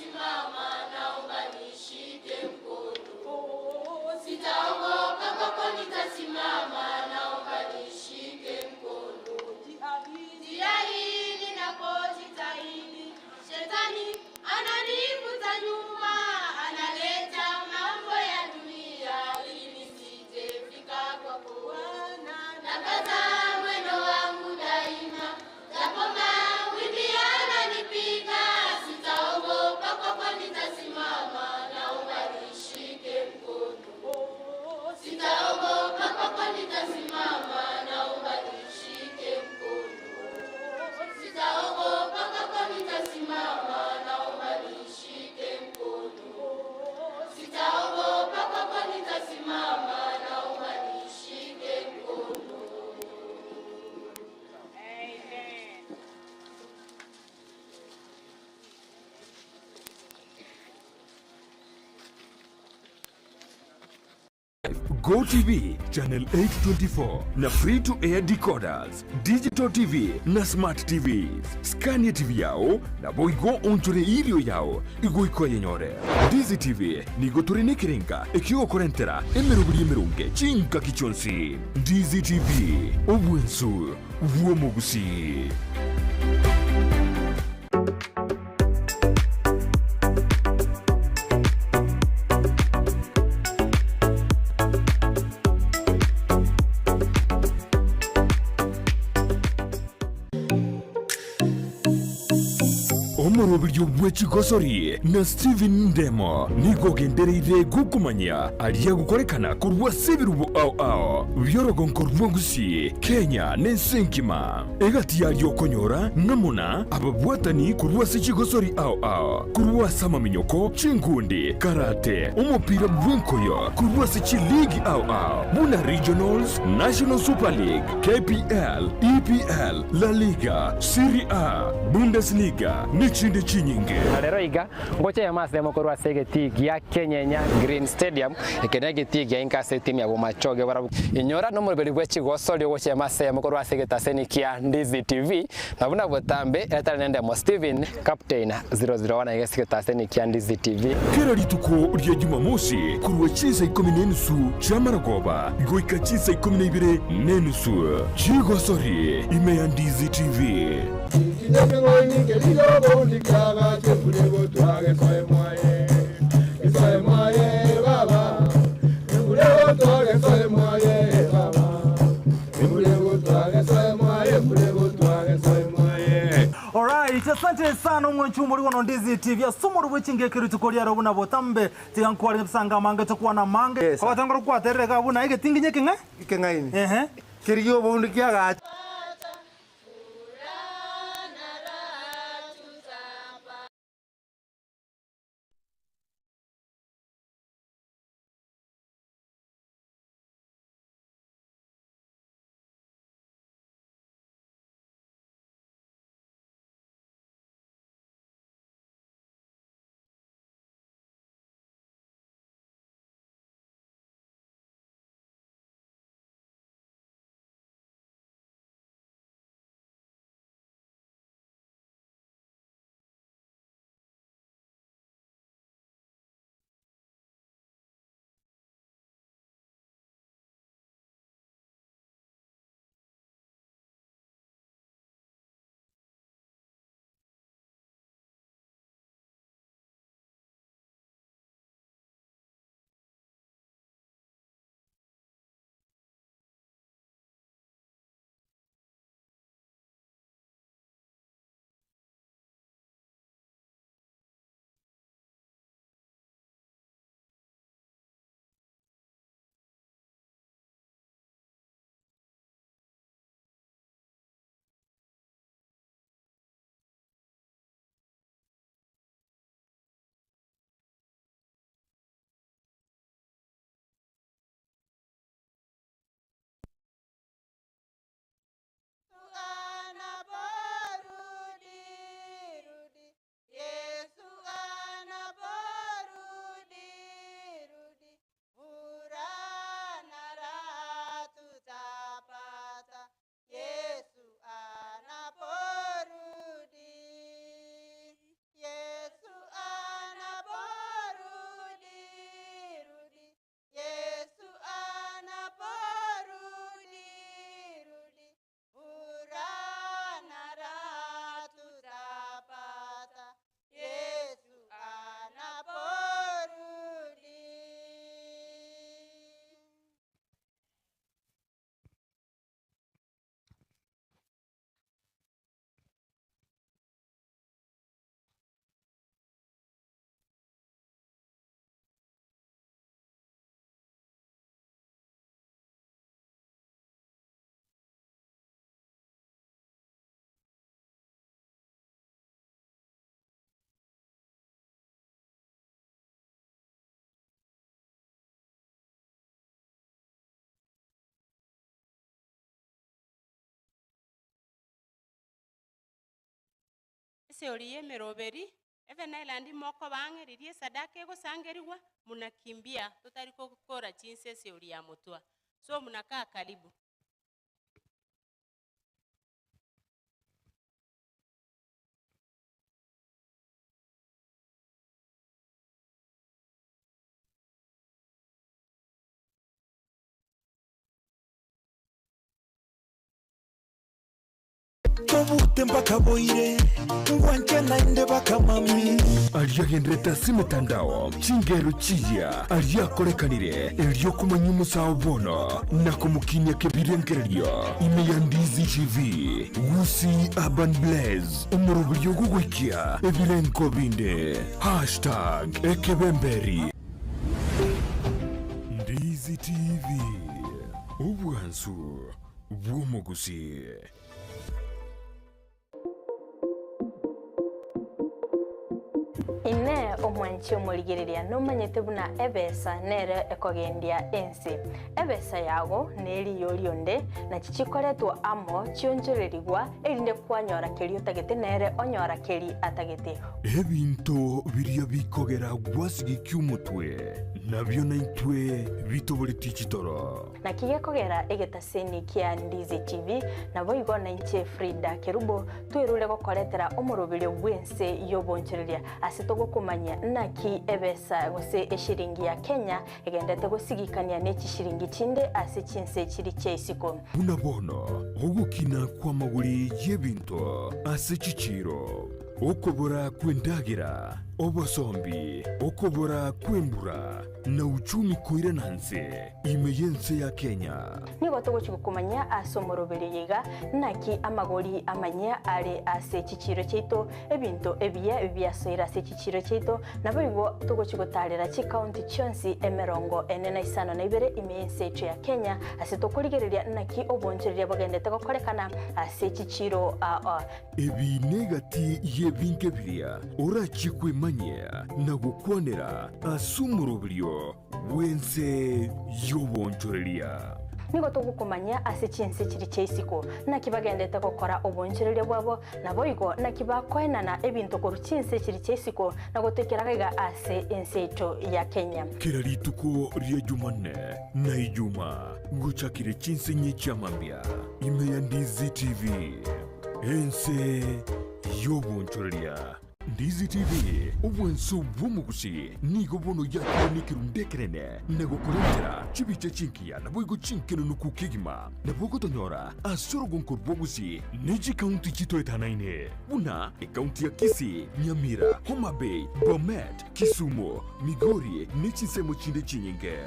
nitasimama, naomba nishike mkono. Sitaogopa kwako nitasimama, naomba nishike mkono. Njia hii ninapojitahidi, shetani ananivuta nyuma, analeta mambo ya dunia ili nisijefika kwako. Nakaza mwendo wangu daima, japo mawimbi yananipiga, sitaogopa kwako nitasimama, naomba nishike mkono. Sitaogopa kwako nitasimama, naomba nishike mkono. Sitaogopa kwako nitasimama, naomba nishike mkono. Sitaogopa kwako nitasimama, naomba nishike mkono. Go TV channel 824 na free to air decoders, digital TV na smart TVs. Skania TV yao na boigo onchore irio yao igoiko yenyore. Dizi TV nigo turi nekerenga ekigokorentera emerobiri emerunge chinka kichonsi. Dizi TV obwensu bw'omogusi. Omoroberio bw'echigosori na Steven Ndemo nigo ogendereire gokomanya aria gokorekana korwa ase ebirubo ao ao bi'orogonko rwa Kenya na ense enkima. Egati yaria okonyora ng'amuna ababwatani korwa ase chigosori ao ao korwa ase amaminyoko chinkundi karate omopira bw'enkoyo korwa ase chiligi ao ao buna regionals National Super League KPL EPL La Liga Serie A Bundesliga n'echinde chinyinge. Na rero iga ngocha ya masemo korwa ase egetii gia Kenyenya Green Stadium eke na egetii gia inka ase etimu ya Bomachoge barabwo inyora na omoroberi bwe chigosori ogocha ya masemo korwa ase egetaseni kia Ndizi TV na buna botambe etari na endemo Steven Captain 001 iga ase egetaseni kia Ndizi TV. Kera rituko ria Jumamosi korwa chinsa ikomi na enusu chiamaragoba goika chinsa ikomi na ibere na enusu chigosori ime ya Ndizi TV. Alright, asante sana omwanchi omori bono Ndizi TV ase omoro bwe chingeke rituko riaro buna botambe tiga nkware ebisanga amange tokwana amange obatangora kwaterere iga buna egetinginye ekeng'ai ekeng'aini ehe kerigia oboundu kiagacha. Eseori y'emeroberi, Heaven Island mokoba ang'e riria esadaka egosangerigwa, munakimbia totari gokora chinsa eseori ya motwa. So munakaa karibu. Tobute mpaka boire, ngwanche naende baka mami. Aria agenderete ase emetandao, chingero chiya aria akorekanire, erio komanya omosao bono na komokinia kebirengererio ime ya Ndizi TV, Gusii Urban Blaze, omoroberio ogogoikia ebirengo binde. Hashtag Ekebemberi. Ndizi TV, obwansu bw'omogusii. Inee omwanchi omorigereria nomanyete buna ebesa nere ekogendia ense? Ebesa yago neriyo rionde, nachi chikoretwa amo chionchorerigwa, erinde kwanyora keria otagete nere onyora keri atagete. Ebinto biria bikogera gwasigikia omotwe, nabio naintwe bitoboretie chitoro. Naki gekogera egetaseni kia Ndizi TV, naboigo nainche Frida Kerubo twerure gokoretera omoroberio bw'ense y'obonchoreria ase togokomanyia naki ebesa gose eshiringi ya Kenya egendete gosigikania ne chishiringi chinde ase chinse chiri chia isiko. Buna bono ogokina kw'amagori y'ebinto ase chichiiro, okobora kw'endagera, obosombi, okobora kw'embura, na uchumi koirana nse ime y'ense ya Kenya. Nigo togochia gokomanyia ase omoroberio oyo iga, naki amagori amanyia are ase chichiiro chiaito, ebinto ebiya biasoire ase chichiiro chiaito, naboigo togochia gotaarera chikaunti chionsi emerongo ene na isano na ibere ime y'ense yaito ya Kenya, ase tokorigereria naki obonchoreria bogendete gokorekana ase chichiiro aa. Ebi negati y'ebinto biria orachie kwemanyia na gokwanera ase omoroberio bw'ense y'obonchoreria. Nigo togokomanyia ase chinse chiria chia isiko, naki bagendete gokora obonchoreria bwabo, naboigo naki bakoenana ebinto korwa chinse chiria chia isiko na gotoikera gaiga ase ense yaito ya Kenya. Kera rituko ria Jumanne na Ijumaa gochakire chinsinyi chia mambia ime ya Ndizi TV. Ense y'obonchoreria. Ndizi TV, obwanso bw'omogusi, nigo bono yakire nekerundu ekenene na gokorentera chibicha chingiya naboigo chinkenenuku kegima. Nabo ogotonyora ase orogonko rw'ogusi ne chikaunti chitoetanaine buna ekaunti ya Kisii, Nyamira, Homa Bay, Bomet, Kisumu, Migori ne chinsemo chinde chinyinge.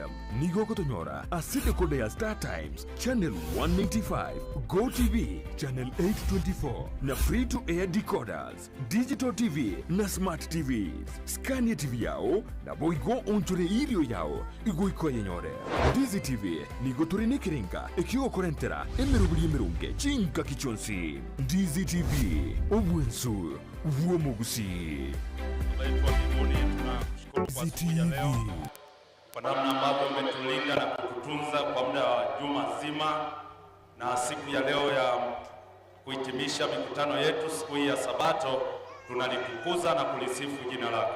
Nigo ogotonyora ase decoder ya Star Times, Channel 195, Go TV, Channel 824 na Free to Air decoders, Digital TV na Smart TVs. Skania TV yao naboigo onchore irio yao igoika oyenyore. Ndizi TV nigo tore nekerenga ekiogokorentera emeroberi emeronge chingaki chionsi. Ndizi TV, obwensu bw'omogusii. Baba yetu wa mbinguni, tunakushukuru kwa siku ya leo kwa namna ambavyo umetulinda na kututunza kwa muda wa juma zima, na siku ya leo ya kuhitimisha mikutano yetu, siku hii ya Sabato, tunalitukuza na kulisifu jina lako.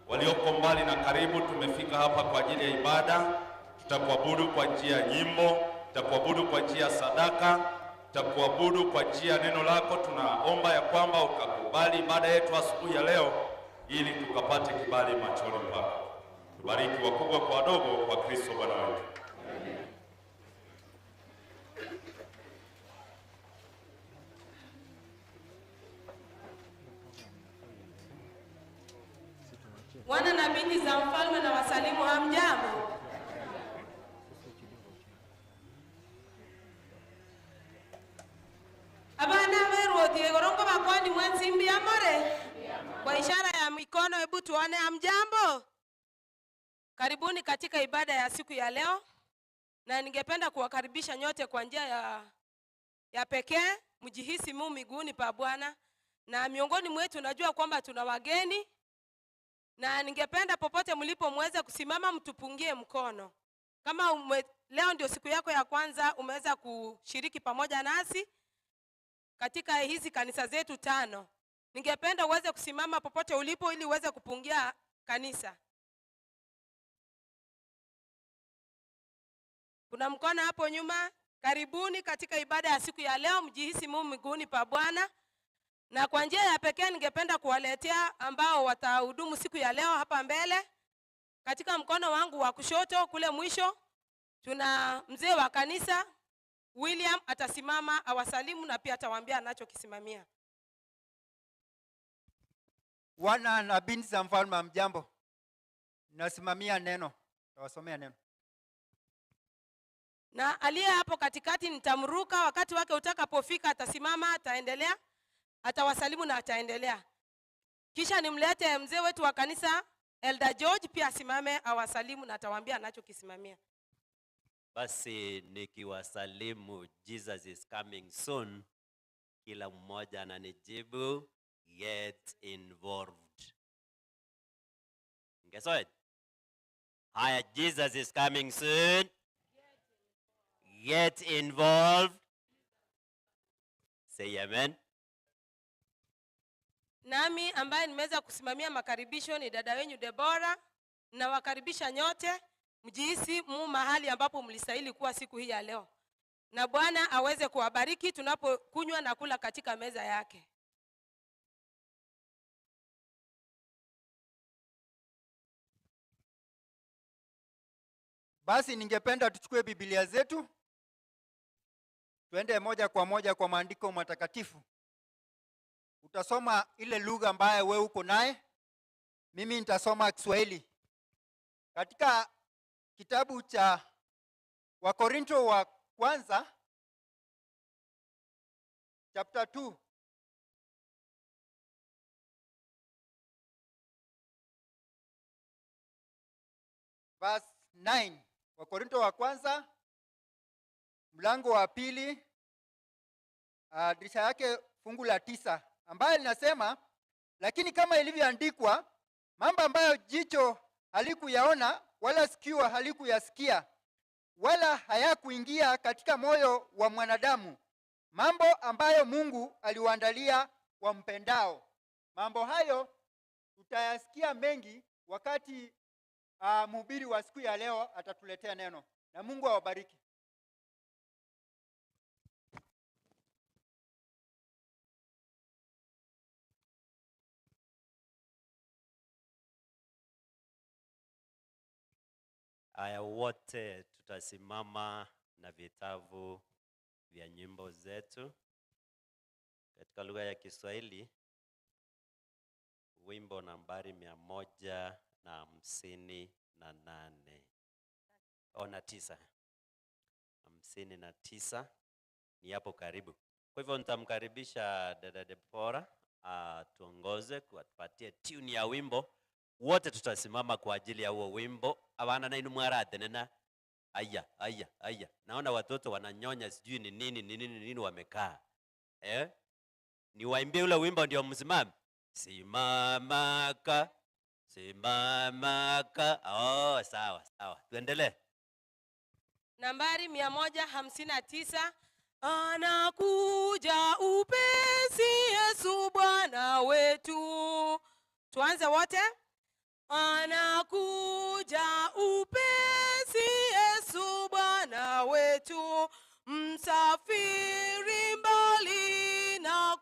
Walioko mbali na karibu, tumefika hapa kwa ajili ya ibada. Tutakuabudu kwa njia ya nyimbo, tutakuabudu kwa njia ya sadaka, tutakuabudu kwa njia ya neno lako. Tunaomba ya kwamba ukakubali ibada yetu asubuhi ya leo, ili tukapate kibali machoni pako. Tubariki wakubwa kwa wadogo, kwa Kristo Bwana wetu. Wana na binti za mfalme na wasalimu hamjambo. Abana berwotie gorongo bakwani mwensimbi amore. Kwa ishara ya mikono, hebu tuone hamjambo. Karibuni katika ibada ya siku ya leo, na ningependa kuwakaribisha nyote kwa njia ya pekee, mjihisi mu miguuni pa Bwana. Na miongoni mwetu najua kwamba tuna wageni, na ningependa popote mlipo muweze kusimama mtupungie mkono. Kama leo ndio siku yako ya kwanza umeweza kushiriki pamoja nasi katika hizi kanisa zetu tano, Ningependa uweze kusimama popote ulipo ili uweze kupungia kanisa. Kuna mkono hapo nyuma. Karibuni katika ibada ya siku ya leo, mjihisi mu miguuni pa Bwana. Na kwa njia ya pekee ningependa kuwaletea ambao watahudumu siku ya leo hapa mbele. Katika mkono wangu wa kushoto kule mwisho tuna mzee wa kanisa William, atasimama awasalimu na pia atawaambia anachokisimamia. Wana na binti za mfalme, mjambo. Nasimamia neno, nawasomea neno. Na aliye hapo katikati nitamruka, wakati wake utakapofika atasimama, ataendelea, atawasalimu na ataendelea. Kisha nimlete mzee wetu wa kanisa Elder George pia asimame awasalimu na atawaambia anachokisimamia. Basi nikiwasalimu Jesus is coming soon, kila mmoja ananijibu get involved. Ngesoe? Haya, Jesus is coming soon. Get involved. Say amen. Nami ambaye nimeweza kusimamia makaribisho ni dada wenyu Debora. Nawakaribisha nyote mjihisi mu mahali ambapo mlistahili kuwa siku hii ya leo, na Bwana aweze kuwabariki tunapokunywa na kula katika meza yake. Basi ningependa tuchukue Biblia zetu tuende moja kwa moja kwa maandiko matakatifu. Utasoma ile lugha ambayo wewe uko naye, mimi nitasoma Kiswahili. Katika kitabu cha Wakorinto wa kwanza chapter 2 verse 9. Wakorinto wa kwanza mlango wa pili dirisha yake fungu la 9 ambayo linasema, lakini kama ilivyoandikwa, mambo ambayo jicho halikuyaona wala sikio halikuyasikia wala hayakuingia katika moyo wa mwanadamu, mambo ambayo Mungu aliwaandalia wampendao. Mambo hayo tutayasikia mengi wakati mhubiri wa siku ya leo atatuletea neno. Na Mungu awabariki. Haya, wote tutasimama na vitabu vya nyimbo zetu katika lugha ya Kiswahili, wimbo nambari 158 ona tisa, 59 ni hapo karibu. Kwa hivyo nitamkaribisha dada Debora atuongoze kutupatie tune ya wimbo. Wote tutasimama kwa ajili ya huo wimbo. Abana na inu mwaratenena. Aya, aya, aya. Naona watoto wananyonya sijui ni nini, ni nini, ni nini wamekaa. Niwaimbie ule wimbo ndio msimame. Simamaka, simamaka. Oh, sawa, sawa. Tuendelee. Nambari 159. Anakuja upesi Yesu Bwana wetu. Tuanze wote. Anakuja upesi Yesu Bwana wetu, msafiri mbali na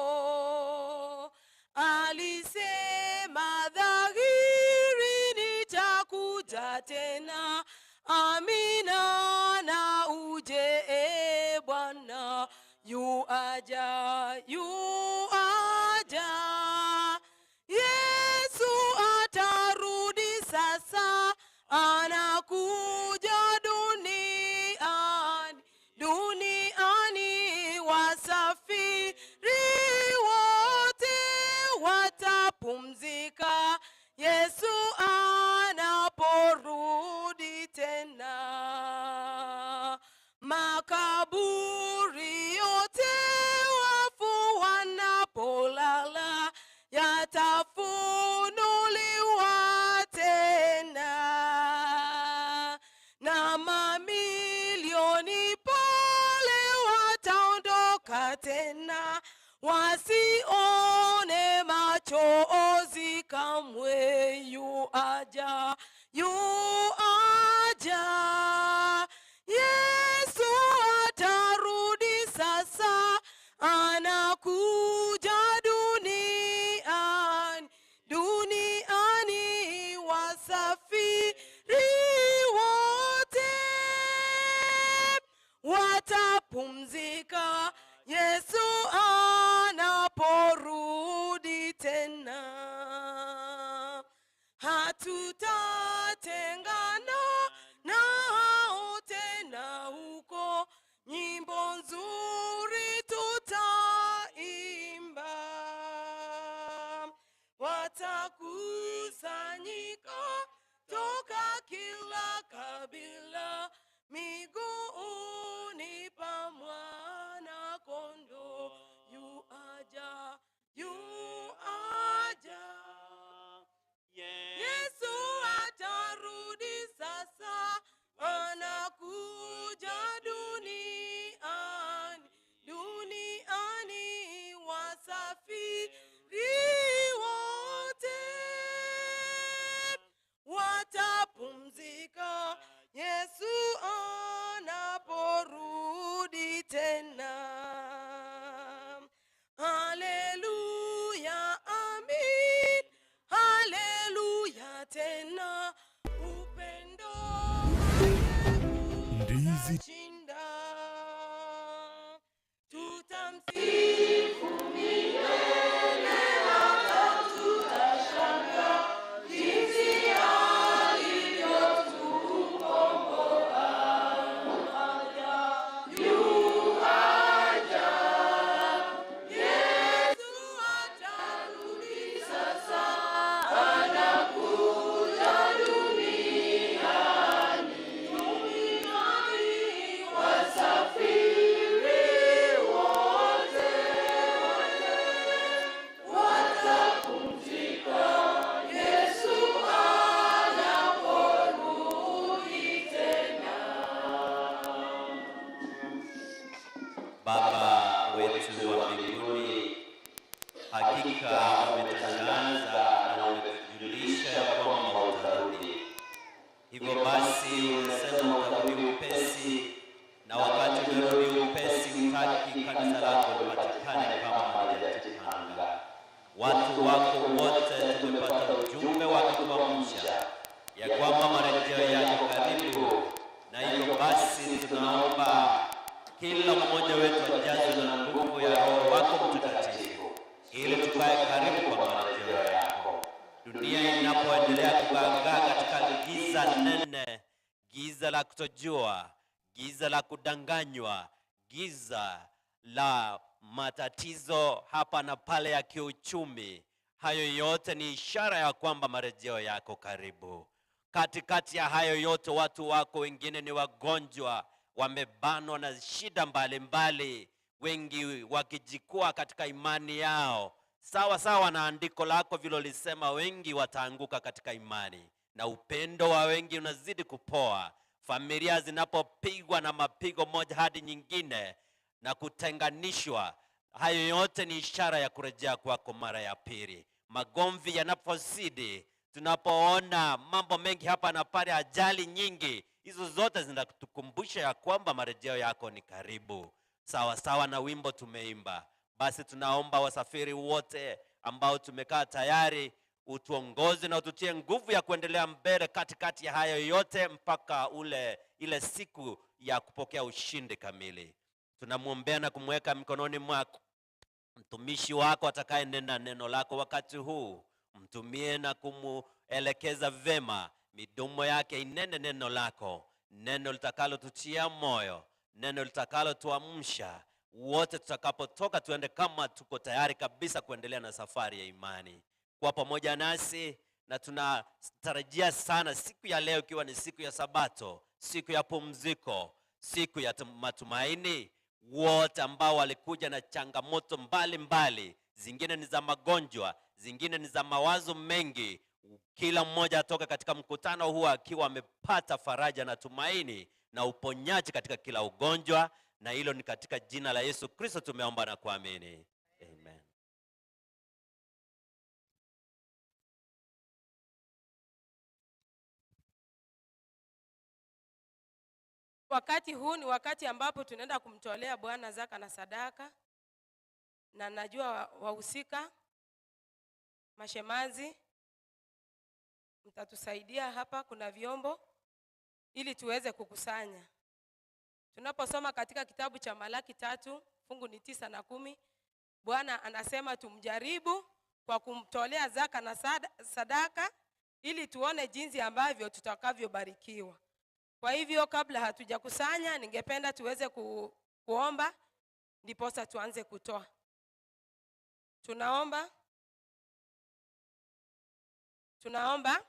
kwao. Alisema dhahiri nitakuja tena, amina na uje e Bwana. Yu aja, yu aja, Yesu atarudi sasa, anakuja duniani, duniani wasafiri wote watapumzika, Yesu anaporudi tena. Makaburi yote wafu wanapolala yatafunuliwa tena, na mamilioni pale wataondoka tena, wasioamini Watakusanyika toka kila kabila miguuni pa mwana kondoo. Yu aja, yu aja. Yesu atarudi sasa, anakuja duniani, duniani wasafiri wote watapumzika Yesu anaporudi tena. Haleluya, amin. Haleluya tena. Upendo Ndizi shinda. Tutamsifu milele hata tutashangaa jinsi alivyotukomboa. Yu aja, Yesu atarudi sasa, anakuja duniani, duniani wasafiri wote watapumzika Yesu anaporudi tena. Baba wetu wa mbinguni, hakika umetangaza na umetujulisha ya kwamba utarudi. Hivyo basi umesema utarudi upesi, na wakati umerudi upesi, hutaki kanisa lako lipatikane kama halijajipanga. Watu wako wote tumepata ujumbe wa kutuamsha ya kwamba marejeo yako karibu, na hivyo basi tunaomba kila mmoja wetu ajazwe na nguvu ya Roho wako Mtakatifu ili tukae karibu kwa marejeo yako. Dunia inapoendelea kugangaa katika giza nene, giza la kutojua, giza la kudanganywa, giza la matatizo hapa na pale ya kiuchumi, hayo yote ni ishara ya kwamba marejeo yako karibu. Katikati ya hayo yote, watu wako wengine ni wagonjwa, wamebanwa na shida mbalimbali, wengi wakijikua katika imani yao sawa sawa na andiko lako vilolisema, wengi wataanguka katika imani na upendo wa wengi unazidi kupoa. Familia zinapopigwa na mapigo moja hadi nyingine na kutenganishwa, hayo yote ni ishara ya kurejea kwako mara ya pili. Magomvi yanapozidi, tunapoona mambo mengi hapa na pale, ajali nyingi, hizo zote zinatukumbusha ya kwamba marejeo yako ni karibu. Sawa sawa na wimbo tumeimba, basi tunaomba wasafiri wote ambao tumekaa tayari, utuongoze na ututie nguvu ya kuendelea mbele katikati ya hayo yote mpaka ule ile siku ya kupokea ushindi kamili. Tunamwombea na kumweka mikononi mwako mtumishi wako atakayenena neno lako wakati huu, mtumie na kumuelekeza vema, midomo yake inene neno lako, neno litakalotutia moyo, neno litakalotuamsha wote tutakapotoka, tuende kama tuko tayari kabisa kuendelea na safari ya imani. Kuwa pamoja nasi na tunatarajia sana siku ya leo, ikiwa ni siku ya Sabato, siku ya pumziko, siku ya matumaini. Wote ambao walikuja na changamoto mbalimbali mbali, zingine ni za magonjwa, zingine ni za mawazo mengi, kila mmoja atoka katika mkutano huu akiwa amepata faraja na tumaini na uponyaji katika kila ugonjwa, na hilo ni katika jina la Yesu Kristo tumeomba na kuamini, amen. Wakati huu ni wakati ambapo tunaenda kumtolea Bwana zaka na sadaka, na najua wahusika mashemazi mtatusaidia hapa, kuna vyombo ili tuweze kukusanya. Tunaposoma katika kitabu cha Malaki tatu fungu ni 9 na 10, Bwana anasema tumjaribu kwa kumtolea zaka na sadaka ili tuone jinsi ambavyo tutakavyobarikiwa. Kwa hivyo kabla hatujakusanya, ningependa tuweze kuomba ndiposa tuanze kutoa. Tunaomba. Tunaomba.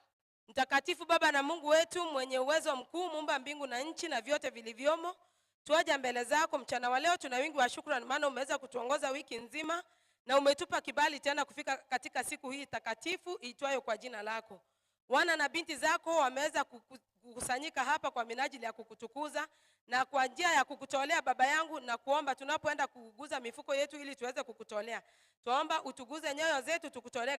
Mtakatifu Baba na Mungu wetu mwenye uwezo mkuu, muumba mbingu na nchi na vyote vilivyomo, tuaja mbele zako mchana wa leo, tuna wingi wa shukrani, maana umeweza kutuongoza wiki nzima na umetupa kibali tena kufika katika siku hii takatifu iitwayo kwa jina lako. Wana na binti zako wameweza kukusanyika hapa kwa minajili ya kukutukuza na kwa njia ya kukutolea Baba yangu, na kuomba tunapoenda kuguza mifuko yetu ili tuweze kukutolea. Tuomba utuguze nyoyo zetu tukutolee.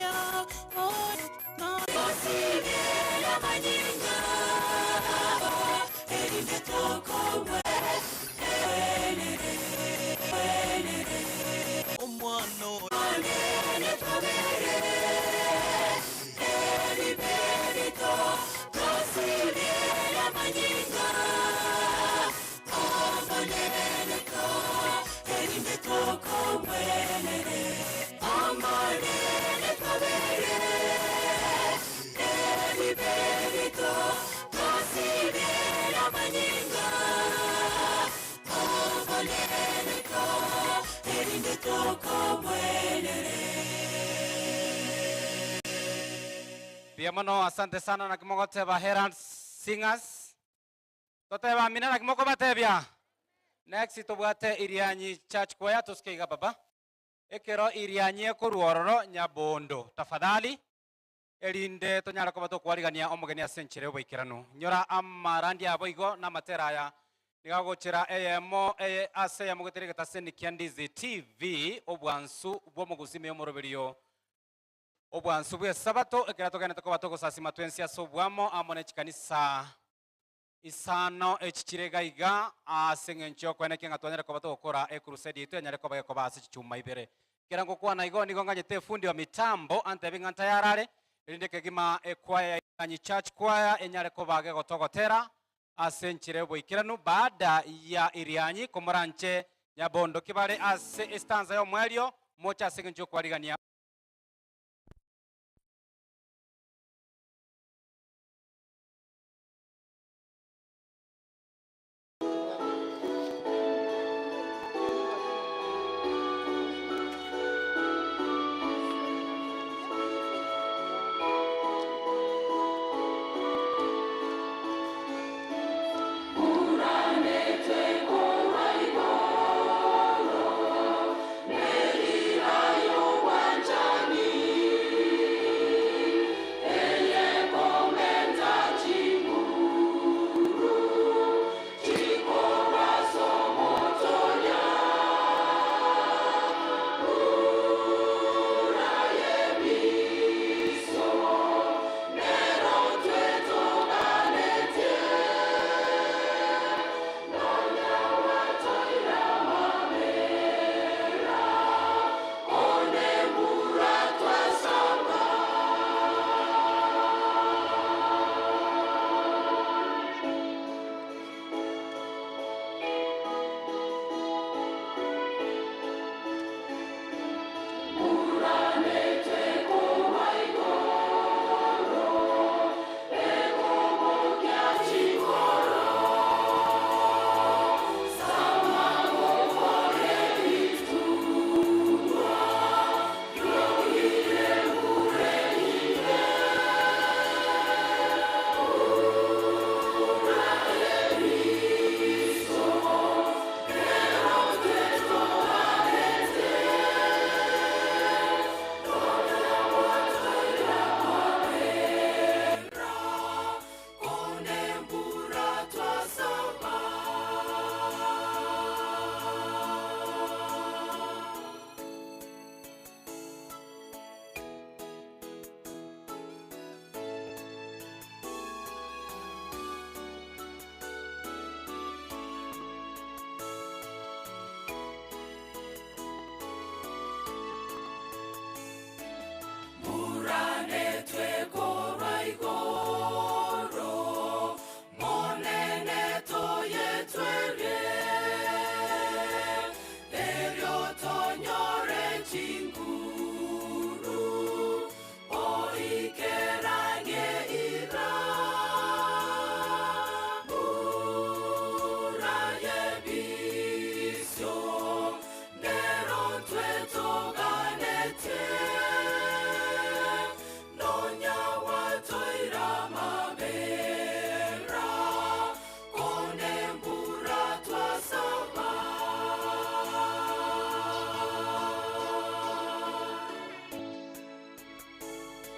Biamono, asante sana na kimogoteba Herald Singers. Toteba mina na kimoko batebia. Next tobwate Irianyi Church Choir tusikeiga baba. Ekero Irianyi ekoruororo Nyabondo. Tafadhali erinde tonyara koba tokwarigania omogeni ase enchera yoboikeranu. Nyora amarandi abo igo na amatera aya nigagochera eyemo eye ase eyemo gotere getaseni kia Ndizi TV obwansu bw'omogusime omoroberio obwansu bwa esabato ekera togenda tokoba togosasima twensi ase obwamo amo na echikanisa isano echichire iga ase eng'encho okweneke ng'a twanyare koba togokora ecrusade yaito enyare koba gekoba ase chichuma ibere. Kera ngokwana igo nigo nganyete efundi wa mitambo antebi ng'a ntayarare erinde kegima ekwaya ya Irianyi Church Choir enyare koba gegotogotera ase enchera yoboikeranu baada ya Irianyi komoranche Nyabondo kibare ase estanza y'omwerio mocha ase eng'encho okwarigania. Mera yo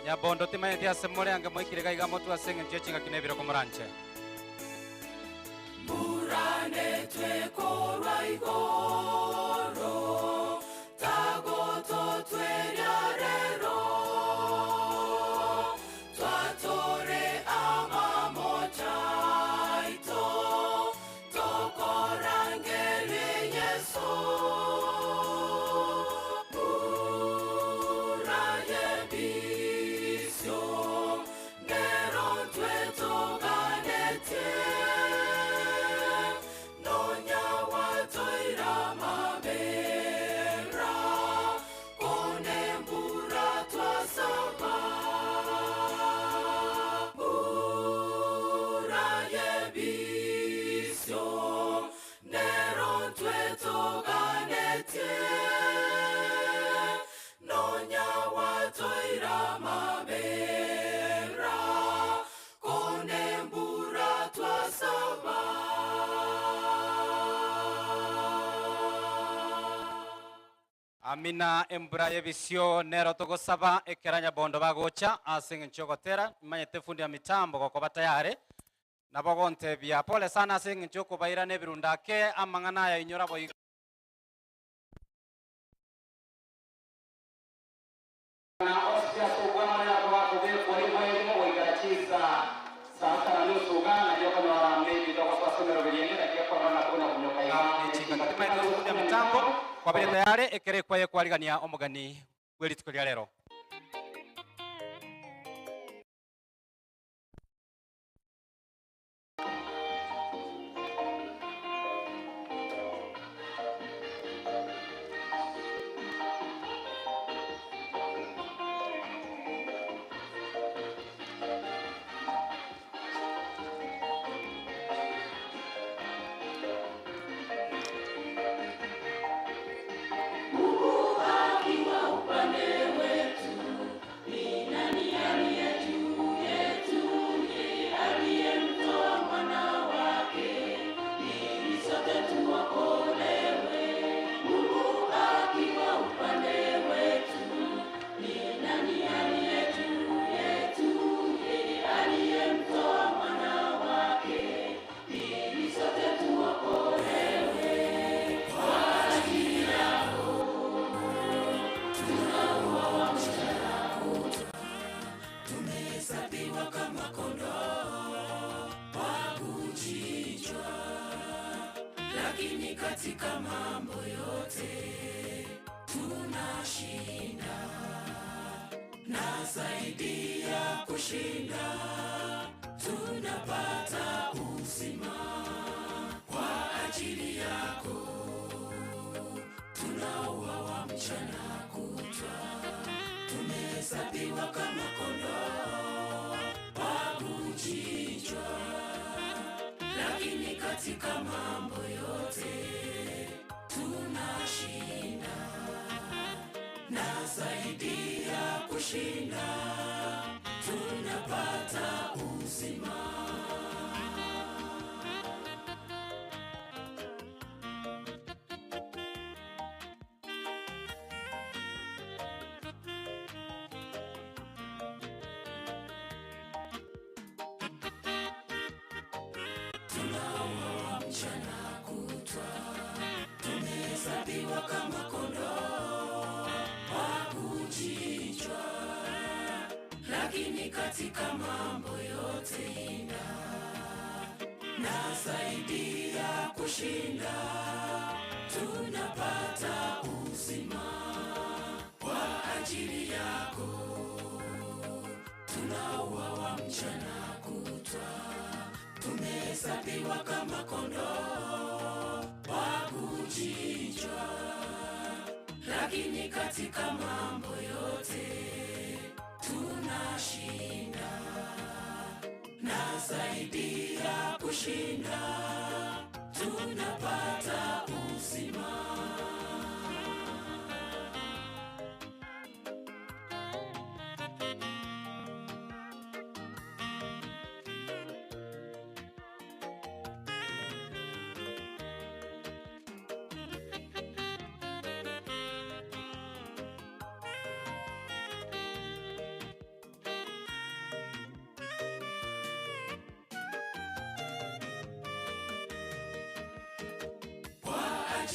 Nyabondo timanyeti ase more ange moikire iga iga motwe ase eng'encho ye chingaki na ebiroko moranche. Mburanetwe korwa igoro, tagototweria rero. Twatore amamocha aito, tokorangerie Yeso. Mbura y'ebisio, nero twetoganetie. Nonya watoira mabera, kone mbura twasaba. Mbura y'ebisio, nero twetoganetie. Nonya watoira mabera, kone mbura twasaba. Amina embura y'ebisio nero togosaba ekera Nyabondo bagocha ase eng'encho y'ogotera imanyete fundi ya mitambo gokoba tayari nabo gontebia pole sana ase eng'encho y'okobairana ebirundu ake amang'ana aya inyora boigo. Mitambo kwabire tayari ekere kwaye kwarigania omogani bw'erituko ria rero. Mungu akiwa upande wetu, ni nani aliye juu yetu? Yeye aliyemtoa mwana wake, ili sote tuokolewe. Mungu akiwa upande wetu, ni nani aliye juu yetu? Yeye aliyemtoa mwana wake, ili sote tuokolewe. Kwa ajili yako tunauawa mchana kutwa, tumehesabiwa kama kondoo wa kuchinjwa, lakini katika mambo yote tunashinda, na zaidi ya kushinda tunapata uzima kwa ajili yako. Tunauawa mchana kutwa, tumehesabiwa kama kondoo wa kuchinjwa, lakini katika mambo yote tunashinda, na zaidi ya kushinda tunapata uzima. Tunauawa mchana kutwa, tumehesabiwa kama kondoo wa kuchinjwa, lakini katika mambo yote na zaidi ya kushinda tunapata uzima kwa ajili yako. Tunauawa mchana kutwa, tumehesabiwa kama kondoo wa kuchinjwa, lakini katika mambo yote tunashinda, na zaidi ya kushinda tunapata uzima.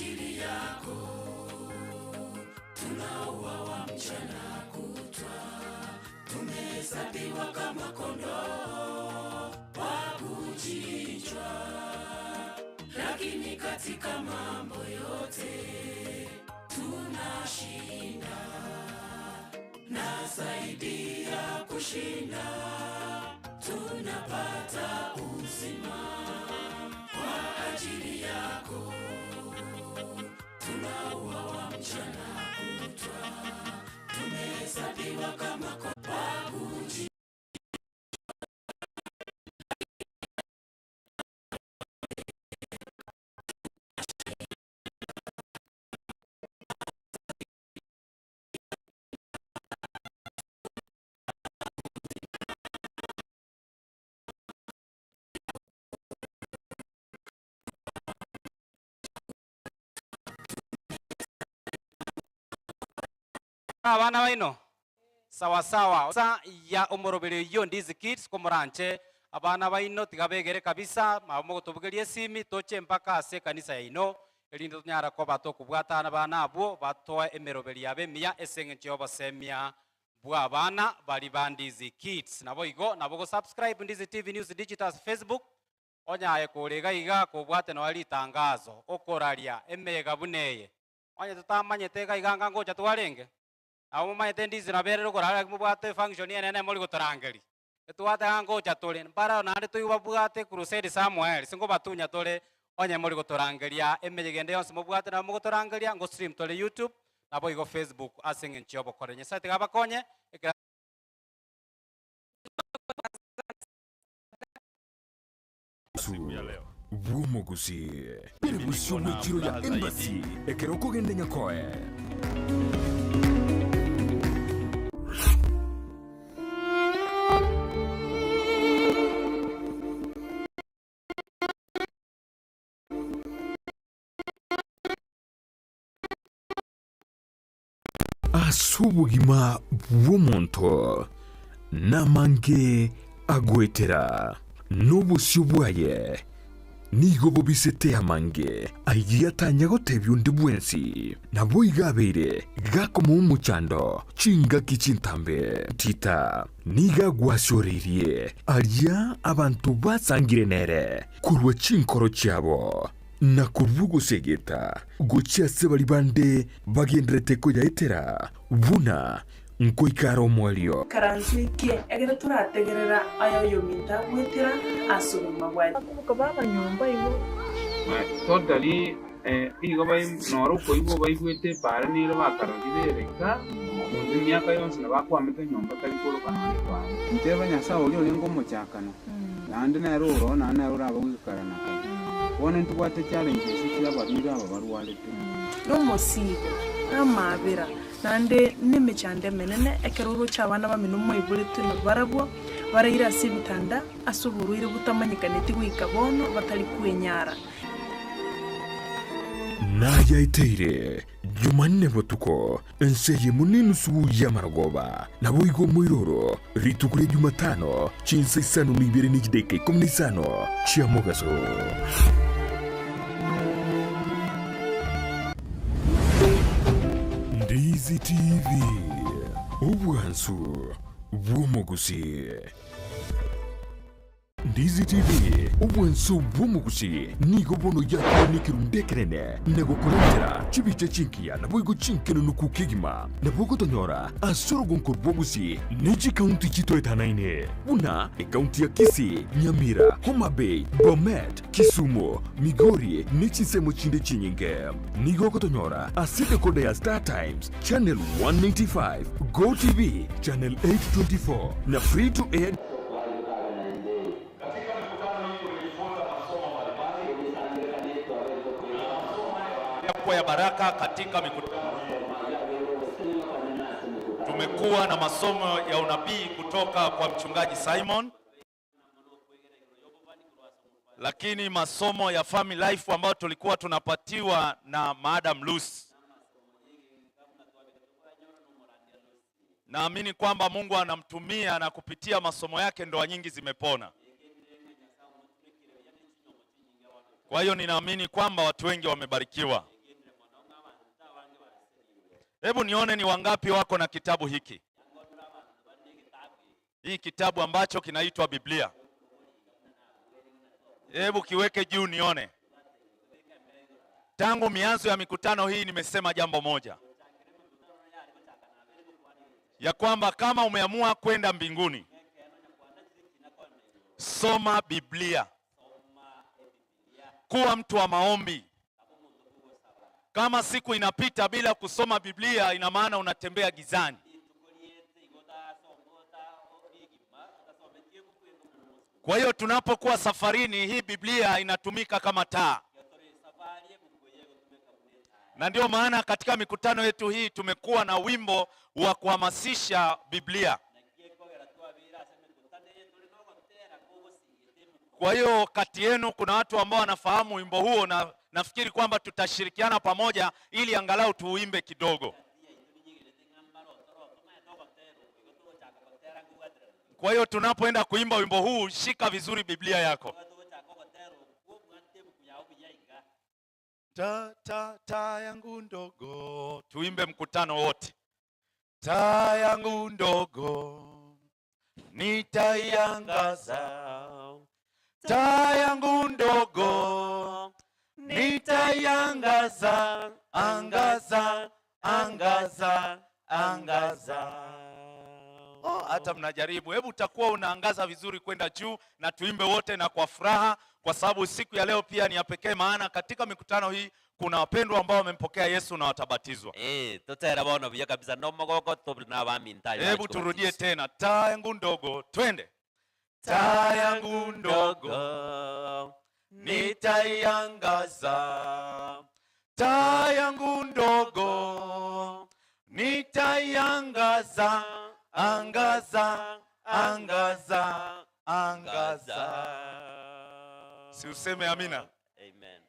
ajili yako tunauawa mchana kutwa, tumehesabiwa kama kondoo wa kuchinjwa, lakini katika mambo yote tunashinda na zaidi ya kushinda tunapata uzima kwa ajili yako tunauawa mchana kutwa, tumehesabiwa kama wa kuchinjwa. Abana baino sawa sawa sa ya omoroberi oyio Ndizi Kids komoranche abana baino tiga begere kabisa mabo mogotobugeria esimi toche mpaka ase ekanisa yaino erinde tonyara koba tokobwatana abana abwo batoe emeroberi yabo emiya ase eng'encho ya obosemia bwa abana bari ba Ndizi Kids. Nabo igo nabo gosubscribe Ndizi TV News Digital ase Facebook onyaye kore iga iga kobwate nonya ritangazo okoraria emeyega buna eye. Onye totamanyete iga iga anga ngocha twarenge, nabo momanyete Ndizi nabo erere okorara lakini mobwate efunction enene mori gotorangeria. Etwate iga ngocha tore, mbareo naende toigwe babwate crusade somewhere, ase ngobatunya tore onye mori gotorangeria emeyega ende yonsi mobwate nabo mogotorangeria, ngo stream tore YouTube, naboigo Facebook ase eng'encho y'obokoreri. Nyasae tiga abakonye ekero. Bw'omogusi. Ere bosio bw'echiro ya Embassy ekero okogenda Nyakoe. Ase obogima bw'omonto namange agoetera, na obosio bwaye nigo bobisete amange ayio atanya gotebia onde bwensi. Naboigo abeire gakomoa omochando chingaki chintambe. Tita nigo agwasioreirie aria abanto basangire nere korwa chinkoro chiabo. Na korwa ogosegeta gochia ase baria bande bagendererete koyaetera, buna nkoika are omoerio. Ikaranso eke, ekero torategerera aya oyominto agwetera ase obogima bwaye. Bakoboka baba nyomba igoro. Totally igo noro okoigwa baigwete epaara nere bakarorire ere iga, monto emiaka yonsi nabo akwamete nyomba tari koroka nonya epaara. Nteba Nyasae oria orenge omochakano, naende nere oroo, naende nere orabe goika kare na kare. Bono ntobwate challenges chi'abarwaire aba barwarete. Nomosiibo, namaabera, naende nemechando emenene, ekero oroche abana bamino moiboretwe nabarabwo, baraire ase ebitanda ase oborwaire botamanyekaneti goika bono, batari kwenyara. Nayaeteire Jumanne botuko, ense eyemo nenusu y'amarogoba, naboigo omoiroro, rituko ria Jumatano, chinsa isano na ibere ne chidaeka ikomi na isano chia mogaso. Ndizi TV, obwansu bw'omogusii. Ndizi TV, obwanso bw'omogusi, nigo bono yakire nekerundu ekenene na gokorentera chibicha chingiya naboigo chinkenunuku kegima. Nabo ogotonyora ase orogonko rw'obogusi ne chikaunti chitoetanaine buna ekaunti ya Kisii, Nyamira, Homa Bay, Bomet, Kisumu, Migori ne chinsemo chinde chinyinge. Nigo ogotonyora ase decoder ya Star Times, Channel 195, Go TV, Channel 824 na Free to Air. Kuwa ya baraka katika mikutano. Tumekuwa na masomo ya unabii kutoka kwa mchungaji Simon, lakini masomo ya family life ambayo tulikuwa tunapatiwa na Madam Lucy. Naamini kwamba Mungu anamtumia na kupitia masomo yake ndoa nyingi zimepona. Kwa hiyo ninaamini kwamba watu wengi wamebarikiwa. Hebu nione ni wangapi wako na kitabu hiki, hii kitabu ambacho kinaitwa Biblia. Hebu kiweke juu nione. Tangu mianzo ya mikutano hii nimesema jambo moja, ya kwamba kama umeamua kwenda mbinguni, soma Biblia, kuwa mtu wa maombi. Kama siku inapita bila kusoma Biblia, ina maana unatembea gizani. Kwa hiyo tunapokuwa safarini, hii Biblia inatumika kama taa, na ndio maana katika mikutano yetu hii tumekuwa na wimbo wa kuhamasisha Biblia. Kwa hiyo kati yenu kuna watu ambao wanafahamu wimbo huo, na nafikiri kwamba tutashirikiana pamoja ili angalau tuuimbe kidogo. Kwa hiyo tunapoenda kuimba wimbo huu, shika vizuri Biblia yako. Ta, ta, ta yangu ndogo, tuimbe mkutano wote. Ta yangu ndogo nitaiangaza, ta yangu ndogo nitaiangaza, angaza, angaza, angaza. Oh, hata mnajaribu. Hebu utakuwa unaangaza vizuri kwenda juu, na tuimbe wote na kwa furaha, kwa sababu siku ya leo pia ni ya pekee, maana katika mikutano hii kuna wapendwa ambao wamempokea Yesu na watabatizwa. Eh, totera bono buya kabisa nomogoko nabaminta Hebu turudie tena, taa yangu ndogo, twende. Taa yangu ndogo nitaiangaza, taa yangu ndogo nitaiangaza, angaza, angaza, angaza. Si useme amina? Amen.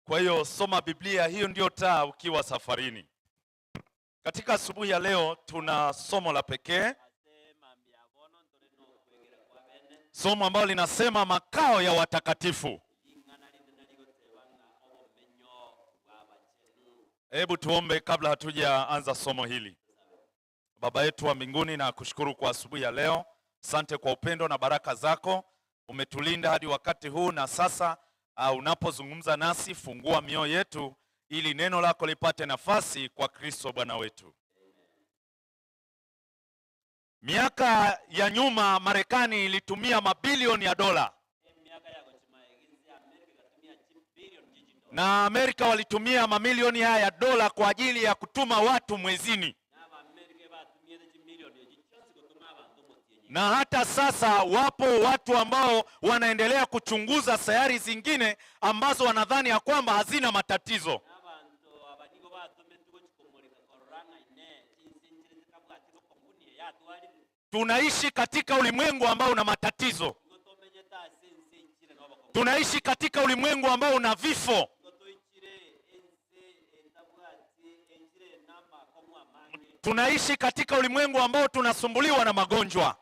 Kwa hiyo soma Biblia, hiyo ndio taa ukiwa safarini. Katika asubuhi ya leo tuna somo la pekee, somo ambalo linasema makao ya watakatifu. Hebu tuombe kabla hatujaanza somo hili. Baba yetu wa mbinguni, na kushukuru kwa asubuhi ya leo. Asante kwa upendo na baraka zako, umetulinda hadi wakati huu, na sasa uh, unapozungumza nasi, fungua mioyo yetu ili neno lako lipate nafasi kwa Kristo Bwana wetu. Miaka ya nyuma Marekani ilitumia mabilioni ya dola na Amerika walitumia mamilioni haya ya dola kwa ajili ya kutuma watu mwezini, na hata sasa wapo watu ambao wanaendelea kuchunguza sayari zingine ambazo wanadhani ya kwamba hazina matatizo. Tunaishi katika ulimwengu ambao una matatizo, tunaishi katika ulimwengu ambao una vifo. Tunaishi katika ulimwengu ambao tunasumbuliwa na magonjwa,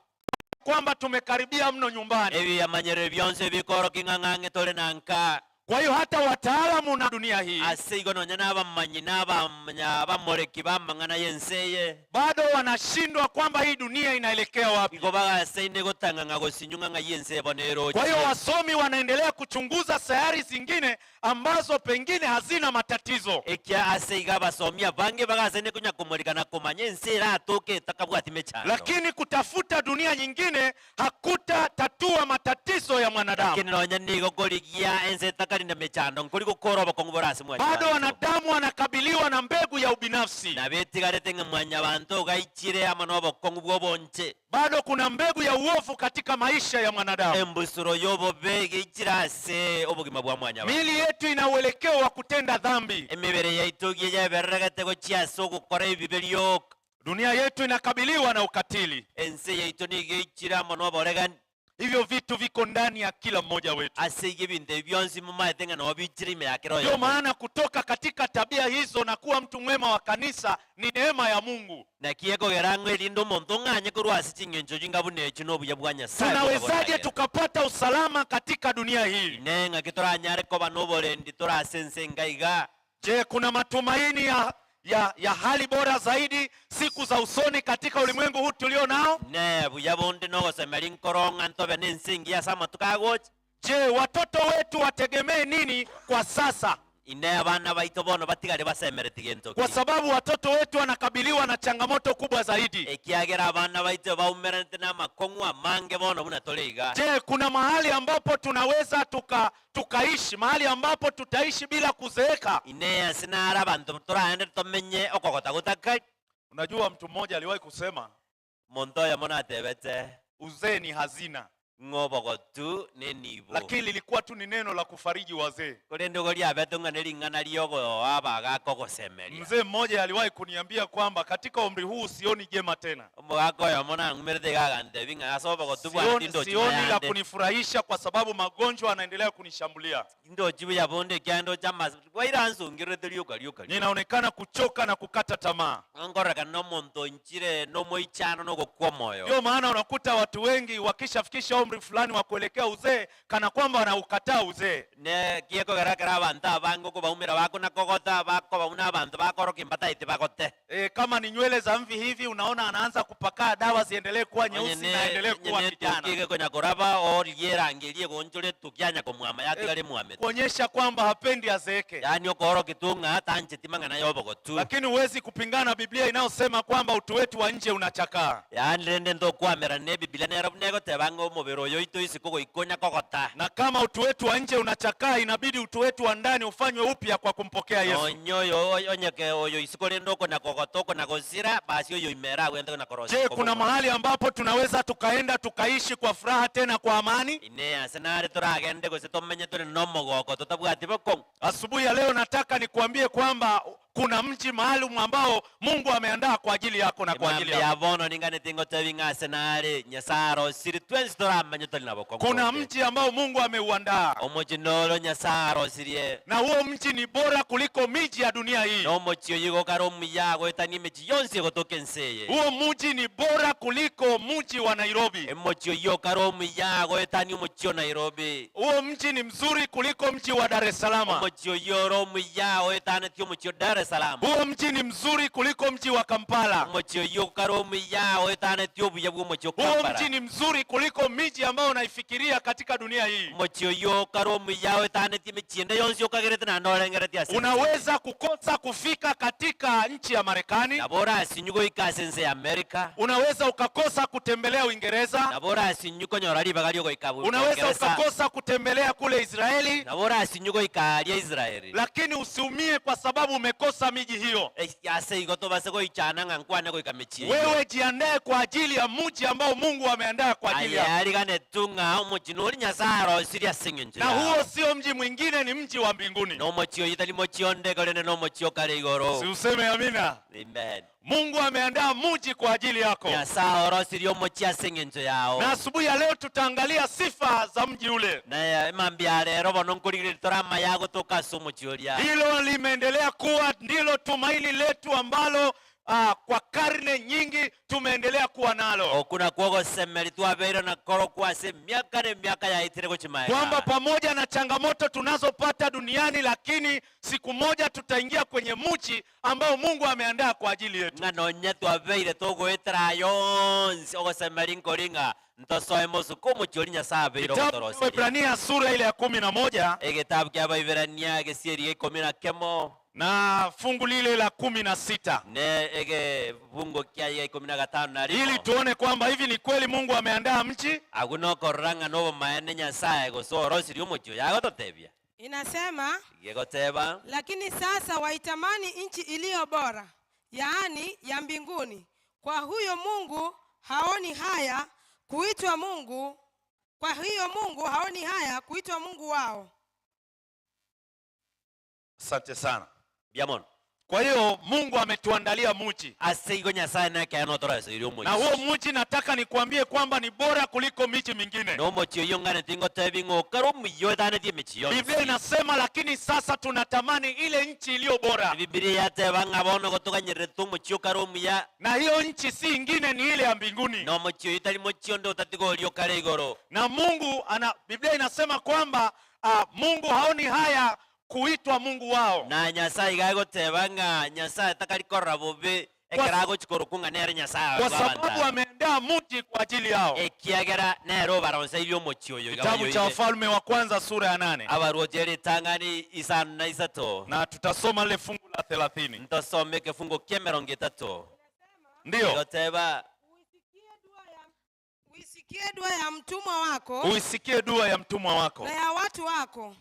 kwamba tumekaribia mno nyumbani. Ebiyamanyero byonse bikoro king'ang'ang'e tore nanka. Kwa hiyo hata wataalamu na dunia hii ase igo nonya n'abamanyi n'abamoreki bamang'ana y'enseye bado wanashindwa kwamba hii dunia inaelekea wapi. Igo bagaseine gotang'ang'a gosinyung'ang'a y'ense bono eroche. Kwa hiyo wasomi wanaendelea kuchunguza sayari zingine ambazo pengine hazina matatizo. Ekia ase iga abasomi abange bagaseine konya komorika na komanya ense eratoke etakabwati mechando. Lakini kutafuta dunia nyingine hakutatatua matatizo ya mwanadamu. Lakini nonya nigo korigia ense etakarina mechando nkori gokora obokong'u bore ase mwanyabanto. Bado wanadamu wanakabiliwa na mbegu ya ubinafsi. Na betigarete ng'a mwanyabanto ogaichire amo na obokong'u bwa obonche. Bado kuna mbegu ya uovu katika maisha ya mwanadamu. Embusuro y'obobe geichire ase obogima bwa mwanyabanto. Miili yetu ina uelekeo wa kutenda dhambi. Emibere yaitu giyebereregete gochia ase ogokora ebibe rioka. Dunia yetu inakabiliwa na ukatili. Ense yaitu nigo eichire amo na oboregani. Hivyo vitu viko ndani ya kila mmoja wetu. Ase iga ebinto ebi bionsi mumaete ng'a nabo bichire ime ya kera Ndio oyomo. maana kutoka katika tabia hizo na kuwa mtu mwema wa kanisa ni neema ya Mungu. Naki ekogera ng'o erinde omonto ng'anye korwa ase ching'encho chinga buna echi na obuya bwa Nyasaye Tunawezaje bwaboragira. tukapata usalama katika dunia hii? Ine ng'aki toranyare koba na oborendi torase ense enga iga. Je, kuna matumaini ya, ya, ya hali bora zaidi siku za usoni katika ulimwengu huu tulio nao? Ne buya bonde nogosemeria nkoro ng'a ntobe na ense engiya ase amatuko agocha. Je, watoto wetu wategemee nini kwa sasa? Inee abana baito bono batigare basemereti gento Kwa ki? sababu watoto wetu wanakabiliwa na changamoto kubwa zaidi. Ekiagera abana baito baumeranete namakong'u amange bono buna tore iga. Je, kuna mahali ambapo tunaweza tuka tukaishi mahali ambapo tutaishi bila kuzeeka? Inee ase nare abanto toraende tomenye okogota gotakari? Unajua, mtu mmoja aliwahi kusema Monto oyomo natebete uzee ni hazina, ng'a obogotu nenibo. lakini lilikuwa tu ni neno la kufariji wazee. Korende igo riabete ng'a nering'ana riogoa abagaka ogosemeria. Mzee mmoja aliwahi kuniambia kwamba katika umri huu sioni jema tena, Omogaka oyomo nang'umerete iga agantebi ng'a ase obogotu bwane sioni, tindochi sioni la mayande. kunifurahisha kwa sababu magonjwa yanaendelea kunishambulia, Ndochi buya bonde ekiagera ndoche amasa bwairansungererete rioka rioka rioka. ninaonekana kuchoka na kukata tamaa. Nkorekana na omonto onchire na omoichano na ogokwa omoyo. Ndio maana unakuta watu wengi wakishafikisha umri fulani wa kuelekea uzee, kana kwamba wanaukataa uzee. Ne kiekogera ekero abanto abange okobaumera bakona kogota bakoba buna abanto bakorokia mbataete bagote. E, kama ni nywele za mvi hivi, unaona anaanza kupakaa dawa ziendelee kuwa Onye nyeusi ne na aendelee kuwa onye kijana, netuki gekonya koraba origie erangi eria egonchora etuki anya komwama yatigara emwamete. kuonyesha kwamba hapendi azeeke. Yaani okorokia tu ng'a tancheti mang'ana ya obogotu. Lakini huwezi kupingana na Biblia inayosema kwamba utu wetu wa nje unachakaa. Yaani rende ntokwamera na ebibilia nero buna egoteba ng'a omobere oyo oito isiko goika onya kogota. Na kama utu wetu wa nje unachakaa, inabidi utu wetu wa ndani ufanywe upya kwa kumpokea Yesu. Nonye oyo onye ke oyo isiko rende okona kogota okona gosira basi oyo imera agwente kona korosia Je, kuna mahali ambapo tunaweza tukaenda tukaishi kwa furaha tena kwa amani? Ine ase nare toragende gose tomenye tore na omogoko totabwati bokong'u. Asubuhi ya leo nataka nikuambie kwamba kuna mji maalum ambao Mungu ameandaa kwa ajili yako na kwa ajili Emambia yako. bono ninganeti ngotebi ng'a ase nare Nyasaye arosire twensi toramanye tori na bokong'u Kuna bonde. mji ambao Mungu ameuandaa Omochi noro Nyasaye arosirie na huo mji ni bora kuliko miji ya dunia hii. na omochi oyo igo okare omuya agoetania emechi yonsi egotoka ense eye. Huo mji ni bora kuliko mji wa Nairobi. Emochi oyo okare omuya agoetania omochi o Nairobi. Huo mji ni mzuri kuliko mji wa Dar es Salaam. Omochi oyo ore omuya oetanetie omochi o Dar es Salaam. Huo mji ni mzuri kuliko mji wa Kampala. Omochi oyo okare omuya oetanetie obuya bwa omochi o Huo Kampala. mji ni mzuri kuliko miji ambayo unaifikiria katika dunia hii. Omochi oyo okare omuya oetanetie emechie ende yonsi okagerete naende orengeretie ase ense. Unaweza kukosa kufika katika nchi ya Marekani. Nabo orasinyu goika ase ense ya America. Unaweza ukakosa kutembelea Uingereza. Nabo orasinyu konyora ribaga riogoika bu- Unaweza Uingereza. ukakosa kutembelea kule Israeli, Nabo orasinyu goika aria Israeli. lakini usiumie kwa sababu umekosa miji hiyo. Eh, ase igo tobase goichana ng'a nkwane goika mechie eyio. Wewe jiandae kwa ajili ya mji ambao Mungu ameandaa kwa ajili Aye yako, arigane tu ng'a omochi nori Nyasaye arosirie ase eng'encho na yao. huo sio mji mwingine, ni mji wa mbinguni. Na omochi oyo tari mochi onde korende na omochi okare igoro. Si useme amina? Amen. Mungu ameandaa mji kwa ajili yako, Nyasaye orosirie omochi ase eng'encho yao. na asubuhi ya leo tutaangalia sifa za mji ule. Na emambia rero bono nkorigereria tore amaya agotoka ase omochi oria. Hilo limeendelea kuwa ndilo tumaini letu ambalo ah, kwa karne nyingi tumeendelea kuwa nalo, Oku nakwo ogosemeri twabeire nakoro kwase emiaka na emiaka yaetire gochimaega. kwamba pamoja na changamoto tunazopata duniani, lakini siku moja tutaingia kwenye mji ambao Mungu ameandaa kwa ajili yetu. Ng'a nonye twabeire togoetera yonsi ogosemeri nkori ng'a ntosoe mosuko omochi oria Nyasaye abeire Kitabu cha ogotoroseria. Waebrania sura ile ya 11 Egetabu kia Abaebrania egesieri gia ikomi na kemo na fungu lile la 16 ne ege fungo kia gia ikomi na gatano na ili rimo tuone kwamba hivi ni kweli Mungu ameandaa mji. agwo nokorora ng'a nobomaene Nyasaye gose orosirie omochi oyo agototebia Inasema, gegoteba lakini sasa waitamani nchi iliyo bora, yaani ya mbinguni. Kwa huyo Mungu haoni haya kuitwa Mungu, kwa hiyo Mungu haoni haya kuitwa Mungu wao. Asante sana. Biamon. Kwa hiyo Mungu ametuandalia mji, ase igo Nyasaye nake anotoroseire omochi na huo mji nataka nikuambie kwamba ni bora kuliko miji mingine. na omochi oyo ng'aneti ngotebi ng'a okare omuya oetanetie emechi Biblia yonsi inasema, lakini sasa tunatamani ile nchi iliyo bora, Biblia yateba ng'a bono gotoganyererete omochi okare omuya na hiyo nchi si ingine, ni ile ya mbinguni. na omochi oyo tari mochi onde otatiga oria okare igoro Na Mungu ana, Biblia inasema kwamba ah, Mungu haoni haya kuitwa Mungu wao. Na Nyasae iga agoteba ng'a Nyasae takari korora bobe ekero agochia korokwa ng'a nere Nyasae Kwa bw'abanto sababu aba. ameandaa muji kwa ajili yao. Ekiagera nere obaronseirie omochie oyo iga Kitabu cha bayoire. Wafalme wa Kwanza sura ya nane. Abarwoche ritang'ani isano na isato. Na tutasoma lile fungu la thelathini. Ntosome ekefungo ki'emerongo etato. Ndiyo. Egoteba. Uisikie dua ya mtumwa wako Uisikie dua ya mtumwa wako na ya watu wako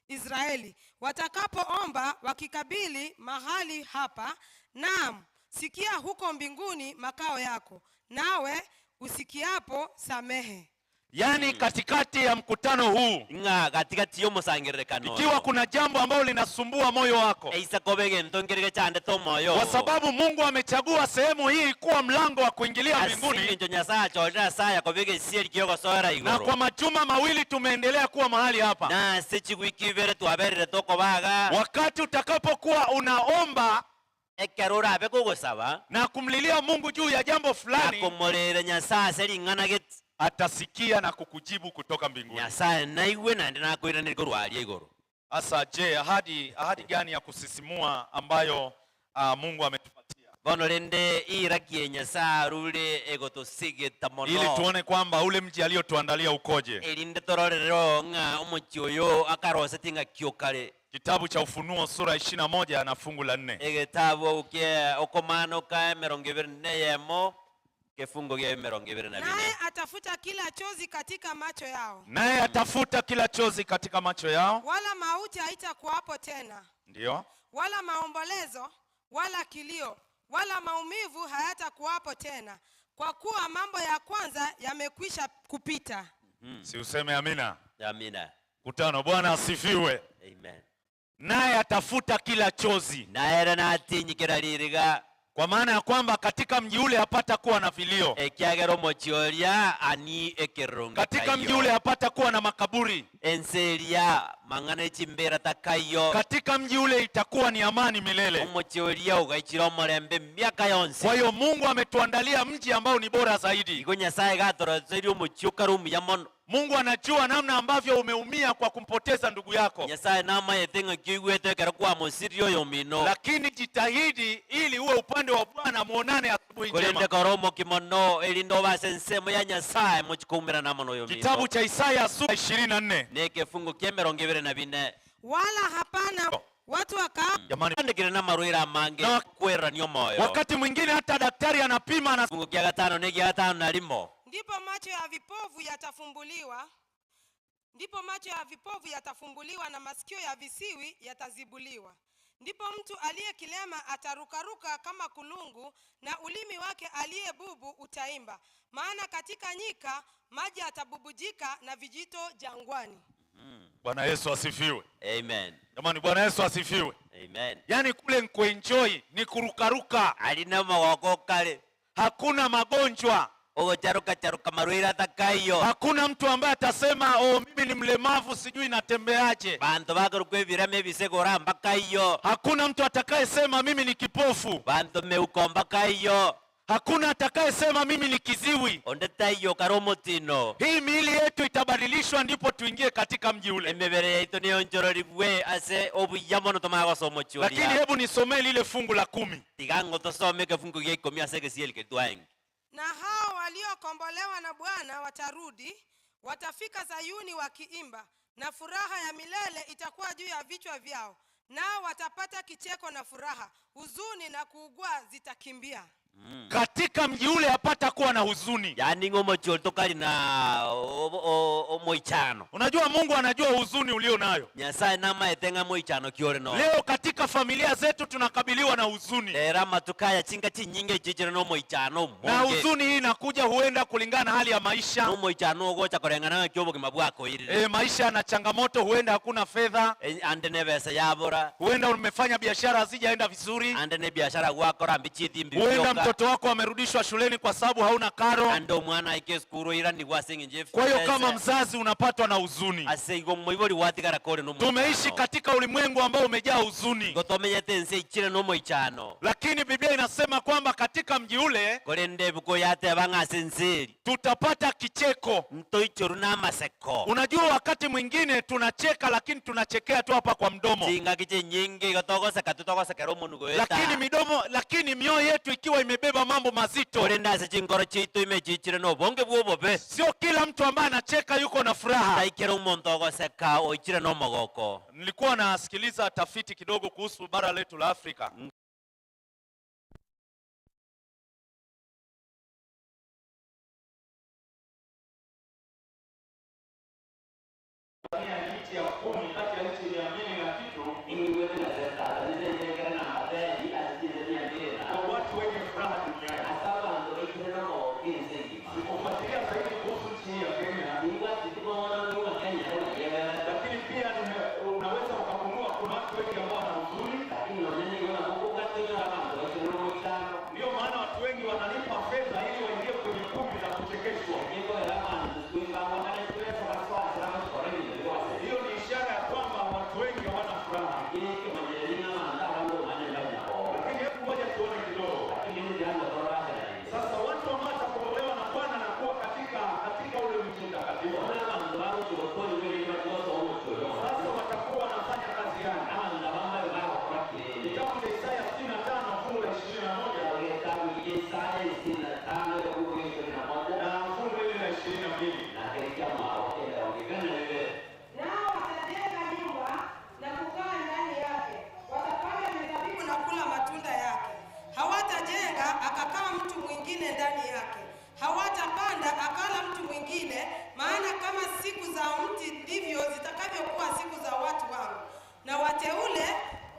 Israeli watakapoomba wakikabili mahali hapa, naam, sikia huko mbinguni makao yako, nawe usikiapo samehe. Yaani katikati ya mkutano huu, Ng'a gatigati y'omosangererekano ikiwa kuna jambo ambalo linasumbua moyo wako, eisa koba egento nkere gechandete omoyo kwa sababu Mungu amechagua sehemu hii kuwa mlango wa kuingilia ase mbinguni, eng'encho Nyasaye achorire ase aya koba egesieri kiogosoera na igoro kwa majuma mawili tumeendelea kuwa mahali hapa. Na ase chiwiki ibere twaberire tokoba iga. Wakati utakapokuwa unaomba ekero orabe kogosaba na kumlilia Mungu juu ya jambo fulani, na komorera Nyasaye ase ring'ana gete, atasikia na kukujibu kutoka mbinguni. Nyasaye naigwe naende nakoiranerie korwa aria igoro. Asa, je, ahadi ahadi gani ya kusisimua ambayo uh, Mungu ametupatia Bono rende irakie Nyasaye arure egotosigeta mono ili tuone kwamba ule mji aliyotuandalia ukoje? erinde tororere ng'a omochie oyo akaroseti ng'aki okare. Kitabu cha Ufunuo sura 21 na fungu la nne. Egetabu gie okomanoka emerongo ebere na eyemo kefungo gia emerongo ebere na bine. Naye atafuta kila chozi katika macho yao, Naye atafuta kila chozi katika macho yao, wala mauti haitakuwapo tena, ndiyo wala maombolezo, wala kilio, wala maumivu hayatakuwapo tena, kwa kuwa mambo ya kwanza yamekwisha kupita. Si useme amina? Amina. Kutano, Bwana asifiwe. Amen. Naye atafuta kila chozi, naere natinyikira ririga, kwa maana ya kwamba katika mji ule hapata kuwa na vilio, ekiagera omochie oria ani ekerongo katika mji ule hapata kuwa na makaburi, ense eria mang'ana echimbera takaiyo, katika mji ule itakuwa ni amani milele. Omochie oria ogaichire omorembe emiaka yonsi. Kwa hiyo Mungu ametuandalia mji ambao ni bora zaidi. Igo Nyasaye gatoroserie omochie okare omuya mono. Mungu anajua namna ambavyo umeumia kwa kumpoteza ndugu yako, Nyasaye namayete ng'aki oigwete ekero kwamosirie oyomino, lakini jitahidi ili uwe upande wa Bwana, muonane asubuhi korende njema. kora omoki mono erinde obase ensemo ya Nyasaye mochikoumerana amo na oyomino. Kitabu cha Isaya sura 24 na ekefungo kia emerongo ebere na bine. Wala hapana watu waka Jamani, andikire na marwire amange kwerania omoyo. Wakati mwingine hata daktari anapima na Kifungu kia gatano na ekia gatano na rimo. Ndipo macho ya vipofu yatafumbuliwa, ndipo macho ya vipofu yatafumbuliwa na masikio ya visiwi yatazibuliwa. Ndipo mtu aliye kilema atarukaruka kama kulungu, na ulimi wake aliye bubu utaimba. Maana katika nyika maji yatabubujika na vijito jangwani. Bwana Yesu asifiwe. Amen. Jamani, Bwana Yesu asifiwe. Amen. Yaani kule nkuenjoy ni kurukaruka, alina magoko kale, hakuna magonjwa, ogocharuka charuka marwire atakaiyo, hakuna mtu ambaye atasema oh, mimi ni mlemavu sijui natembeaje. Bantu bakorokwa ebirama ebisegora mbakaiyo, Hakuna mtu atakayesema mimi ni kipofu, bantu meuko mbakaiyo, hakuna atakayesema mimi ni kiziwi. Onde taiyo kare omotino. Hii miili yetu itabadilishwa, ndipo tuingie katika mji ule. Emebere yaito neyonchororigwe ase obuya mono tomanye gosoa omochie oria. Lakini hebu nisomee lile fungu la kumi. Tiga ng'o tosome ekefungu gia ikomi ase egesieri keria twaenge. Na hao waliokombolewa na Bwana watarudi, watafika Sayuni wakiimba, na furaha ya milele itakuwa juu ya vichwa vyao, nao watapata kicheko na furaha, huzuni na kuugua zitakimbia. Katika mji ule hapata kuwa na huzuni. Yaani ng'o omochie oria tokari na omoichano. Unajua Mungu anajua huzuni ulio nayo. Nyasaye namaete ng'a moichano ki ore noyo. Leo katika familia zetu tunakabiliwa na huzuni, Rero amatuko aya chinka chinyinge chichire na omoichano na omonge. huzuni hii inakuja huenda kulingana na hali ya maisha. Na omoichano ogocha koreng'ana ng'aki obogima bwakoirire. E, maisha na changamoto, huenda hakuna fedha, E, ande ne ebesa yabora, huenda umefanya biashara hazijaenda vizuri, ande ne ebiashara gwakora mbi chitimbi huenda bioka. Mtoto wako amerudishwa shuleni kwa sababu hauna karo. Ande omwana aike esukuru oiranigwe ase eng'encho ye Kwa hiyo ebesa. kama mzazi unapatwa na huzuni. Ase igo omoibori gwatigara kore na Tumeishi omoichano. katika ulimwengu ambao umejaa huzuni. Igo tomenyete ense eichire na omoichano. Lakini Biblia inasema kwamba katika mji ule Korende ebuku yateba ng'a ase ense eri tutapata kicheko. Ntoichorwe na amaseko. Unajua wakati mwingine tunacheka lakini tunachekea tu hapa kwa mdomo. Chingaki chinyinge igo togoseka tu togosekera omonwe goeta. Lakini midomo lakini mioyo yetu ikiwa imebeba mambo mazito. Korende ase chinkoro chiaito ime chiichire na obonge bwa obobe. Sio kila mtu ambaye anacheka yuko na furaha. Tai kera omonto ogoseka oichire na omogoko. Nilikuwa nasikiliza tafiti kidogo kuhusu bara letu la Afrika. Nchi ya kumi kati ya nchi mia mbili na kitu kwa watu wenye furaha duniani. Sikufuatilia zaidi kuhusu nchi hii ya Kenya, lakini pia nime- unaweza ukagundua kuna watu wengi ambao wana huzuni. Ndio maana watu wengi wanalipa fedha ili waingie kwenye kumbi za kuchekeshwa. Hiyo ni ishara ya kwamba watu wengi hawana furaha. Lakini hebu ngoja tuone kidogo. Sasa watu ambao watakombolewa na Bwana na kuwa katika katika ule mji mtakatifu, sasa watakuwa wanafanya kazi gani? Kitabu cha Isaya 65 fungu la 21 na fungu lile la 22. Nao watajenga nyumba na kukaa ndani yake, watapanda mizabibu na kula matunda yake. Hawatajenga akakaa mtu mwingine ndani yake, hawatapanda akala mtu mwingine. Maana kama siku za mti ndivyo zitakavyokuwa siku za watu wangu, na wateule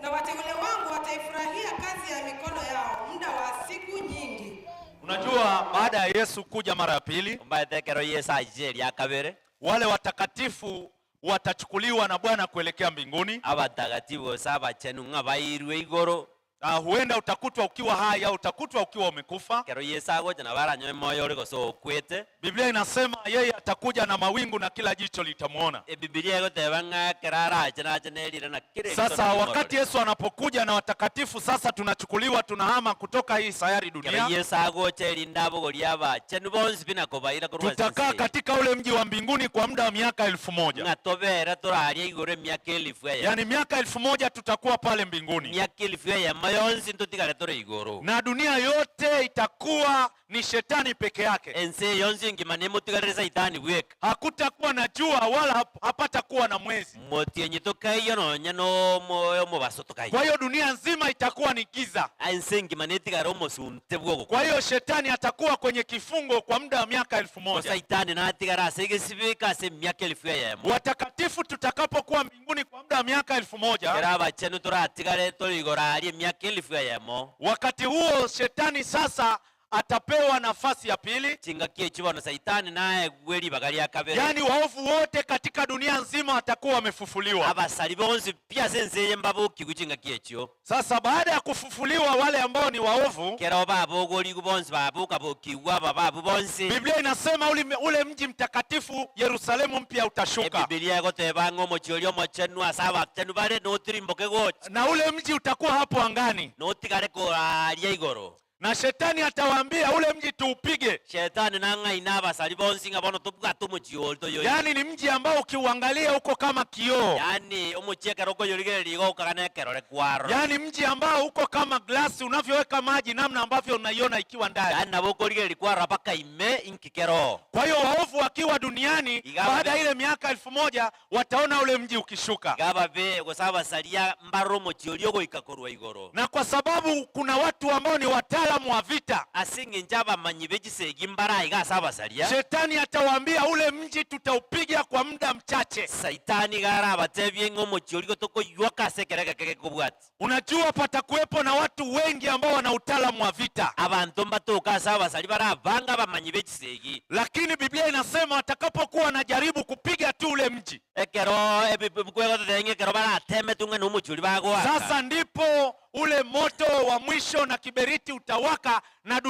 na wateule wangu wataifurahia kazi ya mikono yao muda wa siku nyingi. Unajua, baada ya Yesu kuja mara ya pili, Ombaete Yesu aije eria kabere, wale watakatifu watachukuliwa na Bwana kuelekea mbinguni. Abatakatifu gose abachenu ng'a bairwe igoro. Uh, huenda utakutwa ukiwa hai au utakutwa ukiwa umekufa. Kero Yesu agocha nabo aranyoe moyo ore gose okwete. Biblia inasema yeye atakuja na mawingu na kila jicho litamwona. Ebibilia egoteba ng'a ekero arache nache nerire na kera eriso Sasa narimorore. wakati Yesu anapokuja na watakatifu, sasa tunachukuliwa tunahama kutoka hii sayari Kero dunia, Yesu agocha erinde abogoria abachenu bonsi pi nakobaira korwa ase tutakaa ense eye. katika ule mji wa mbinguni kwa muda wa miaka 1000. Ng'a tobere toraria igoro emiaka elifu eyemo. Yaani miaka 1000 tutakuwa pale mbinguni, Emiaka elifu eyemo yonsi ntotigare tore igoro. na dunia yote itakuwa ni shetani peke yake. Ense yonsi engima nemotigarere saitani bweka. Hakutakuwa na jua wala hap- hapatakuwa na mwezi. Motienyi tokaiyo nonya nomo omobaso tokaiyo. Kwa hiyo dunia nzima itakuwa ni giza. Ense engima netigare omosunte bwogokwa. Kwa hiyo shetani atakuwa kwenye kifungo kwa muda wa miaka 1000. Saitani natigara ase egesibeka ase emiaka elifu eyemo. Watakatifu tutakapokuwa mbinguni kwa muda wa miaka 1000, Kero abachenu toratigare tore igoro aria emiaka elifu eyemo. wakati huo shetani sasa atapewa nafasi ya pili, Chingaki echio bono saitani naegwe ribaga ria kabere. yaani waovu wote katika dunia nzima watakuwa wamefufuliwa. Abasari bonsi pi ase ense eye mbabokigwe chingaki echio. Sasa baada ya kufufuliwa wale ambao ni waovu, Kero babogorigwe bonsi baboka bokigwa aba babu bonsi. Biblia inasema ule, ule mji mtakatifu Yerusalemu mpya utashuka, Ebibilia egoteba ng'a omochi oria omochenu ase abachenu bare notirimboke gocha. na ule mji utakuwa hapo angani, Notigare koraria igoro. na shetani atawaambia ule mji tuupige. Shetani nang'aina abasari bonsi ng'a bono tobwate omochi oria toyoire. Yaani ni mji ambao ukiuangalia uko kama kioo, Yaani omochi ekero okoyorigereria igo okagana ekerore kwarora. yaani mji ambao uko kama glasi unavyoweka maji, namna ambavyo unaiona ikiwa ndani. Yaani nabo okorigereria kwarora mpaka ime inki kero. Kwa hiyo waovu wakiwa duniani, Igawa baada ya ile miaka 1000 wataona ule mji ukishuka. Iga ababe gose abasaria mbarore omochi oria ogoika korwa igoro. Na kwa sababu kuna watu ambao ni wataalamu wa vita, Ase eng'encho abamanyi be chisegi mbara iga ase abasaria. shetani atawaambia ule mji tutaupiga kwa muda mchache. Saitani iga arabatebie ng'a omochi oria tokoywaka ase ekero egeke gekobwati. Unajua, patakuwepo na watu wengi ambao wana utaalamu wa vita, Abanto mbatoka ase abasari barabanga abamanyi be chisegi. lakini Biblia inasema watakapokuwa wanajaribu kupiga tu ule mji, Ekero ebikwegototebia ng'a ekero baratemetwe ng'a na omochi oria bagoaka. sasa ndipo ule moto wa mwisho na kiberiti utawaka na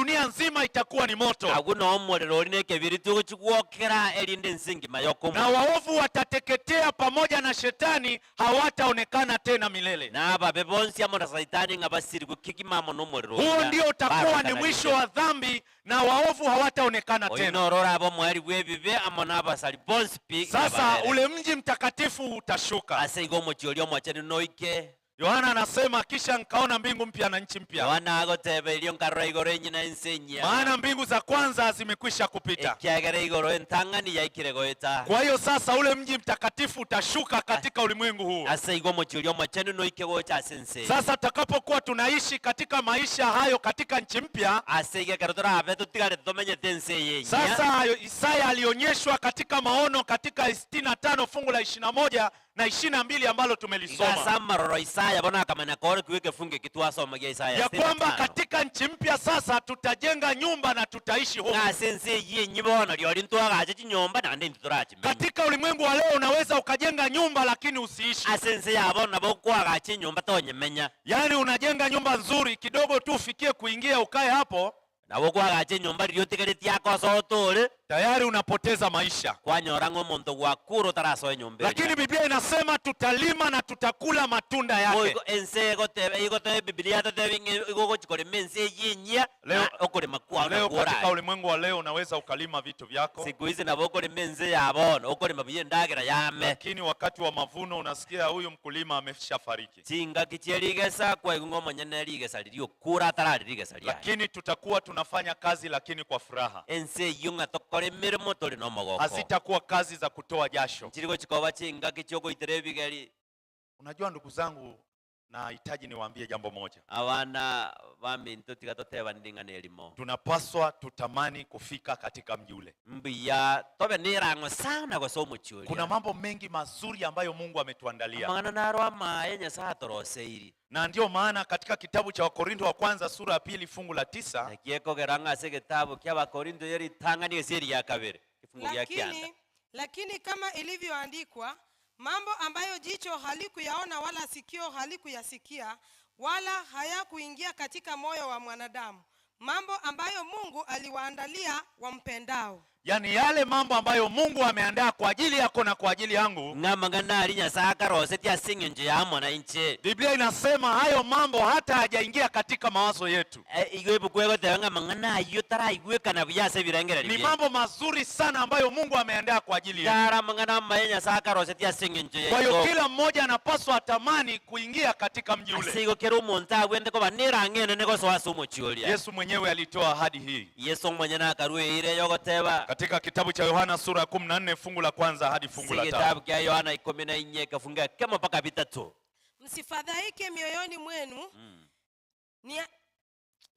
na omorero ori na ekebiriti ogochigwokera erinde ense engima Na yokomorero. waovu watateketea pamoja na shetani, hawataonekana tena milele. Na ababe bonsi amo na Saitani ng'a basirigwe kegima amo nomorero Huo oria, ndio utakuwa ni barokana mwisho rinde. wa dhambi, na waovu hawataonekana Oyio tena. noro orabe omoerio bw'ebibe amo nabasari bonsi pi ng'a Sasa barere. ule mji mtakatifu utashuka. Ase igo omochie oria omochenu noike. Yohana anasema kisha nkaona mbingu mpya na nchi mpya, Yohana agoteba erio nkarora igoro enyia na ense enyia. maana mbingu za kwanza zimekwisha kupita. Ekiagera igoro entang'ani yaikire goeta. Kwa hiyo sasa ule mji mtakatifu utashuka katika ulimwengu huu. Ase igo omochie oria omochenu noike gocha ase ense eye. Sasa tutakapokuwa tunaishi katika maisha hayo katika nchi mpya, Ase igo ekero torabe totigarete tomenyete ense eye enyia. sasa Isaya alionyeshwa katika maono katika 65 fungu la 21 na 22 ambalo Iga ase tumelisoma amaroro Isaya bono akamanya koorokiwa ekefungo eki twasoma gia Isaya ya kwamba 65. katika nchi mpya sasa tutajenga nyumba na tutaishi huko. Ng'a ase ense eyio enyia bono riori ntwagache chinyomba naende intwe torachimenya. Katika ulimwengu wa leo unaweza ukajenga nyumba lakini usiishi. Ase ense ya bono nabo okoagacha enyomba tonyemenya. Yaani unajenga nyumba nzuri kidogo tu ufikie kuingia ukae hapo, Nabo okoagacha enyomba riria otigaretie akosoa otore, tayari unapoteza maisha. kwanyora ng'a omonto gwakure otarasoa enyomba eria. Lakini Biblia inasema tutalima na tutakula matunda yake. Boigo ense egoteba egoteba ebibilia yatotebia ng'a igo ogochi korema ense eyio enyia Leo, na okorema kwao leo nakwo katika orare. ulimwengu wa leo unaweza ukalima vitu vyako, Siku hizi nabo okorema ense ya bono okorema buya endagera yame. lakini wakati wa mavuno unasikia huyu mkulima ameshafariki. Chingaki chia rigesa kwaigwa ng'a omonyene rigesa riria okure atarari rigesa riaye. Lakini tutakuwa tunafanya kazi, lakini kwa furaha. Ense eyio ng'a tokore emeremo tore na omogoko. Hazitakuwa kazi za kutoa jasho. Nchiri gochikoba chingaki chia ogoitera ebigeri. Unajua ndugu zangu, nahitaji niwaambie jambo moja. Abana baminto tiga totebani ring'ana erimo. Tunapaswa tutamani kufika katika mji ule. Mbuya tobe nerang'o sana gose omochie oria. Kuna mambo mengi mazuri ambayo Mungu ametuandalia, Amang'ana naro amaye Nyasaye atoroseiri. na ndiyo maana katika kitabu cha Wakorinto wa kwanza sura ya pili fungu la tisa Naki ekogera ng'a ase egetabu kia Abakorinto ya ritang'ani gose eria kabere egefungo gia kianda. Lakini, lakini kama ilivyoandikwa, mambo ambayo jicho halikuyaona wala sikio halikuyasikia wala hayakuingia katika moyo wa mwanadamu, mambo ambayo Mungu aliwaandalia wampendao. yaani yale mambo ambayo Mungu ameandaa kwa ajili yako na kwa ajili yangu. Ng'a amang'ana aria Nyasaye akarosetie ase eng'encho ya amo na inche. Biblia inasema hayo mambo hata hayajaingia katika mawazo yetu. Eh, igo ebuku egoteba ng'a amang'ana ayio taraigwekana buya ase ebirengererio Ni biaito. mambo mazuri sana ambayo Mungu ameandaa kwa ajili yetu. Tara amang'ana amaya Nyasaye akarosetie ase eng'encho Kwa hiyo yaito. kila mmoja anapaswa atamani kuingia katika mji Ase ule. igo kera omonto abwente koba nerang'o enene gosoa ase omochie oria. Yesu mwenyewe alitoa ahadi hii Yeso omonyene akarwa eira yogoteba katika kitabu cha Yohana sura ya 14 fungu la kwanza hadi fungu ase la tano. egetabu kia Yohana ikomi na inye ekefungo ekemo mpaka bitatu. Msifadhaike mioyoni mwenu, nia,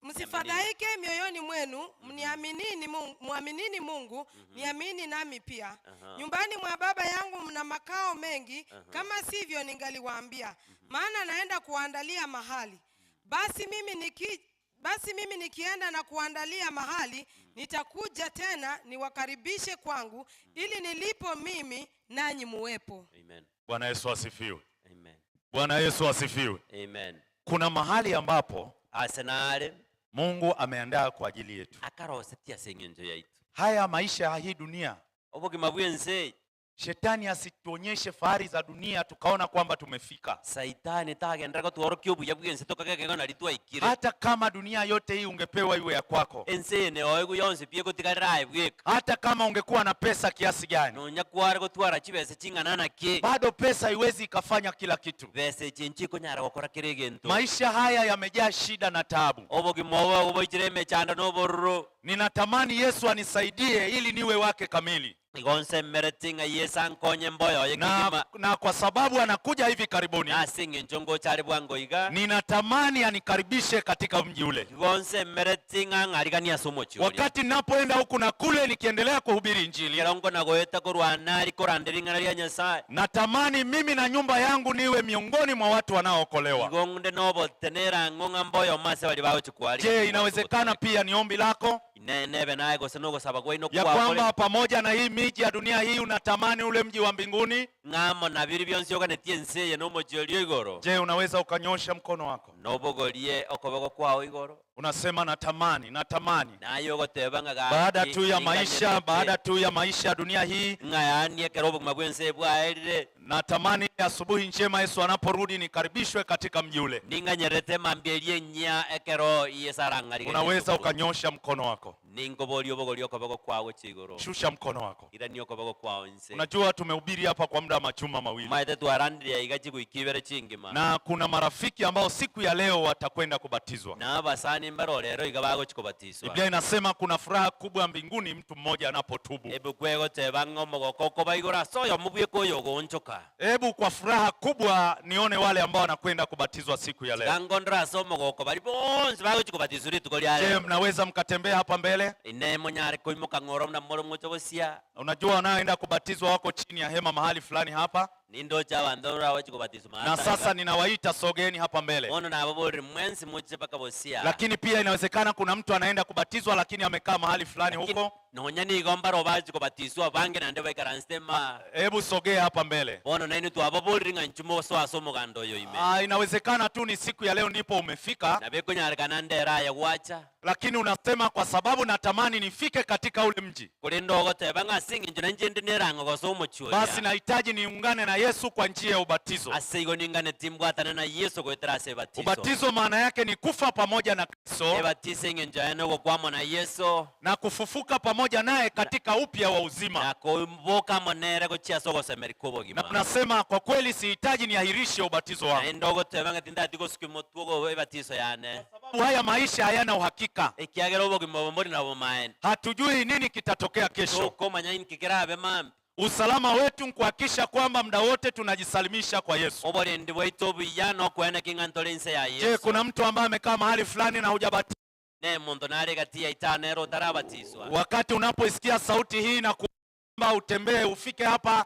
msifadhaike mioyoni mwenu, mniaminini Mungu, mwaminini Mungu, niamini nami pia. Aha. Nyumbani mwa Baba yangu mna makao mengi, Aha. kama sivyo ningaliwaambia, maana naenda kuandalia mahali. Basi mimi niki basi mimi nikienda na kuandalia mahali, nitakuja tena niwakaribishe kwangu, ili nilipo mimi nanyi muwepo. Amen. Bwana Yesu asifiwe. Amen. Bwana Yesu asifiwe. Amen. Kuna mahali ambapo Ase nare Mungu ameandaa kwa ajili yetu. akarosetie ase eng'encho yaito. Haya maisha ya hii dunia, Obogima bwa ense shetani asituonyeshe fahari za dunia tukaona kwamba tumefika. Saitani tagendera gotworokia obuya bwa ense tokagekego nari twaikire. Hata kama dunia yote hii ungepewa iwe ya kwako, Ense ene oigu yonsi pi egotigarera aye bweka. hata kama ungekuwa na pesa kiasi gani, Nonya kware gotwara chibesa ching'ana naki. bado pesa haiwezi ikafanya kila kitu. Besa echi nchikonyara gokora kera egento. Maisha haya yamejaa shida na taabu. Obogima obo oboichire emechando na obororo. Ninatamani Yesu anisaidie ili niwe wake kamili. Igo nsemereti ng'a Yesu ankonye mboyo oye Na, kegima. na kwa sababu anakuja hivi karibuni, Ase eng'encho ngocha are bwango iga. ninatamani anikaribishe katika mji ule. Igo nsemereti ng'a ng'ariganie ase omochie oria. Wakati ninapoenda huku na kule nikiendelea kuhubiri Injili, Ekero nkona goeta korwana ari korandera ring'ana ria Nyasaye. natamani mimi na nyumba yangu niwe miongoni mwa watu wanaookolewa. Igo nde nobote nerang'o ng'a mboyo mase baria bagochi Je, inawezekana pia ni ombi lako Ine nebe naye gose nogosaba kwaino ya kwakore kwamba pamoja na hii miji ya dunia hii unatamani ule mji wa mbinguni? ng'amo na biri bionsi oganetie ense eye na omochie oria igoro. Je, unaweza ukanyosha mkono wako? Nobogorie okoboko kwao igoro. Unasema natamani, natamani. Naye ogoteba ng'a gaki Baada tu ya maisha, ninganyerete. baada tu ya maisha ya dunia hii, Ng'a yaani ekero obogima bw'ense bwaerire. Natamani asubuhi njema Yesu anaporudi nikaribishwe katika mji ule. Ninganyerete emambia eria enyia ekero Yeso arang'arigerie Unaweza ase okorua. ukanyosha mkono wako. Ninkoboria obogorie okoboko kwao gochia igoro. Shusha mkono wako. Irania okoboko kwao inse. Unajua tumehubiri hapa kwa muda wa majuma mawili. Omanyete twarandirie aiga chigwiki ibere chingima. Na kuna marafiki ambao siku ya leo watakwenda kubatizwa. Na abasani mbare orero iga bagochia kobatiswa. Biblia inasema kuna furaha kubwa mbinguni mtu mmoja anapotubu. Ebuku egoteba ng'a omogoko okoba igoro ase oyomo bweka oyo ogoonchoka. Hebu kwa furaha kubwa nione wale ambao wanakwenda kubatizwa siku ya leo. Tiga ngondore ase omogoko baria bonsi bagochia kobatiswa rituko ria Je, rero. mnaweza mkatembea hapa mbele? Inee monyare koimoka ng'ora buna more moche gosia? Unajua wanaoenda kubatizwa wako chini ya hema mahali fulani hapa. Nindoche abanto baragochia kobatiswa Na maata sasa iga. ninawaita sogeeni hapa mbele. Bono nababorire mwensi moche mpaka bosia. Lakini pia inawezekana kuna mtu anaenda kubatizwa lakini amekaa mahali fulani huko. Nonya nigo mbaro bachi kobatiswa abange naende baikaransete ma. Hebu sogea hapa mbele. Bono nainwe twababorire ng'a inchuo mosoe ase omoganda oyo ime. Ah, inawezekana tu ni siku ya leo ndipo umefika. Nabo ekonyarekana ndere aye gwacha. Lakini unasema kwa sababu natamani nifike katika ule mji. Korende ogoteba ng'a ase engencho nainche inde nerang'o gose omochie oria. Basi nahitaji niungane na Yesu kwa njia ya ubatizo. Ase igo ninganeti mbwatane na Yeso goetera ase ebatiso. Ubatizo maana yake ni kufa pamoja na Kristo. Ebatiso engencho yaye nogokwa amo na Yeso. Na kufufuka pamoja naye katika upya wa uzima. Na koboka amo nere gochia ase ogosemeria kw'obogima. Na unasema kwa kweli sihitaji niahirishe ubatizo wangu. Naende ogoteba ng'a tindati gosukia omotwe ogo ebatiso yane. Sababu haya maisha hayana uhakika. Ekiagera obogima obo mbori nabomaene. Hatujui nini kitatokea kesho. Tokomanya inki kerabe mambia. Usalama wetu nkuhakikisha kwamba muda wote tunajisalimisha kwa Yesu. Oborendi bwaito obuya nokweneki ng'a ntore inse ya Je, Yeso. kuna mtu ambaye amekaa mahali fulani na hujabatizwa? Ne monto nare gati yaito aa nere otarabatiswa. Wakati unapoisikia sauti hii na kuomba utembee ufike hapa,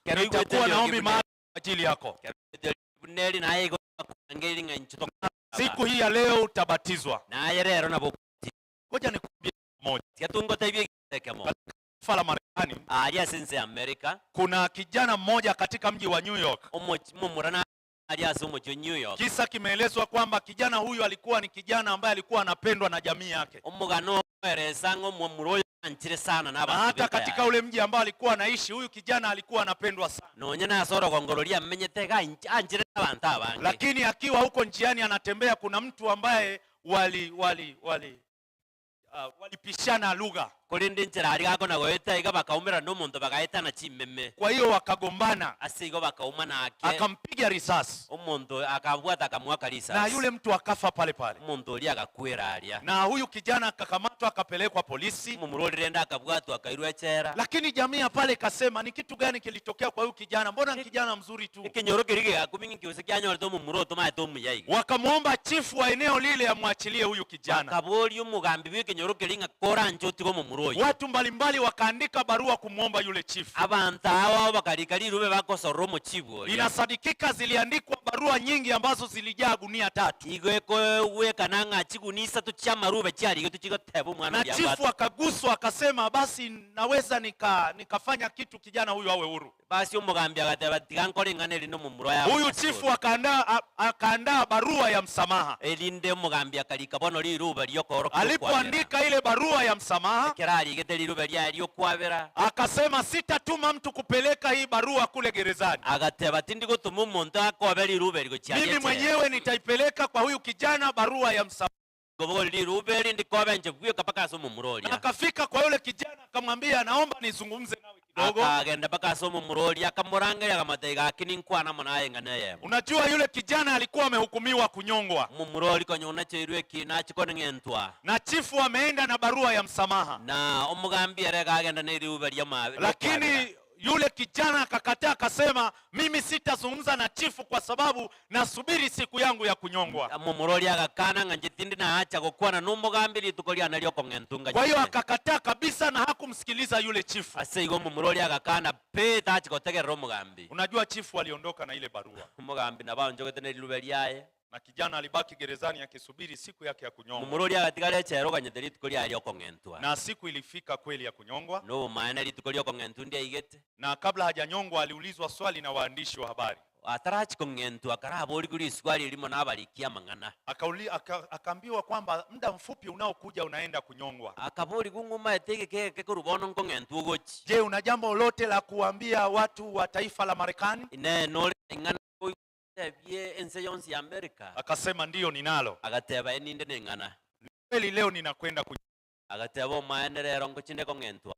Kero igwete nitakuwa riogi naombi buna- mahali kwa ajili yako. Kero igwete buna eri naye igo bakorangeria ng'a inchuo tokaba. Siku hii ya leo utabatizwa. Naye rero nabo Ngoja nikuambie moja. Tiga tungotebie egento ekemo. Katika taifa la Marekani Aria ase ense ya America. kuna kijana mmoja katika mji wa New York. Omochi momura na aria ase omochi o New York. Kisa kimeelezwa kwamba kijana huyu alikuwa ni kijana ambaye alikuwa anapendwa na jamii yake. Omogano okoeresa ng'a omomura oyo anchire sana na Na abanto hata b'enka katika yaye. ule mji ambao alikuwa anaishi huyu kijana alikuwa anapendwa sana. Nonya nase orogongo roria amenyete iga anch- anchire na abanto abange. Lakini akiwa huko njiani anatembea, kuna mtu ambaye wali wali wali walipishana lugha. Korende enchera aria gakona goeta iga bakaumera na omonto bagaetana chimeme. Kwa hiyo wakagombana. Ase igo bakaumana ake. Akampiga risasi. Omonto akabwata akamuaka Na risasi. yule mtu akafa pale pale. Omonto oria agakwera aria. Na huyu kijana akakamatwa akapelekwa polisi. Omomura oria rende akabwatwa akairwa echela. Lakini jamii ya pale ikasema ni kitu gani kilitokea kwa huyu kijana? Mbona ni kijana mzuri tu? Ekenyoro keria kegakumia ng'a gose kianyorete omomura otomaete omuya iga. Wakamwomba chifu wa eneo lile amwachilie huyu kijana. Bakaboria omogambi bw'ekenyoro keria ng'a koranche otige omomura oyo. Watu mbalimbali wakaandika barua kumwomba yule chifu. Abanto abo bakarika rirube bakosorora omochibu oria. Inasadikika ziliandikwa barua nyingi ambazo zilijaa gunia tatu. Igo ekogwekana ng'a chigunia isato chi'amarube chiarigetwe chigoteba omwana Na oria chifu abwate. akaguswa akasema, basi naweza nika nikafanya kitu kijana huyu awe huru. Basi omogambi agateba, tiga nkore ing'ana eri nomomura oye abe Huyu ase chifu ore. akaandaa akaandaa barua ya msamaha. Erinde omogambi akarika bono riruba ri'okoorokia okwabera. Alipoandika ile barua ya msamaha, Ekero arigete riruba riaye ri'okwabera, akasema sitatuma mtu kupeleka hii barua kule gerezani. agateba, tindi gotoma omonto akobe riruba eri gochia Mimi echela. mwenyewe nitaipeleka kwa huyu kijana barua ya msamaha. Nkobogori riruba eri ndikobe inche bweka mpaka ase omomura oria. Akafika kwa yule kijana akamwambia, naomba nizungumze nawe kidogo. Akagenda mpaka ase omomura oria akamorangeria akamotebia, gaki ninkwane amo naye eng'ana eyemo. Unajua yule kijana alikuwa amehukumiwa kunyongwa. Omomura oria konya onacheirwe ekina achie koneng'entwa. Na chifu ameenda na barua ya msamaha. Na omogambi ere akagenda na eriuba ri'amabe ri'okwabera. Lakini yule kijana akakataa akasema, mimi sitazungumza na chifu kwa sababu nasubiri siku yangu ya kunyongwa. Omomura oria agakana ng'a inche tindi naacha gokwana na omogambi rituko riane ri'okong'entwa Kwa hiyo nganyete. akakataa kabisa na hakumsikiliza yule chifu. Ase igo omomura oria agakana pe tachi gotegerera omogambi. Unajua chifu aliondoka na ile barua. Omogambi nabo aonchogete na riruba riaye. Na kijana alibaki gerezani akisubiri siku yake ya kunyongwa. Omomura oria agatigara echela oganyete rituko riaye ri'okong'entwa. Na siku ilifika kweli ya kunyongwa. Na obomaene rituko ri'okong'entwa ndiaigete. Na kabla hajanyongwa aliulizwa swali na waandishi wa habari. Atarachi kong'entwa akaraborigwe riswali erimo nabariki amang'ana. Akauli, aka, akaambiwa kwamba muda mfupi unaokuja unaenda kunyongwa. Akaborigwa ng'a omaete egeka egeke korwa bono nkong'entwa ogochi. Je, una jambo lolote la kuambia watu wa taifa la Marekani? Inee, nore neng'ana oigwetebie ense yonsi ya Amerika? Akasema ndiyo, ninalo. Agateba, Ee, ninde neng'ana. Kweli leo ninakwenda kunyongwa. Agateba, Omaene rero ngochinde kong'entwa.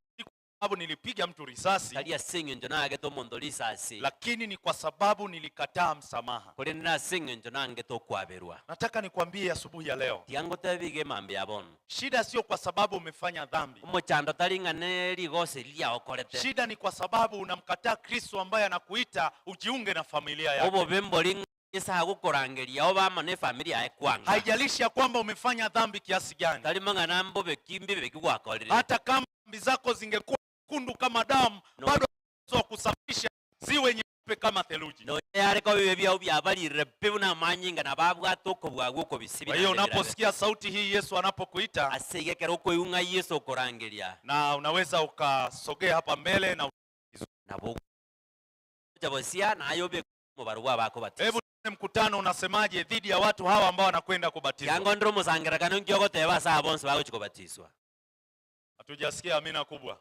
Sababu nilipiga mtu risasi, Tari ase eng'encho naagete omonto risasi, lakini ni kwa sababu nilikataa msamaha. korende nase eng'encho nangete okwaberwa. Nataka nikwambie asubuhi ya leo, Tiga ngotebie iga emambia ya bono. shida sio kwa sababu umefanya dhambi. Omochando tari ng'a ne rigoso eria riaokorete. Shida ni kwa sababu unamkataa Kristo ambaye anakuita ujiunge na familia yake. Obobe mbori ng'a Yeso agokorangeria obe amo nefamiri yaye kwanga. Haijalishi ya kwamba umefanya dhambi kiasi gani, Tari mang'ana mbobe ki mbibe ki gwakorire. hata kama dhambi zako zingekuwa nyekundu kama damu, No. bado uwezo wa kusafisha ziwe nyeupe kama theluji. Nonya yare koba ebibe biao biabarire pi buna amanyinga na babwate okobua gw'okobisibia Kwa hiyo naende birabe. unaposikia sauti hii Yesu anapokuita, Ase iga ekero okoigwa ng'a Yeso okorangeria, na unaweza ukasogea hapa mbele na nabo ogocha bosia naye obeke omobaro bw'abakobatiswa. Hebu tuone mkutano unasemaje dhidi ya watu hawa ambao wanakwenda kubatizwa. Tiga ngondere omosangererekano inki ogoteba ase aba bonsi bagochia kobatiswa. Hatujasikia amina kubwa.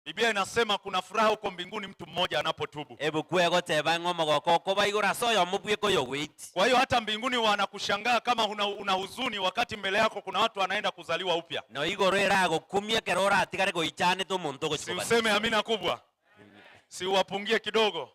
Biblia inasema kuna furaha huko mbinguni mtu mmoja anapotubu. Ebuku egoteba ng'a omogoko okoba igoro ase oyomo bweka oyogweti. Kwa hiyo hata mbinguni wanakushangaa kama una, una huzuni wakati mbele yako kuna watu wanaenda kuzaliwa upya. Na igoro eragokumie ekero oratigare goichanete omonto ogochia Si useme kobatiswa. amina kubwa, si uwapungie kidogo.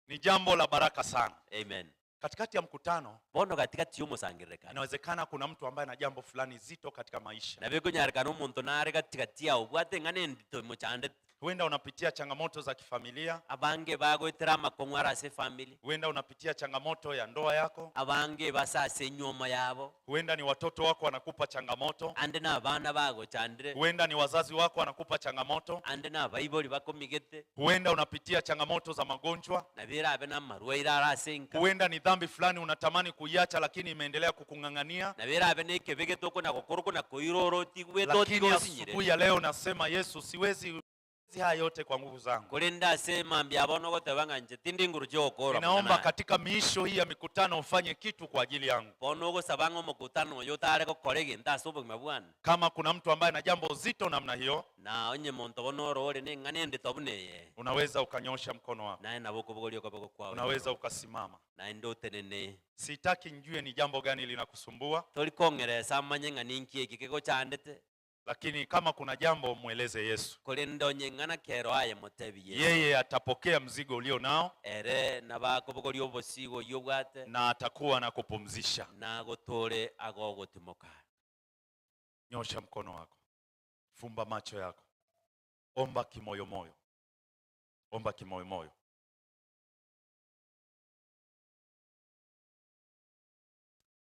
Ni jambo la baraka sana. Amen. Katikati ya mkutano Bono gatigati y'omosangererekano. inawezekana kuna mtu ambaye ana jambo fulani zito katika maisha. Nabo ekonyarekana omonto nare gatigati yao obwate eng'ana endito emochandete. Huenda unapitia changamoto za kifamilia, Abange bagoetera amakong'u are ase efamily. huenda unapitia changamoto ya ndoa yako, Abange base ase enywomo yabo. huenda ni watoto wako wanakupa changamoto, Ande na abana bagochandire. huenda ni wazazi wako wanakupa changamoto, Ande na abaibori bakomigete. huenda unapitia changamoto za magonjwa, Nabo erabe na amarwaire are ase enka. huenda ni dhambi fulani unatamani kuiacha lakini imeendelea kukung'ang'ania. Nabo erabe na ekebe gete okona gokora okona koirora otigwete Lakini otige osinyire. asubuhi ya leo nasema Yesu, siwezi siwezi haya yote kwa nguvu zangu. Korende ase mambia bono ogoteba ng'a inche tindi nguru chi'ogokora Ninaomba amang'ana aya. katika miisho hii ya mikutano ufanye kitu kwa ajili yangu. Bono ogosaba ng'a omokutano oyo otare gokora egento ase obogima bwane. Kama kuna mtu ambaye ana jambo zito namna hiyo, Na onye monto bono oro ore na eng'ana endito buna eye, unaweza ukanyosha mkono wako, naye nabo okobogoria okoboko kwao unaweza igoro, ukasimama. naende otenene. Sitaki njue ni jambo gani linakusumbua, Tori kong'eresa amanye ng'a ninki eki kegochandete, lakini kama kuna jambo mweleze Yesu. korende onye eng'ana kero aye motebi Yeso. Yeye atapokea mzigo ulio nao Ere nabo akobogoria obosigo oyio obwate, na atakuwa na kupumzisha. nagotore agogotimoka. Nyosha mkono wako, fumba macho yako, omba kimoyomoyo, omba kimoyomoyo.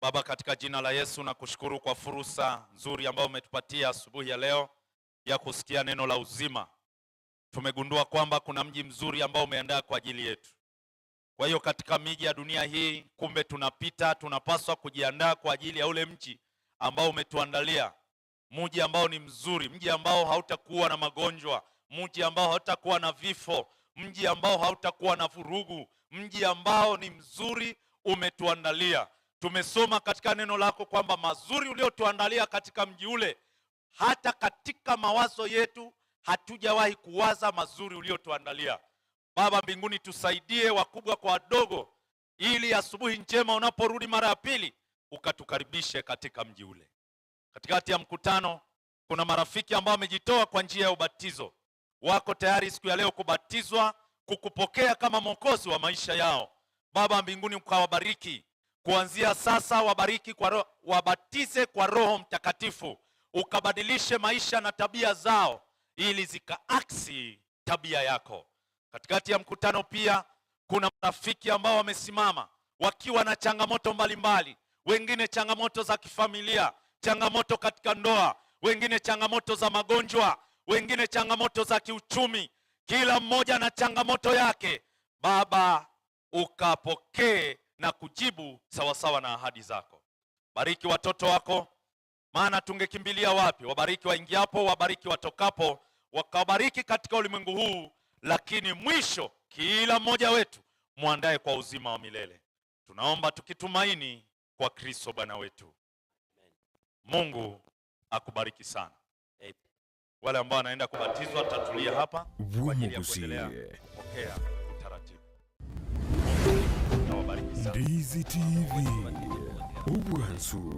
Baba, katika jina la Yesu nakushukuru kwa fursa nzuri ambayo umetupatia asubuhi ya leo ya kusikia neno la uzima. Tumegundua kwamba kuna mji mzuri ambao umeandaa kwa ajili yetu. Kwa hiyo katika miji ya dunia hii, kumbe tunapita, tunapaswa kujiandaa kwa ajili ya ule mji ambao umetuandalia, mji ambao ni mzuri, mji ambao hautakuwa na magonjwa, mji ambao hautakuwa na vifo, mji ambao hautakuwa na vurugu, mji ambao ni mzuri umetuandalia. Tumesoma katika neno lako kwamba mazuri uliotuandalia katika mji ule, hata katika mawazo yetu hatujawahi kuwaza mazuri uliotuandalia. Baba mbinguni, tusaidie wakubwa kwa wadogo, ili asubuhi njema unaporudi mara ya pili ukatukaribishe katika mji ule. Katikati ya mkutano kuna marafiki ambao wamejitoa kwa njia ya ubatizo, wako tayari siku ya leo kubatizwa, kukupokea kama mwokozi wa maisha yao. Baba mbinguni, ukawabariki kuanzia sasa, wabariki kwa ro-, wabatize kwa Roho Mtakatifu, ukabadilishe maisha na tabia zao ili zikaaksi tabia yako. Katikati ya mkutano pia kuna marafiki ambao wamesimama wakiwa na changamoto mbalimbali, wengine changamoto za kifamilia, changamoto katika ndoa, wengine changamoto za magonjwa, wengine changamoto za kiuchumi. Kila mmoja na changamoto yake. Baba, ukapokee na kujibu sawasawa na ahadi zako. Bariki watoto wako, maana tungekimbilia wapi? Wabariki waingiapo, wabariki watokapo, wakabariki katika ulimwengu huu, lakini mwisho kila mmoja wetu Mwandae kwa uzima wa milele. Tunaomba tukitumaini kwa Kristo Bwana wetu. Mungu akubariki sana. Wale ambao wanaenda kubatizwa tutatulia hapa kwa ajili ya kuendelea kupokea utaratibu. Mungu awabariki sana. Ndizi TV. Obwansu.